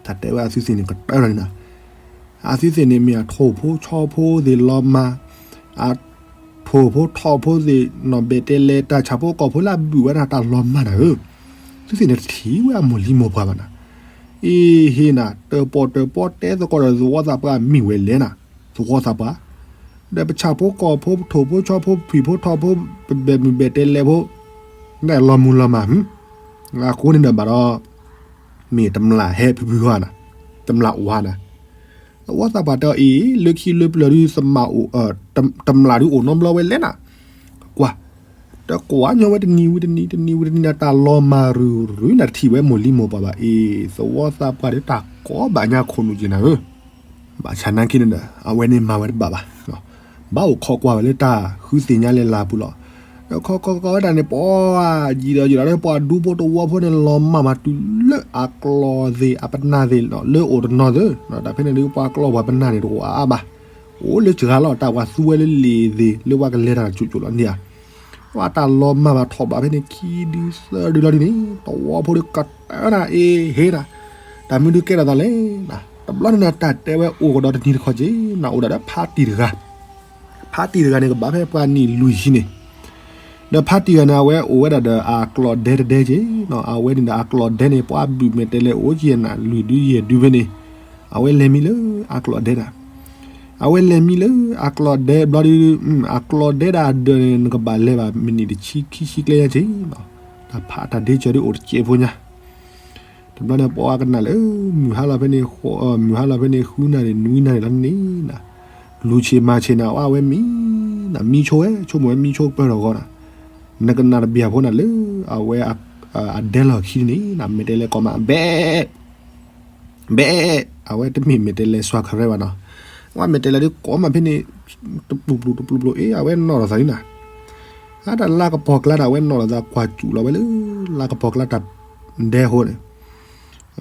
တၢ်တဲဝဲအသုသ့ၣ်န့ၣ် ကတၢၢ်လီၤန့ၣ်နၤ, အသုသ့ၣ်န့ၣ်မ့ၢ်အထိၣ်ဖိဆီဖိသ့ၣ်လီၤမၢ်, အထိၣ်ဖိထိၣ်ဖိသ့ၣ်နီၢ်ဘဲၣ်တဲလဲၤတၢ်ဆၣ်ဖိကီၢ်ဖိလၢအဘုၣ်ဝဲဒၣ်တၢ်လီၤမၢ်နၤဧၢ, သုသ့ၣ်န့ၣ်တထံၣ်ဝဲအမိၢ်လံမိၢ်ပှၢ်ဘၣ်နၤ, အ့ဟ့နၤ တၢၣ်ပီၣ်တၢၣ်ပီတဲသကိးဒီးသဝီသးပှၢ်မ့ၢ်ဝဲလဲၣ်နၤ, သဝီသးပှၢ်, ဒီးပဆၣ်ဖိကီၢ်ဖိ ပထိၣ်ဖိဆီဖိ ပဖှံၣ်ဖိထီၣ်ဖိ ပဘဲၣ်မုၢ်ဘဲၣ်တဲလဲးဖိ လီၤမုၢ်လီၤမၢ် အဃိန့ၣ်ဒီးဘၣ်ဒီး မ့ၢ်တမျၢ်ဟဲဖုဖုဟီနၤ, တမျၢ်အိၣ်ဟီနၤ, သဝီသးပှၢ်တဲအီၤအံၤ လၢခံလၢပျၢၤဒု တမျၢ်ဒုအိၣ်နီတဘျီဝဲလဲၣ်နၤ, ကွၢ် တကွၢ်ညီဝဲတနံၤဝံၤတနံၤ တနံၤဝံၤတနံၤဒီး တၢ်လီၤမၢ်ရုၢ်ရုၢ်နၤ တထံၣ်ဝဲမိၢ်လံမိၢ်ပှၢ်ဘၣ်အံၤ သဝီသးပှၢ်ဒီးတၢ်ကိးဘၣ်ညါခိၣ်နူာ်က့ၤနၤဧၢ, ဘၣ်ဆၣ်နာ်က့န့ၣ်ဒီး အဝဲန့ၣ်မၤဝဲတဘၣ်ဘၣ်, ဘၣ်အိၣ်ခိးကွၢ်ဝဲလၢတၢ်ဃုသ့ၣ်ညါလဲၤလၢ်ပူၤလီၤ, ဒီးခိးခိးခိးဝဲဒၣ်န့ၣ် ပှၤယံာ်ဒီးယံာ်ဒီး ပှၤဒူဖိတဝီဖိန့ၣ် လီၤမၢ်မၤတုၤလၢအကျိၤသ့ၣ် အပနၢ်သ့ၣ် လၢအိၣ်တနီၤသ့, တၢ်ဖဲန့ၣ်ဒုး ပှၤကျိၤပှၤပနၢ်န့ၣ် တအိၣ်အါအါဘၣ်, အိၣ်လၢစှၤလီၤ တၢ်ပှၤသူဝဲလၢလံာ်သ့ၣ် လၢပှၤကလဲၤတၢ်ကၠိကၠိလီၤန့ၣ်ဧါ, ပှၤတၢ်လီၤမၢ်ဘၣ်ထီၣ်ဘၣ်ဖဲန့ၣ် ခံဒုသၢဒုလီၤဒုန့ၣ် တဝီဖိဒုးကတၢၢ်နၤ အ့ဟ့နၤ, တၢ်မနုၤဒုးကဲထီၣ်သးလဲၣ်, တဘျီန့ၣ်နၤ တၢ်တဲဝဲအိၣ်ကဒီးတနံၤတခီက့ၤ နၤအိၣ်ဒၣ်ဒီးဖါတံၢ်တဂၤ ဖါတံၢ်တဂၤန့ၣ် ကဘၣ်ဖဲပှၤနံၣ်လွံၢ်ဆံန့ၣ်, ဒီးဖါတံၢ်တဂၤန့ၣ် အဝဲအိၣ်ဝဲဒၣ်ဒီးအကျိၤဒဲတဒဲက့ၤ, အဝဲန့ၣ်ဒီးအကျိၤဒဲန့ၣ် ပှၤဘုၣ်မဲာ်တဲးလဲးအိၣ်က့ၤနၤ လွံၢ်ဒုယဲၢ်ဒုဖဲန့ၣ်, အဝဲလဲၤမံလၢအကျိၤဒဲဒၣ်, အဝဲလဲၤမံလၢအကျိၤဒဲဘျီဒု, အကျိၤဒဲဒၣ်ဒၢးန့ၣ် နကဘၣ်လဲၤဘၣ်မံးနံးတဆံခံဆံကျဲညါက့ၤ, တၢ်ဖးတၢ်ဒ့စၢၤဒုအိၣ်တစဲးဖိညါ တဘျီန့ၣ် ပှၤကနၣ်လၢ မုၢ်ဟါလီၤဖဲန့ၣ်, မုၢ်ဟါလီၤဖဲန့ၣ် ဃုနၣ်ရံၣ်နွံနၣ်ရံၣ်လီၤန့ၣ်နၤ, လူၤဆ့ၣ်မၤဆ့ၣ်နၤ အဝဲမံနၤ မံဆိဝဲ ဆိကမိၣ်ဝဲမံဆိကပၢၢ်ထီၣ်ဂီၤနၤ, နကနၣ်တဘျီဖိနၤလၢ အဝဲ အဒဲလီၢ်ခံန့ၣ်နၤ မဲာ်တဲးလဲးကိးမး ဘဲး ဘဲး, အဝဲတမ့ၢ်မဲာ်တဲးလဲးစွါခရဲဘၣ်နီၤ, ဝဲမဲာ်တဲးလဲးဒုးကိးမးဖဲန့ၣ်, တပျိပျိတပျိပျိ အ့ အဝဲနီၣ်လီၤသးန့ၣ်နၤ, အတၢ်လါကပီၤကျါဒီး အဝဲနီၣ်လီၤသးကွၢ်စူၣ်လီၤဝဲလၢ လါကပီၤကျါတၢ်ဒဲအဃိန့ၣ်,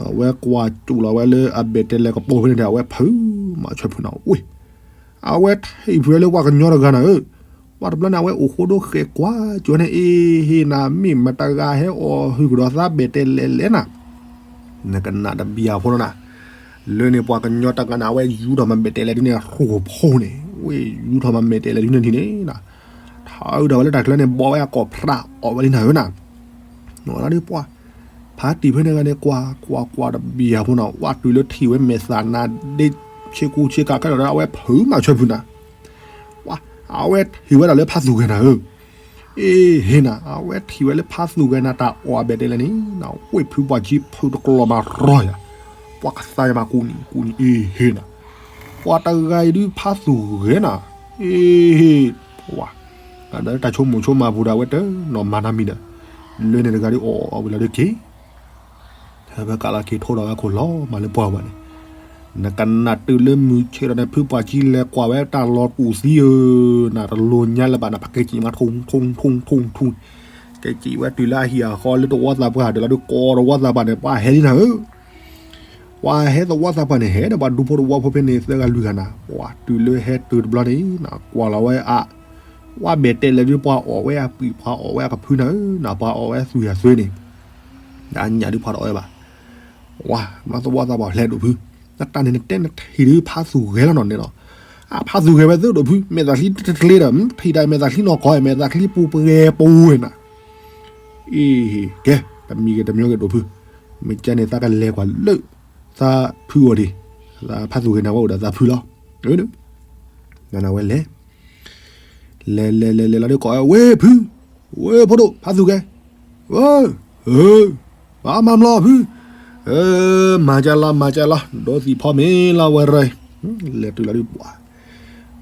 အဝဲကွၢ်စူၣ်လီၤဝဲလၢအမဲာ်တဲးလဲးကပီၤဖဲန့ၣ်ဒီး အဝဲဖုးမၤဆွဲဖုးနၤ ဝ့ၢ်, အဝဲထံၣ်ဖုးဝဲလၢပှၤကညီတဂၤနၤဧၢ, ပှၤတဘျီန့ၣ် အဝဲအိၣ်ဃိဒိဃဲၤကွၢ်ကၠိန့ၣ် အ့ဟ့နၤ မ့ၢ်မတၤတဂၤဟဲအီၣ်ဟုၣ်ကဒီးသးမဲာ်တဲးလဲးလဲၣ်နၤ နကနၣ်တဘျီဖိနီၤနၤ, လၢန့ၣ်ပှၤကညီတဂၤန့ၣ် အဝဲယူၤထီၣ်မၤမဲာ်တဲးလဲးဒုန့ၣ် ရူၣ်ဖိန့ၣ်, ဝ့ၢ်ယူၤထီၣ်မၤမဲာ်တဲးလဲးဒုန့ၣ်န့ၣ်နၤ, ထါအုးဒီးဝဲလၢတၢ်ချၢန့ၣ် ဘီဝဲအကိာ်ဖြးအီၣ်ဝဲလံနၤဧၢနၤ, နဒုးပှၤ, ဖါတံၢ်ဖဲန့ၣ်ဂၤန့ၣ် ကွၢ်ကွၢ်ကွၢ်တဘျီဖိနီၤ ဝဲတုၤလၢထံၣ်ဝဲမဲာ်သးနၤ ဒ့ဆ့ကူဆ့ကၤခဲလၢာ်ဒီး အဝဲဖုးမၤဆွဲဖုးနၤ ပှၤ, အဝဲထံၣ်ဝဲဒၣ်လၢဖါသူၣ်ဂဲၤနၤဧၢ, အ့ဟ့နၤ အဝဲထံၣ်ဝဲလၢဖါသူၣ်ဂဲၤနၤ တၢ်အီၣ်အမဲာ်တဲးလဲးန့ၣ်နၤ ဝ့ၢ်ဖုးပှၤကံဖုးတကျီၤမၤရီယၤ, ပှၤကသါယမၤကူနံၤကူနံၤ အ့ဟ့နၤ, ပှၤတဂၤအံၤဒုးဖါသူၣ်ဂဲၤနၤ, အ့ဟ့, ပှၤ, ဒီးတၢ်ဆိကမိၣ်ဆိကမးပူၤဒီး အဝဲတနီၤမၤနီတမံၤဒီး, လၢန့ၣ်တဂၤဒုးအီၣ်အီၣ်ဝံၤလီၤဒုးက့ၤ ဟဲဖဲကးလီၤက့ၤထိဒီးဝဲခိၣ်လီၤမးလၢပှၢ်ဝဲန့ၣ်, နကနၣ်တုၤလၢမုၢ်ဆ့ၣ်ဒီးန့ၣ် ဖုပှၤကံလဲၤကွၢ်ဝဲတၢ်လီၤတူာ်သံဧၢ, နတလိၤညါလၢၤဘၣ်န ပကဲက့ၤမး ထူထူထူထူ, ကဲက့ၤဝဲတုၤလၢအဟံၣ်အဃီလၢတဝီသးပှၢ်ဒီးလီၤဒုး ကိးတဝီသးပှၢ်န့ၣ် ပှၤဟဲလံနၤဧၢ, ပှၤဟဲတဝီသးပှၢ်န့ၣ် ဟဲဒီးပှၤဒူဖိတဝီဖိဖဲန့ၣ် သၢဂၤလွံၢ်ဂၤနၤ, ပှၤတုၤလၢဟဲတုၤတဘျီန့ၣ် နကွၢ်လီၤဝဲအ ဝဲမဲာ်တဲးလဲးဒုး ပှၤအီၣ်ဝဲအပှံၢ် ပှၤအီၣ်ဝဲအကဖုနၤဧၢ, နပှၤအီၣ်ဝဲအသွံၣ်အသွဲန့ၣ်, အညၣ်ဒုးဖးတအီၣ်ဝဲဘၣ်, ဝါ, မ့ၢ်သဝီသးပှၢ်လဲၤဒိၣ်ဖု, နတၢ်န့ၣ်နတဲနထံၣ်ဒုးဖါသူၣ်ဂဲၤလီၤနီၤန့ၣ်လီၤ, အဖါသူၣ်ဂဲၤဝဲသ့ဒိၣ်ဖု, မဲာ်သးချံတတကျ့ဒီး ထံၣ်ဒၣ်မဲာ်သးချံနီၢ်ကီၢ် မဲာ်သးချံပူၤပှဲၤပူၤဝဲနၤ, အ့ ကဲ, တမံၤဂ့ၤတမံၤဂ့ၤဒိၣ်ဖု, မ့ၢ်ကဲန့ၣ် သးကလဲၤကွၢ်လၢ သးဖုအီၤဒံး, ဖါသူၣ်ဂဲၤန့ၣ် အဝဲအိၣ်ဒီးသးဖုလီၤ, နဝဲလဲၤ လဲၤလဲၤလဲၤလဲၤလီၤဒုးကိးဝဲ ဝ့ၢ်ဖု, ဝ့ၢ်ဖိဒိၣ် ဖါသူၣ်ဂဲၤ, ဝ့ၢ်, အမၤမလီၤဖု, မၤကလီၤ မၤကလီၤ ဒိးသံၣ်ဖီမ့ၤလီၤဝဲရၢၢ်, လဲၤတုၤလီၤဒုးပှၤ,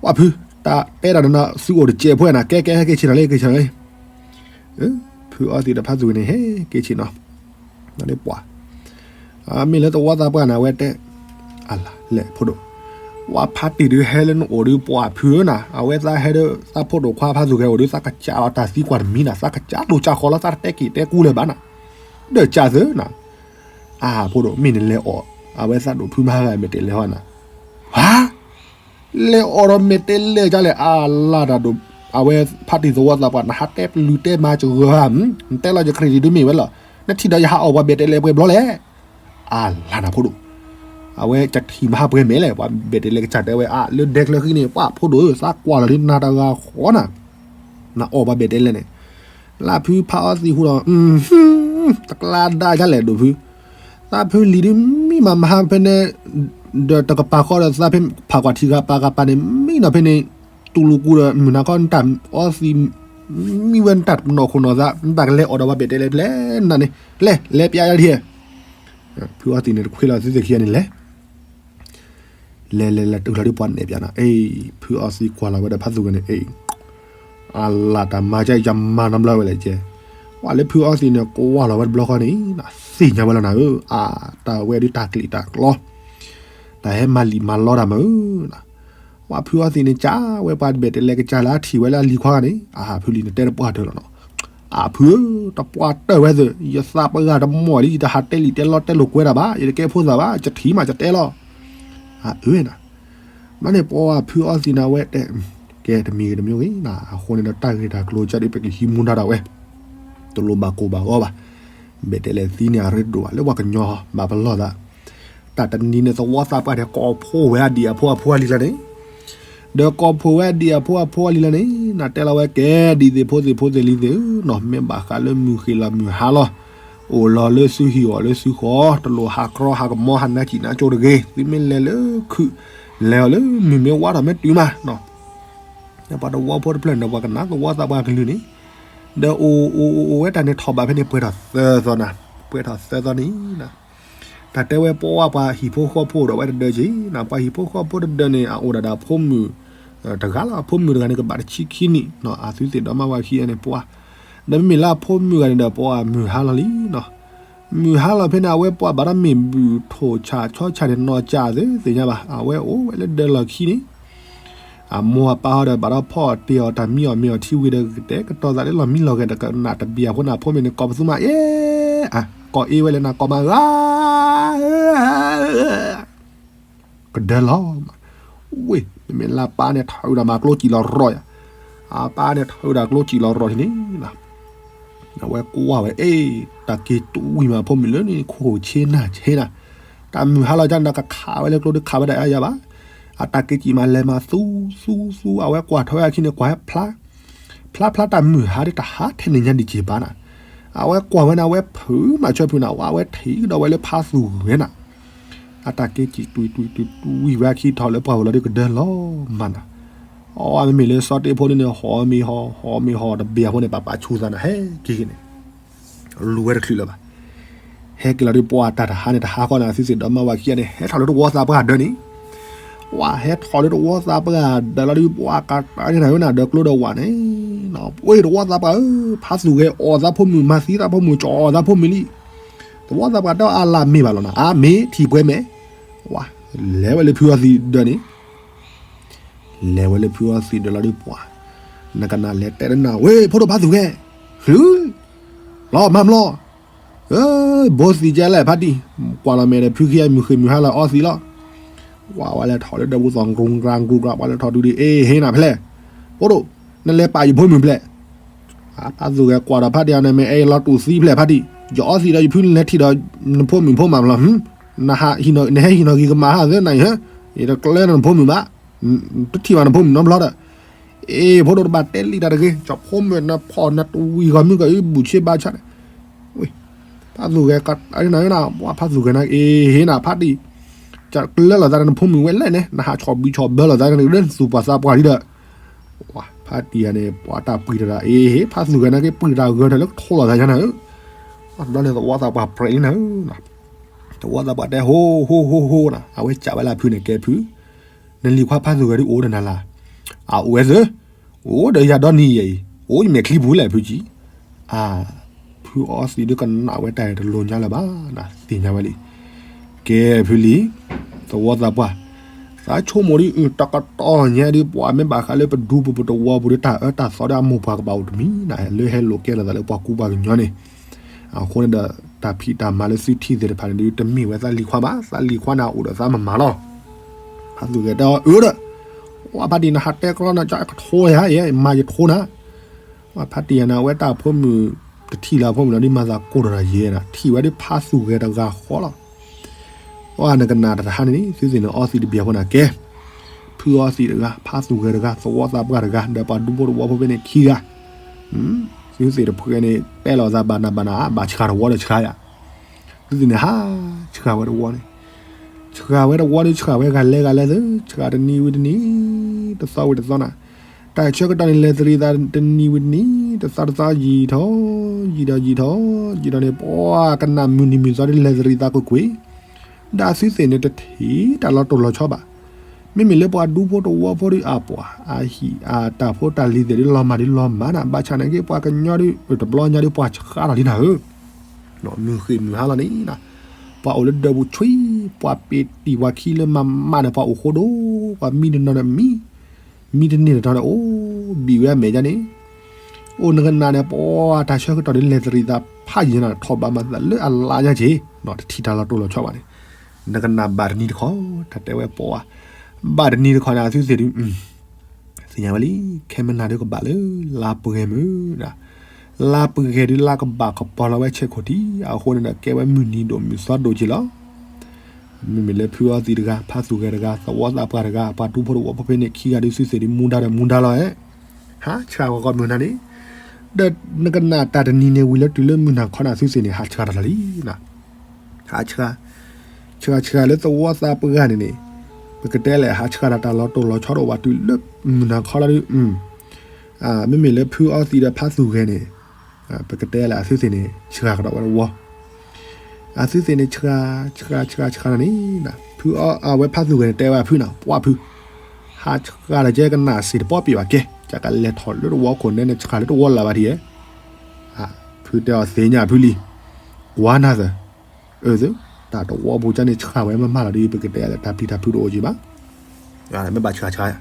ပှၤဖု, တၢ်တဲတၢ်န့ၣ် သုအိၣ်တစဲးဖိနၤ ကဲကဲဟဲက့ၤဆ့ၣ်နီၤလံ က့ၤဆ့ၣ်နီၤလံ, ဖုအီသံးဒီးဖါသူၣ်ဂဲၤန့ၣ် ဟဲက့ၤဆ့ၣ်နီၤ, ဒ်ပှၤ မ့ၢ်လၢသဝီသးပှၢ်န့ၣ် အဝဲတဲ, အလၤလဲၣ်ဖိဒိၣ်, ပှၤဖါတံၢ်ဒုးဟဲလၢနအိၣ်ဒုးပှၤဖုဧၢနၤ, အဝဲသးဟဲဒၢးသးဖိဒိၣ်ခွါဖါသူၣ်ဂဲၤအိၣ်ဒုး သးကစးလီၤတၢ်သံကွၢ်တမံၤနၤ, သးကစးတိၢ်ကၢ်ဃီလီၤ သးတတဲက့ၤတဲကူလၢၤဘၣ်နၤ, ဒီးကးသုနၤ, အၢ ဖိဒိၣ် မ့ၢ်နလဲၤအီၣ် အဝဲသးဒိၣ်ဖုမၤဂၤမဲာ်တဲးလဲးဟီနၤ, ဟါ လဲၤအီၣ်ဒီးမဲာ်တဲးလဲးကလဲၣ် အလၤတၢ်ဒိၣ်, အဝဲဖါတံၢ်သဝီသးပှၢ် နဟးတဲပျုၢ်တဲမၤစၢၤဧါ, နတဲလီၤယခရံာ်တံၢ်ဒုးမ့ၢ်ဝဲလီၤ, နထံၣ်ဒီးယဟးအီၣ်ပှၤမဲာ်တဲးလဲးပှဲၤဘျီလဲၣ်, အလၤနၤဖိဒိၣ်, အဝဲကထံၣ်မဟါပှဲၤမဲာ်လဲၣ် ပှၤမဲာ်တဲးလဲးကစၢ်တဲဝဲအါ လၢဒဲချၢဃံန့ၣ် ပှၤဖိဒိၣ်ဧၢ သးကွၢ်လီၤဒုးနၤတဂၤဃီနၤ, နအီၣ်ပှၤမဲာ်တဲးလဲးန့ၣ်, လၢဖုဖးအီသံးဟူဒီး, တကျါဒါဒ်လဲၣ်ဒိၣ်ဖု, သးဖုလံၤဒုးမံမၤမဟါဖဲန့ၣ်, ဒီးတကပၤဃီဒီးသးဖဲဖးကွၢ်ထံဂၤပၤဂၤပၤန့ၣ် မံနီၤဖဲန့ၣ်, တူၢ်လိာ်ကူဒီး မုၢ်နၤခီ နတၢ်အီသံး မံဝဲနတၢ်နီၢ်ခိၣ်နီၢ်သး နတၢ်ကလဲၤအီၣ်ဒီးပှၤဘဲၣ်တဲလဲၣ်ဖဲလဲၣ်နၤန့ၣ် လဲၤ လဲၤပျးယၤဒ်ဟဲ ဖုအီသံးန့ၣ် တခွ့လီၤသုသ့ၣ်ခံဂၤန့ၣ်လဲၤ လဲၤလဲၤလဲၤတုၤလီၤဒ်ပှၤနဲၣ်ပျးနၤ အ့ ဖုအီသံးကွၢ်လီၤဝဲဒီးဖးသူၣ်ဂဲၤန့ၣ် အ့ အလၢ်တၢ်မၤကဲ ယမၤနီတဘျီဝဲလဲၣ်ကဲ ပှၤလၢဖုအီသံးန့ၣ် ကွၢ်လီၤဝဲတဘျီဃီန့ၣ် သ့ၣ်ညါဝဲလီၤနၤဧၢ အတၢ်ဝဲဒ်တၢ်ကျံးတၢ်ကျီ တၢ်ဟဲမၤလံာ်မၤလီတၢ်မးဧၢ ပှၤဖုအီသံးန့ၣ် ကးဝဲပှၤတဘဲၣ်တဲလဲၣ်ကစၢ်လၢအထံၣ်ဝဲလၢအလံၤခွါဂၤန့ၣ် အဟးဖုလံန့ၣ် တဲတပှၢ်တၢၢ်လီၤနီၤ အဖုဧၢ တပှၢ်တၢၢ်ဝဲသ့ၣ် ယသးပှၢ်တမီၢ်လံ ယတဟးတဲလံာ်တဲလီတဲလိာ်ကွဲတၢ်ဘၣ် ယတကဲဖိသၣ်ဘၣ် ယထံၣ်မးယတဲလီၤ အအၢနၤ ဘျီန့ၣ်ပှၤဖုအီသံးန့ၣ်ဝဲတဲ ကဲတမံၤဂ့ၤတမံၤဂ့ၤနၤ အဃိန့ၣ်ဒီးတၢ်ဂ့ၢ်တၢ်ကျိၤကဒ်ပကဟံးမူဒါဒၣ်ဝဲ တလိၣ်ဘၣ်ကိၢ်ဘၣ်ဂီၢ်ဘၣ် ဘဲၣ်တဲလဲၣ်သံန့ၣ် အရ့ဒိၣ်ဘၣ်လၢပှၤကညီဘၣ်ပလီၢ်သး တၢ်တနံၤန့ၣ် သဝီသးပှၢ်န့ၣ် ကိးဖှိၣ်ဝဲအဒံၣ်အဖိအဖိအလံၤလီၤန့ၣ် ဒီးကိးဖှိၣ်ဝဲအဒံၣ်အဖိအဖိအလံၤလီၤန့ၣ် နတဲလီၤဝဲကဲ ဒ်သ့ၣ်ဖိသ့ၣ်ဖိသ့ၣ်လံၤသ့ၣ်ဧၢနီၤ မ့ၢ်ဘၣ်ဃးလၢမုၢ်ဃ့ၢ်လီၤမုၢ်ဟါလီၤ အိၣ်လီၤလၢစုဟံၣ်အီၣ်လၢစုဃီ တလိၣ်ဟးကြီဟးကမီဟးနါစံၣ်နါကၠိတဂ့ၤ သုမ့ၢ်လဲၤလၢခုး လဲၤအီၤလၢမုၢ်မ့ၢ်ဝါထီၣ်မ့ၢ်တုၤမးနီၤ ပှၤသဝီဖိတဖျၢၣ်န့ၣ် ပှၤကနၣ်သဝီသးပှၢ်ကလုၢ်န့ၣ် ဒီးအိၣ်အိၣ်အိၣ်ဝဲတၢ်န့ၣ်ထီၣ်ဘးဖဲန့ၣ် ပှဲၤထီၣ်သၢသီနၤ ပှဲၤထီၣ်သၢသီန့ၣ် တၢ်တဲဝဲပှၤပှၤဟံၣ်ဖိဃီဖိအိၣ်ဒီးဝဲတဒၢက့ၤနၤ ပှၤဟံၣ်ဖိဃီဖိတဒၢန့ၣ် အအိၣ်ဒၣ်ဒီးဖိမုၣ် တဂၤလီၤ အဖိမုၣ်တဂၤန့ၣ် ကဘၣ်တဆံခံနံၣ်နီၤ အသုသ့ၣ်ဒီမါဝၤခံဂၤန့ၣ် ပှၤ ဒီးမ့မ့ၢ်လၢအဖိမုၣ်ဂၤန့ၣ်ဒီး ပှၤမုၢ်ဟါလီၤလံနီၤ မုၢ်ဟါလီၤဖဲန့ၣ် အဝဲပှၤဘၣ်ဒီးမ့ၢ်ဘုၣ်ထိၣ်ဆၣ်ဆီဆၣ်န့ၣ် နီၢ်ကၢ်သ့ၣ်သ့ၣ်ညါဘၣ် အဝဲအိၣ်ဝဲလၢဒၢးလီၢ်ခံန့ၣ် အမိၢ်အပၢ်ဟီဒီး ဘၣ်ဒီးဖီၣ်တ့ၢ်အီၤတၢ်မံအီၣ်မ့ၤအီထံဝံၤဒီး ကတဲာ်ကတီၤသးလၢလီၢ်မံလီၢ်ဂဲၤ တကနၣ်တဘၣ်အဃိန့ၣ် အဖိမုၣ်န့ၣ် ကိးပသူမး အ့ ကိးအ့ဝဲလဲၣ်နၤ ကိးမးဂၤ ကဒၢလီၤမး ဝ့ၢ် မ့မ့ၢ်လၢအပၢ်န့ၣ် ထီၣ်ဝဲဒၣ်မးကျိစံၣ်လီၤရီၤယၤ အပၢ်န့ၣ် ထီၣ်ဝဲဒၣ်ကျိစံၣ်လီၤရီၤထံန့ၣ် အဝဲကွၢ်ဝဲ အ့ တၢ်က့ၤတွံၢ်မး အဖိမုၣ်လၢန့ၣ် ခိၣ်ဆ့နၢ်ဆ့နၤ တၢ်မုၢ်ဟါလီၤကန့ၣ် ကခးဝဲလၢကျိဒုးခးဝဲဒၣ်အါယၤဘၣ် အတၢ်က့ၤစံၣ်မးလဲၤမးသူသူသူ အဝဲကွၢ်ထီၣ်ဝဲအခံန့ၣ် ကွၢ်ဟဲဖျါ ဖျါဖျါတၢ်မုၢ်ဟါဒ်တဟးထဲန့ၣ်ညါဒံးက့ၤဘၣ်နၤ အဝဲကွၢ်ဝဲန့ၣ် အဝဲဖုးမးဆၢဖုးနၤ ဝဲအဝဲထံၣ်ဒီးဝဲလၢဖးသူၣ်ဂဲၤနၤ အတၢ်က့ၤစံၣ်တွံၢ်တွံၢ်တွံၢ်တွံၢ်ဝံၤဝဲအခံထီၣ်လၢပှၢ်ဝဲလီၤဒုးကဒၢလီၤမးနၤ အဝဲမ့မ့ၢ်လၢစီၤတ့ဖိန့ၣ်န့ၣ် ဟီၣ်မ့ၢ်ဟီၣ် ဟီၣ်မ့ၢ်ဟီၣ်တဘ့ၣ်အဃိန့ၣ် ပာ်ပာ်ဆူၣ်သးနၤ ဟဲက့ၤက့ၤန့ၣ် လူၤဝဲတချုးလၢၤဘၣ် ဟဲက့ၤလီၤဒုးပှၤတၢ်တဟါန့ၣ် တဟါဃီန့ၣ် အသုသ့ၣ်ဒီမါဝၤခံဂၤန့ၣ် ဟဲထီၣ်လၢတဝီသးပှၢ်ဒၢးန့ၣ် ဝဲဟဲထီၣ်လၢတဝီသးပှၢ်ဒၢးလီၤဒုး ပှၤကတၢၢ်န့ၣ်နၤဝဲနၤ ဒီးကျိဒီးဝၣ်န့ၣ် ပှ့ၤတဝီသးပှၢ်ဧၢ ဖးသူၣ်ဂဲၤအီၣ်သးဖိမုၣ် မၤသံသးဖိမုၣ် ကၠီအီၣ်သးဖိမုၣ်လံ သဝီသးပှၢ်တဲအီၤအလၢ်မ့ၢ်ဘၣ်လီၤနၤ အါမ့ၢ်ထံၣ်ပှဲၤမဲာ် ဝဲ လဲၤဝဲလၢဖုအီသံးဒၢးန့ၣ် လဲၤဝဲလၢဖုအီသံးဒၢးလီၤဒုးပှၤ နကနၣ်လဲၤတဲလၢနၤ ဝ့ၢ် ဖိဒိၣ်ဖးသူၣ်ဂဲၤ လီၤမၤမလီၤ ဘိသံးကဲလဲၣ်ဖါတံၢ် ကွၢ်လီၤမဲာ်ဒီးဖုခံဂၤမုၢ်ဃ့ၢ်မုၢ်ဟါလီၤအီသံးလီၤ ဝဲလဲၤထီၣ်လၢဒၢးပူၤသီၣ် ကရူၢ်ကရၢ်ကရူၢ်ကရၢ် ဝဲလဲၤထီၣ်ဒုးဒုး အ့ ဟ့ၣ်နၤဖဲလဲၣ် ဖိဒိၣ် နလဲၤပာ်ယဖိမုၣ်ဖဲလဲၣ် ဖးသူၣ်ဂဲၤကွၢ်ဒီးဖါတံၢ်န့ၣ် မ့ၢ်အဲၣ်လီၤတူၢ်သံဖဲလဲၣ်ဖါတံၢ် ယအီသံးဒီးယဖုလဲၤထံၣ်ဒီး နဖိမုၣ်ဖိမးမလီၤ နဟဲဟံးနီၤက့ၤကမၤဟးသ့နၤအံၤ ယတကျၢနဖိမုၣ်ဘၣ် တထံၣ်ဘၣ်နဖိမုၣ်နီတဘျီဒီး အ့ ဖိဒိၣ်တဘၣ်တဲလံတၢ်တဂ့ၤ ကၠီဖိမုၣ်နဖီၣ်နတဝံၤဂီၢ်မုၢ်ကအုဘူးဆ့ဘါဆါန့ၣ် ဖးသူၣ်ဂဲၤကနၤ ဖးသူၣ်ဂဲၤန့ၣ် ဖါတံၢ် ကကျၢလိာ်သးဒီးနဖိမုၣ်ဝဲလဲၣ်န့ၣ် နဟးဆီၣ်ဘံဆီၣ်ဘၢလိာ်သးန့ၣ် လၢနသူၣ်ပှၢ်သးပှၢ်လံဒီး ဖါတံၢ်န့ၣ် ပှၤတၢ်ပှံၤတၢ်ဒီး အ့ ဖးသူၣ်ဂဲၤန့ၣ်က့ၤ ပှံၤတၢ်ဂၢၢ်တၢ်လၢကထိလိာ်သးညါနၤဧၢ ဘျီန့ၣ်သဝီသးပှၢ်ပြဲးလံနၤဧၢ သဝီသးပှၢ်တဲ ဟိ ဟိ ဟိ ဟိ နၤ အဝဲစံးဝဲလၢအဖုန့ၣ် ကဲဖု နလံၤခွါဖးသူၣ်ဂဲၤဒုးအိၣ်ဒီးနၤလၢ် အအိၣ်ဝဲသ့ အိၣ်ဒီးယၤဒီနံၤယဲအံၤ အိၣ်ယမဲာ်ချံပူၤလဲၣ်ဖုကံ အါ ဖုအီသံးဒုးကနၣ်ဝဲတၢ်တလိၤညါလၢၤဘၣ်နၤ သ့ၣ်ညါဝဲလံ ကဲဖုလံ သဝီသးပှၢ် သးဆိကမိၣ်ဒ်အုၣ်တကတီၢ်ညါဒ်ပှၤမ့ၢ်ဘၣ်ဃးလၢပဒူပူၤပတဝီပူၤဒီးတၢ်အၢတၢ်သီဒီးအမိၢ်ပှၢ်ကဘၣ်အိၣ်တမံၤနၤ လၢဟဲလိာ်ကဲလိာ်သးလၢပှၤကူပှၤကညီန့ၣ် အဃိန့ၣ်ဒီး တၢ်ဖံးတၢ်မၤလၢသုထံၣ်သ့ၣ်တဖၣ်န့ၣ်ဒုး တမ့ၢ်ဝဲသးလံၤခွါဘၣ် သးလံၤခွါန့ၣ်အိၣ်ဒီးသးမမၤလီၤ ဖးသူၣ်ဂဲၤတဲအီၤအၢဒီး ဝဲဖါတံၢ် နဟးတဲကျီနကထိယၤ ယမၤယထိနၤ ဝဲဖါတံၢ်ယၤန့ၣ် အဝဲတၢ်ဖိမုၣ် တထံၣ်လၢအဖိမုၣ်လီၤဒ်မၤသးကိၢ်ဒီးတၢ်ယဲနၤ ထံၣ်ဝဲဒ်ဖးသူၣ်ဂဲၤတဂၤဃီလီၤ အနကနၣ်တၢ်တဟါန့ၣ်န့ၣ် သုသ့ၣ်န့ၣ်အီသံးတဘ့ၣ်အဃိန့ၣ်ကဲ ဖုအီသံးတဂၤ ဖးသူၣ်ဂဲၤတဂၤ သဝီသးပှၢ်တဂၤ ဒီးပှၤဒူဖိတဝီဖိဖဲန့ၣ်ခံဂၤ သုသ့ၣ်တဖုန့ၣ် တဲလီၤသးဘၣ်နၤဘၣ်နၤ ဘၣ်ဆှၢတဝီဒီးဆှၢယၤ သုသ့ၣ်န့ၣ်ဟး ဆှၢဝဲတဝီန့ၣ် ဆှၢဝဲတဝီန့ၣ် ဆှၢဝဲဂၤလဲၤဂၤလဲၤသ့ ဆှၢတနံၤဝံၤတနံၤ တသီဝံၤတသီနၤ တၢ်ဆၢကတီၢ်န့ၣ် လဲၤသရံးသးတနံၤဝံၤတနံၤ, တသီတသီယံာ်ထီၣ်, ယံာ်ဒီးယံာ်ထီၣ်, ယံာ်ဒီးန့ၣ် ပှၤကနၣ်မုၢ်နံၤမုၢ်သီဒီး လဲၤသရံးသးကွ့ၢ်ကွ့ၢ်, ဒီးအသုသ့ၣ်န့ၣ် တထံၣ်တၢ်လီၤတိၢ်လီၤဆီဘၣ်. မ့မ့ၢ်လၢပှၤဒူဖိတဝီဖိဒီး အပှၤအဟံၣ်အတၢ်ဖိတၢ်လံၤသ့ၣ်ဒီး လီၤမၢ်ဒီးလီၤမၢ်နၤ, ဘၣ်ဆၣ်နာ်က့ ပှၤကညီဒီး တဘျီညါဒီး ပှၤဆှးထီၣ်လံနၤဧၢ, မုၢ်ဃ့ၢ်မုၢ်ဟါလီၤန့ၣ်, ပှၤအိၣ်လၢဒၢးပူၤဆွံ, ပှၤပ့ၤတံၢ်ပှၤခံလၢမၤမးန့ၣ် ပှၤအိၣ်ဃိဒိၣ်, ပှၤမံတနီၤဒီးမံ, မံတန့ၢ်တတီၤဒီးအိၣ်ဘံၣ်ဝဲအမဲာ်ညါန့ၣ်, အိၣ်နကနၣ်န့ၣ် ပှၤတၢ်ဆၢကတီၢ်န့ၣ် လဲၤသရံးသးဖးယံာ်နၤ ထီၣ်ဘးမၤသးလၢအလါညါက့ၤ, တထံၣ်တၢ်လီၤတိၢ်လီၤဆီဘၣ်န့ၣ်, နကနၣ်ဘၣ်တနံၤတခီ, တၢ်တဲဝဲပှၤ, ဘၣ်တနံၤတခီန့ၣ် အသုသ့ၣ်ဒုး သ့ၣ်ညါဝဲလံ, ခဲမနၤဒုးကဘၣ်လၢ လါပှဲၤမုၢ်, လါပှဲၤဒုးလါကဘၣ်ကပီၤလီၤဝဲဆဲးခိၣ်ထံး, အဃိန့ၣ်ဒီးကဲဝဲမုၢ်နံၤဒိၣ်မုၢ်သီဒိၣ်က့ၤလီၤ. မ့မ့ၢ်လၢဖုအီသံးတဂၤ, ဖးသူၣ်ဂဲၤတဂၤ, သဝီသးပှၢ်တဂၤ, ပှၤဒူဖိတဝီဖိဖဲန့ၣ် ခံဂၤဒုးသုသ့ၣ်ဒုး မူဒါဒီးမူဒါလီၤဧါ, ဟးဆှးဂီၤဂီၤမုၢ်နၤန့ၣ်, ဒီးနကနၣ်တၢ်တနံၤန့ၣ်ဝံၤလၢတုၤလၢမုၢ်နၤခီန့ၣ် သုသ့ၣ်န့ၣ် ဟးဆှးတၢ်လီၤလံ ဟးဆှး, ဆှးဆှးလၢသဝီသးပှၢ်န့ၣ်န့ၣ်, ပကတဲလဲၣ် ဟးဆှးတၢ်တၢ်လီၤတိၢ်လီၤဆီဒီးဝဲတုၤလၢမုၢ်နၤခီလီၤဒုး, မ့မ့ၢ်လၢဖုအီသံးဒီးဖးသူၣ်ဂဲၤန့ၣ်, ပကတဲလဲၣ်အသုသ့ၣ်န့ၣ် ဆှးကဒီးဝဲတဝီ, အသုသ့ၣ်န့ၣ် ဆှး, ဆှး, ဆှး, ဆှးနၤန့ၣ်, ဖုအီ, အဝဲဖးသူၣ်ဂဲၤန့ၣ် တဲဝဲအဖုနၤ, ပှၢ်ဖု, ဟးဆှးတၢ်ကဲကနၣ်စ့ၢ်တပီၢ်ပ့ၢ်ဘၣ်ကဲ, ကကလဲၤထီၣ်လၢတဝီခိၣ်နဲန့ၣ် ဆှးလၢတဝီလၢ်ဘၣ်ထံၣ်ဧါ. ဖုတဲအီၤသ့ၣ်ညါဖုလံ, ကွၢ်နၤသၢ, အၢသၢ, တၢ်တဝီပူၤကန့ၣ် ဆှးဝဲမးမးလီၤဒုး ပကတဲလဲၣ် တၢ်ပျံၤတၢ်ဖုးတအိၣ်က့ၤဘၣ်, မ့ၢ်ဘၣ်ဆှးဆှး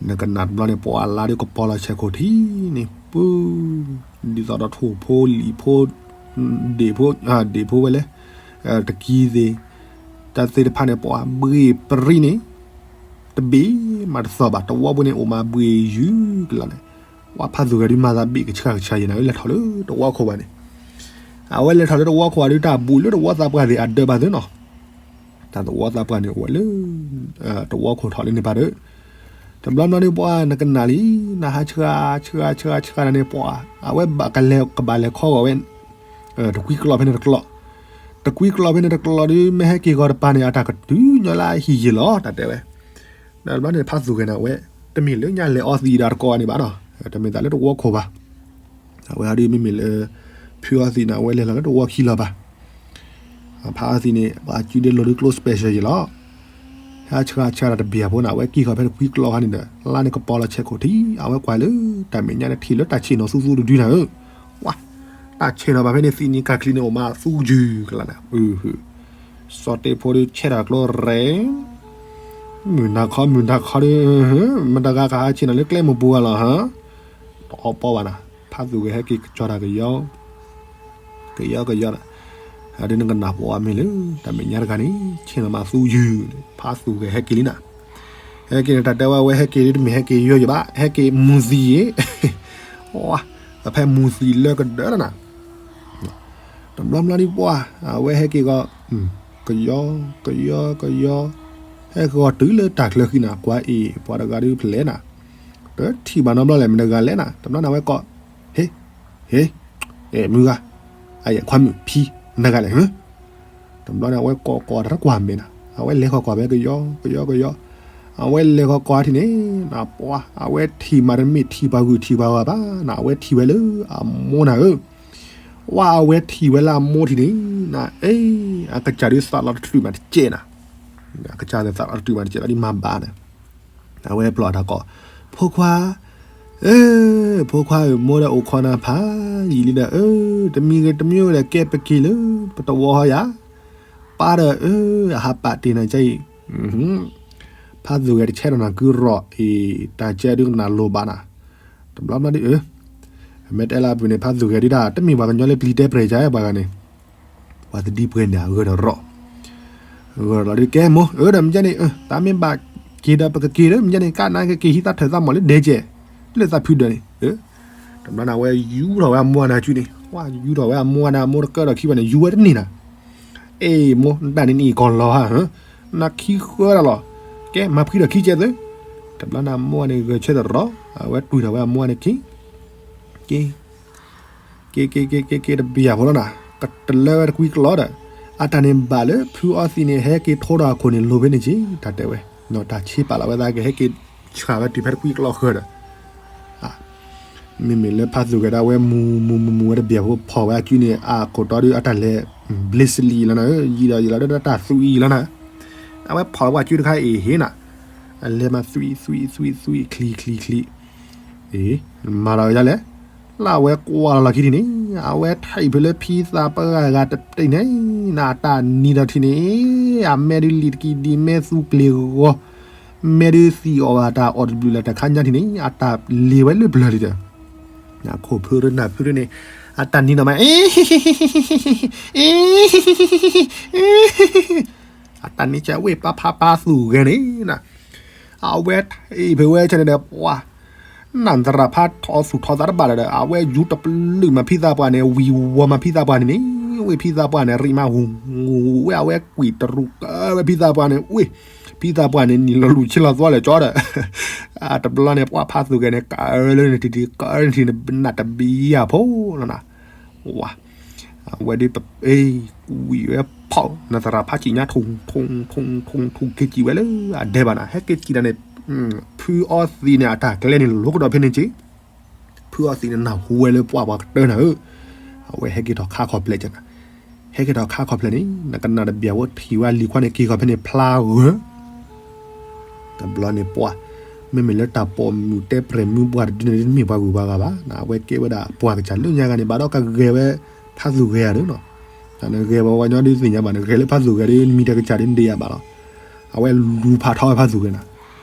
နကနၣ်တဘျီန့ၣ် ပှၤအလါဒုးကပီၤလီၤဆဲးခိၣ်ထံးန့ၣ် ပူၤ, ဒ်သိးဒီးထိၣ်ဖိ လံာ်ဖိ, ဒ့ၣ်ဖိ, ဒ့ၣ်ဖိဝဲလဲၣ်, တကံသ့ၣ်, တၢ်သ့ၣ်တဖၣ်န့ၣ် ပှၤဘှ့ၣ်ပရံန့ၣ်, တဘ့ၣ်မးတသီၣ်ဘၣ်, တဝီပူၤန့ၣ် အိၣ်မးဘှ့ၣ်ယုၢ်ကလါန့ၣ်, ပှၤဖးသူၣ်ဂဲၤဒုးမၤသးဘ့ၣ်ကဆှးကဆှးယဲနၤ လဲၤထီၣ်လၢတဝီခိၣ်ဘၣ်န့ၣ်, အဝဲလဲၤထီၣ်လၢတဝီခိၣ်ဘၣ်ဒုး တၢ်ဘူးလၢတဝီသးပှၢ်သ့ၣ်အဒၢးဘၣ်သ့နီၤ တၢ်သဝီသးပှၢ်န့ၣ် အိၣ်ဝဲလၢ တဝီခိၣ်ထီၣ်လၢန့ၣ်ပၢ်ဒီး, တဘျီဘျီဒုး ပှၤနကနၣ်လံ, နဟးဆှးဆှးဆှးဆှးနၤန့ၣ် ပှၤ, အဝဲဘၣ်ကလဲၤကဘၣ်လဲၤခီဂီၤဝဲ တကွံကျီၢ်ဖဲန့ၣ်တကျီၢ်, တကွံကျီၢ်ဖဲန့ၣ်တကျီၢ်ဒုး မ့ၢ်ဟဲက့ၤဂီၤတပၤန့ၣ် အတၢ်ကတုၤညီလၢအဟံၣ်ယံာ်လီၤ တၢ်တဲဝဲ, တဘျီန့ၣ် ဖးသူၣ်ဂဲၤန့ၣ် အဝဲ တမ့ၢ်လၢညါလဲၤအီသံးဒၣ်တကိးဘၣ်န့ၣ်ဘၣ်နီၤ, တမ့ၢ်သးလၢတဝီခိၣ်ဘၣ် အဝဲဟးဒုးမ့မ့ၢ်လၢ ဖုအီသံးန့ၣ် အဝဲလဲၤလီၤလၢတဝီခံလီၤဘၣ်. ဖးအီသံးန့ၣ် ပှၤစုဒုးလိာ်ဒုးကျိ special ယံာ်လီၤ. ဟဲဆှးဆှးတၢ်တဘ့ၣ်အဖိန့ၣ် အဝဲက့ၤဃီၤဖဲတကွံကျီၢ်ခါန့ၣ်ဒီး လါန့ၣ်ကပီၤလီၤဆဲးခိၣ်ထံး အဝဲကွၢ်လၢတၢ်မဲာ်ညါန့ၣ်ထံၣ်လၢတၢ်ဆ့ၣ်နီၤသူသူတဒုန့ၣ်ဧၢ, ဝါ, တၢ်ဆ့ၣ်နီၤဘၣ်ဖဲန့ၣ် သံးနံၤကၤချံန့ၣ် အိၣ်မးသူယုၢ်ကလါန့ၣ်, စီၤတ့ဖိဒုးဆဲးထီၣ်ကျိရဲၣ် မုၢ်နၤခီ မုၢ်နၤခီဒီး မတၤဂၤကဟးဆ့ၣ်နီၤလၢကျဲမုၢ်ပူၤဂၤလီၤဟါ, တအီပီဘၣ်နၤ, ဖးသူၣ်ဂဲၤဟဲက့ၤကစီၤတၢ်ကယီ ကယီကယီဒီး, အဒုးနကနၣ်ပှၤမ့ၢ်လၢ တၢ်မဲာ်ညါတဂၤန့ၣ် ဆ့ၣ်နီၤမးသူယုၢ်န့ၣ် ဖးသူၣ်ဂဲၤဟဲက့ၤလံနၤ, ဟဲက့ၤန့ၣ် တၢ်တဲဝဲ အဝဲဟဲက့ၤဒုး တမ့ၢ်ဟဲက့ၤယိယိဘၣ် ဟဲက့ၤမူၤသံးယ့ၣ်, ဝါ, အဖဲမူၤသံးလၢကဒၢလီၤနၤ တဘျီဘျီဒုးပှၤ အဝဲဟဲက့ၤဂီၤ ကယီ ကယီ ကယီ, ဟဲက့ၤဂီၤတုၤလၢတၢ်ချၢဃံနၤ ကွၢ်အံၤ ပှၤတဂၤဒုးဖျဲးနၤ, တထံၣ်ဘၣ်နီတဘျီလဲၣ် မတၤတဂၤလဲၣ်နၤ, တဘျီန့ၣ် အဝဲကိး, ဟ့, ဟ့, အဲ မုၢ်ဂၤ, အယဲၢ်ခွါမုၣ်ဖံ မတၤတဂၤလဲၣ်, တဘျီန့ၣ် အဝဲကိးကိးတၢ်တကွၢ်မဲာ်နၤ, အဝဲလဲၤဃီၤကွၢ်ဖဲကယီ ကယီ ကယီ, အဝဲလဲၤဃီၤကွၢ်ထံၣ်န့ၣ် ပှၤ အဝဲထံၣ်မးတမ့ၢ်ထံၣ်ပှၤဂုၢ်ထံၣ်ပှၤဂၤဘၣ်နၤ, အဝဲထံၣ်ဝဲလၢအမိၢ်နၤဧၢ ဝါ အဝဲထံၣ်ဝဲလၢအမိၢ်ထံၣ်န့ၣ်နၤ, အ့ အကစၢ်ဒုးသးလီၤတတုာ်မးတကဲးနၤ, အကစၢ်သးလီၤတတုာ်မးတကဲးလီၤဒ်မၤဘၣ်နၤ, အဝဲပျီၢ်တၢ်ကိး, ဖိခွါ, အၢ, ဖိခွါဧၢ မိၢ်ဒီးအိၣ်ခိးနၤဖးယံာ်လံဒီး အၢ, တမံၤဂ့ၤတမံၤဂ့ၤဒီး ကဲပက့ၤလၢပတဝီဟီယၤ, ပၢ်ဒီး အၢ, အဟးပာ်တ့ၢ်နၤကဲအံၤ, ဖးသူၣ်ဂဲၤတဆဲးဒီးနၤကုရီၣ်အံၤ တၢ်ကဲဒုးကနၣ်လိၤဘၣ်နၤ, တဘျီဘျီဒုး အၢ မ့ၢ်တအဲၣ်လၢအပူၤန့ၣ် ဖးသူၣ်ဂဲၤဒုးတၢ် တမ့ၢ်ပှၤကညီလၢပျံၤတဲပြဲၤကါပှၤဂၤန့ၣ်, ပှၤသဒံပြဲၤန့ၣ် အဂၢၢ်ဒီးရီၣ်, ဂၢၢ်ဒီးလီၤဒုးကဲမိၢ် အၢ ဒီးမ့ၢ်ကဲန့ၣ် တၢ်မ့ၢ်ဘၣ်က့ၤဒီးပကက့ၤဒီး မ့ၢ်ကဲန့ၣ် ကနၣ်ကက့ၤဟံးသးထၢၣ်သးမီၢ်လၢဒဲကဲး, လၢသးဖုဒၢးန့ၣ်, တဘျီန့ၣ် အဝဲယူထီၣ်ဝဲအမိၢ်နၤစုန့ၣ်, ဝါ ယူထီၣ်ဝဲအမိၢ်နၤ အမိၢ်တကၢထီၣ်ခံဘၣ်န့ၣ် ယူဝဲတန့ၢ်နၤ အ့ မိၢ် နတၢ်န့ၣ်နအံၤကီၢ်လီၤဧါ, နခံဃၢတၢ်လီၤ, ကဲ မၤဖှံထီၣ်ခံကဲးသု, တဘျီန့ၣ် အမိၢ်န့ၣ်ဂဲၤဆၢထၢၣ်ဒီး အဝဲတွံၢ်ထီၣ်ဝဲအမိၢ်န့ၣ်က့ၤ, က့ၤ, က့ၤက့ၤက့ၤက့ၤက့ၤတဘ့ၣ်အဖိလီၤနၤ, ကတလၢဝဲတကွံကျီဒီး, အတၢ်န့ၣ်ဘၣ်လၢဖုအီသံးန့ၣ် ဟဲက့ၤထိဒီးအခိၣ်န့ၣ်လိၤဖဲန့ၣ်က့ၤ တၢ်တဲဝဲ, တၢ်ဆ့ပာ်လီၤဝဲသးကဟဲက့ၤ ဆှးဝဲတုၤဖဲတကွံကျီဃၢၤဒီး မ့မ့ၢ်လၢဖးသူၣ်ဂဲၤဒၣ်ဝဲမူမူမူမူဝဲတဘျီဖိဖီၣ်ဝဲအစုန့ၣ် အခိၣ်တီဒီးအတၢ်လဲၤ ဘျ့စလံလီၤနၤဧၢ ယံာ်ဒီးယံာ်လီၤဒီးတၢ်သွံၣ်လီၤနၤဧၢ အဝဲဖီၣ်ဝဲအစုတခါအံၤဟ့ၣ်နၤ အလဲၤမၤသွံၣ်သွံၣ်သွံၣ်သွံၣ်ချံချံချံ အ့ မၤလီၤယၤလဲၣ် လၢအဝဲကွၢ်လီၤလီၢ်ခံထံၣ်န့ၣ် အဝဲထံၣ်ဖဲလၢဖံသးပှၢ်ဂၤတတ့ၢ်န့ၣ် နအတၢ်နံၤဒီးထံၣ်န့ၣ် အမဲာ်ဒုးလံာ်တကံဒံး မဲာ်သူကျ့ၤဂီၤ မဲာ်ဒုးသံၣ်အီၣ်ဘၣ်တၢ်အီၣ်တဘျုးလၢတခါညါထံၣ်န့ၣ် အတၢ်လ့ၤဝဲလၢပျၢၤလံဒီး နခိၣ်ဖုရနၢ်ဖုရန့ၣ် အတၢ်နံၤနီၤမး အ့ အတၢ်နံၤကဝ့ၢ်ပာ်ဖးပာ်သူၣ်ဂဲၤန့ၣ် အဝဲထံၣ်ဖဲဝဲဆဲန့ၣ်ဒီး ပှၤ နသရၣ်ဖးထီၣ်သူၣ်ထီၣ်သးတဘၣ်ဒီး အဝဲယူတပျုာ်မးဖံသးပှၢ်န့ၣ် ဝံၤဝီၤမးဖံသးပှၢ်န့ၣ်န့ၣ် ဝ့ၢ်ဖံသးပှၢ်န့ၣ် ရံးမးဟူးဟူးဝဲ အဝဲကွံာ်တရူးကၢဝဲဖံသးပှၢ်န့ၣ် ဝ့ၢ် ဖံသးပှၢ်န့ၣ် နံၤလီၤလူၢ်ဆ့လီၤသွါလၢာ်ကၠီဒီး တဘျီန့ၣ် ပှၤဖးသူၣ်ဂဲၤန့ၣ် ကၢလၢနထံၣ်ထံၣ် ကၢလၢနထံၣ်န့ၣ် နတဘံယၤဖိလီၤနၤ ဝါ အဝဲဒ်ပ အ့ ကွံာ်ဝဲဖီၣ် နသရၣ်ဖးစံၣ်ညါ ထူၣ်ထူၣ်ထူၣ်ထူၣ်ထူၣ်က့ၤစံၣ်ဝဲလၢအဒဲဘၣ်နၤ ဟဲက့ၤစံၣ်တၢ်န့ၣ် ဖုအီသံးန့ၣ် အတၢ်ကျဲန့ၣ် လိၤကဒီးဖဲန့ၣ်က့ ဖုအီသံးန့ၣ် နၢ်ဟူဝဲလၢပှၤပှၤကတၢၢ်နၤဧၢ အဝဲဟဲက့ၤထီၣ်ခါခီၣ်ဖျဲးကနၤ ဟဲက့ၤထီၣ်ခါခီၣ်ဖျဲးန့ၣ် နကနၣ်တဘျီဝဲထံၣ်ဝဲလံၤခွါန့ၣ် က့ၤခီၣ်ဖဲန့ၣ်ဖျါဂၢၢ် တဘျီန့ၣ်ပှၢ် မ့မ့ၢ်လၢတၢ်ပိာ်မုၣ်တဲပြဲၢ်မုၢ်ပှၢ်တဒုန့ၣ် တမ့ၢ်ပှၤဂုၤပှၤဂၤဘၣ် အဝဲကဲဝဲဒၣ်ပှၤကစၢ်လၢညါဂၤန့ၣ် ဘၣ်ဒီးကဂဲၤဝဲ ဖးသူၣ်ဂဲၤဧါဒီးနီၤ နဂဲၤပှၤဝဲညီဒုးသ့ၣ်ညါဘၣ် နဂဲၤလၢဖးသူၣ်ဂဲၤဒီး နမံၤတၢ်ကစၢ်ဒ်န့ၣ်ယါဘၣ်လီၤ အဝဲလူၤဖးထီဝဲဖးသူၣ်ဂဲၤနၤ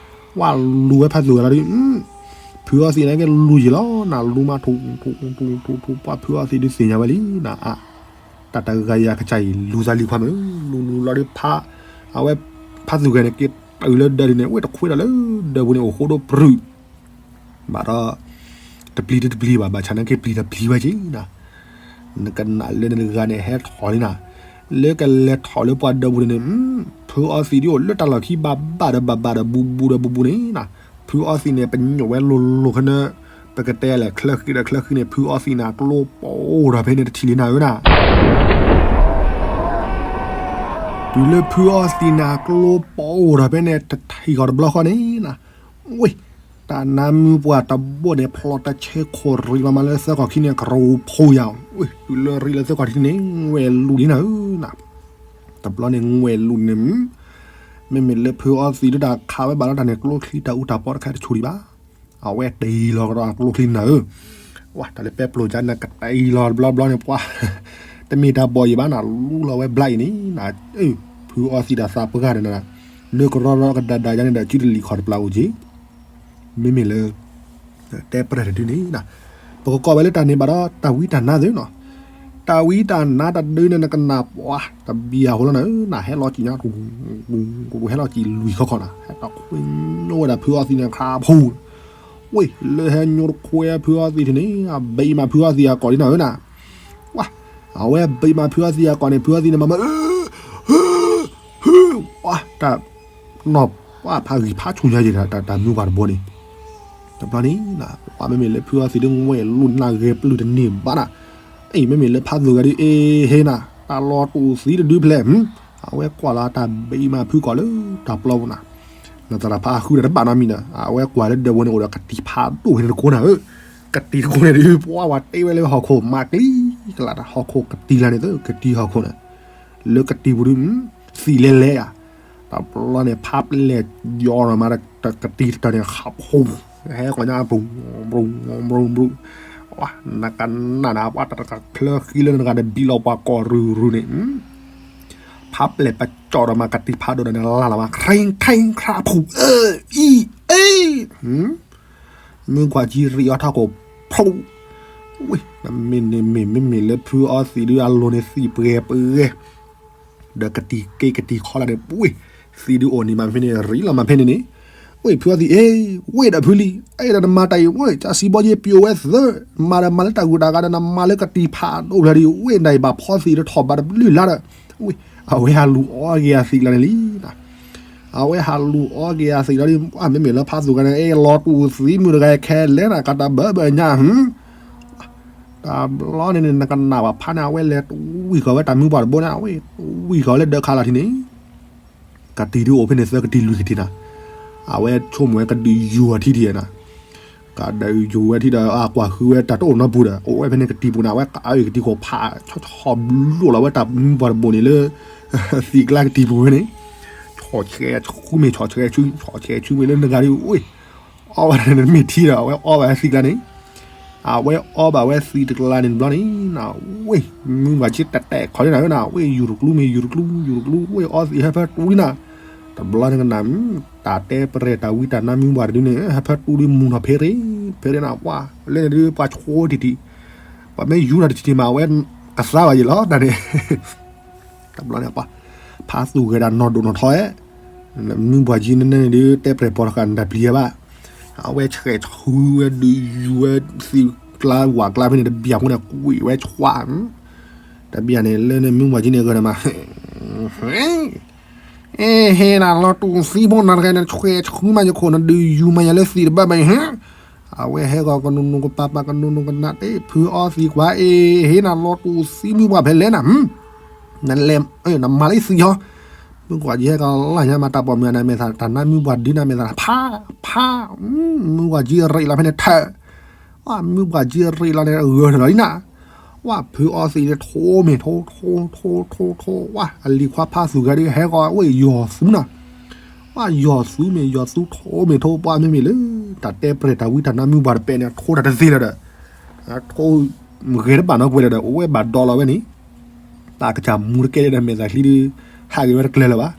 ဝဲလူၤဝဲဖးသူၣ်ဂဲၤလီၤဒုး ဖုအီသံးန့ၣ်ကလူၤယံာ်လီၤ နလူၤမးထူၣ်ထူၣ်ထူၣ်ထူၣ်ထူၣ် ပှၢ်ဖုအီသံးဒုးသ့ၣ်ညါဝဲလံနၤ အါ တၢ်တဂၤယၤကစၢ်အံၤ လူၤသးလံၤခွါမုၣ် လူၤလူၤလီၤဒုးဖး အဝဲ ဖးသူၣ်ဂဲၤန့ၣ် က့ၤတုၤလၢဒၢးဒုးန့ၣ် ဝဲတခွ့ဒီးလၢဒၢးပူၤန့ၣ် အိၣ်ဃိဒီးပြူၤ ဘၣ်ဒီး တပျံၤတပျံၤဘၣ် ဘၣ်ဆၣ်နာ်က့ပျံၤတပျံၤဝဲက့ၤနၤ နကနၣ်လၢနတဂၤန့ၣ် ဟဲထီၣ်လံနၤ လၢကလဲၤထီၣ်လၢပှၤဒၢးပူၤန့ၣ်န့ၣ် ဖုအီသံးဒုးအိၣ်လၢတၢ်လီၢ်ခံဘၣ်ဘၣ်ဒီးဘၣ်ဘၣ်ဒီးဘူးဘူးဒီးဘူးဘူးန့ၣ်နၤ ဖုအီသံးန့ၣ် ပညိၣ်ဝဲလိၤလိၤခဲန့ၣ် ပကတဲလဲၣ် ချၢဃံဒီးချၢဃံန့ၣ် ဖုအီသံးန့ၣ် ကျိပိၢ်ဒီးဖဲန့ၣ်တထံၣ်လံနၤဧၢနၤ တုၤလၢဖုအီသံးန့ၣ် ကျိပိၢ်ဒီးဖဲန့ၣ် တထံၣ်ဃီၤတဘျီဃီန့ၣ်နၤ ဝ့ၢ် တၢ်နါမုၢ်ပှၢ်တဘိန့ၣ် ဖျိးတၢ်ဆဲခိၣ်ရံးလီၤမးလၢသၢခီၣ်ခံန့ၣ် ကရူၢ်ဖိယၤ ဝ့ၢ် တုၤလၢရံးလၢသၢခီၣ်ခံန့ၣ် ဝဲလူၤလံနၤဧၢနၤ တဘျီန့ၣ် ဝဲလူၤန့ၣ် မ့မ့ၢ်လၢဖုအီသံးဒုးတၢ်ခးဝဲဘၣ်လီၤတၢ်န့ၣ် ကျိချံတၢ်အူတၢ်ပီတခါတဆူၣ်ဒံးဘၣ် အဝဲတ့ၢ်လီၤကဒီးအကျိချံနၤဧၢ ဝဲ တၢ်လၢပဲပျိၢ်ကါနၤကတ့ၢ်လီၤတဘျီဘျီန့ၣ်ပှၤ တမ့ၢ်တၢ်ဘီၣ်ယံၤဘၣ်နၤ လူလီၤဝဲဘျါအံၤန့ၣ် ဖုအီသံးတၢ်သးပှၢ်ဂၤဒီးနၤ လၢကရီရီကဒါဒါယါန့ၣ်ဒီး စုတလံာ်ခီၣ်တပျၢ်အိၣ်က့ၤ မ့မ့ၢ်လၢ တဲပြဲၢ်တဒုန့ၣ် ပကကိးဝဲလၢတၢ်န့ၣ်ဘၣ်ဒီး တၢ်ဝံတၢ်နါသ့နီၤ တၢ်ဝံတၢ်နါတဒုန့ၣ် နကနၣ်ပှၤ တဘံၣ်အဃိလီၤနၤဧၢ နဟဲလီၤကံၣ်ညါ ဟဲလီၤကံၣ်လွံၢ်ခီခီနၤ ဟဲတခွ့ညိဝဲဒၣ်ဖုအီသံးန့ၣ်ခါဖူ ဝ့ၢ် လၢဟဲညိတခွ့ဖုအီသံးထံးန့ၣ် အဘံၣ်မးဖုအီသံးအကိာ်လံနၤဧၢနၤ ဝါ အဝဲဘံၣ်မးဖုအီသံးအကိာ်န့ၣ် ဖုအီသံးန့ၣ် မၤမၤ ဝါ တၢ် နီၢ် ဝါ ဖးဂံၢ်ဖးဆူၣ်ညါယံၤ တၢ်မုၢ်ပှၢ်တဘိန့ၣ် တဘျီန့ၣ် ပှၤမ့မ့ၢ်လၢဖုအီသံးဒုးဝဲလူၤနၤဂဲၤပျုၢ်တန့ၢ်ဘၣ်နၤ အံၤမ့မ့ၢ်လၢဖးသူၣ်ဂဲၤဒုး အ့ဟ့နၤ တၢ်လီၤတူာ်သံတဒုဖျဲၣ် အဝဲကွၢ်လီၤတၢ်ဘံၣ်မးဖုကိာ်လၢတၢ်ပျီပူၤနၤ နသရၣ်ဖးဃုဒီးတဘၣ်နီတမံၤဒီး အဝဲကွၢ်လၢဒၢးပူၤန့ၣ် အိၣ်ဒီးကတံၤဖးဒိၣ်ဖဲန့ၣ်တကိးနၤဧၢ ကတံၤတကိးန့ၣ်ဒုး ပှၤဝဲတ့ဝဲလၢဟီၣ်ခိၣ်မၤကျံကလး ဟီၣ်ခိၣ်ကတံၤလၢန့ၣ်သ့ ကတံၤဟီၣ်ခိၣ်န့ၣ် လၢကတံၤပူၤဒုး သံးလဲၤလဲၤယၤ တဘျီန့ၣ် ဖးပျဲၢ်ယီၤနီၤမး ကတံၤတတၢၢ်န့ၣ် ခးဖူ ဟဲကီၢ်ညါ ဘြူၤ ဘြူၤ ဘြူၤ ဘြူၤ နကနၣ်နၤ ပှၤတၢ်တကးချၢဃံလၢနဂၤဒီးဘံၣ်လီၤပှၤကိာ်ရုၢ်ရုၢ်န့ၣ် ဖးပျဲၢ်ပကၠီၣ်ဒီးမး ကတံၤဖးဒိၣ်ဒီးန့ၣ် လၢ်လၢ်မး ခရံၣ် ခရံၣ် ခရၣ် ဖူ အၢ အံ အ့ မုၢ်ကွၢ်ကံရံးအီထီၣ်ကိာ် ဖူ ဝ့ၢ် နမ့ၢ်န့ၣ်မ့ၢ် မ့မ့ၢ်လၢဖုအီသံးဒုးအလိၤန့ၣ် သံးပှဲၤပှဲၤ ဒီးကတံၤက့ကတံၤခီလၢန့ၣ် ဝ့ၢ် သံးဒုးအိၣ်န့ၣ်မးဖဲန့ၣ် ရံးလီၤမးဖဲန့ၣ်န့ၣ် ဝ့ၢ် ဖုအီသံး အ့ ဝ့ၢ်ဒီးဖုလံ အဲၣ်ဒိးနမၤတၢ်အံၤ ဝ့ၢ် ကစံးဘီယ့ပျိာ်ဝဲသၢ မၤဒီးမၤလၢတၢ်ဂုၤတၢ်ဂၤဒီး နမၤလၢကတံၤဖးဒိၣ်ဖျဲၣ်ဒံး ဝ့ၢ် နအံၤဘၣ်ဖီသံးတထီၣ်ဘးတဘျုးလါဒီး ဝ့ၢ် အဝဲဟးလူၤအီက့ၤအသံးလီၤန့ၣ်လံ အဝဲဟးလူၤအီက့ၤအသံးလီၤဒုး မ့မ့ၢ်လၢဖးသူၣ်ဂဲၤန့ၣ် အ့ၣ် လီၤတူာ်သံးမုၢ်တဂၤခဲလၢာ်နၤ ကတၢ်ဘၢဘၢညါ တဘျီန့ၣ်န့ၣ် နကနၣ်ဘၣ်ဖးန့ၣ် အဝဲလဲၤတဝံၢ်ဃီၤဝဲတၢ်မုၢ်ပှၢ်တဘိန့ၣ် အဝဲတဝံၢ်ဃီၤလၢဒၢးခးလီၤထံးန့ၣ် ကတံၤဒုးအိၣ်ဖဲန့ၣ် သၢကတံၤလွံၢ်ကတံၤနၤ အဝဲဆိကမိၣ်ဝဲကဒုးယူၤအထံထံးနီၤ, ကဒုးယူၤဝဲထံဒီး အကွၢ်ဃုဝဲတၢ်တအိၣ်နီတပူၤဒီး အိၣ်ဝဲဖဲန့ၣ်ကတံၤပူၤန့ၣ် အဝဲကအုကတံၤခိၣ်ဖး ဆီၣ်ဆီၣ်ဘျိးလီၤဝဲတၢ်မုၢ်ပှၢ်တဘိန့ၣ်လၢ သံးကျါကတံၤပူၤဝဲန့ၣ်, ဆီၣ်ဆဲးဆူမ့ၢ်ဆီၣ်ဆဲးဆူ ဆီၣ်ဆဲးဆူမ့ၢ်လၢနဂၤဒ်ဝဲ အီၣ်ဝဲဒၣ်န့ၣ်မ့ၢ်ထံဒီး အဝဲအီၣ်ဘၣ်သံးကျါန့ၣ်, အဝဲအီၣ်ဘၣ်ဝဲသံးတကျါန့ၣ်တဘျီန့ၣ် ဝ့ၢ် မုၢ်ပှၢ်ကၠံတတဲာ်ခီန့ၣ်နၤ ဝ့ၢ် ယူၤတကျူမ့ၢ်ယူၤတကျူ ယူၤတကျူ ဝ့ၢ်အီသံးဟဲဖၢတူလံနၤ, တဘျီန့ၣ်ကနၣ် တၢ်တဲပရဲၣ်တၢ်ဝံတၢ်နါမုၢ်ပှၢ်တဒုန့ၣ် ဟဲဖၢတူဒုမူၤထီၣ်ဖဲရ့ ဖဲရ့နၤ ပှၤလၢန့ၣ်ဒုပှၤဆိတံၢ်တံၢ်, ပှၤမ့ၢ်ယူၤတၢ်တထံၣ်ထံၣ်မး အဝဲကသါဘၣ်ယံာ်လီၤတၢ်န့ၣ် တဘျီန့ၣ်ပှၤ ဖးသူၣ်ဂဲၤဒၣ်နီၢ်ဒိၣ်နီၢ်ထီအဲၣ်, မုၢ်ပှၢ်ကၠံန့ၣ်န့ၣ်ဒု တဲပရဲၣ်ပီတဃာ်နတၢ်ပျံၤဘၣ်, အဝဲဆဲးဆူဝဲဒုယူၤဝဲသံးကျါဝၣ်ကျါဖဲန့ၣ် တဘျီဖိန့ၣ် ကွံာ်ဝဲဆွး, တဘျီန့ၣ် လၢန့ၣ်မုၢ်ပှၢ်ကၠံန့ၣ်ဂဲၤန့ၣ်မး အ့ ဟ့နၤလီၤတူာ်သံဖိနၤတဂၤန့ၣ် ဆဲးဆူမးယခိၣ် နဒုးယူၤမးယၤလၢသံးတဘၣ်ဘၣ်အံၤ, အဝဲဟဲဂီၤကနူၤနူၤကပၤပၤ ကနူၤနူၤကနၣ်တ့ၢ် ဖုအီသံးကွၢ် အ့ ဟ့နၤလီၤတူာ်သံမုၢ်ပှၢ်ဖဲလဲၣ်နၤ, နလဲၤ နမၤလၢသံးဟီ, မုၢ်ပှၢ်ကၠံဟဲကလၢ်ညါမး တၢ်ပိာ်မုၣ်အနၢ်မဲာ်သၣ် တၢ်နါမုၢ်ပှၢ်ဒုနၢ်မဲာ်သၣ် ဖး ဖး, မုၢ်ပှၢ်ကၠံရ့းလီၤဖဲန့ၣ်ထၢၣ် မုၢ်ပှၢ်ကၠံရ့းလီၤန့ၣ် ဂၢၢ်ထီၣ်လီၤလံနၤ, ဝဲဖုအီသံးန့ၣ် ထိမ့ၢ်ထိ ထိ ထိ ထိ ထိ ဝဲ အလံၤခွါဖးသူၣ်ဂဲၤဒုး ဟဲဂီၤဝဲယီၤသူနၤ, ဝဲယီၤသူမ့ၢ်ယီၤသူထိမ့ၢ်ထိ ပှၤမ့မ့ၢ်လၢ တၢ်တဲပရဲၣ်တၢ်ဝံတၢ်နါမုၢ်ပှၢ်တပဲာ်န့ၣ် ထိတၢ်တသ့လၢၤဒီး ထိ ဂဲၤတဘၣ်နီကွဲးလၢၤဒီး အိၣ်ဝဲဘၣ်ဒီးလီၤဝဲန့ၣ် တၢ်ကစၢ်မူတကဲလၢၤဒီး မဲာ်သၣ်ချံဒုး ဟးက့ၤဝဲတကျၢၤလၢၤဘၣ်,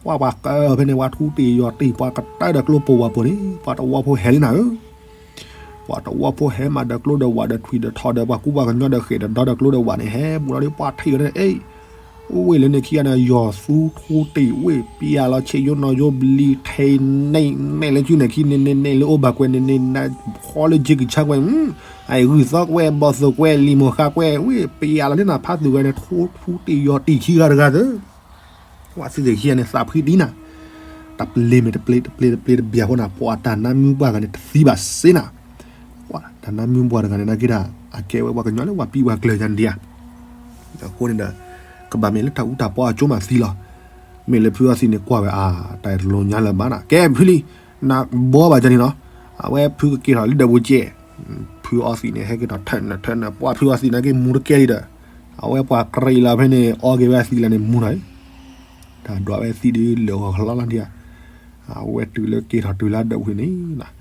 ဝဲပှၤကၢဖဲန့ၣ် ပှၤထူတ့ၢ်ယီၤတ့ၢ် ပှၤကတၢၢ်ဒီးကျိပိာ်ဝဲပိာ်န့ၣ် ပှၤတဝီဖိဟဲလံနၤဧၢ ပှၤတဝီဖိဟဲမးဒီးကျိဒီးဝၣ်ဒီးထွံၣ်ဒီးထီၣ်ဒီး ပှၤကူပှၤကညီဒီးဃဲၣ်ဒီးဒီဒီးကျိဒီးဝၣ်န့ၣ် ဟဲဘူးလီၤဒီး ပှၤထံၣ်ဝဲဒၣ် အ့ အိၣ်ဝဲလၢန့ၣ်ခံဂၤန့ၣ် ယီၤသူထူတ့ၢ်ဝ့ၢ် ပျဲလီၤဆ့ယိနီၤယိဘျံ ထဲန့ၣ်န့ၣ်လၢကုန့ၣ်ခံန့ၣ်န့ၣ်န့ၣ်လၢအိၣ်ဘၣ်ကွဲးန့ၣ်န့ၣ် နဃီလၢက့ကဆါကွဲး အဂုၢ်သီကွဲး ဘီၣ်သိၣ်ကွဲး လံာ်မိၢ်ဃါကွဲး ဝ့ၢ် ပျဲလီၤန့ၣ်နၤ ဖးသူၣ်ဂဲၤန့ၣ် ထူထူတ့ၢ်ယီၤတ့ၢ်ခံဂၤတဂၤသၢ ဝဲသ့ၣ်ခံဂၤန့ၣ် သးဖှံဒ်နၤ, တၢ်ပျ့ၤမ့ၢ်တပျ့ၤတပျ့ၤတပျ့ၤတဘျီဖိနၤ ပှၤတၢ်နါမုၢ်ပှၢ်ဂၤန့ၣ် တသံဘၣ်စ့နၤ, ပှၤတၢ်နါမုၢ်ပှၢ်တဂၤန့ၣ် နာ်က့ဒၣ် အကဲဝဲပှၤကညီလၢပှၤပံပှၤကျၢၤညါန့ၣ်ဒံးဧါ, အဃိန့ၣ်ဒီး ကဘၣ်မ့ၢ်လၢတၢ်အူတၢ်ပီအကၠိမးသံလီၤ, မ့ၢ်လၢဖုအီသံးန့ၣ်ကွၢ်ဝဲအါ တၢ်တလိၤညါလၢၤဘၣ်နၤ ကဲဖုလံ, နဘီဘၣ်ကန့ၣ်နီၤ, အဝဲဖုကက့ၤထီၣ်လၢဒၢးပူၤကဲး ဖုအီသံးန့ၣ် ဟဲက့ၤထီၣ်ထၢၣ်နၢၣ်ထၢၣ်နၢၣ် ပှၤဖုအီသံးနာ်က့မူတကဲလံဒီး အဝဲပှၤကရံးလီၤဖဲန့ၣ် အီက့ၤဝဲအသံးလၢန့ၣ်မူထီၣ်အံၤ, တၢ်ဒွးဝဲသံးဒုးလၢာ်ဂီၤကလီလီၤဒံးဧါ, အဝဲတုၤလၢက့ၤထီၣ်တုၤလၢဒၢးပူၤန့ၣ်,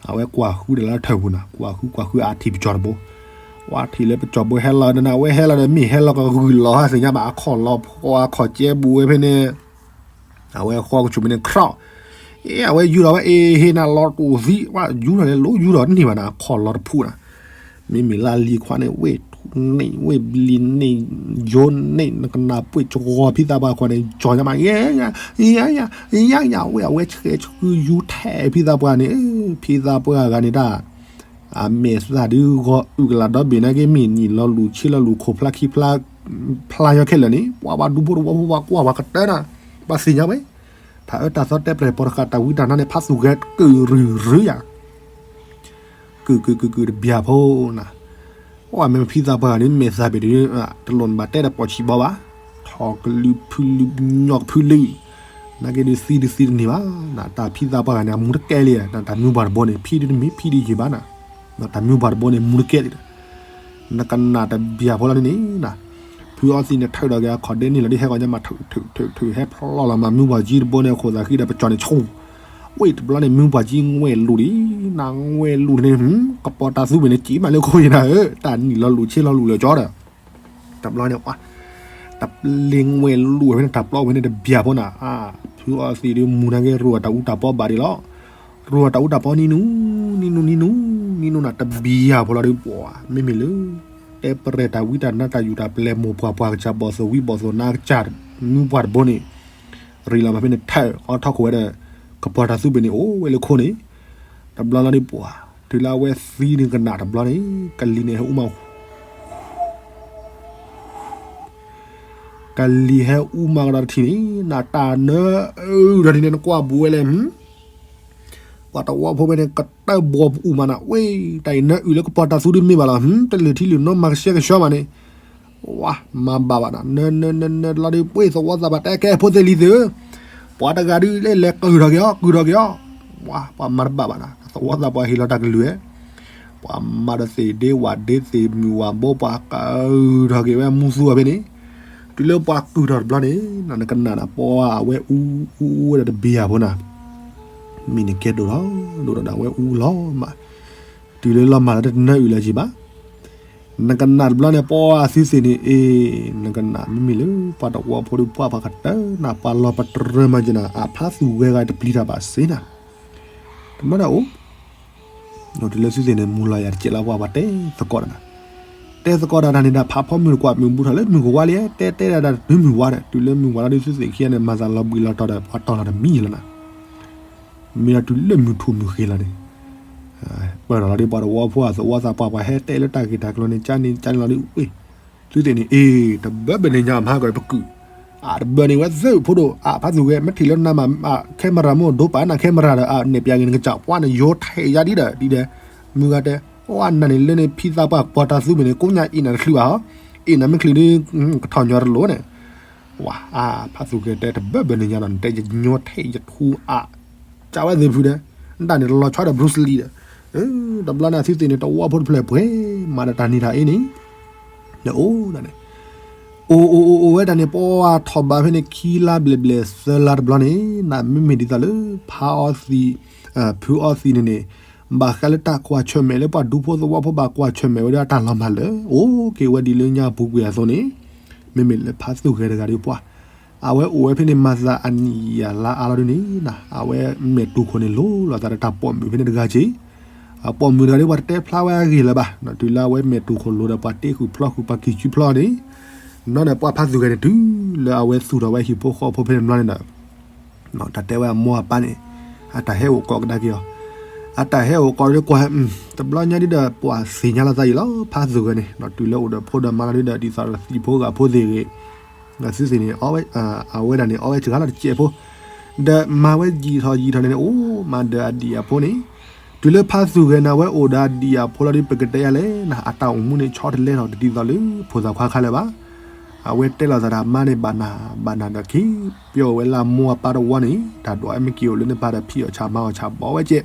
အဝဲကွၢ်ဃုဒီးလၢထၢၣ်ပူၤနၤ ကွၢ်ဃုကွၢ်ဃုအထံးပကၠီတဘိ, ပှၤထံၣ်လၢပကၠီဘိဟဲလီၤဒီးနၤ အဝဲဟဲလီၤဒီးမ့ၢ်ဟဲလီၤကဂုာ်လီၤဟါသ့ၣ်ညါဘၣ် အခီၣ်လီၤဖီအခီၣ်ကဲဘူးဝဲဖဲန့ၣ် အဝဲဃီကဆိးမ့ၢ်န့ၣ် ခြောက်, အ့ အဝဲယူၤထီၣ်ဝဲ အ့ ဟ့ၣ်နၤလီၤတူာ်သံး ဝဲယူၤထီၣ်လဲၤလိၤယူၤထီၣ်တန့ၢ်ဘၣ်နၤ အခီၣ်လီၤတဖုနၤ, မ့မ့ၢ်လၢလံၤခွါန့ၣ် ဝ့ၢ်ထူန့ၣ် ဝ့ၢ်ဘျံၤန့ၣ် ယိန့ၣ် နကနၢ်ပှ့ၢ်ကဂီၤဖံသးပှၢ်ခွါန့ၣ် ကၠီညါမး ယဲ ယဲ ယဲ ယဲ ဝ့ၢ် အဝဲဆဲးဆူယူၤထဲးဖံသးပှၢ်န့ၣ် ဖံသးပှၢ်ဂၤန့ၣ်တၢ် အမဲာ်သၣ်ဒုးဂီၤအုၣ်ကလးဒီဘ့ၣ်နာ်က့ မ့ၢ်နံၣ်လီၤလူၢ်ဆ့လီၤလူၢ်ခိၣ်ဖျါခံဖျါ ဖျါယီၤခဲလၢာ်န့ၣ် ပှၤဘၣ်ဒူဖိတဝီဖိပှၤကွၢ်ပှၤကတၢၢ်နၤ ပှၤသ့ၣ်ညါဝဲ တၢ်အၢတၢ်သီတဲပရဲၣ်ပီတဃာ်တၢ်ဝံတၢ်နါန့ၣ် ဖးသူၣ်ဂဲၤကုၢ်ရုၢ်ရုၢ်ယၤ ကုၢ်ကုၢ်ကုၢ်ကုၢ်တဘျီဖိနၤ ပှၤမ့ၢ်ဖံသးပှၢ်ဂၤန့ၣ် မဲာ်သၣ်ဘ့ၣ်ဒုး တလိၣ်နဘၣ်တဲဒီးပိာ်ဆံးဘီဘၣ် ထီၣ်ကလုာ်ဖုလုာ်ညီကဖုလုာ် နာ်က့ဒုးသံဒုးသံတန့ၢ်ဘၣ် တၢ်ဖံသးပှၢ်ဂၤန့ၣ် အမူတကဲလံ တၢ်မူပှၤတဘိန့ၣ် ဖံဒုးတမ့ၢ်ဖံဒုးယံာ်ဘၣ်နၤ တၢ်မူပှၤတဘိန့ၣ် မူတကဲလံ နကနၣ်တဘျီဖိလီၤန့ၣ် ဖုအီသံးန့ၣ် ထုးဒီးက့ၤအခီၣ်ဒ့န့ၣ်လီၤဒ်ဟဲဂီၤညါမး ထုးထုးထုးထုး ဟဲဖျီလီၤမး မုၢ်ပှၢ်ကၠံတဘိန့ၣ် အခိၣ်သးဃံဒီးပကၠီန့ၣ်ဆူ ဝ့ၢ်တဘျီန့ၣ် မုၢ်ပှၢ်ကၠံငွဲၣ်လူၤဒံး နငွဲၣ်လူၤန့ၣ် ကပီၤတၢ်သူဘ့ၣ်န့ၣ် ကံၣ်မးလၢခိၣ်ယနၤဧၢ တၢ်နံၣ်လီၤလူၢ်ဆ့လီၤလူၢ်လၢကၠီဒီး တဘျီန့ၣ် တပျ့ၤငွဲၣ်လူၤဝဲဖဲန့ၣ် တၢ်ပျီဝဲန့ၣ်တဘျီဖိနၤ ဖုအီသံးဒုးမူနၤက့ ရိၣ်တၢ်အူတၢ်ပီဘၣ်ဒံးလီၤ ရိၣ်တၢ်အူတၢ်ပီနံၤနူ နံၤနူ နံၤနူ နံၤနူနၤ တဘျီဖိလီၤဒုးပှၤ မ့မ့ၢ်လၢ တဲပရဲၣ်တၢ်ဝံတၢ်နါတၢ်ယူၢ်တၢ်ပျဲၢ်မိၢ်ပှၢ်ပှၤကစၢ်ဘီၣ်သိၣ်ဝံဘီၣ်သိၣ်နါကစၢ် မူပှၢ်တဘိန့ၣ် ရံးလီၤမးဖဲန့ၣ် ထၢၣ်အီထီၣ်ခိၣ်ဝဲဒီး ကပီၤတၢ်သူဘ့ၣ်န့ၣ် အိၣ်ဝဲလၢခိၣ်န့ၣ် တဘျီလီၤဒုးပှၤ တုၤလၢအဝဲသံန့ၣ်ကနၣ်တဘျီန့ၣ် ကလံၤန့ၣ်ဟဲအူမး ကလံၤဟဲအူမးကဒီးတထံၣ်န့ၣ် နတၢ်နၢအုၣ်ဒီးထံၣ်န့ၣ် နကွၢ်ဘူးဝဲလဲၣ် ပှၤတဝီဖိဖဲန့ၣ် ကတၢၢ်ဘီပအူမးနၤ ဝဲ တၢ်အံၤနၢအုၣ်လၢကပီၤတၢ်သူဒုးမ့ၢ်ဘၣ်လီၤ တလၢာ်ထံလၢာ်နိမၤကဆှဲကဆှီမးန့ၣ် ဝဲ မၤဘၣ်ဘၣ်နၤ နၢနၢနၢနၢလီၤဒုး ပှ့ၤသဝီသးဘၣ်တဲကဲဖိသ့ၣ်လံၤသ့ၣ်ဧၢ ပှၤတဂၤဒုးလဲၤလဲၤကုၢ်ထီၣ်က့ၤအီၤ ကုၢ်ထီၣ်က့ၤအီၤ ပှၤမၤတဘၣ်ဘၣ်နီၤ, သဝီသးပှၢ်ဟ့ၣ်လီၤတၢ်ကလုၢ်ဝဲ, ပှၤမၤဒီးသ့ၣ်ဒ့ဝၣ်ဒ့သ့ၣ်မုၢ်ဝၣ်ဘိ ပှၤကုၢ်ထီၣ်က့ၤဝဲမူသူအီၤဖဲန့ၣ်, တုၤလၢပှၤကုၢ်ထီၣ်တဘျီန့ၣ် နကနၣ်ဒီးပှၤအဝဲအူအူဝဲဒၣ်တဘ့ၣ်ဧါဖိနီၤ, မ့ၢ်နကဲဒိၣ်ထီၣ်ဒိၣ်ထီၣ်ဒီးအဝဲအူလီၤမး, တုၤလၢလီၤမၢ်လီၤတနၢအုၣ်လၢၤက့ၤဘၣ် နကနၣ်တဘျီန့ၣ် ပှၤသုသ့ၣ်န့ၣ် အ့, နကနၣ်မ့မ့ၢ်လၢပှၤတဝီဖိဒီး ပှၤပှၤကတၢၢ်နၤ ပှၤလီၤပတြၢၤမၤကနၤ အဖးသူၣ်ဂဲၤဂၤတပျံၤတၢ်ဘၣ်စ့နၤ, တဘျီဒၣ်အိၣ်, တုၤလၢသုသ့ၣ်န့ၣ် မူၤလီၤယၤတကဲးလီၤ ပှၤပှၤတဲသကိးဒီးနၤ, တဲသကိးဒီးတၢ်န့ၣ်ဒီး ဖးဖီမုၢ်တကွၢ်မုၢ်ဘူးထီၣ်လၢမုၢ်ကဝါလံ, တဲတဲဒၣ်တၢ်တမုၢ်ဝါဒီး တုၤလၢမုၢ်ဝါလီၤဒီး သုသ့ၣ်ခံဂၤန့ၣ် မၤသးလီၤဘှံးလီၤတီၤဒီး ပှၤတီၢ်လီၤတမံၤလီၤနၤ မ့ၢ်ဒီးတုၤလၢမုၢ်ထူၣ်မုၢ်ဃ့လီၤန့ၣ်, ပၢၢ်ထီၣ်လီၤဒီးပှၤတဝီဖိအသဝီသးပှၢ် ပှၤဟဲတဲလၢတၢ်ဂ့ၢ်တၢ်ကျိၤန့ၣ် ကန့ၣ်ကန့ၣ်လီၤဒီး သုသ့ၣ်န့ၣ် အ့, တဘၢဘၢန့ၣ်ညါမၤဟးဂီၤပကုၢ်, အတဘၢန့ၣ်ဝဲသၢဖိဒိၣ် အဖးသူၣ်ဂဲၤ မ့ၢ်ထံၣ်လၢနၤမး camera မိၢ်ဒိပာ်နၤ camera ဒီး အန့ၣ်ပျဲက့ၤနကစၢ်ပှၤန့ၣ် ယိၤထဲးယါဒ်ဒီး ဒ်ဒီး, မုၢ်ဂၤတဲ, အနၤန့ၣ်လၢန့ၣ် ဖံသးပှၢ်ကွၢ်တၢ်သူမ့ၢ်န့ၣ် ကိးညါအ့ၣ်နၤတချုးဘၣ်ဟီ, အ့ၣ်နၤမ့ၢ်ချုးဒီး ကထီၣ်ညီတလိၤန့ၣ် ဝၤ အဖးသူၣ်ဂဲၤတဲ တဘၢဘၢန့ၣ်ညါဒီး နတဲယညိထဲးယထူအါ, ကဝဲသ့ၣ်ဖုဒီး, နတၢ်န့ၣ်တလီၤဆီဒီး Bruce Lee ဒီး, တဘျီန့ၣ်သုသ့ၣ်န့ၣ် တဝီဖိတဖျၢၣ်ပှဲၤ, မၤဒီးတၢ်နံၤတၢ်အ့န့ၣ်, ဒီးအိၣ်ဒၣ်န့ၣ်, အိၣ်အိၣ်အိၣ်အိၣ်ဝဲဒၣ်န့ၣ် ပှၤထီၣ်ဘးဖဲန့ၣ် ခံလါဘျဲၣ်ဘျဲၣ်သၢလါတဘျီန့ၣ် နမ့မ့ၢ်ဒ်သိးလၢ ဖးအီသံး, ဖုအီသံးန့ၣ်န့ၣ်, ဘၣ်ဃးလၢတၢ်ကွၢ်ဆၢၣ်မဲာ်လၢပှၤဒူဖိသဝီဖိဘၣ်ကွၢ်ဆၢၣ်မဲာ်ဝဲဒၣ်တၢ်လီၤမၢ်လၢ အိၣ်က့ၤဝဲဒ်လၢညါပူၤကွံာ်အသိးန့ၣ်, မ့မ့ၢ်လၢဖးသူၣ်ဂဲၤတဂၤဒီးပှၤ, အဝဲအိၣ်ဝဲဖဲန့ၣ် မၤသးအနံၣ်ယၤလါအါလီၤဒ်န့ၣ်, အဝဲမဲာ်တူၢ်ခိၣ်န့ၣ်လိၤလိာ်သးဒီးတၢ်ပိာ်မုၣ်ဖဲန့ၣ်တဂၤက့ၤ, အပိာ်မုၣ်တဂၤဒီးပှၤတတဲဖျါဝဲအဂ့ၢ်လၢၤဘၣ်, တုၤလၢအဝဲမဲာ်တူၢ်ခိၣ်လိၤဒီးပှၤတ့ဃုာ်ဖျီဃုာ်ပှၤကံၢ်ဆူဖျီန့ၣ်, ဘျီန့ၣ်ပှၤဖးသူၣ်ဂဲၤန့ၣ် တုၤလၢအဝဲသူၣ်ထီၣ်ဝဲဟံၣ်ဖိဃီဖိဖဲန့ၣ်ဘျီန့ၣ်ဒီး တၢ်တဲဝဲအမိၢ်အပၢ်န့ၣ်, အတၢ်ဟဲအိၣ်ကိးကဒါက့ၤအီၤ, အတၢ်ဟဲအိၣ်ကိးဒီးကွၢ်, တဘျီညါဒ်ဒီး ပှၤသ့ၣ်ညါလီၤသးအံၤလီၤ ဖးသူၣ်ဂဲၤန့ၣ်, တုၤလၢအိၣ်ဒီးဖိဒီးမါလီၤဒ်ဒီး ဒ်သိးဒီးသံၣ်ဖိဂာ်ဖိသ့ၣ်ဂ့ၤ, သုသ့ၣ်န့ၣ် အဝဲဒၣ်န့ၣ် အီဝဲစှၤလီၤတစဲးဖိ, ဒီးမၤဝဲယံာ်ထီၣ်ယံာ်ထီၣ်န့ၣ် အိၣ်မၤဒီးအဒံၣ်အဖိန့ၣ်, တုၤလၢဖးသူၣ်ဂဲၤန့ၣ် အဝဲအိၣ်ဒီးအဒံၣ်အဖိလီၤဒီး ပကတဲယါလဲၣ်နၤ အတၢ်အိၣ်မူန့ၣ် ဆီတလဲထီၣ်တဒ်သိးလၢဖိသၣ်ခွါခါလၢၤဘၣ်. အဝဲတဲလိာ်သးတၢ်မါန့ၣ် ဘၣ်နၤဘၣ်နၤဒီးက့ၤ, ပျီဝဲလၢအမိၢ်အပၢ်တဝီန့ၣ် တၢ်ဒိးအမ့ၢ်က့ၤအိၣ်လၢနပၢ်ဒီး ဖံးအီၣ်ဆၣ်မၤအီၣ်ဆၣ်ဘီဝဲကဲး.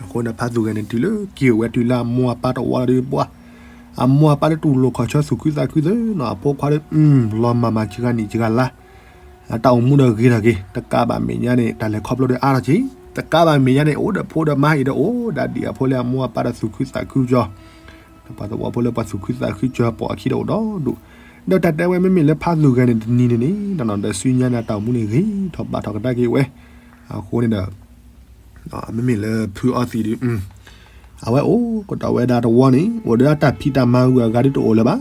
အဃိန့ၣ် ဖးသူၣ်ဂဲၤန့ၣ် တုၤလၢက့ၤအိၣ်ဝဲတုၤလၢအမိၢ်အပၢ်တဝီလီၤဒီးပှၤ, အမိၢ်အပၢ်လၢတူၢ်လိာ်ခီၣ်ဆၢသူၣ်ခုသးခုသ့နီၤ, အဖိခွါဒီး လီၤမၢ်မၤစှၤနံၣ်စှၤလါ အတၢ်အိၣ်မူဒီးဂ့ၤထီၣ်က့ၤ, တကးဘၣ်မဲာ်ညါန့ၣ် တၢ်လဲၤခီဖျိဒီးအါထီၣ်က့ၤ, တကးဘၣ်မဲာ်ညါန့ၣ် အိၣ်ဒီးဖိဒီးမါအံၤဒီးအိၣ်ဒီးအဒံၣ်အဖိလၢအမိၢ်အပၢ်ဒီးသူၣ်ခုသးခုကၠီ, ပှၤသဝီဖိလၢပှၤသူၣ်ခုသးခုကၠီပိာ်အခံဒီးအိၣ်ဒီဒူၣ်, ဒီးတၢ်တဲဝဲမ့မ့ၢ်လၢဖးသူၣ်ဂဲၤန့ၣ်တနံၤန့ၣ်န့ၣ် ဒီးနဒီးဆူညါန့ၣ် အတၢ်အိၣ်မူန့ၣ်ဂ့ၤထီၣ်ဘၣ်ထီၣ်ကဒါက့ၤဝဲ, အဃိန့ၣ်ဒီး မ့မ့ၢ်လၢဖုအီသံးဒီး အဝဲအိၣ်ကတီၢ်ဝဲဒၣ်တဝီန့ၣ် အိၣ်ဒီးအတၢ်ဖံးတၢ်မၤဂုၤအဂၤဒ်တအိၣ်လၢၤဘၣ်.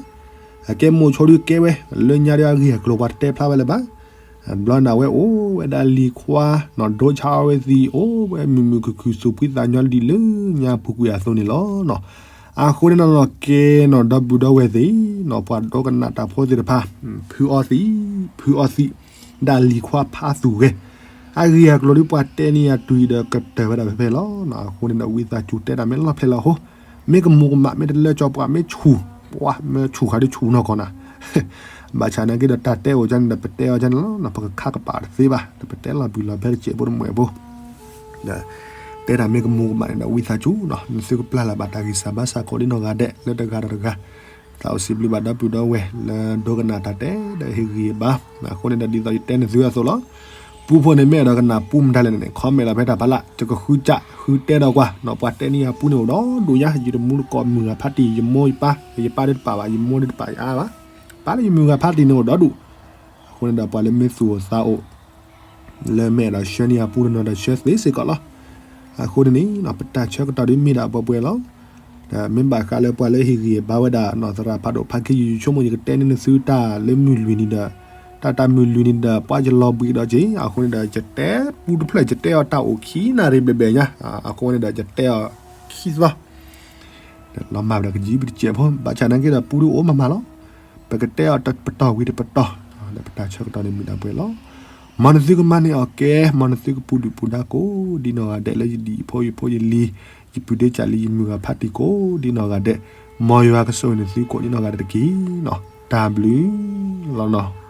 အကဲမိၣ်ဆိဒုးကဲဝဲ လၢညါဒီးအဂ့ၢ်အကျိၤပှၤတတဲဖျါဝဲလၢၤဘၣ်. ဘျီန့ၣ်အဝဲအိၣ်ဝဲဒၣ်လံၤခွါနီၤ ဒိဆါအီဝဲသံး အိၣ်ဝဲမုာ်မုာ်ခုၣ်ခုၣ်သူၣ်ဖှံသးညီဒ်လၢညါပူၤကွံာ်အသိးန့ၣ်လီၤ. အဃိန့ၣ်နီၤ ကဲနီၤ ဒီပုၢ်ဒီဝဲၢ်သ့ၣ်နီၤ ပှၤဒိကနၣ်တၢ်ဖိသ့ၣ်တဖၣ် ဖုအီသံး ဖုအီသံး ဒၣ်လံၤခွါဖးသူၣ်ဂဲၤ အဂ့ၢ်အကျိၤဒ်ပှၤတဲန့ၢ်အတုၤအံၤဒီးကတၢၢ်ဝဲဒၣ်ဖဲဖဲလီၤ. အဃိန့ၣ်ဒီးဝံသးစူၤတဲတၢ်မ့ၢ်လီၢ်ဖျဲၣ်လီၤဟိ မ့ၢ်ကမူၤကမၣ် မ့ၢ်တလၢကၠီပှၤ မ့ၢ်ဆူၣ် ပှၤမ့ၢ်ဆူၣ်ဃာ်ဒ်ဆူၣ်နီၢ်ကီၢ်နၤ ဘၣ်ဆၣ်နာ်က့ဒီးတၢ်တဲအိၣ်ဒ်န့ၣ်ဒီး ပတဲအီၤဒ်န့ၣ်လီၤ. ပကခးကပၤတသ့ဘၣ် ဒီးပတဲလီၤဘှံးလီၤဖဲတစဲးဖိတမှဲးဖိ ဒီးတဲတၢ်မ့ၢ်ကမူၤကမၣ်န့ၣ်ဒီး ဝံသးစူၤနီၤ နသုကပျၢ်လၢ်ဘၣ်တၢ်ဂံၢ်စၢ်ဘါစၢ်ကိးဒ်နီၢ်ဂၤဒဲး လၢတဂၤဒီးတဂၤ သးအိၣ်စံးဘျုးဘၣ်ဒီပုၢ်ဒီဝဲၢ် လၢဒိကနၣ်တၢ်တဲဒီးဟ့ၣ်ဂံၢ်ဟ့ၣ်ဘါ. အဃိန့ၣ်ဒီးဒ်သိးယတဲနသုအသိးလီၤ. ပူဖိန့ၣ်မ့ၢ်အဲၣ်ဒိးကနၣ်ပူမတၤလဲၣ်န့ၣ် comment လီၤဖဲတၢ်ဖးလၢ် ယကဃုစးဃုတဲဒီးကွၢ်နီၤ ပှၤတဲန့ၢ်ယၤပူန့ၣ်အိၣ်ဒီဒူၣ်ညါ ယတမူတကိးမုၢ်ဂၤဖးတံၢ် ယမိၢ်ယပၢ် ယပၢ်ဒ်တပာ်ဘၣ် ယမိၢ်ဒ်တပာ်ယအါဘၣ် ပၢ်လၢယမုၢ်ဂၤဖးတံၢ်န့ၣ်အိၣ်ဒီဒူၣ်. အဃိန့ၣ်ဒီးပှၤလၢမ့ၢ်သူၣ်အိၣ်သးအိၣ် လၢမ့ၢ်အဲၣ်ဒိးဆှၢန့ၢ်ယၤပူတနီၤဒီးဆှၢသ့စ့ၢ်ကီးလီၤ. အဃိန့ၣ်န့ၣ် ပတၢ်ဆၢကတီၢ်ဒ်မ့ၢ်ဒၣ်ပှဲၤပှဲၤလီၤ. ဒီးမ့ၢ်ဘၣ်ဃးလၢပှၤလၢဟ့ၣ်ဂံၢ်ဟ့ၣ်ဘါဝဲဒၣ်နီၢ်သရၣ်ဖးဒိၣ်ဖးခံ ယဆိကမိၣ်ယကတဲန့ၢ်နသုတၢ်လၢမုၢ်လွံၢ်နံၤဒီး တၢ်တၢ်မုၢ်လွံၢ်နံၤဒီး ပှၤယလီၤဘှံးကဒီးက့ၤ အဃိန့ၣ်ဒီး ယတဲပူတဖျၢၣ် ယတဲအီၤတၢ်အိၣ်ခံနၣ်ရံၣ်ဘျဲၣ်ဘျဲၣ်ညါ အဃိန့ၣ်ဒီး ယတဲအီၤခံသီ လီၤမၢ်ဝဲဒၣ်ကယံာ်ပတစဲးဖိ ဘၣ်ဆၣ်နာ်က့ဒီးပူဒ်အိၣ်မးမးလီၤ. ပကတဲအီၤတပတီၢ်ဝံၤတပတီၢ် ဒီးပတၢ်ဆၢကတီၢ်န့ၣ်မ့ၢ်ဒၣ်ပှဲၤလီၤ. မ်နသုကမၤန့ၢ်အီၤကဲ မ်နသုကပူၤဒုၣ်ပူၤဒါကိးဒ်နီၢ်ဂၤဒဲးလၢယဒံၣ်ဖိယဖိယလံၤ ယပုၢ်ဒ့ကၢ်လံၤ ယမုၢ်ဂၤဖးတံၢ်ကိးဒ်နီၢ်ဂၤဒဲး မ်ယွၤကဆိၣ်ဂ့ၤနသုကိးဒ်နီၢ်ဂၤဒဲးတက့ၢ်နီၤ. တၢ်ဘျုးလီၤနီၤ.